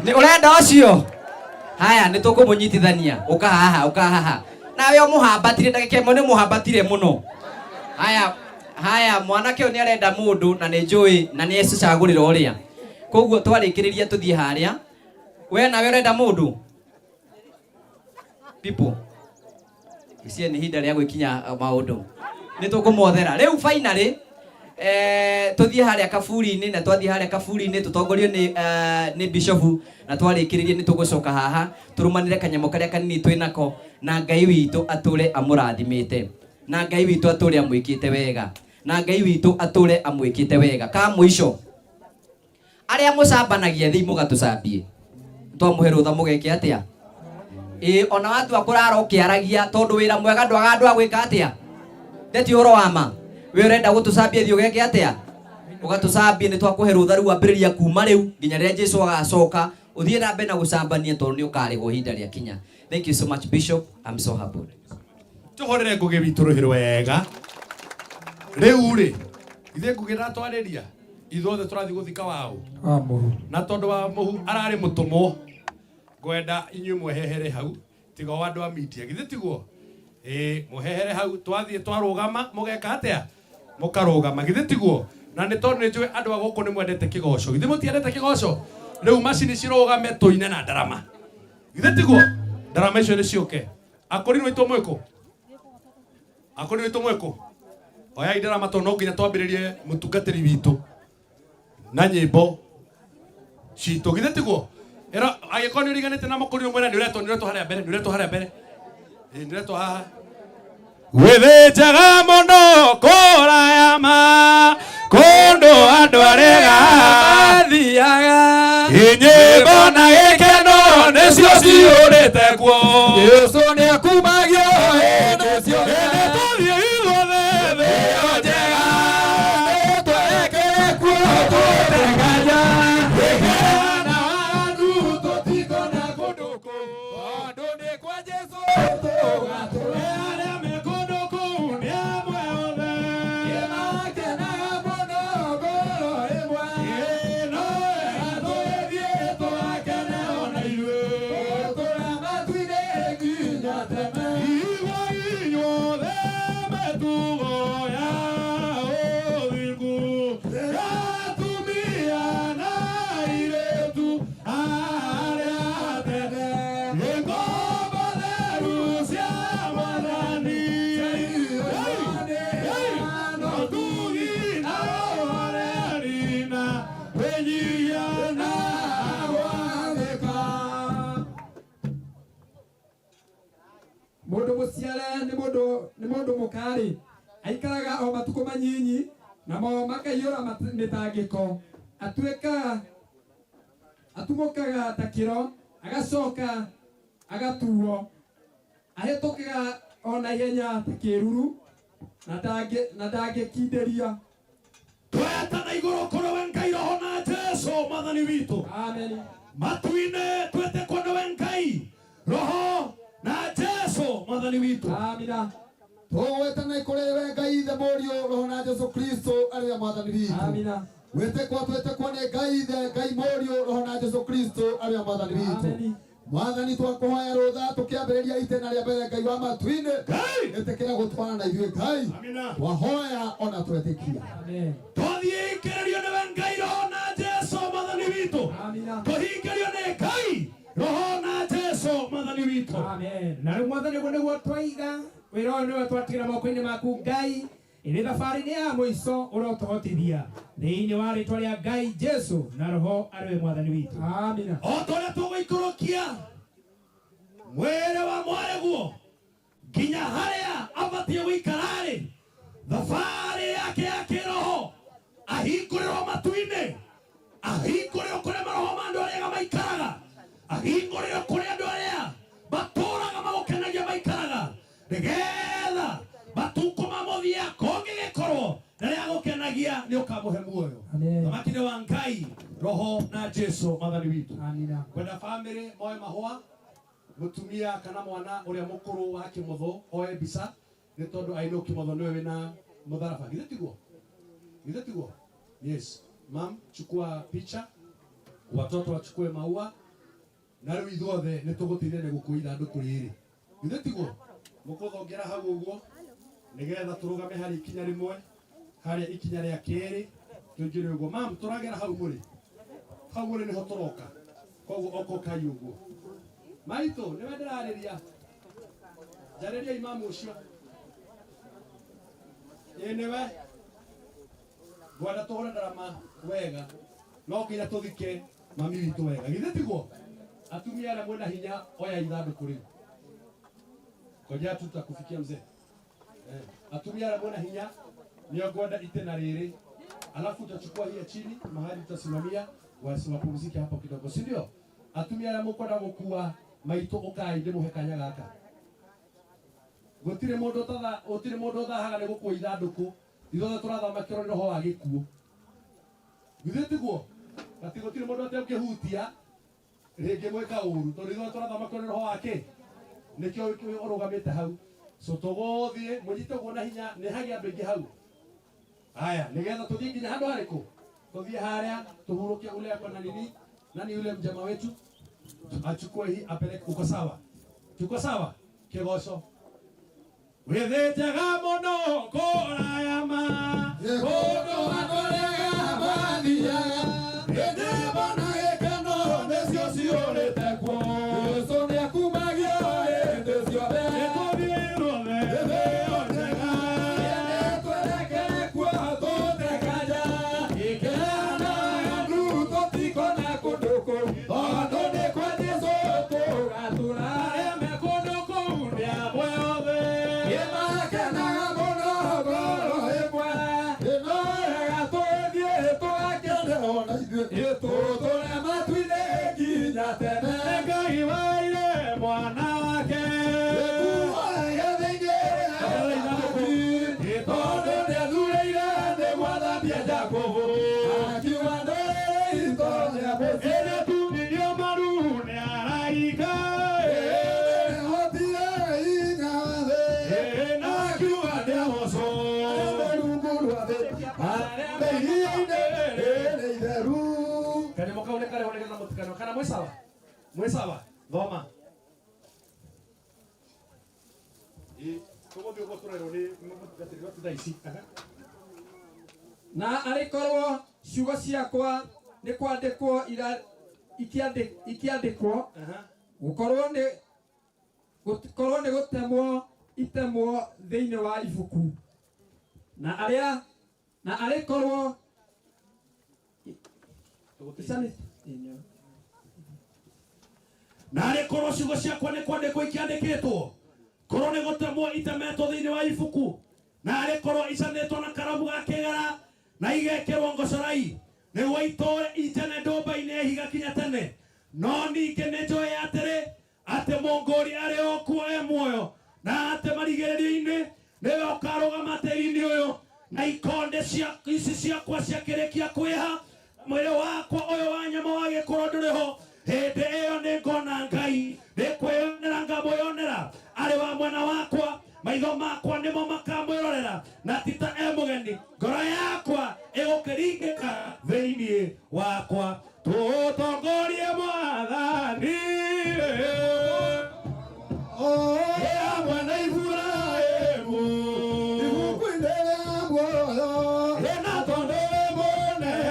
Nĩ ũrenda ũcio? Haya, nĩ tũkũmũnyitithania. Ũka haha, ũka haha. Nawe ũmũhambatire ndagĩka ĩmwe, nĩ ũmũhambatire mũno. Haya, haya, mwanake ũyũ nĩ arenda mũndũ na nĩ njũĩ na nĩ ecicagũrĩra ũrĩa. Koguo twarĩkĩrĩria tũthiĩ harĩa. We nawe ũrenda mũndũ? People. Icio nĩ ihinda rĩa gwĩkinya maũndũ. Nĩ tũkũmothera. Rĩu finally tũthiĩ harĩa kaburi-inĩ, na twathiĩ harĩa kaburi-inĩ tũtongorio nĩ bishofu, na twarĩkĩrĩria nĩ tũgũcoka haha tũrũmanĩre kanyamũ karĩa kanini twĩ nako, na Ngai witũ atũre amũrathimĩte, na Ngai witũ atũre amwĩkĩte wega, na Ngai witũ atũre amwĩkĩte wega. Ka mũico, arĩa mũcambanagia thĩ mũgatũcambie, twamũhe rũtha mũgeke atĩa? Ĩĩ, ona watua kũrara ũkĩaragia, tondũ wĩra mwega ndwaga andũ a gwĩka atĩa? Ndeti ũhoro wa ma, we ũrenda gũtũcambia thiĩ ũgeke atĩa? Ũgatũcambie, nĩ twakũhe rũtha rĩu ambĩrĩria kuma rĩu nginya rĩrĩa Jesu agacoka, ũthiĩ na mbere na gũcambania tondũ nĩ ũkarĩhwo ihinda rĩa kinya. Thank you so much Bishop, I'm so humbled. Tũhũrĩre Ngũgĩ witũ rũhĩ rwega. Rĩu rĩ, ithuĩ Ngũgĩ ndatwarĩria, ithuothe tũrathiĩ gũthika waũ? Wa mũhu. Na tondũ wa mũhu ararĩ mũtũmwo, ngwenda inyuĩ mwehehere hau, tiga o andũ a media, githĩ tiguo? Ĩĩ, mũhehere hau, twathiĩ twarũgama, mũgeka atĩa? Mũkarũgama, githĩ tiguo? Na nĩ tondũ nĩ njũĩ andũ a gũkũ nĩ mwendete kĩgoco, githĩ mũtiendete kĩgoco? Rĩu macini cirũgame tũine na ndarama, githĩ tiguo? Ndarama icio nĩ ciũke. Akũrinũ aitũ mwĩkũ? Akũrinũ aitũ mwĩkũ? Oyai ndarama tondũ no nginya twambĩrĩrie mũtungatĩri witũ na nyĩmbo citũ, githĩ tiguo? Ĩra angĩkorwo nĩ ũriganĩte na mũkũrinũ mwena, nĩ ũretwo, nĩ ũretwo harĩa mbere, nĩ ũretwo harĩa mbere. Ĩĩ, nĩ ũretwo haha. Gwĩthĩ njega mũno kũraya ma kũndũ andũ arega mathiaga, inyĩmbo na gĩkeno nĩcio ciyũrĩte kuo. Jesũ nĩakumagio hĩndĩ ciothe. Hĩndĩ tũthiĩ ithuothe thĩ ĩyo njega, twerekere kuo tũtenganya. Na waganu tũtikona kũndũ kũu, tondũ nĩ kwa Jesũ tũgatũra. Arĩa me kũndũ kũu nĩ amwe othe, nĩmakenaga mũno ngoro ĩmwe. Ĩĩ, no wega tũgĩthiĩ tũgakene ona ithuĩ, tũtũra matu-inĩ nginya tene. Igua inyuothe mĩtugo ya ũthingu, ya atumia na airĩtu arĩa tene, ngombo theru cia Mwathani. Ũtugi na ũhoreri na wĩnyihia na gwathĩka. Mũndũ mũciare nĩ mũndũ nĩ mũndũ mũkarĩ, aikaraga o matukũ manyinyi, namo makaiyũra mĩtangĩko. Atuĩkaga atumũkaga ta kĩro, agacoka agatuo. Ahĩtũkaga o na ihenya ta kĩĩruru, na ndangĩkindĩria. Twetana igũrũ kũrĩ we Ngai Roho na Jesu Mwathani witũ. Amen. Matu-inĩ twĩtĩkwo nĩwe Ngai Roho na Jesu Mwathani witũ. Amina. Tũgwetana kũrĩ we Ngai Ithe Mũriũ Roho na Jesu Kristo arĩ we Mwathani witũ. Amina. Gwĩtĩkwo twĩtĩkwo nĩ Ngai Ithe, Ngai Mũriũ Roho na Jesu Kristo arĩ we Mwathani witũ. Mwathani twakũhoya rũtha tũkĩambĩrĩria itĩna rĩa mbere Ngai wa matu-inĩ. Ĩtĩkĩra gũtwarana na ithuĩ Ngai. Twahoya ona twetĩkia. Twathiĩ ikĩrĩrio nĩwe Ngai Roho na Jesu Mwathani witũ. Tũhingĩrio nĩ Ngai Roho na Jesu Mwathani witũ. Na rĩu Mwathani ũguo nĩguo twaiga wĩra ũyũ nĩwe twatigĩra moko-inĩ maku Ngai ĩrĩ thabarĩ-inĩ ya mũico ũrotũhotithia thĩinĩ wa rĩtwa rĩa Ngai Jesu na Roho arĩ we Mwathani witũ. Amina. O ta ũrĩa tũgũikũrũkia mwĩrĩ wa mwarĩguo nginya harĩa abatiĩ gũikara-rĩ, thabarĩ yake ya kĩroho ahingũrĩrwo matu-inĩ, ahingũrĩrwo kũrĩa maroho ma andũ arĩa maikaraga, ahingũrĩrwo kũrĩa andũ arĩa matũraga magũkenagia maikaraga, nĩgetha matukũ ma mũthia kũngĩgĩkorwo na rĩa gũkenagia nĩ ũkamũhe muoyo. Thamaki nĩ wa Ngai Roho na Jesu Mwathani witũ. Kwenda bamĩrĩ moe mahũa, mũtumia kana mwana ũrĩa mũkũrũ wa kĩmotho oe mbica nĩ tondũ I know kĩmotho nĩwe wĩna mũtharaba. Githĩ tiguo? Githĩ tiguo? Yes. Mam, chukua picha, watoto wachukue maua, na rĩu ithuothe nĩ tũgũteithania gũkua ithandũkũ rĩrĩ. Githĩ tiguo? Mũkũthongera hau ũguo nĩgetha tũrũgame harĩ ikinya rĩmwe, harĩa ikinya rĩa kerĩ tũingĩre ũguo. Mam, tũragera hau mũrĩ. Hau mũrĩ nĩho tũroka. Koguo okokai ũguo. Maitũ, nĩwe ndĩrarĩria. Njarĩriai mamu ũcio. Ĩĩ nĩwe. Ngwenda tũhũre ndarama wega. No nginya tũthike mami witũ wega. Githĩ tiguo? Atumia arĩa mwĩna hinya oya ithandũkũ rĩu. Ngojea tu tutakufikia mzee. Atumia arĩa mwĩna hinya nĩo ngwenda itĩna rĩrĩ. Alafu utachukua hii ya chini mahali utasimamia wapumzike hapo kidogo, si ndio? Atumia arĩa mũkwenda gũkua maitũ ũkai ndĩmũhe kanya gaka. Gũtirĩ mũndũ ũtatha, gũtirĩ mũndũ ũthahaga nĩ gũkua ithandũkũ. Ithuothe tũrathamakĩrwo nĩ roho wa gĩkuũ. Githĩ tiguo? Atĩ gũtirĩ mũndũ atĩ ũngĩhutia rĩngĩ mwĩka ũru tondũ ithuothe tũrathamakĩrwo nĩ roho wa kĩ? Nĩkĩo ũrũgamĩte hau. So tũgũthiĩ mũnyite ũguo na hinya, nĩ hagĩa andũ aingĩ hau. Haya, nĩgetha tũthiĩ nginya handũ harĩkũ? Tũthiĩ harĩa tũhurũke ule ako na nini, nani yule mjamaa wetu achukue hii apeleke. Uko sawa? Tuko sawa? Kĩgoco. Wĩthĩnjaga mũno kũraya ma kũndũ andũ arĩa mathiaga, hĩndĩ mbona gĩkeno nĩcio ciũrĩte kuo. Jesũ nĩakumagio hĩndĩ ciothe, nĩtũthiĩ ithuothe hĩndĩ ĩyo njega. Nĩtwerekere kuo tũtekaja, gĩkena andũ tũtikona kũndũ kũu, tondũ nĩ kwa Jesũ tũgatũra. Arĩa me kũndũ kũu nĩ amwe othe, nĩmakenaga mũno ngoro ĩmwe, ĩno wega tũthiĩ tũgakene ona ithuĩ, tũtũre matu-inĩ nginya tene. Ngai waire mwana wake, tondũ nĩathurĩire nĩ gwathambia Jakubu, akiuga ndũrĩrĩ itonye mũciĩ. Nĩatunirio maru nĩ araika, nĩahotire hinya wa thĩ, na akiuga nĩahocwo. Rungu rwa thĩ, arĩa me iria-inĩ rĩrĩ itheru. Kanyamũ kau nĩ karĩho nĩgetha mũtikanio. Kana mwĩ sawa? Mwĩ sawa? Thoma. Ĩ, tũgũthiĩ ũguo tũrerwo nĩ mũtungatĩri wa thaa ici. Na arĩ korwo ciugo ciakwa nĩ kwandĩkwo ikĩandĩkwo, gũkorwo nĩ gũtemwo itemwo thĩinĩ wa ibuku, na arĩ korwo na arĩ korwo ciugo ciakwa nĩ kwandĩkwo ikĩandĩkĩtwo, korwo nĩ gũtemwo itemetwo thĩinĩ wa ibuku, na arĩ korwo icanĩtwo na karamu ga kĩgera na igekĩrwo ngocorai, nĩguo itũũre itene ndũmba-inĩ ya ihiga kinya tene. No ningĩ nĩ njũĩ atĩrĩ, Atĩ mũngũri arĩ o kuo e muoyo na atĩ marigĩrĩrio-inĩ nĩwe ũkarũgama tĩri-inĩ ũyũ na ikonde cia ici ciakwa ciakĩrĩkia kwĩha mwĩrĩ wakwa ũyũ wa nyama wagĩkorwo ndũrĩ ho hĩndĩ ĩyo nĩngona Ngai nĩkwĩyonera ngamwĩyonera arĩ wa mwena wakwa maitho makwa nĩmo makamwĩrorera na ti ta e mũgeni ngoro yakwa ĩgũkĩringĩka thĩinĩ wakwa tũtongorie mwathani hamwe na Iburahĩmu ibuku-inĩ rĩa muoyo na tondũ wĩ mũnene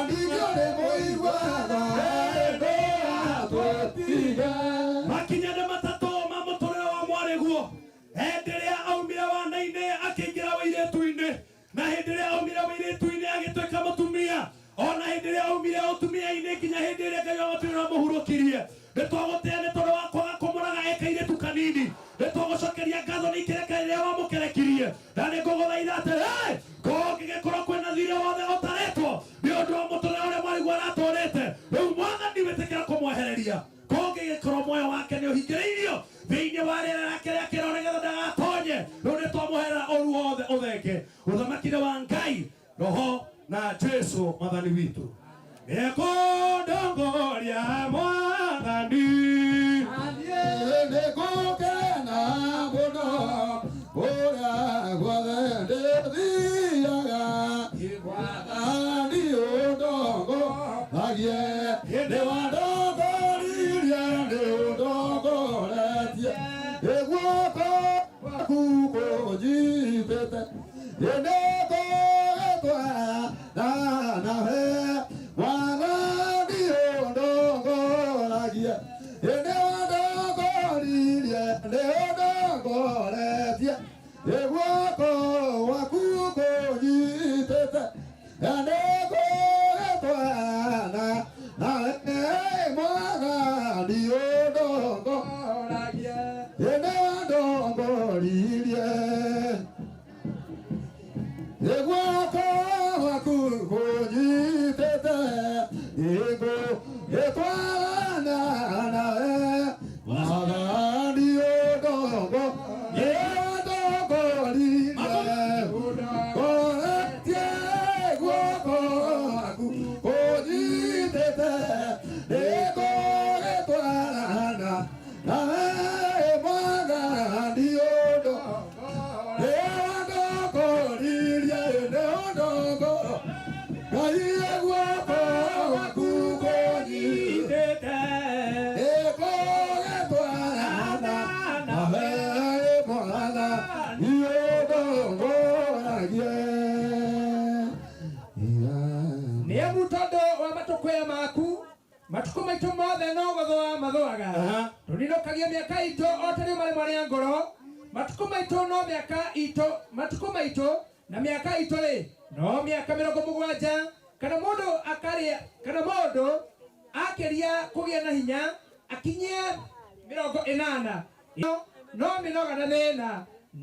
ningĩ nĩ mũiguaga ndũgatũtige makinya nĩ matatũ ma mũtũrĩre wa mwarĩguo hĩndĩ ĩrĩa aumire wana-inĩ akĩingĩra wĩirĩtu-inĩ na hĩndĩ ĩrĩa aumire wĩirĩtu-inĩ agĩtuĩka mũtumia ona hĩndĩ ĩrĩa aumire ũtumia-inĩ nginya hĩndĩ ĩrĩa Ngai wa matu-inĩ amũhurũkirie nĩ twagũtĩĩa nĩ tondũ wa kwaga kũmũraga e kairĩtu kanini nĩ twagũcokeria ngatho nĩ ikereka rĩrĩa wamũkerekirie na nĩ ngũgũthaitha atĩrĩ kũngĩgĩkorwo kwĩna thirĩ wothe ũtarĩtwo nĩ ũndũ wa mũtũrĩre ũrĩa mwarĩguo aratũrĩte rĩu mwathani wĩtĩkĩra kũmwehereria kũngĩgĩkorwo muoyo wake nĩ ũhingĩrĩirio thĩinĩ wa rĩera rĩake rĩa kĩro nĩgetha ndagatonye rĩu nĩ twamũherera ũru wothe ũthenge ũthamaki-inĩ wa Ngai roho na Jesu mwathani witũ nĩekũndongoria mwathani nĩngũkena mũno kũrĩa guothe ndĩthiaga mwathani ũndongoragie nĩ wandongoririe nĩ ũndongoretie guoko gwaku kũnjitĩte nĩngũgĩtwarana nawe mwathani ũndongoragie nĩ wandongoririe nĩ ũndongoretie guoko gwaku kũnjitĩte nĩngũgĩtwarana nawe mwathani ũndongoragie nĩ wandongoririe guoko gwaku kũnjitĩte nĩngũgĩtwarana nawe mwathani ũndongoririe ũndongoretie guoko gwaku kũnjitĩte nĩngũgĩtwarana nawe mwathani ũndongoririe nĩ ũndongoragie guoko gwaku kũnjitĩte nĩngũgĩtwarana nawe mwathani ũndongoragie nĩ amu tondũ wa matũkũya maku matukũ maitũ mothe no gũthũa mathũaga tũninũkagia mĩaka itũ o ta riuma rĩmwe rĩa ngoro matukũ maitũ no mĩaka itũ matukũ maitũ na mĩaka itũ rĩ no mĩaka 70 kana mũndũ akarĩa kana mũndũ akĩria kũgĩa na hinya akinyie 80 no mĩnoga na thĩna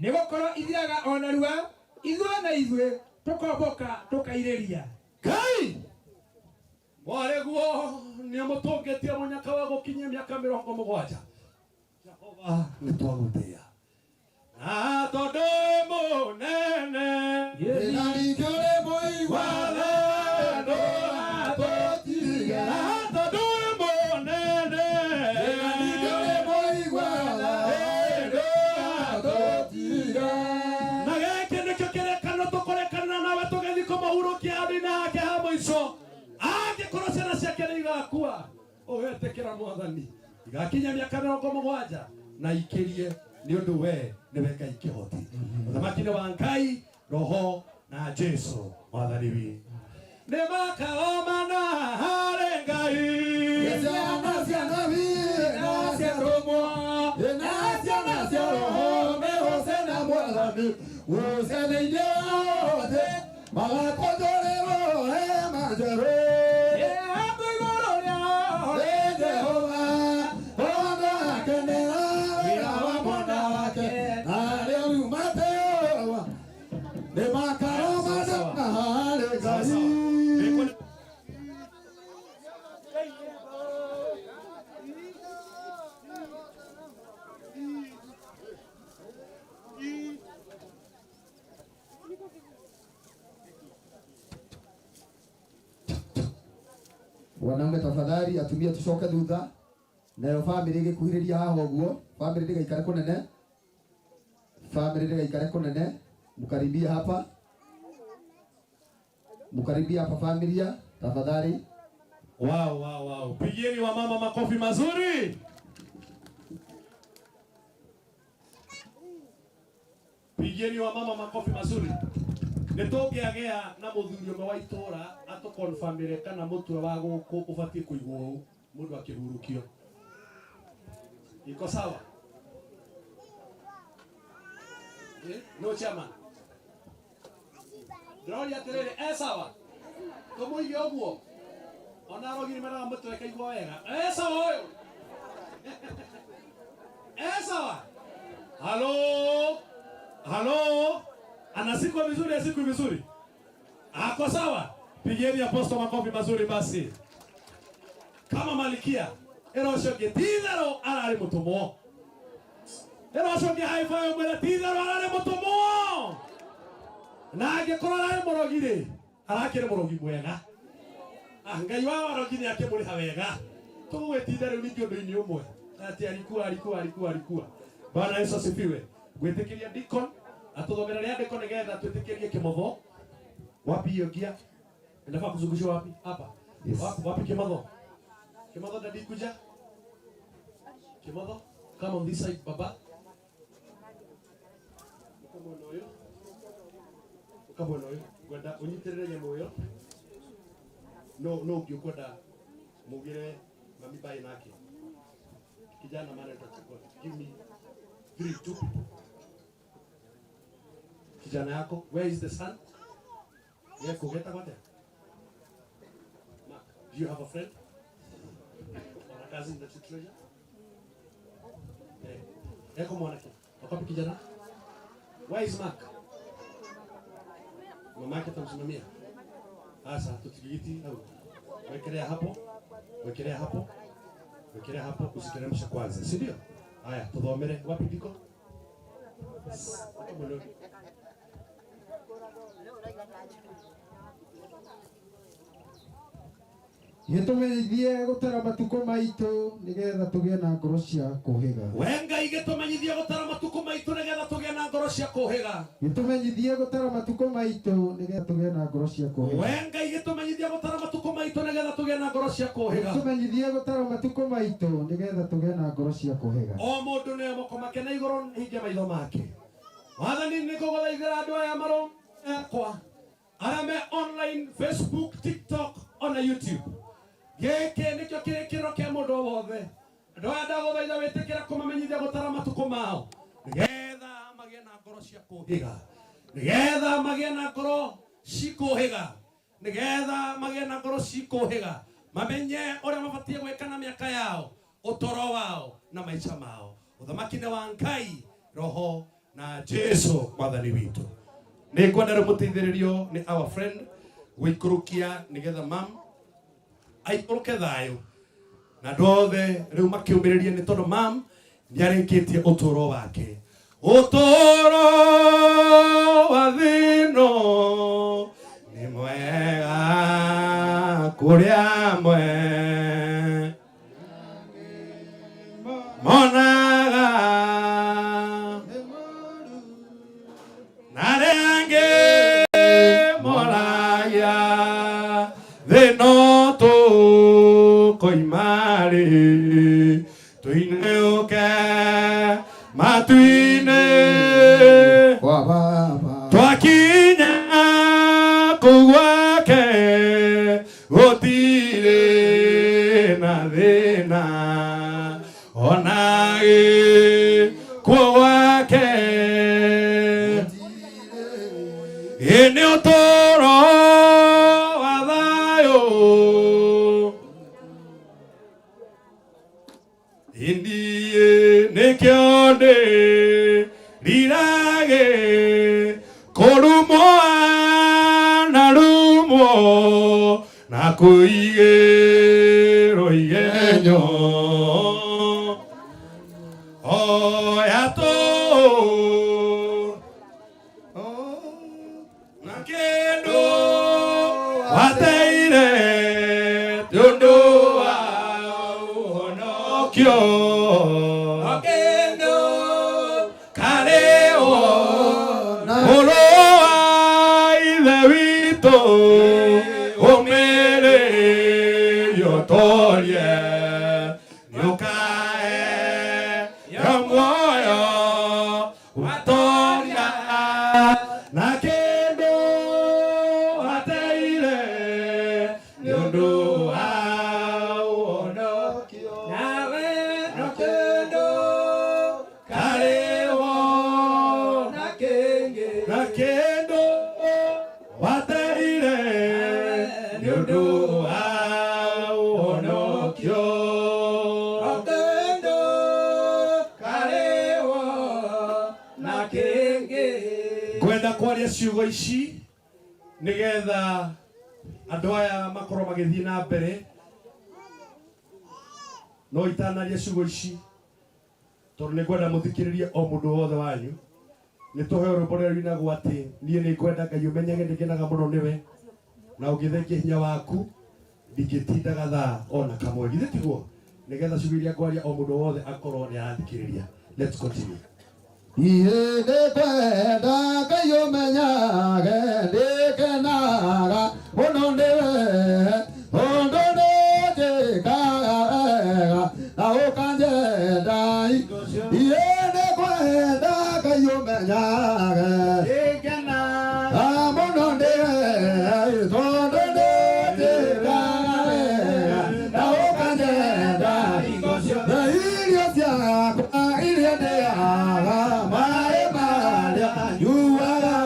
nĩgũkorwo ithiraga o narua ithuĩ na ithuĩ tũkombũka tũkairĩria Ngai mwarĩguo nĩ amũtũngĩtie mũnyaka wa gũkinyia mĩaka 70 Jehova nĩ twagũtĩĩa na tondũ wĩ mũnene na ningĩ ũrĩ mũiguaga ndũgatũtige na tondũ wĩ mũnene na ningĩ ũrĩ mũiguaga ndũgatũtige na gĩkĩ nĩkĩo kĩrĩkanĩro tũkũrĩkanĩra nawe tũgĩthiĩ kũmũhurũkia handũ-inĩ hake ha mũico angĩkorwo ciana ciake nĩ igakua ũgetĩkĩra mwathani igakinya mĩaka 70 na ikĩrie nĩ ũndũ we nĩwe Ngai kĩhoti ũthamaki-inĩ wa Ngai roho na Jesu mwathani witũ nĩ makaomana harĩ Ngai ciana cia nabii na cia atũmwo na ciana cia roho mĩgũce na mwathani gũce thĩinĩ wothe magakũnjũrĩrwo hema njerũ hapo igũrũ rĩao Nĩ Jehova tondũ akenera wĩra wa mwana wake na arĩa rĩu matewa nĩ makaromana harĩ Ngai. Wanaume tafadhali, atumia tucoke thutha, nayo family ĩgĩkuhĩrĩria haha ũguo, family ndĩgaikare kũnene, family ndĩgaikare kũnene, mkaribie hapa, mkaribie hapa familia tafadhali. Wow, wow, wow. Pigieni wamama makofi mazuri. Pigieni wamama makofi mazuri. Nĩtũngĩagĩa na mũthuri ũmwe wa itũra atũkonfamĩre kana mũtwe wa gũkũ ũbatiĩ kũigwo ũũ mũndũ akĩhurũkio. Iko sawa? Eh? No chairman. Ndĩroria atĩrĩrĩ, e sawa? Tũmũige ũguo? Ona arogi nĩ meraga mũtwe kaigwo wega. E sawa ũyũ? E sawa? Halo? Halo? Anasikwa vizuri, asikwi vizuri? Ako sawa? Pigieni aposto makofi mazuri basi. Kama malikia ĩrocokie ti-itherũ ararĩ mũtũmwo. Ĩrocokie haibayo mwĩre ti-itherũ ararĩ mũtũmwo. Na angĩkorwo ararĩ mũrogi rĩ, arakĩrĩ mũrogi mwega. Ah, Ngai wa warogi nĩ akĩmũrĩha wega. Tũgũgĩtinda rĩu ningĩ ũndũ-inĩ ũmwe atĩ alikuwa alikuwa alikuwa alikuwa. Bwana Yesu asifiwe. Gwĩtĩkĩria deacon atũthomere rĩandĩko nĩgetha twĩtĩkĩrie kĩmotho. Wapi hiyo gia? Inafaa kuzungushiwa wapi? Hapa. Yes. Wapi, wapi kimotho? Kimotho dadi kuja. Kimotho, come on this side baba. Ukamwona ũyũ. Ukamwona ũyũ. Ngwenda ũnyitĩrĩre nyamũ ĩyo. No no ũngĩ ũkwenda mugire mami bae nake. Kijana maana tutachukua. Give me 3 2 people. Kijana yako, where is the son? Yeko getagwo atĩa? Mark, do you have a friend? Or a cousin that you treasure? Eh, eko mwanake. Wapi kijana? Where is Mark? Mama yake atamsimamia. Sasa tutigiti au wekelea hapo, wekelea hapo, wekelea hapo, usiteremshe kwanza, si ndio? Haya, tuthomere wapi ndiko? Gĩtũmenyithie gũtara matukũ maitũ nĩgetha tũgĩe na ngoro cia kũhĩga. We Ngai gĩtũmenyithie gũtara matukũ maitũ nĩgetha tũgĩe na ngoro cia kũhĩga. Gĩtũmenyithie gũtara matukũ maitũ nĩgetha tũgĩe na ngoro cia kũhĩga. We Ngai gĩtũmenyithie gũtara matukũ maitũ nĩgetha tũgĩe na ngoro cia kũhĩga. Gĩtũmenyithie gũtara matukũ maitũ nĩgetha tũgĩe na ngoro cia kũhĩga. O mũndũ nĩ moko make na igũrũ hinge maitho make. Mwathani nĩ ngũgũthaithĩra andũ aya marũ akwa arĩa me online Facebook, TikTok ona YouTube. Gĩkĩ nĩkĩo kĩrĩkĩrĩro kĩa mũndũ o wothe. Andũ aya ndagũthaitha wĩtĩkĩra kũmamenyithia gũtara matukũ mao nĩgetha magĩe na ngoro cia kũhĩga, nĩgetha magĩe na ngoro cikũhĩga, nĩgetha magĩe na ngoro cikũhĩga, mamenye ũrĩa mabatiĩ gwĩka na mĩaka yao, ũtũũro wao na maica mao. Ũthamaki-inĩ wa Ngai, Roho na Jesu mwathani witũ. Nĩ ngwenda rĩu mũteithĩrĩrio nĩ our friend gũikũrũkia nĩgetha mam aikũrũke thayũ na andũ othe rĩu makĩũmĩrĩrie nĩ tondũ mam nĩ arĩkĩtie ũtũũro wake. Ũtũũro wa thĩno nĩ mwega kũrĩ amwe monaga na arĩa angĩ moragia thĩno tũkoima rĩ tũinũke matu-inĩ Kwa Baba. twakinya kũu gwake gũtirĩ na thĩna ona gĩkuũ gwake ĩ nĩ ũtũũro wa thayũ ĩniĩ nĩkĩo ndĩrirage kũrumwo anarumwo na kũigĩrwo igenyo oya tũ na kĩndũ wateire ti ũndũ ũhonokio Kendo karĩwo mũrũ wa ithe witũ ũmĩrĩrio ũtorie nĩũkaheo muoyo watoria na kĩndũ ateire nĩ ũndũ wa ũhonokio nawe no kendo karĩwo na kĩngĩ na kĩndũ wateire nĩ ũndũ wa ũhonokio Kendo karĩwo na kĩngĩ Ngwenda kwaria ciugo ici nigetha andũ aya makorwo magĩthiĩ na mbere no itanaria ciugo ici tondũ nĩ ngwenda mũthikĩrĩrie o mũndũ wothe wanyu nĩ tũheo rwĩmbo rũrĩa rũinagwo atĩ niĩ nĩ ngwenda Ngai ũmenyage nĩ ngenaga mũno nĩwe na ũngĩthengia hinya waku ndingĩtinda gathaa ona kamwe githĩ tiguo nĩgetha ciugo iria ngwaria o mũndũ wothe akorwo nĩ arathikĩrĩria. Let's continue. Niĩ nĩngwenda Ngai ũmenyage ndĩkenaga mũno nĩwe tondũ nĩnjĩkaga wega na ũkanjenda. Niĩ nĩngwenda Ngai ũmenyage ndĩkenaga mũno nĩwe tondũ nĩnjĩkaga wega na ũkanjenda. Na irio ciakwa iria ndĩaga maĩ marĩa nyuaga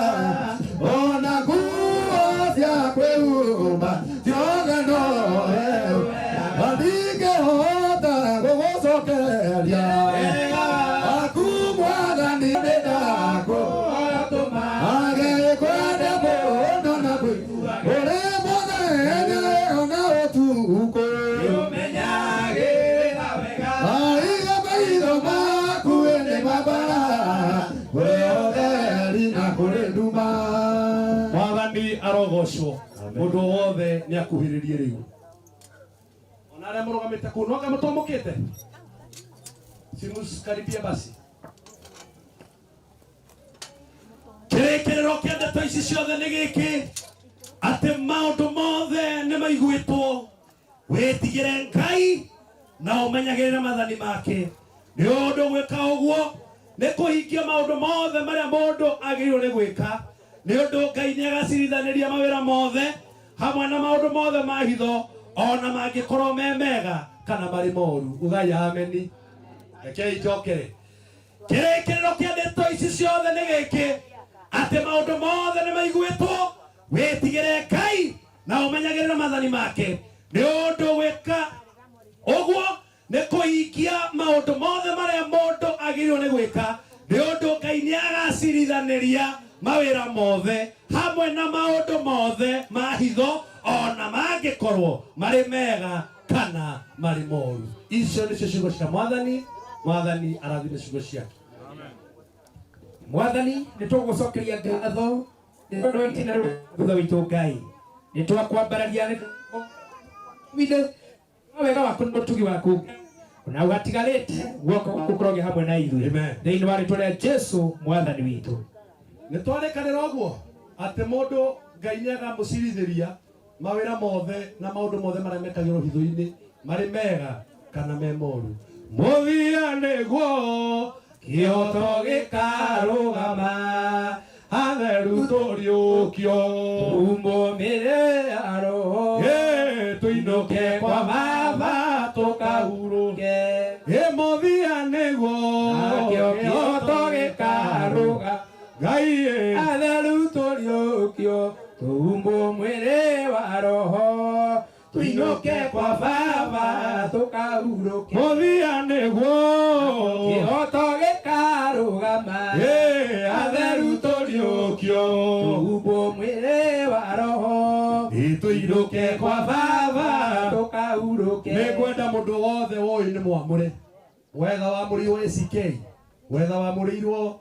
ona nguo cia kwĩhumba ciothe nowe na ndingĩhota gũgũcokeria aku mwathani nĩ ndakũhoya agĩkwenda mũno na kũigua ũrĩ mũthenya ona ũtukũ Aiga maitho maku nĩ mabara kũrĩ ũtheri na kũrĩ nduma. Mwathani arogocwo mũndũ wothe nĩ akuhĩrĩrie rĩu ona arĩa mũrũgamĩte kũu no anga mũtomũkĩte simuskaribie basi kĩrĩkĩrĩro kĩa ndeto ici ciothe nĩ gĩkĩ atĩ maũndũ mothe nĩ maiguĩtwo wĩtigĩre Ngai na ũmenyagĩrĩre mathani make nĩ ũndũ gwĩka ũguo nĩ kũhingia maũndũ mothe marĩa mũndũ agĩrĩirwo nĩ gwĩka nĩ ũndũ Ngai nĩ agacirithanĩria mawĩra mothe hamwe na maũndũ mothe ma hitho ona mangĩkorwo me mega kana marĩ moru ugai ameni rekei njokere kĩrĩkĩrĩro kĩa ndeto ici ciothe nĩ gĩkĩ atĩ maũndũ mothe nĩ maiguĩtwo wĩtigĩre Ngai na ũmenyagĩrĩre mathani make nĩ ũndũ gwĩka ũguo nĩ kũhingia maũndũ mothe marĩa mũndũ agĩrĩirwo nĩ gwĩka nĩ ũndũ Ngai nĩ agacirithanĩria mawĩra mothe hamwe na maũndũ mothe ma hitho ona mangĩkorwo marĩ mega kana marĩ moru icio nĩcio ciugo cia mwathani mwathani arathime ciugo ciake Mwathani nĩ tũgũcokeria ngatho nĩ tondũ we tina thutha witũ Ngai nĩ twakwambararia withe wega waku na ũtugi waku ona ũgatigarĩte guoko gwaku kũrogĩa hamwe na ithuĩ thĩinĩ wa rĩtwa rĩa Jesu mwathani witũ. Nĩ twarĩkanĩra ũguo atĩ mũndũ Ngai nĩ agamũcirithĩria mawĩra mothe na maũndũ mothe marĩa mekagĩrwo hitho-inĩ marĩ mega kana me moru mũthia nĩguo kĩhoto gĩkarũgama atheru tũriũkio Tumũmĩre ya roho tũinũke kwa baba tũkahurũke ĩ mũthia nĩguo Nakĩo kĩhoto gĩkarũga Ngai ĩ atheru tũriũkio tuumbwo mwĩrĩ wa roho tuinũke kwa baba tũkahurũke mũthia nĩguo kĩhoto gĩkarũgama ĩ atheru tũriũkio tuumbwo mwĩrĩ wa roho tũinũke kwa baba tũkahurũke nĩ ngwenda mũndũ wothe woĩ nĩ mwamũre wetha wamũrĩirwo ACK wetha wamũrĩirwo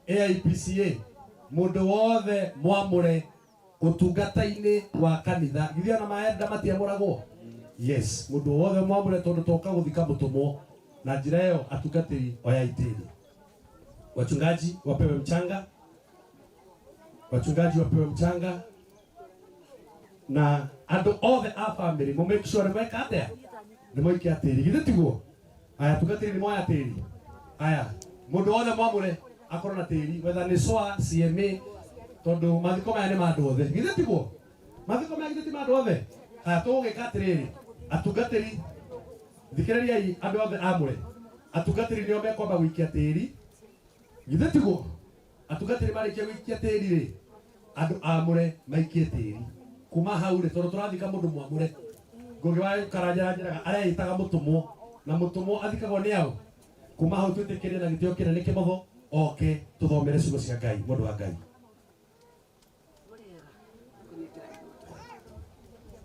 AIPCA mũndũ wothe mwamũre ũtungata-inĩ wa kanitha githĩ ona maenda matiamũragwo yes mũndũ wothe mwamũre tondũ toka gũthika mũtũmwo Na njĩra ĩyo atungatĩri oyai tĩri, wachungaji wapewe mchanga, wachungaji wapewe mchanga na andũ othe a family mo make sure nĩ meka atĩa, nĩ moikia tĩri, githĩ tiguo? Aya atungatĩri nĩ moya tĩri, aya mũndũ wothe mwamũre akorwo na tĩri, whether nĩ SOA, CMA, tondũ mathiko maya nĩ ma andũ othe, githĩ tiguo? Mathiko maya githĩ ti ma andũ othe? Aya tũgũgĩka atĩrĩrĩ, atungatĩri thikĩrĩriai andũ othe amũre, atungatĩri nĩo mekwamba gũikia tĩri, githĩ tiguo? Atungatĩri marĩkia gũikia tĩri rĩ, andũ amũre maikie tĩri kuma hau rĩ, tondũ tũrathika mũndũ mwamũre. Ngũgĩ wa Karanja aranjĩraga areĩtaga mũtũmwo, na mũtũmwo athikagwo nĩ aũ? Kuma hau twĩtĩkĩrie na gĩtĩo kĩnene kĩmotho oke tũthomere ciugo cia Ngai, mũndũ wa Ngai.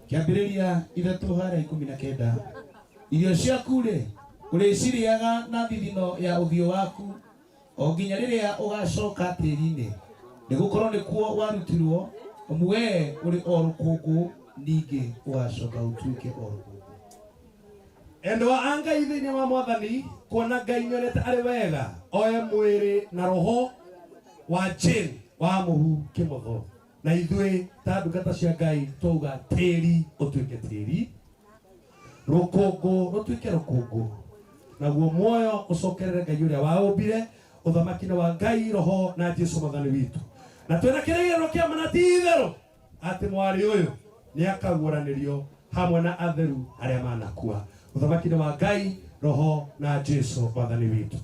Kĩambĩrĩria 3:19. Irio ciaku rĩ, ũrĩcirĩaga na thithino ya ũthiũ waku o nginya rĩrĩa ũgacoka tĩri-inĩ, nĩgũkorwo nĩkuo warutirwo, amu wee ũrĩ o rũkũngũ, ningĩ ũgacoka ũtuĩke o rũkũngũ. Endwa a Ngai thĩinĩ wa Mwathani, kuona Ngai nĩonete arĩ wega oe mwĩrĩ na roho wa Jane wa mũhu kĩmotho, na ithuĩ ta ndungata cia Ngai twauga tĩri ũtuĩke tĩri, rũkũngũ rũtuĩke rũkũngũ, naguo muoyo ũcokerere Ngai ũrĩa waũmbire, ũthamaki-inĩ wa Ngai roho na Jesu Mwathani witũ. Na twĩna kĩrĩgĩrĩro kĩa ma na ti itherũ atĩ mwarĩ ũyũ nĩakaguũranĩrio hamwe na atheru arĩa manakua, ũthamaki-inĩ wa Ngai roho na Jesu Mwathani witũ.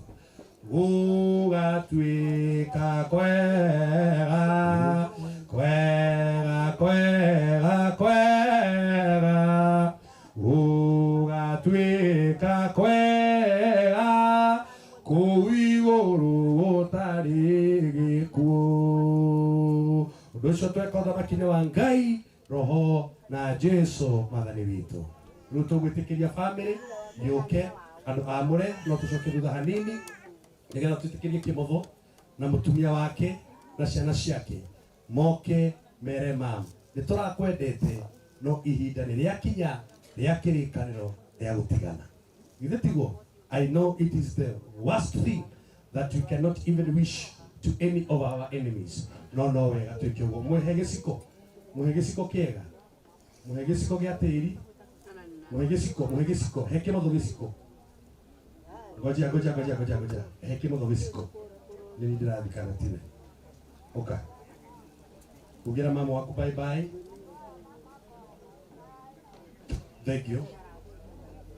Gũgatuĩka kwega kwega kwega kwega, gũgatuĩka kwega kũu igũrũ gũtarĩ gĩkuũ. Ũndũ ũcio tweka ũthamaki-inĩ wa Ngai roho na Jesu Mwathani witũ. Rĩu tũgwĩtĩkĩria family yũke, andũ amũre, no tũcoke thutha hanini nĩgetha twĩtĩkĩrie kĩmotho na mũtumia wake na ciana ciake moke mere mam nĩ tũrakwendete, no ihinda nĩ rĩakinya rĩa kĩrĩkanĩro rĩa gũtigana, githĩ tiguo? I know it is the worst thing that we cannot even wish to any of our enemies. No no wega twĩke ũguo. Mwĩhe gĩciko, mwĩhe gĩciko kĩega, mwĩhe gĩciko gĩa tĩri, mwĩhe gĩciko, mwĩhe gĩciko, he kĩmotho gĩciko. Ngoja ngoja ngoja ngoja ngoja, he kĩmotho gĩciko. Nĩ niĩ ndĩrathikana tiwe. Ũka. Ugĩra mama waku bye bye. Thank you.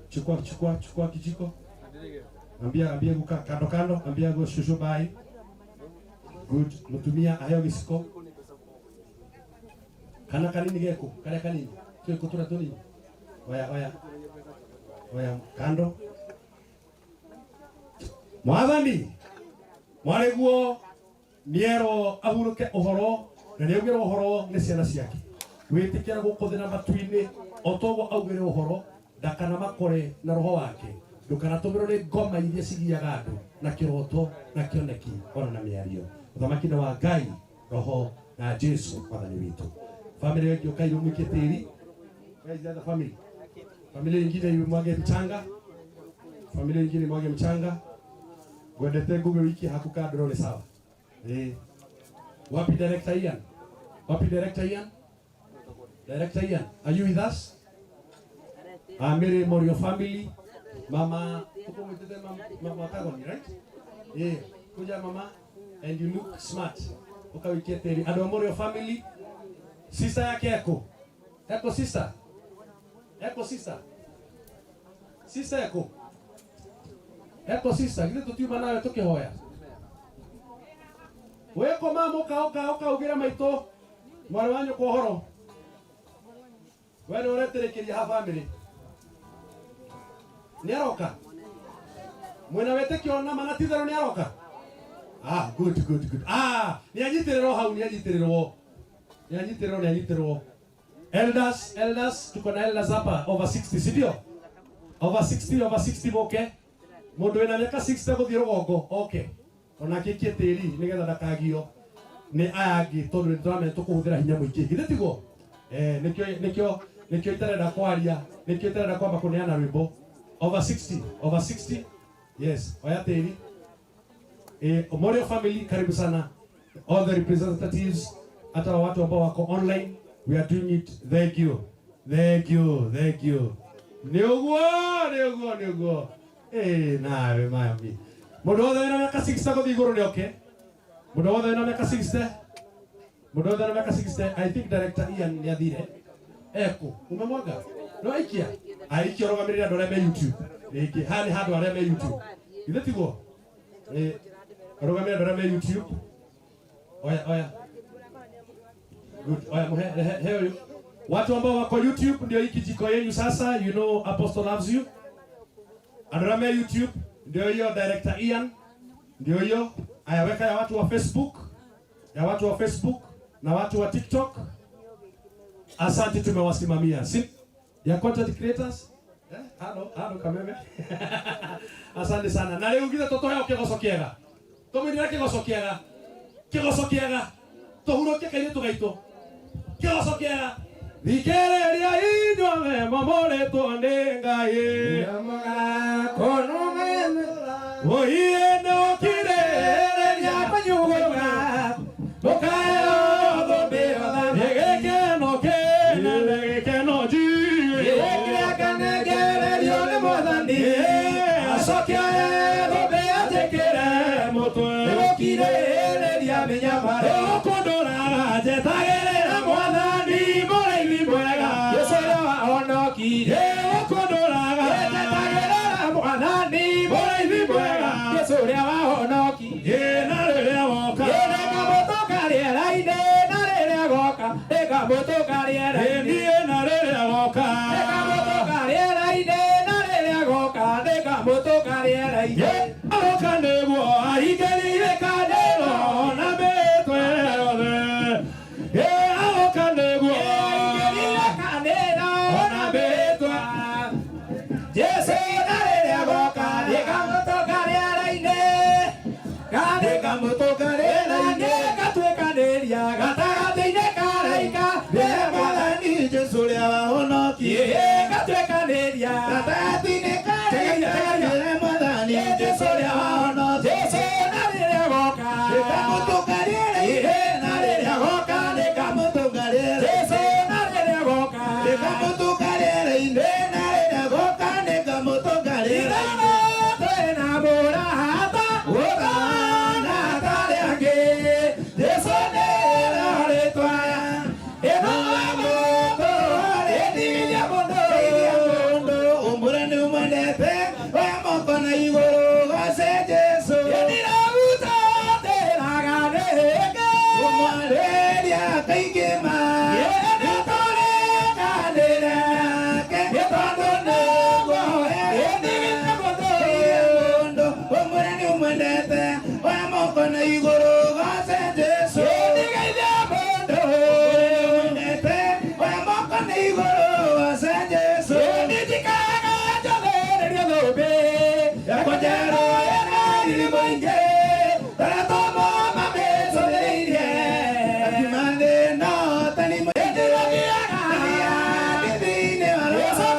Chukua chukua chukua kijiko. Ambia ambia guka kando kando, ambia go shushu bye. Good. Mutumia aheo gĩciko. Kana kanini geku, karia kanini. Twĩkũ tũrĩa tũnini. Oya oya. Oya kando. Mwathani, mwarĩguo nĩerwo ahurũke ũhoro na nĩaugĩrwo ũhoro nĩ ciana ciake. Wĩtĩkĩra gũkũ thĩ na matu-inĩ o toguo augĩre ũhoro, ndakana makore na roho wake, ndũkanatũmĩrwo nĩ ngoma iria cigiaga andũ na kĩroto na kĩoneki ona na mĩario. Ũthamaki-inĩ wa Ngai roho na Jesu Mwathani witũ. Family ĩngĩ ũkai rĩu mũikie tĩri. Where is the other family? Familia ingine imwage mchanga. Familia ingine imwage mchanga. Ngwendete nguge wiki haku kando nĩ sawa. Wapi director Ian? Wapi director Ian? Director Ian, are you with us? Mary Morio family. Mama, tuko mwitete mama Kagoni, right? Yeah. Kuja mama, and you look smart. Ukawikie teri. Andũ a Morio family. Sister yake eko. Eko sister. Eko sister. Sister eko. Eko sister, githĩ tũtiuma nawe tũkĩhoya. Weko mama ũka ũka ũka ugĩre maitũ mwarĩ wa nyũkwa ũhoro. We nĩ ũretĩrĩkĩria ha family. Nĩ aroka? Mwĩna wĩtĩkio na ma na ti itherũ nĩ aroka? Ah, good good good. Ah, nĩ anyitĩrĩrwo hau, nĩ anyitĩrĩrwo. Nĩ anyitĩrĩrwo, nĩ anyitĩrĩrwo. Elders, elders, tuko na elders hapa over 60, si ndio? Over 60, over 60 moke. Mũndũ wĩna mĩaka 60 gũthiĩ rũgongo, okay. Ona akĩkie tĩri nĩgetha ndakagio nĩ aya angĩ tondũ nĩ tũramenya tũkũhũthĩra hinya mũingĩ. Githĩ tiguo? Nĩkĩo nĩkĩo nĩkĩo itarenda kwaria, nĩkĩo itarenda kwamba kũneana rwĩmbo. Over 60, over 60. Yes, oya tĩri. Omorio family, karibu sana. All the representatives, hata watu ambao wako online, we are doing it. Thank you. Thank you. Thank you. Nĩ ũguo, nĩ ũguo, nĩ ũguo. Nawe mami. Mũndũ wothe wĩna mĩaka 60 gũthiĩ igũrũ nĩ oke. Mũndũ wothe wĩna mĩaka 60. Mũndũ wothe wĩna mĩaka 60, I think Director Ian nĩ athire. Eko, umemwaga? No aikia. Aikia ũrũgamĩrĩre andũ arĩa me YouTube. Rĩngĩ, haha nĩ handũ arĩa me YouTube. Githĩ tiguo? Rũgamĩrĩre andũ arĩa me YouTube. Oya, oya. Good. Oya, muhe, he huyu. Watu ambao wako YouTube ndio hii kijiko yenu sasa, you know Apostle loves you. Andũ arĩa me YouTube ndio hiyo Director Ian. Ndio hiyo. Aya, weka ya watu wa Facebook, ya watu wa Facebook na watu wa TikTok. Asante, tumewasimamia. Si ya content creators? Halo, halo kameme. Asante sana. Na rĩu githĩ tũtũheo kĩgoco kĩega. Tũmũinĩre kĩgoco kĩega. Kĩgoco kĩega. Tũhurũkie kairĩtu gaitũ. Kĩgoco kĩega. Thikĩrĩria inyuothe mamũrĩtwo nĩ Ngai. Ũiĩ nĩũkirĩrĩria kũnyugũra. Mũkayo thũmbĩ yothe. Gĩkeno kĩnene, gĩkeno njĩĩ. Gĩkĩrekanengererio nĩ Mwathani. Acoke oe thũmbĩ anjĩkĩre mũtwe. Nĩgũkirĩrĩria mĩnyamaro. Nĩgũkũndũraga njetagĩrĩra Mwathani mũrĩithi mwega. Jesũ ũrĩa wahonokirie. Nĩgũkũndũraga njetagĩrĩra Mwathani mũrĩithi mwega. Jesũ ũrĩa wahonokirie. Na rĩrĩa woka. Nĩkamũtũka rĩera-inĩ, na rĩrĩa goka. Nĩkamũtũka rĩera-inĩ. Niĩ na rĩrĩa goka. Nĩkamũtũka rĩera-inĩ, na rĩrĩa goka. Nĩkamũtũka rĩera-inĩ. Agoka nĩguo aingĩrire kanĩro na mĩtwe yothe. Agoka nĩguo aingĩrire kanĩro na mĩtwe. Jesũ na rĩrĩa goka. Nĩkamũtũka rĩera-inĩ. Nĩkamũtũka rĩera-inĩ. Gatuĩkanĩria gatagatĩ-inĩ ka araika. Mwathani Jesũ ũrĩa wahonokirie. Gatuĩkanĩria gatagatĩ-inĩ ka araika. Mwathani Jesũ ũrĩa wahonokirie. Jesũ na rĩrĩa goka. Nĩkamũtũka rĩera-inĩ. Na rĩrĩa goka. Nĩkamũtũka rĩera-inĩ. Jesũ na rĩrĩa goka. Nĩkamũtũka rĩera-inĩ. Na rĩrĩa goka. Nĩkamũtũka rĩera-inĩ. Twĩna mũrata ũtana atarĩ angĩ. Jesũ nĩwe rĩtwa. Ĩno mũndũ rĩndigithia mũndũ. Ũmbũre nĩ ũmwendete. Oya moko na igũrũ goce Jesũ. Nĩndĩramũtatĩraga nĩngĩ. Kũmwarĩria kaingĩ ma. Nĩtũrĩkanĩre nake. Nĩ tondũ nĩguo rĩndigithia mũndũ. Ũmbũre nĩ ũmwendete. Oya moko na igũrũ goce Jesũ. Nĩndigithia mũndũ. Ũmwendete. Oya moko na igũrũ goce Jesũ. Nĩnjikaraga njothererio thũmbĩ. Yakwa njerũ ĩna riri mũingĩ. Arĩa tomo mamĩcũthĩrĩirie. Akiuma thĩ no tani mũingĩ. Ndĩrathiaga ndĩ thĩinĩ wa roho.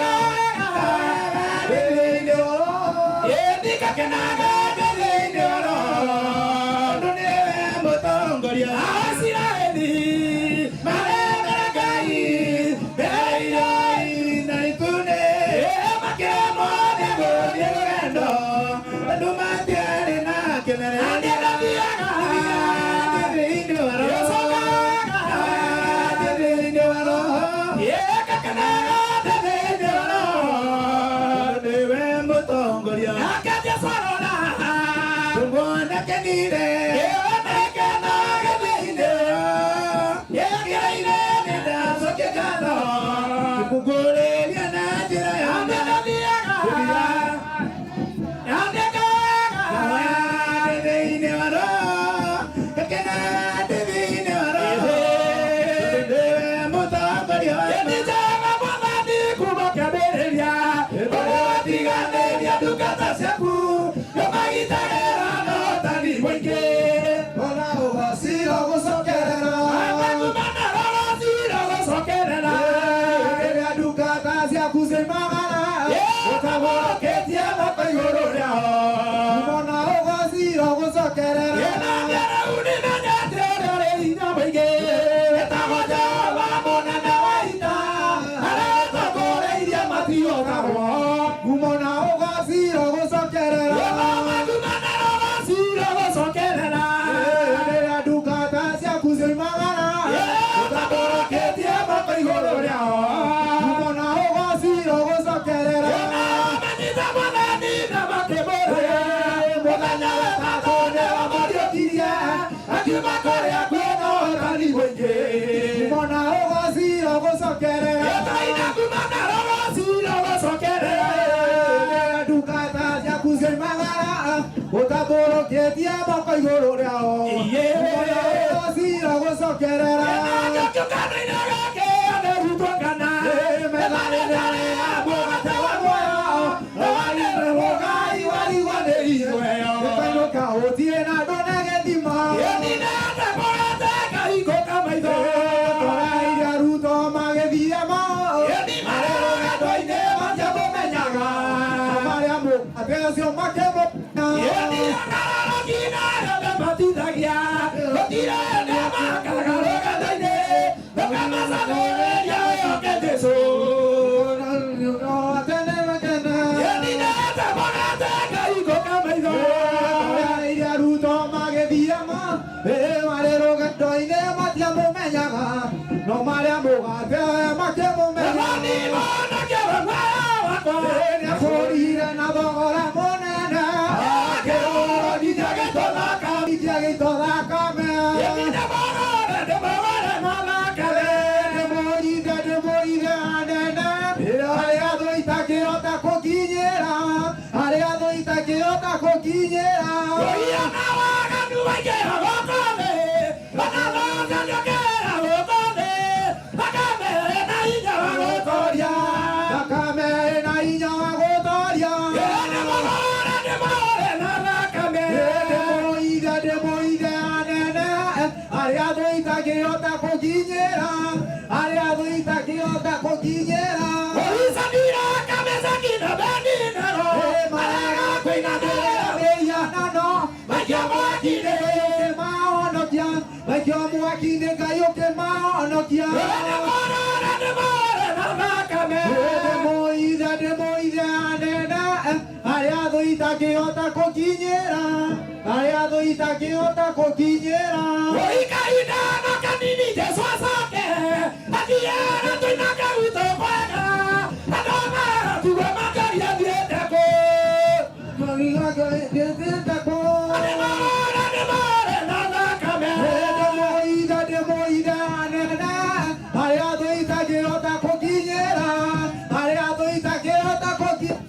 Ndĩ thĩinĩ wa roho. Ndikakenaga ndĩ thĩinĩ wa roho. Tondũ nĩwe mũtongoria. Aisiraeli maremera Ngai. Mbere irai na itune. Makĩremwo nĩ gũthiĩ rũgendo. Andũ matiarĩ na kĩmenyithia. Ndĩrathiaga ndĩ thĩinĩ wa roho. Ndĩ thĩinĩ wa roho. Ngakenaga ndĩ thĩinĩ wa roho. Nĩwe mũtongoria. Nake Jesũ arora. Tũmwona kenire. Nĩkenaga thĩinĩ wa roho. Ĩkĩraire nĩndacokia ngatho. Ngũkũrĩria na njĩra ya Ndĩrathiaga. Ndĩ thĩinĩ wa roho. Ngakenaga ndĩ thĩinĩ wa roho. Tondũ nĩwe mũtongoria wa Nĩnjega Mwathani kuma kĩambĩrĩria. Ũrĩa watiganĩria ndungata ciaku. Nĩũmagitagĩra na ũhotani mũingĩ. Ona ũgacira gũcokerera. Amakumana rũgacira gũcokerera. Rĩrĩa ndungata ciaku ciumagara. Ũtambũrũkĩtie moko igũrũ rĩao. gũcokerera. Nĩmenyete ũrĩa ũrĩ hinya mũingĩ, wĩtagwo Jehova mũnene wa ita, arĩa ũtongoreirie matiũragwo. Ngumo na ũgoci irogũcokerera. Irogũcokerera. Rĩrĩa ndungata ciaku cioimagara, ũtambũrũkĩtie moko igũrũ rĩao. Ngumo na ũgoci irogũcokerera. Manyita Mwathani na makĩmũrĩra. Mũthenya wa ĩtatũ nĩwamũriũkirie, akiuma kũrĩa kwĩna ũhotani mũingĩ. Ngumo na ũgoci irogũcokerera. Ngumo na ũgoci irogũcokerera. Rĩrĩa ndungata ciaku cioimagara, ũtambũrũkĩtie moko igũrũ rĩao. Ngumo na ũgoci irogũcokerera. Gĩkainũka ũtirĩ na ndũne gĩthima. Tũraire arutwo magĩthiĩ mao. Marĩ rũgendo-inĩ matiamũmenyaga. Na marĩa mũgate ũcio makĩmũmenya. Tũraire arutwo magĩthiĩ mao. Marĩ rũgendo-inĩ matiamũmenyaga. No marĩa mũgate makĩmũmenya. Nĩakũrire na thogora mũnene. Akĩũronirie gĩito thakame. Ndĩmũrithe ndĩmũrithe anene. Arĩa thũ itakĩhota gũkinyĩra. Arĩa thũ itakĩhota gũkinyĩra. Thakame ĩna hinya wa gũtooria. Ndĩmũithe ndĩmũithe anene. Arĩa thũ itakĩhota gũkinyĩra. Arĩa thũ itakĩhota gũkinyĩra. Mĩhianano maikio mwaki-inĩ Ngai ũkĩmahonokia. Maikio mwaki-inĩ Ngai ũkĩmahonokia. Ndĩmũithe ndĩmũithe anene. Arĩa thũ itakĩhota gũkinyĩra. Arĩa thũ itakĩhota gũkinyĩra. Thiĩte kũ? Ndĩmũithe ndĩmũithe anene. Arĩa thũ itakĩhota gũkinyĩra. Arĩa thũ itakĩhota gũkinyĩra.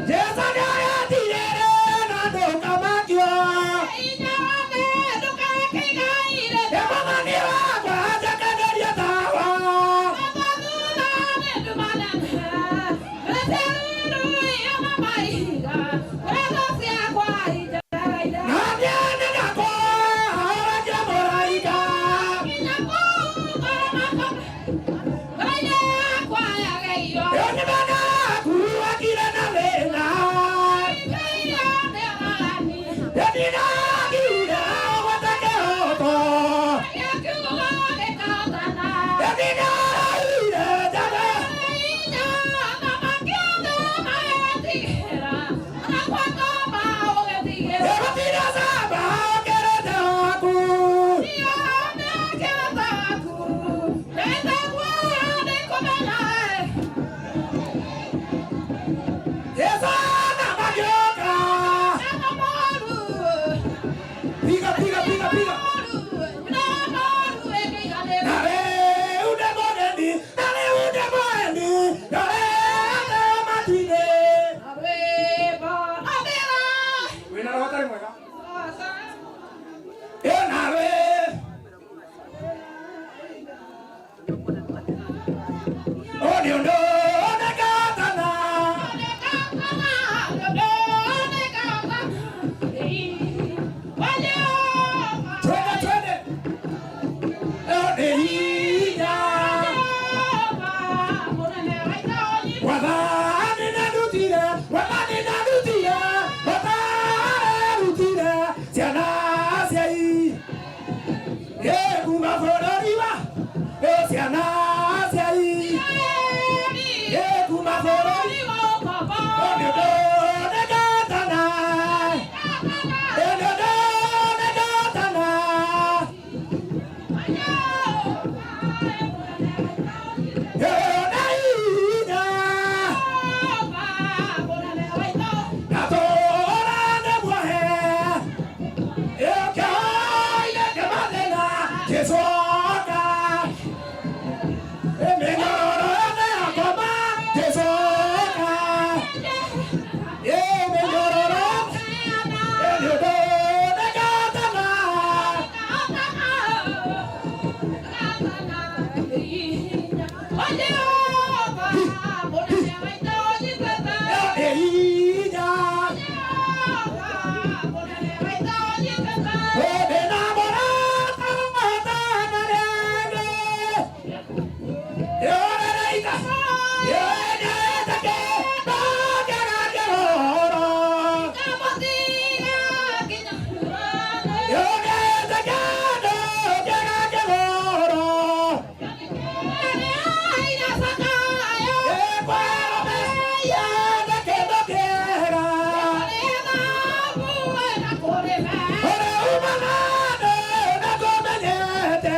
Jesu nĩaretirĩre na ndũkamakio. Ĩ Mwathani wakwa njekenerie tawa. Na niĩ nĩngakũhorekia mũraika. Ĩ nĩmena kuakire na thĩna. Ĩ ndinagire gwete kĩhoto. Ĩ ndinarahire njaga. Ĩ gũtirĩ camba ũkĩrĩte waku. Jesu na magĩũka. Piga, piga, piga, piga. Na rĩu ndĩ mũgeni, na rĩu ndĩ mũgeni, ndorete matu-inĩ. Wĩna roho ũtarĩ mwega. Ĩ nawe. Ũyũ nĩ ũndũ ũnekatana. Twende, twende. Ĩyo nĩ hinya. Wathani nĩndutire, wathani nĩndutire, watarerutire ciana cia i. Ĩ kuma bũrũri wa, ĩ ciana cia i. Ĩ kuma bũrũri Ũ nĩ ũndũ nĩngatana. Ĩ nĩ ũndũ nĩngatana. Ĩ nĩ hinya. Ndatũũra nĩ muohe. Ĩ kĩoine kĩmathĩna, Jesũ oka. Ĩ mĩnyororo yothe yakoma, Jesũ oka. Ĩ mĩnyororo, ĩ nĩ ũndũ nĩngatana. Ĩ hinya. Ndĩ na mũrata ũtana rĩngĩ. Ĩũrĩrĩte, ĩũrĩrĩte kĩndũ kĩega kĩhoro. Ĩũrĩrĩte kĩndũ kĩega kĩhoro. Ĩkwĩrwo yende kĩndũ kĩega. Ũrĩa uma na andũ nĩngũmenyete.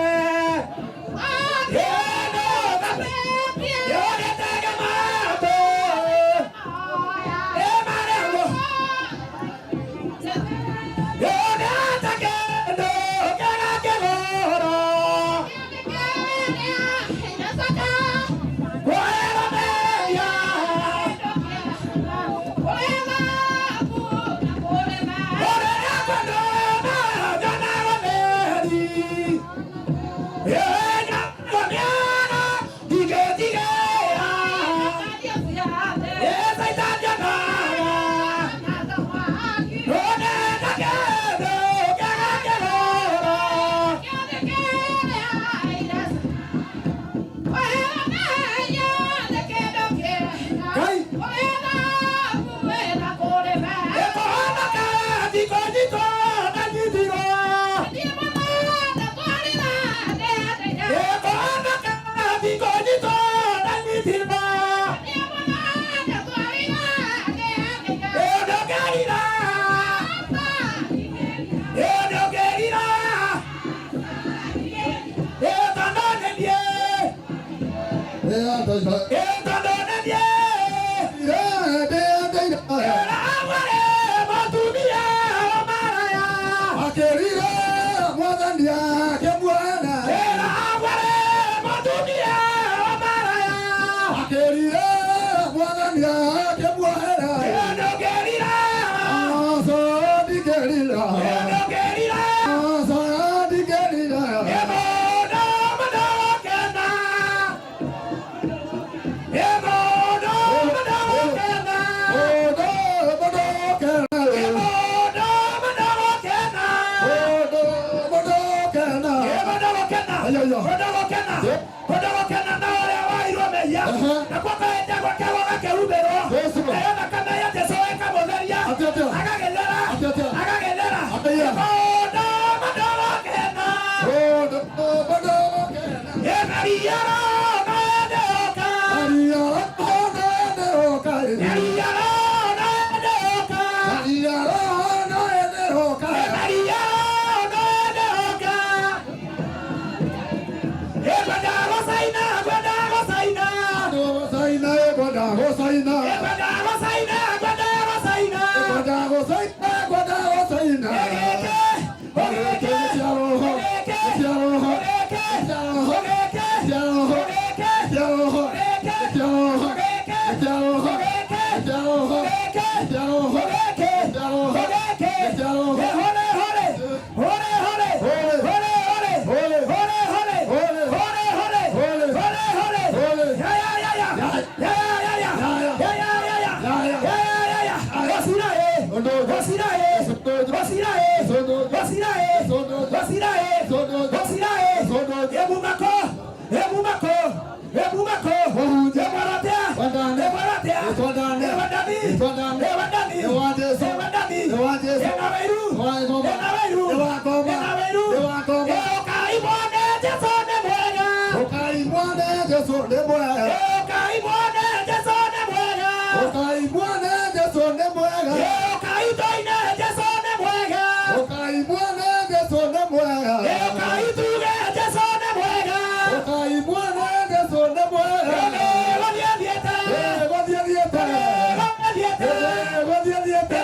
Akĩrire mwathani akĩmuona. Akĩrire mwathani gũcaina. Ngwenda gũcaina, ngwenda gũcaina. Ngwenda gũcaina, ngwenda gũcaina. Ũgĩke, Nĩ cia roho, ũgĩke, nĩ cia roho, ũgĩke, nĩ cia roho, ũgĩke, nĩ cia roho, ũgĩke, nĩ cia roho, ũgĩke, nĩ cia roho, ũgĩke, nĩ cia roho, ũgĩke, nĩ cia roho, ũgĩke, nĩ cia roho, ũgĩke, nĩ cia roho, ũgĩke. nĩ cia roho. Eh, hore, hore, hore, hore, Hore. hore, hore, Hore. hore, hore, Hore. hore, hore, Hore. hore, hore. Hore. Ya, ya, ya, ya. Ya. Ya, ya, ya, ya. Ya, ya. Ya, ya, ya, ya. Ya, ya. Ya, ya, ya, ya. Gocira, eh. Ũndũ ũngĩ. Gocira, eh. Gocira, eh. Ũndũ ũngĩ. Gocira, eh. Ũndũ ũngĩ. Gocira, eh. Ũndũ ũngĩ. Gocira, eh. Ũndũ ũngĩ. Ebumako, ebumako, ebumako. Mũhunjia. Ebwaratea, Wendane. ebwaratea. Twendane. Ewandani, Twendane. ewandani, Nĩ wa Jesũ. ewandani. Nĩ wa Jesũ. Ena wairu, Nĩ wa ngoma. ena wairu, Nĩ wa ngoma. ena wairu. Nĩ wa ngoma. Ũkai muone Jesũ nĩ mwega. Ũkai muone Jesũ nĩ mwega. Ũkai muone Jesũ nĩ mwega. Ũkai muone Jesũ nĩ mwega. Ũkai tũine Jesũ nĩ mwega. Ũkai muone Jesũ nĩ mwega. Ũkai tuge Jesũ nĩ mwega. Ũkai muone Jesũ nĩ mwega. Gũthiĩ thiĩte. Eh, gũthiĩ thiĩte. Gũthiĩ thiĩte. Eh, gũthiĩ thiĩte.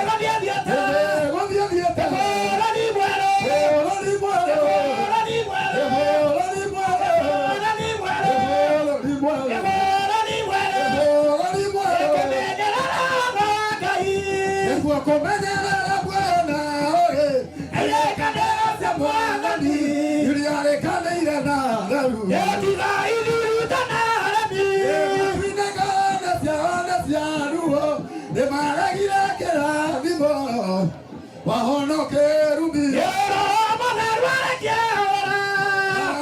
Gũthiĩ thiĩte. Eh, gũthiĩ thiĩte. Bũrũri mwerũ. Bũrũri mwerũ. Bũrũri mwerũ. Bũrũri mwerũ. Bũrũri mwerũ. Bũrũri mwerũ. Bũrũri mwerũ. Bũrũri mwerũ. Kũmenyerera kwa Ngai. Nĩguo kũmenyerera Bwana ũrĩ. Irĩkanĩro cia Mwathani. Iria rĩkanĩire na rĩu. Tiga ithuruta na aremi. Matuinagana ciana cia ruo nĩmaregire kĩrathimo wahonokerumi Roho Mũtheru arekie wĩra.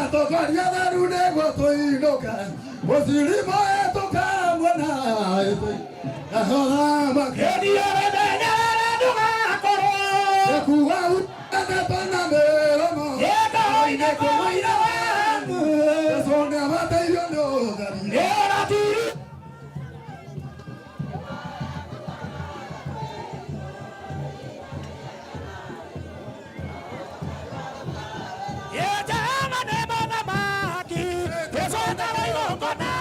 atongoria theru nĩguo tũinũke mũcirimo ĩtũkamuona nahoramake Hĩndĩ ũrĩmenyerere ndũgakorwo. ĩkuga utanetwo na mĩromo Ĩkaoine kũũira wanyu. Jesũ nĩabatairio nĩ ũtheri Ĩratiri. Jehova nĩ mũthamaki, Jesũ nĩwe igongona.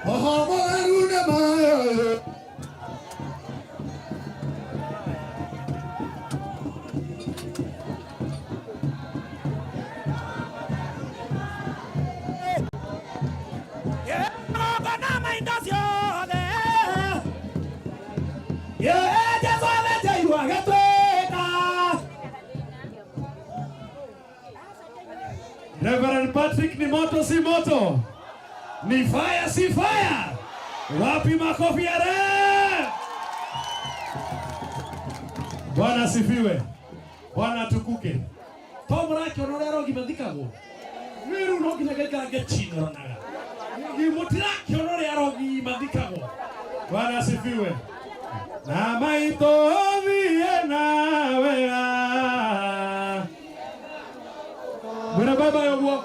Roho Mũtheru nĩ maĩ. Igongona maindo ciothe. Jesũ athĩnjĩirwo agĩtuĩka. Reverend Patrick ni moto si moto, ni fire si fire. Wapi makofi ya re? Bwana asifiwe, Bwana atukuke. To mũrakĩona ũrĩa arogi mathikagwo nĩ rĩu no nginya ngaikara ngĩcing'oranaga mũtirakĩona ũrĩa arogi mathikagwo. Bwana asifiwe. Na maitũ thiĩ nawe mwĩra baba ũguo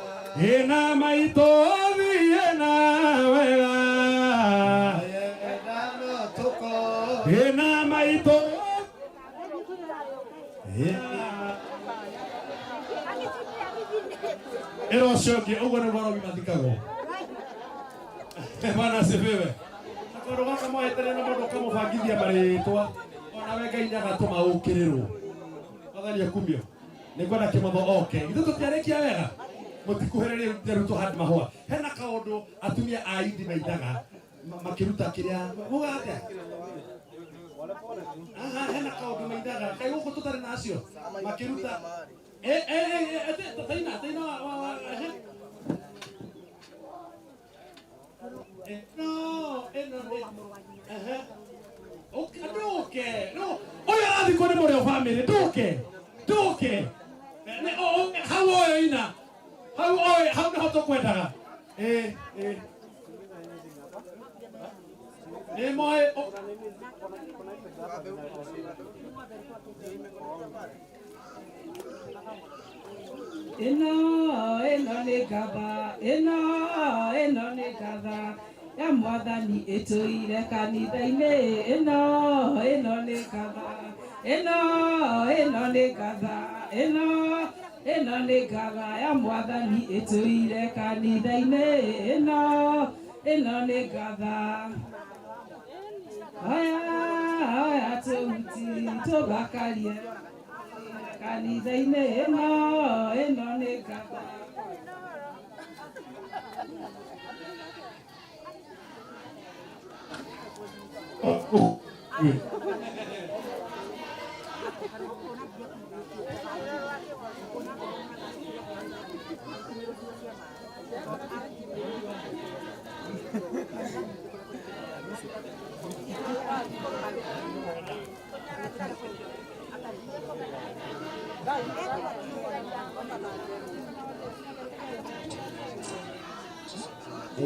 ĩna maitũ thiĩ na wega ĩna maitũ ĩra ũcio ũngĩ ũguo nĩguo arogi mathikagwo. Bwana asifiwe. Kaũndũ gaka mwahetanio na mũndũ ũkamũbangithia marĩtwa onawe Ngai nĩagatũma ũkĩrĩrwo. Mwathani akumio. Nĩngwenda kĩmotho oke ithuĩ tũtiarĩkia wega mũtikuhĩrĩrie rĩu tũhande mahũa hena kaũndũ atumia a indi maithaga makĩruta kĩrĩa muga atĩa. Aha, hena kaũndũ maithaga kaĩ gũkũ tũtarĩ na acio makĩruta Eh, eh, eh, eh, taina taina wa wa wa ehe. Eh, no, eh, no, eh, ehe. Okay, ndũke no ũyũ arathikwo nĩ mũrĩ o bamĩrĩ ndũke ndũke Nĩ- hau ũyũ ina hau ũyũ hau nĩho tũkwendaga ĩ ĩ nĩ moĩ Ĩno ĩno nĩ ngatha ĩno ĩno nĩ ngatha ya mwathani ĩtũire kanitha-inĩ ĩno ĩno nĩ ngatha ĩno ĩno nĩ ngatha ĩno ĩno nĩ ngatha ya mwathani ĩtũire kanitha-inĩ ĩno Ĩno nĩ ngatha. Oya, oya tũhuti tũthakarie kanitha-inĩ ĩno, ĩno nĩ ngatha.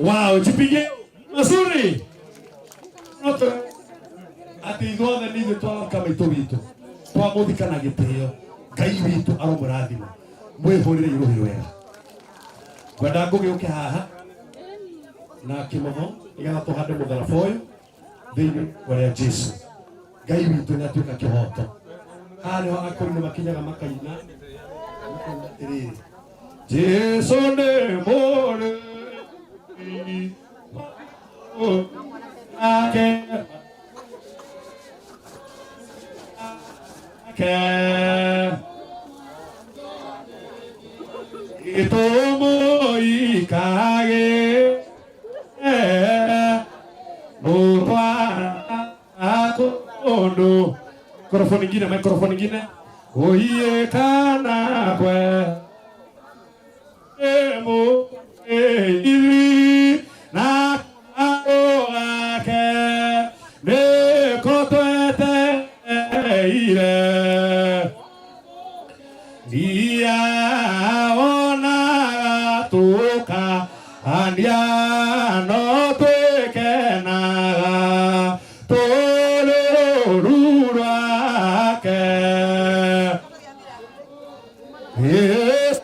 Wow, jipige mazuri. Atĩ ithuothe nĩ ithuĩ twathika maitũ witũ twamũthika na gĩtĩo Ngai witũ aromũrathima mwĩhũrĩre irũhi wega. Ngwenda ngũgĩ ũke haha na kĩmotho nĩgetha tũhande mũtharaba ũyũ thĩinĩ wa rĩa Jesu. Ngai witũ nĩ atuĩka kĩhoto. Haha nĩho akũrinũ makinyaga makaina atĩrĩrĩ, Jesu nĩ mũrĩi ake ke gĩtũmũikage mũtwara kũndũ. Microphone ingine, microphone ingine. Oiye kana kwe emu ithi na gake nĩko twetereire ndiaonaga tũkania no twĩkenaga tũrĩ rũũru rwake. Yes.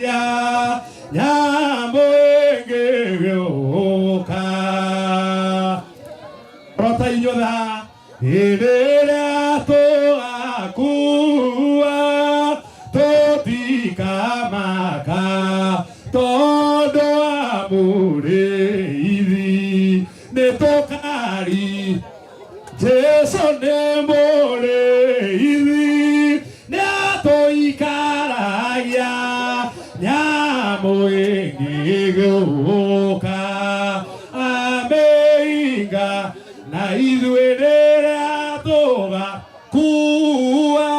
Ya nyambo ĩngĩgĩũka rota inyuothe hĩndĩ ĩrĩa tũgakua tũtikamaka tondũ wa mũrĩithi nĩ tũkari. Jesu nĩ mũrĩithi nĩ atũikaragia nyamũ ĩngĩgĩũka amĩinga na ithuĩ rĩrĩa tũgakua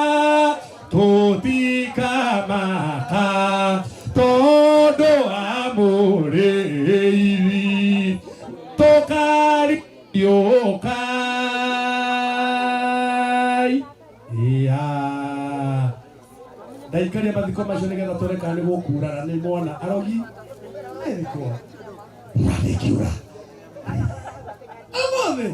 tũtikamaka tondũ wa mũrĩithi tũkariũka. Yeah. Ndaikaria mathiko macio nĩgetha tuone kana nĩ gũkura na nĩ mwana arogi ĩrĩkũ mbura nĩkiura ũmũthĩ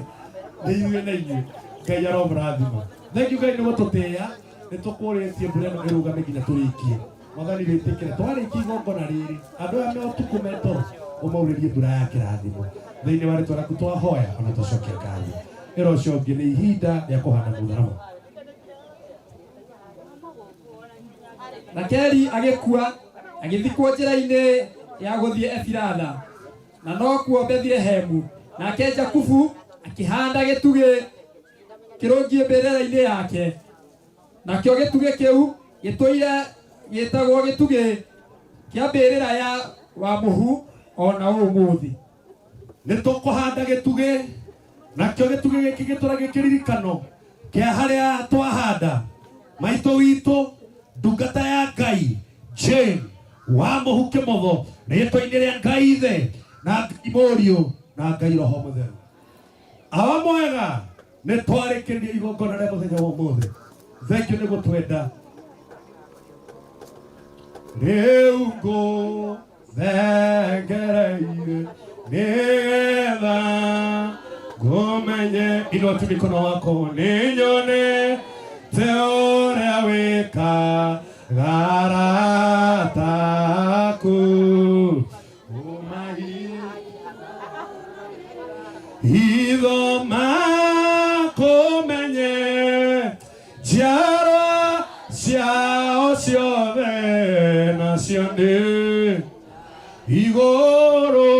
nĩ ithuĩ na inyuĩ. Ngai aromũrathima. Thank you Ngai nĩ gũtũtĩĩa nĩ tũkũrĩtie mbura ĩno ĩrũgame nginya tũrĩkie. Mwathani wĩtĩkĩre twarĩkia igongona rĩrĩ andũ aya me ũtukũ me toro ũmaurĩrie mbura ya kĩrathimo thĩinĩ wa rĩtwa rĩaku twahoya ona twacokia ngatho. Ĩra ũcio ũngĩ nĩ ihinda rĩa kũhanda mũtharaba. Rakeli agĩkua agĩthikwo njĩra-inĩ ya gũthiĩ Efiratha, na nokuo Bethilehemu. Nake Jakubu akĩhanda gĩtugĩ kĩrũngiĩ mbĩrĩra-inĩ yake, nakĩo gĩtugĩ kĩu gĩtũire gĩtagwo gĩtugĩ kĩa mbĩrĩra ya wa mũhu o na ũmũthĩ. Nĩ tũkũhanda gĩtugĩ nakĩo gĩtugĩ gĩkĩ gĩtũra gĩkĩririkano kĩa harĩa twahanda maitũ witũ ndungata ya Ngai Jane wa mũhu kĩmotho rĩtwa-inĩ rĩa Ngai Ithe na Ngai Mũriũ na Ngai Roho Mũtheru. Awa mwega nĩ twarĩkĩrĩria igongona rĩa mũthenya wa ũmũthĩ. Thank you nĩ gũtwenda. Rĩu ngũ Thengereire nĩgetha ngũmenye. Inua tu mikono wako nĩnyonete ũrĩa wĩkaga arata aku. Hitho makũmenye njiarwa ciao ciothe nacio nĩ igũrũ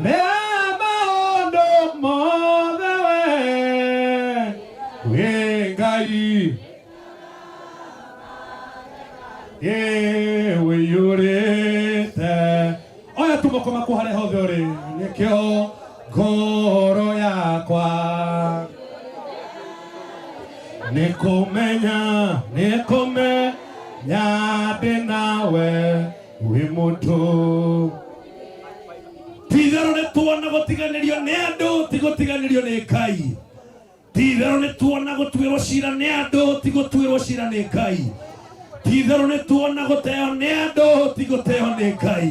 rĩa maũndũ mothe we wĩ Ngai ĩ wĩiyũrĩte. Oya tu moko maku harĩa hothe ũrĩ nĩkĩo ngoro yakwa nĩkũmenya nĩkũmenya ndĩ nawe wĩ mũndũ. Ti-itherũ nĩ tuona gũtiganĩrio nĩ andũ ti gũtiganĩrio nĩ Ngai. Ti-itherũ nĩ tuona gũtuĩrwo cira nĩ andũ ti gũtuĩrwo cira nĩ Ngai. Ti-itherũ nĩ tuona gũteo nĩ andũ ti gũteo nĩ Ngai.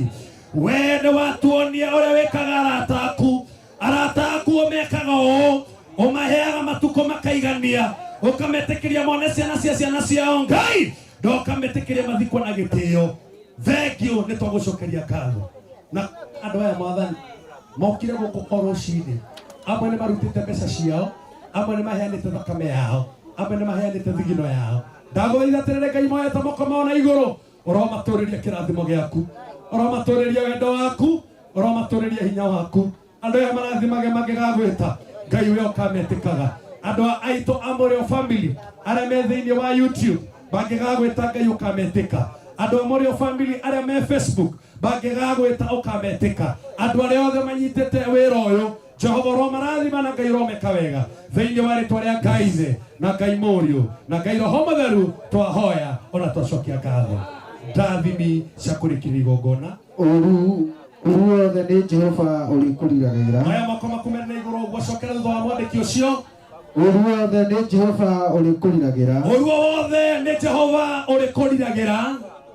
We nĩ watuonia ũrĩa wĩkaga arata aku. Arata aku ũmekaga ũũ, ũmaheaga matukũ makaigania, ũkametĩkĩria mone ciana cia ciana ciao Ngai, ndokametĩkĩria mathikwo na gĩtĩo. Thengiũ nĩ twagũcokeria ngatho. Na andũ aya mwathani mokire gũkũ o rũcinĩ, amwe nĩ marutĩte mbeca ciao, amwe nĩ maheanĩte thakame yao, amwe nĩ maheanĩte thigino yao. Ndagũthaitha atĩrĩrĩ Ngai, moete moko mao na igũrũ, ũromatũrĩria kĩrathimo gĩaku, ũromatũrĩria wendo waku, ũromatũrĩria hinya waku. Andũ aya marathimage mangĩgagwĩta Ngai we ũkametĩkaga. Andũ a aitũ a Mũrĩo family arĩa me thĩinĩ wa YouTube mangĩgagwĩta Ngai ũkametĩka. Andũ a Mũrĩo family arĩa me Facebook mangĩgagwĩta ũkametĩka. Andũ arĩa othe manyitĩte wĩra ũyũ Jehova ũromarathima na Ngai ũromeka wega thĩinĩ wa rĩtwa rĩa Ngai Ithe na Ngai Mũriũ na Ngai Roho Mũtheru twahoya ona twacokia ngatho. Ndathimi cia kũrĩkĩrĩria igongona. Ũru ũru wothe nĩ Jehova ũrĩkũriragĩra. Oya moko maku merĩ na igũrũ ũguo, cokera thutha wa mwandĩki ũcio. Ũru wothe nĩ Jehova ũrĩkũriragĩra. Ũru o wothe nĩ Jehova ũrĩkũriragĩra.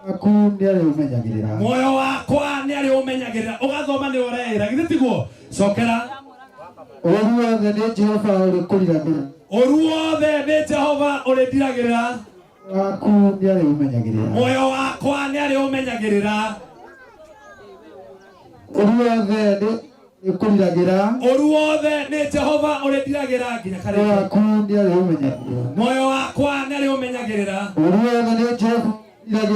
Waku nĩarĩũmenyagĩrĩra. Muoyo wakwa nĩarĩũmenyagĩrĩra. Ũgathoma nĩ ũreĩra, githĩ tiguo? Cokera. Ũru wothe nĩ Jehova ũrĩkũriragĩra. Ũru wothe nĩ Jehova ũrĩndiragĩrĩra. Waku nĩarĩũmenyagĩrĩra. Muoyo wakwa nĩarĩũmenyagĩrĩra. Ũru wothe nĩ ũrĩkũriragĩra. Ũru wothe nĩ Jehova ũrĩndiragĩra nginya Muoyo karĩke. waku nĩarĩũmenyagĩrĩra. Muoyo wakwa nĩarĩũmenyagĩrĩra. Ũru wothe nĩ Jehova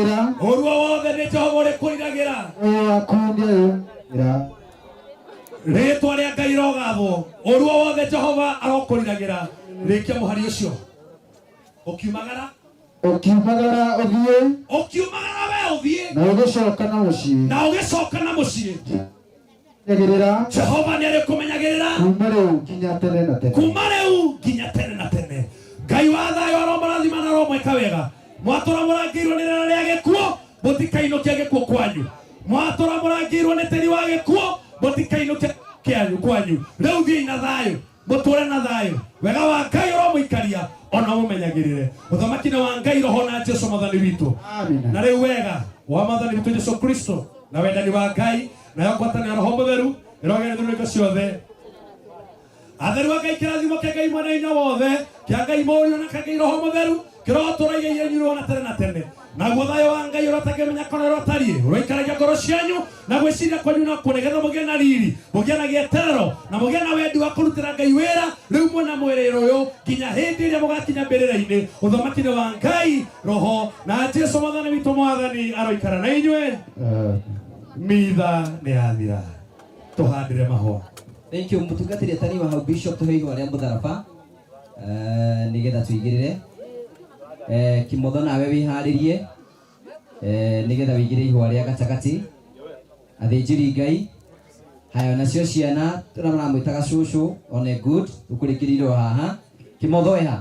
ũrĩkũriragĩra. Ũru o wothe nĩ Jehova ũrĩkũriragĩra. Muoyo waku nĩarĩũmenyagĩrĩra. Rĩtwa rĩa Ngai rogathwo. Ũru o wothe Jehova arokũriragĩra. Rĩkia mũhari ũcio. Ũkiumagara. Ũkiumagara ũthiĩ. Ũkiumagara we ũthiĩ. Na ũgĩcoka na mũciĩ. Na ũgĩcoka na mũciĩ. Menyagĩrĩra. Jehova nĩarĩkũmenyagĩrĩra. Kuma rĩu nginya tene na tene. Kuma rĩu nginya tene na tene. Ngai wa thayũ aromũrathima na aromwĩka wega. Mwatũra mũrangĩirwo nĩ rĩera rĩa gĩkuũ, mũtikainũkia gĩkuũ kwanyu. Mwatũra mũrangĩirwo nĩ tĩri wa gĩkuũ, mũtikainũkia kĩanyu kwanyu. Rĩu thiĩi na thayũ, mũtũre na thayũ. Wega wa Ngai ũromũikaria ona ũmũmenyagĩrĩre. Ũthamaki nĩ wa Ngai Roho na Jesu Mwathani witũ. Na rĩu wega wa Mwathani witũ Jesu Kristo na wendani wa Ngai nayo ngwatanĩro ya Roho Mũtheru ĩrogere thurĩko ciothe. Atheru a Ngai, kĩrathimo kĩa Ngai mwene hinya wothe, kĩa Ngai Mũriũ na kĩa Ngai Roho Mũtheru kĩrotũragia inyuĩ ona tene na tene. Naguo thayũ wa Ngai ũrĩa ũtangĩmenya kana ũrĩa ũtariĩ ũroikaragia ngoro cianyu na gwĩciria kwanyu nakuo, nĩgetha mũgĩe na riri, mũgĩe na gĩeterero na mũgĩe na wendi wa kũrutĩra Ngai wĩra rĩu mwena mwĩrĩ ũyũ nginya hĩndĩ ĩrĩa mũgakinya mbĩrĩra-inĩ. Ũthamaki-inĩ wa Ngai Roho na Jesu Mwathani witũ. Mwathani aroikara na inyuĩ. Mitha nĩ yathira, tũhandĩre mahũa. Thank you mũtungatĩri ataniwa hau bishop tũhe ihũa rĩa mũtharaba nĩgetha tũigĩrĩre. Kimotho nawe wĩharĩrie nĩgetha wĩigĩrĩre ihũa rĩa gatagatĩ. Athĩnjĩri Ngai haya, nacio ciana tũrĩa maramwĩtaga cũcũ one good tũkũrĩkĩrĩire o haha. Kimotho ĩha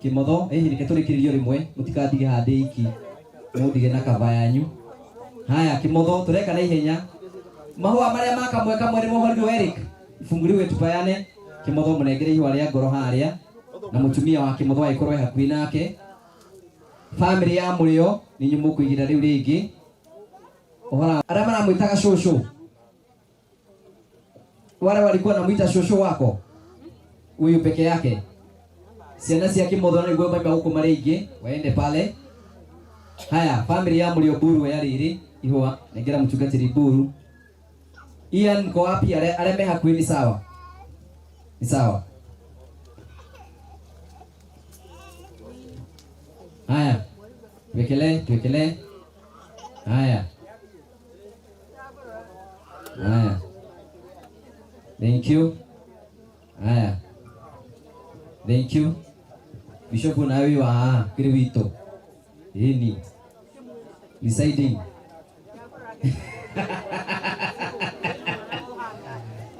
Kimotho ĩhi, reke tũrĩkĩrĩrio rĩmwe, mũtikandige haha ndĩ iki, mũndige na kaba yanyu. Haya Kimotho, tũreka na ihenya. Mahũa marĩa ma kamwe kamwe nĩ mohorirwo Eric, ifunguliwe tupayane. Kimotho mũnengere ihũa rĩa ngoro harĩa, na mũtumia wa Kimotho agĩkorwo e hakuhĩ nake. Family ya Mũrĩo nĩ inyuĩ mũkũigĩrĩra rĩu rĩngĩ. Ũhoro arĩa maramwĩtaga cũcũ, wale walikuwa namwita shosho wako, huyu peke yake. Ciana cia Kimotho nĩguo maima gũkũ marĩ aingĩ, waende pale. Haya, family ya Mũrĩo Mburu ya rĩrĩ ihũa, nengera mchungaji Mburu. Ian mko wapi? Arĩa me hakuhĩ ni sawa, ni sawa. Haya, tuwekelee, tuwekelee. Haya, haya, thank you. Haya, thank you. Bishop nawe wa kiri wito ini deciding.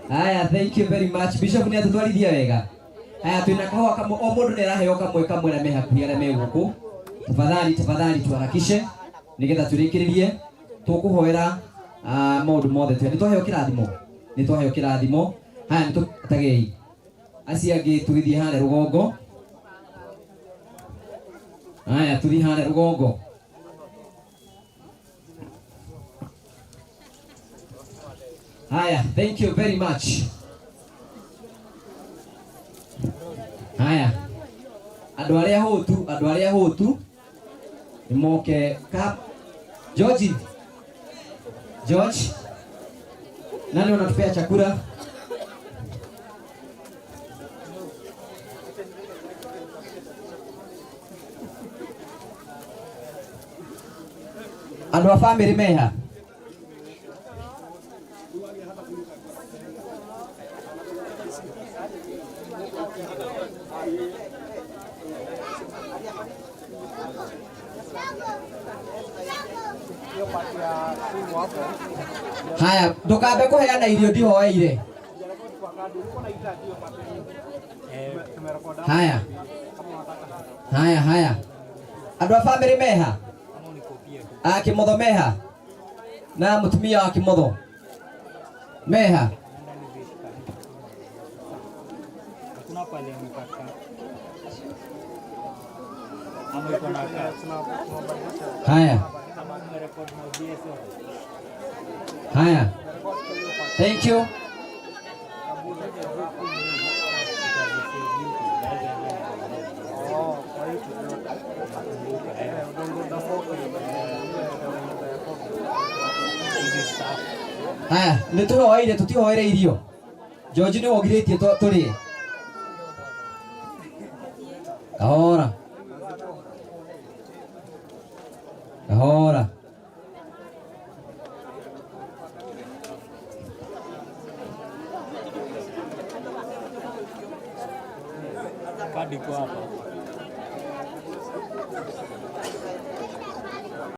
Haya, thank you very much. Bishop ni atutwarithia wega. Haya, twina kahũa kamwe, o mũndũ nĩ araheo kamwe kamwe na me hakuhĩ arĩa me gũkũ. Tafadhali, tafadhali tuharakishe nigetha tũrĩkĩrĩrie. Tũkũhoera maũndũ mothe. Nĩ twaheo kĩrathimo, nĩ twaheo kĩrathimo. Haya, nĩ tũtagei acio angĩ tũgĩthiĩ harĩa rũgongo. Haya, tũthiĩ harĩa rũgongo. Haya, thank you very much. Haya, andũ arĩa hũtu, andũ arĩa hũtu nĩ moke ka George. George, nani wanatupea chakula? Andũ a family meha? Haya, ndukambe kuheana irio ndihoeire. Haya, haya, haya, andũ a family meha? A Kimotho meha? Na mutumia wa Kimotho meha? Haya, haya, thank you. Haya, nĩ tũhoeire, tũtihoere irio. George nĩ wogirĩtie tũrĩe. Kahora, kahora. Kadi kwa hapa.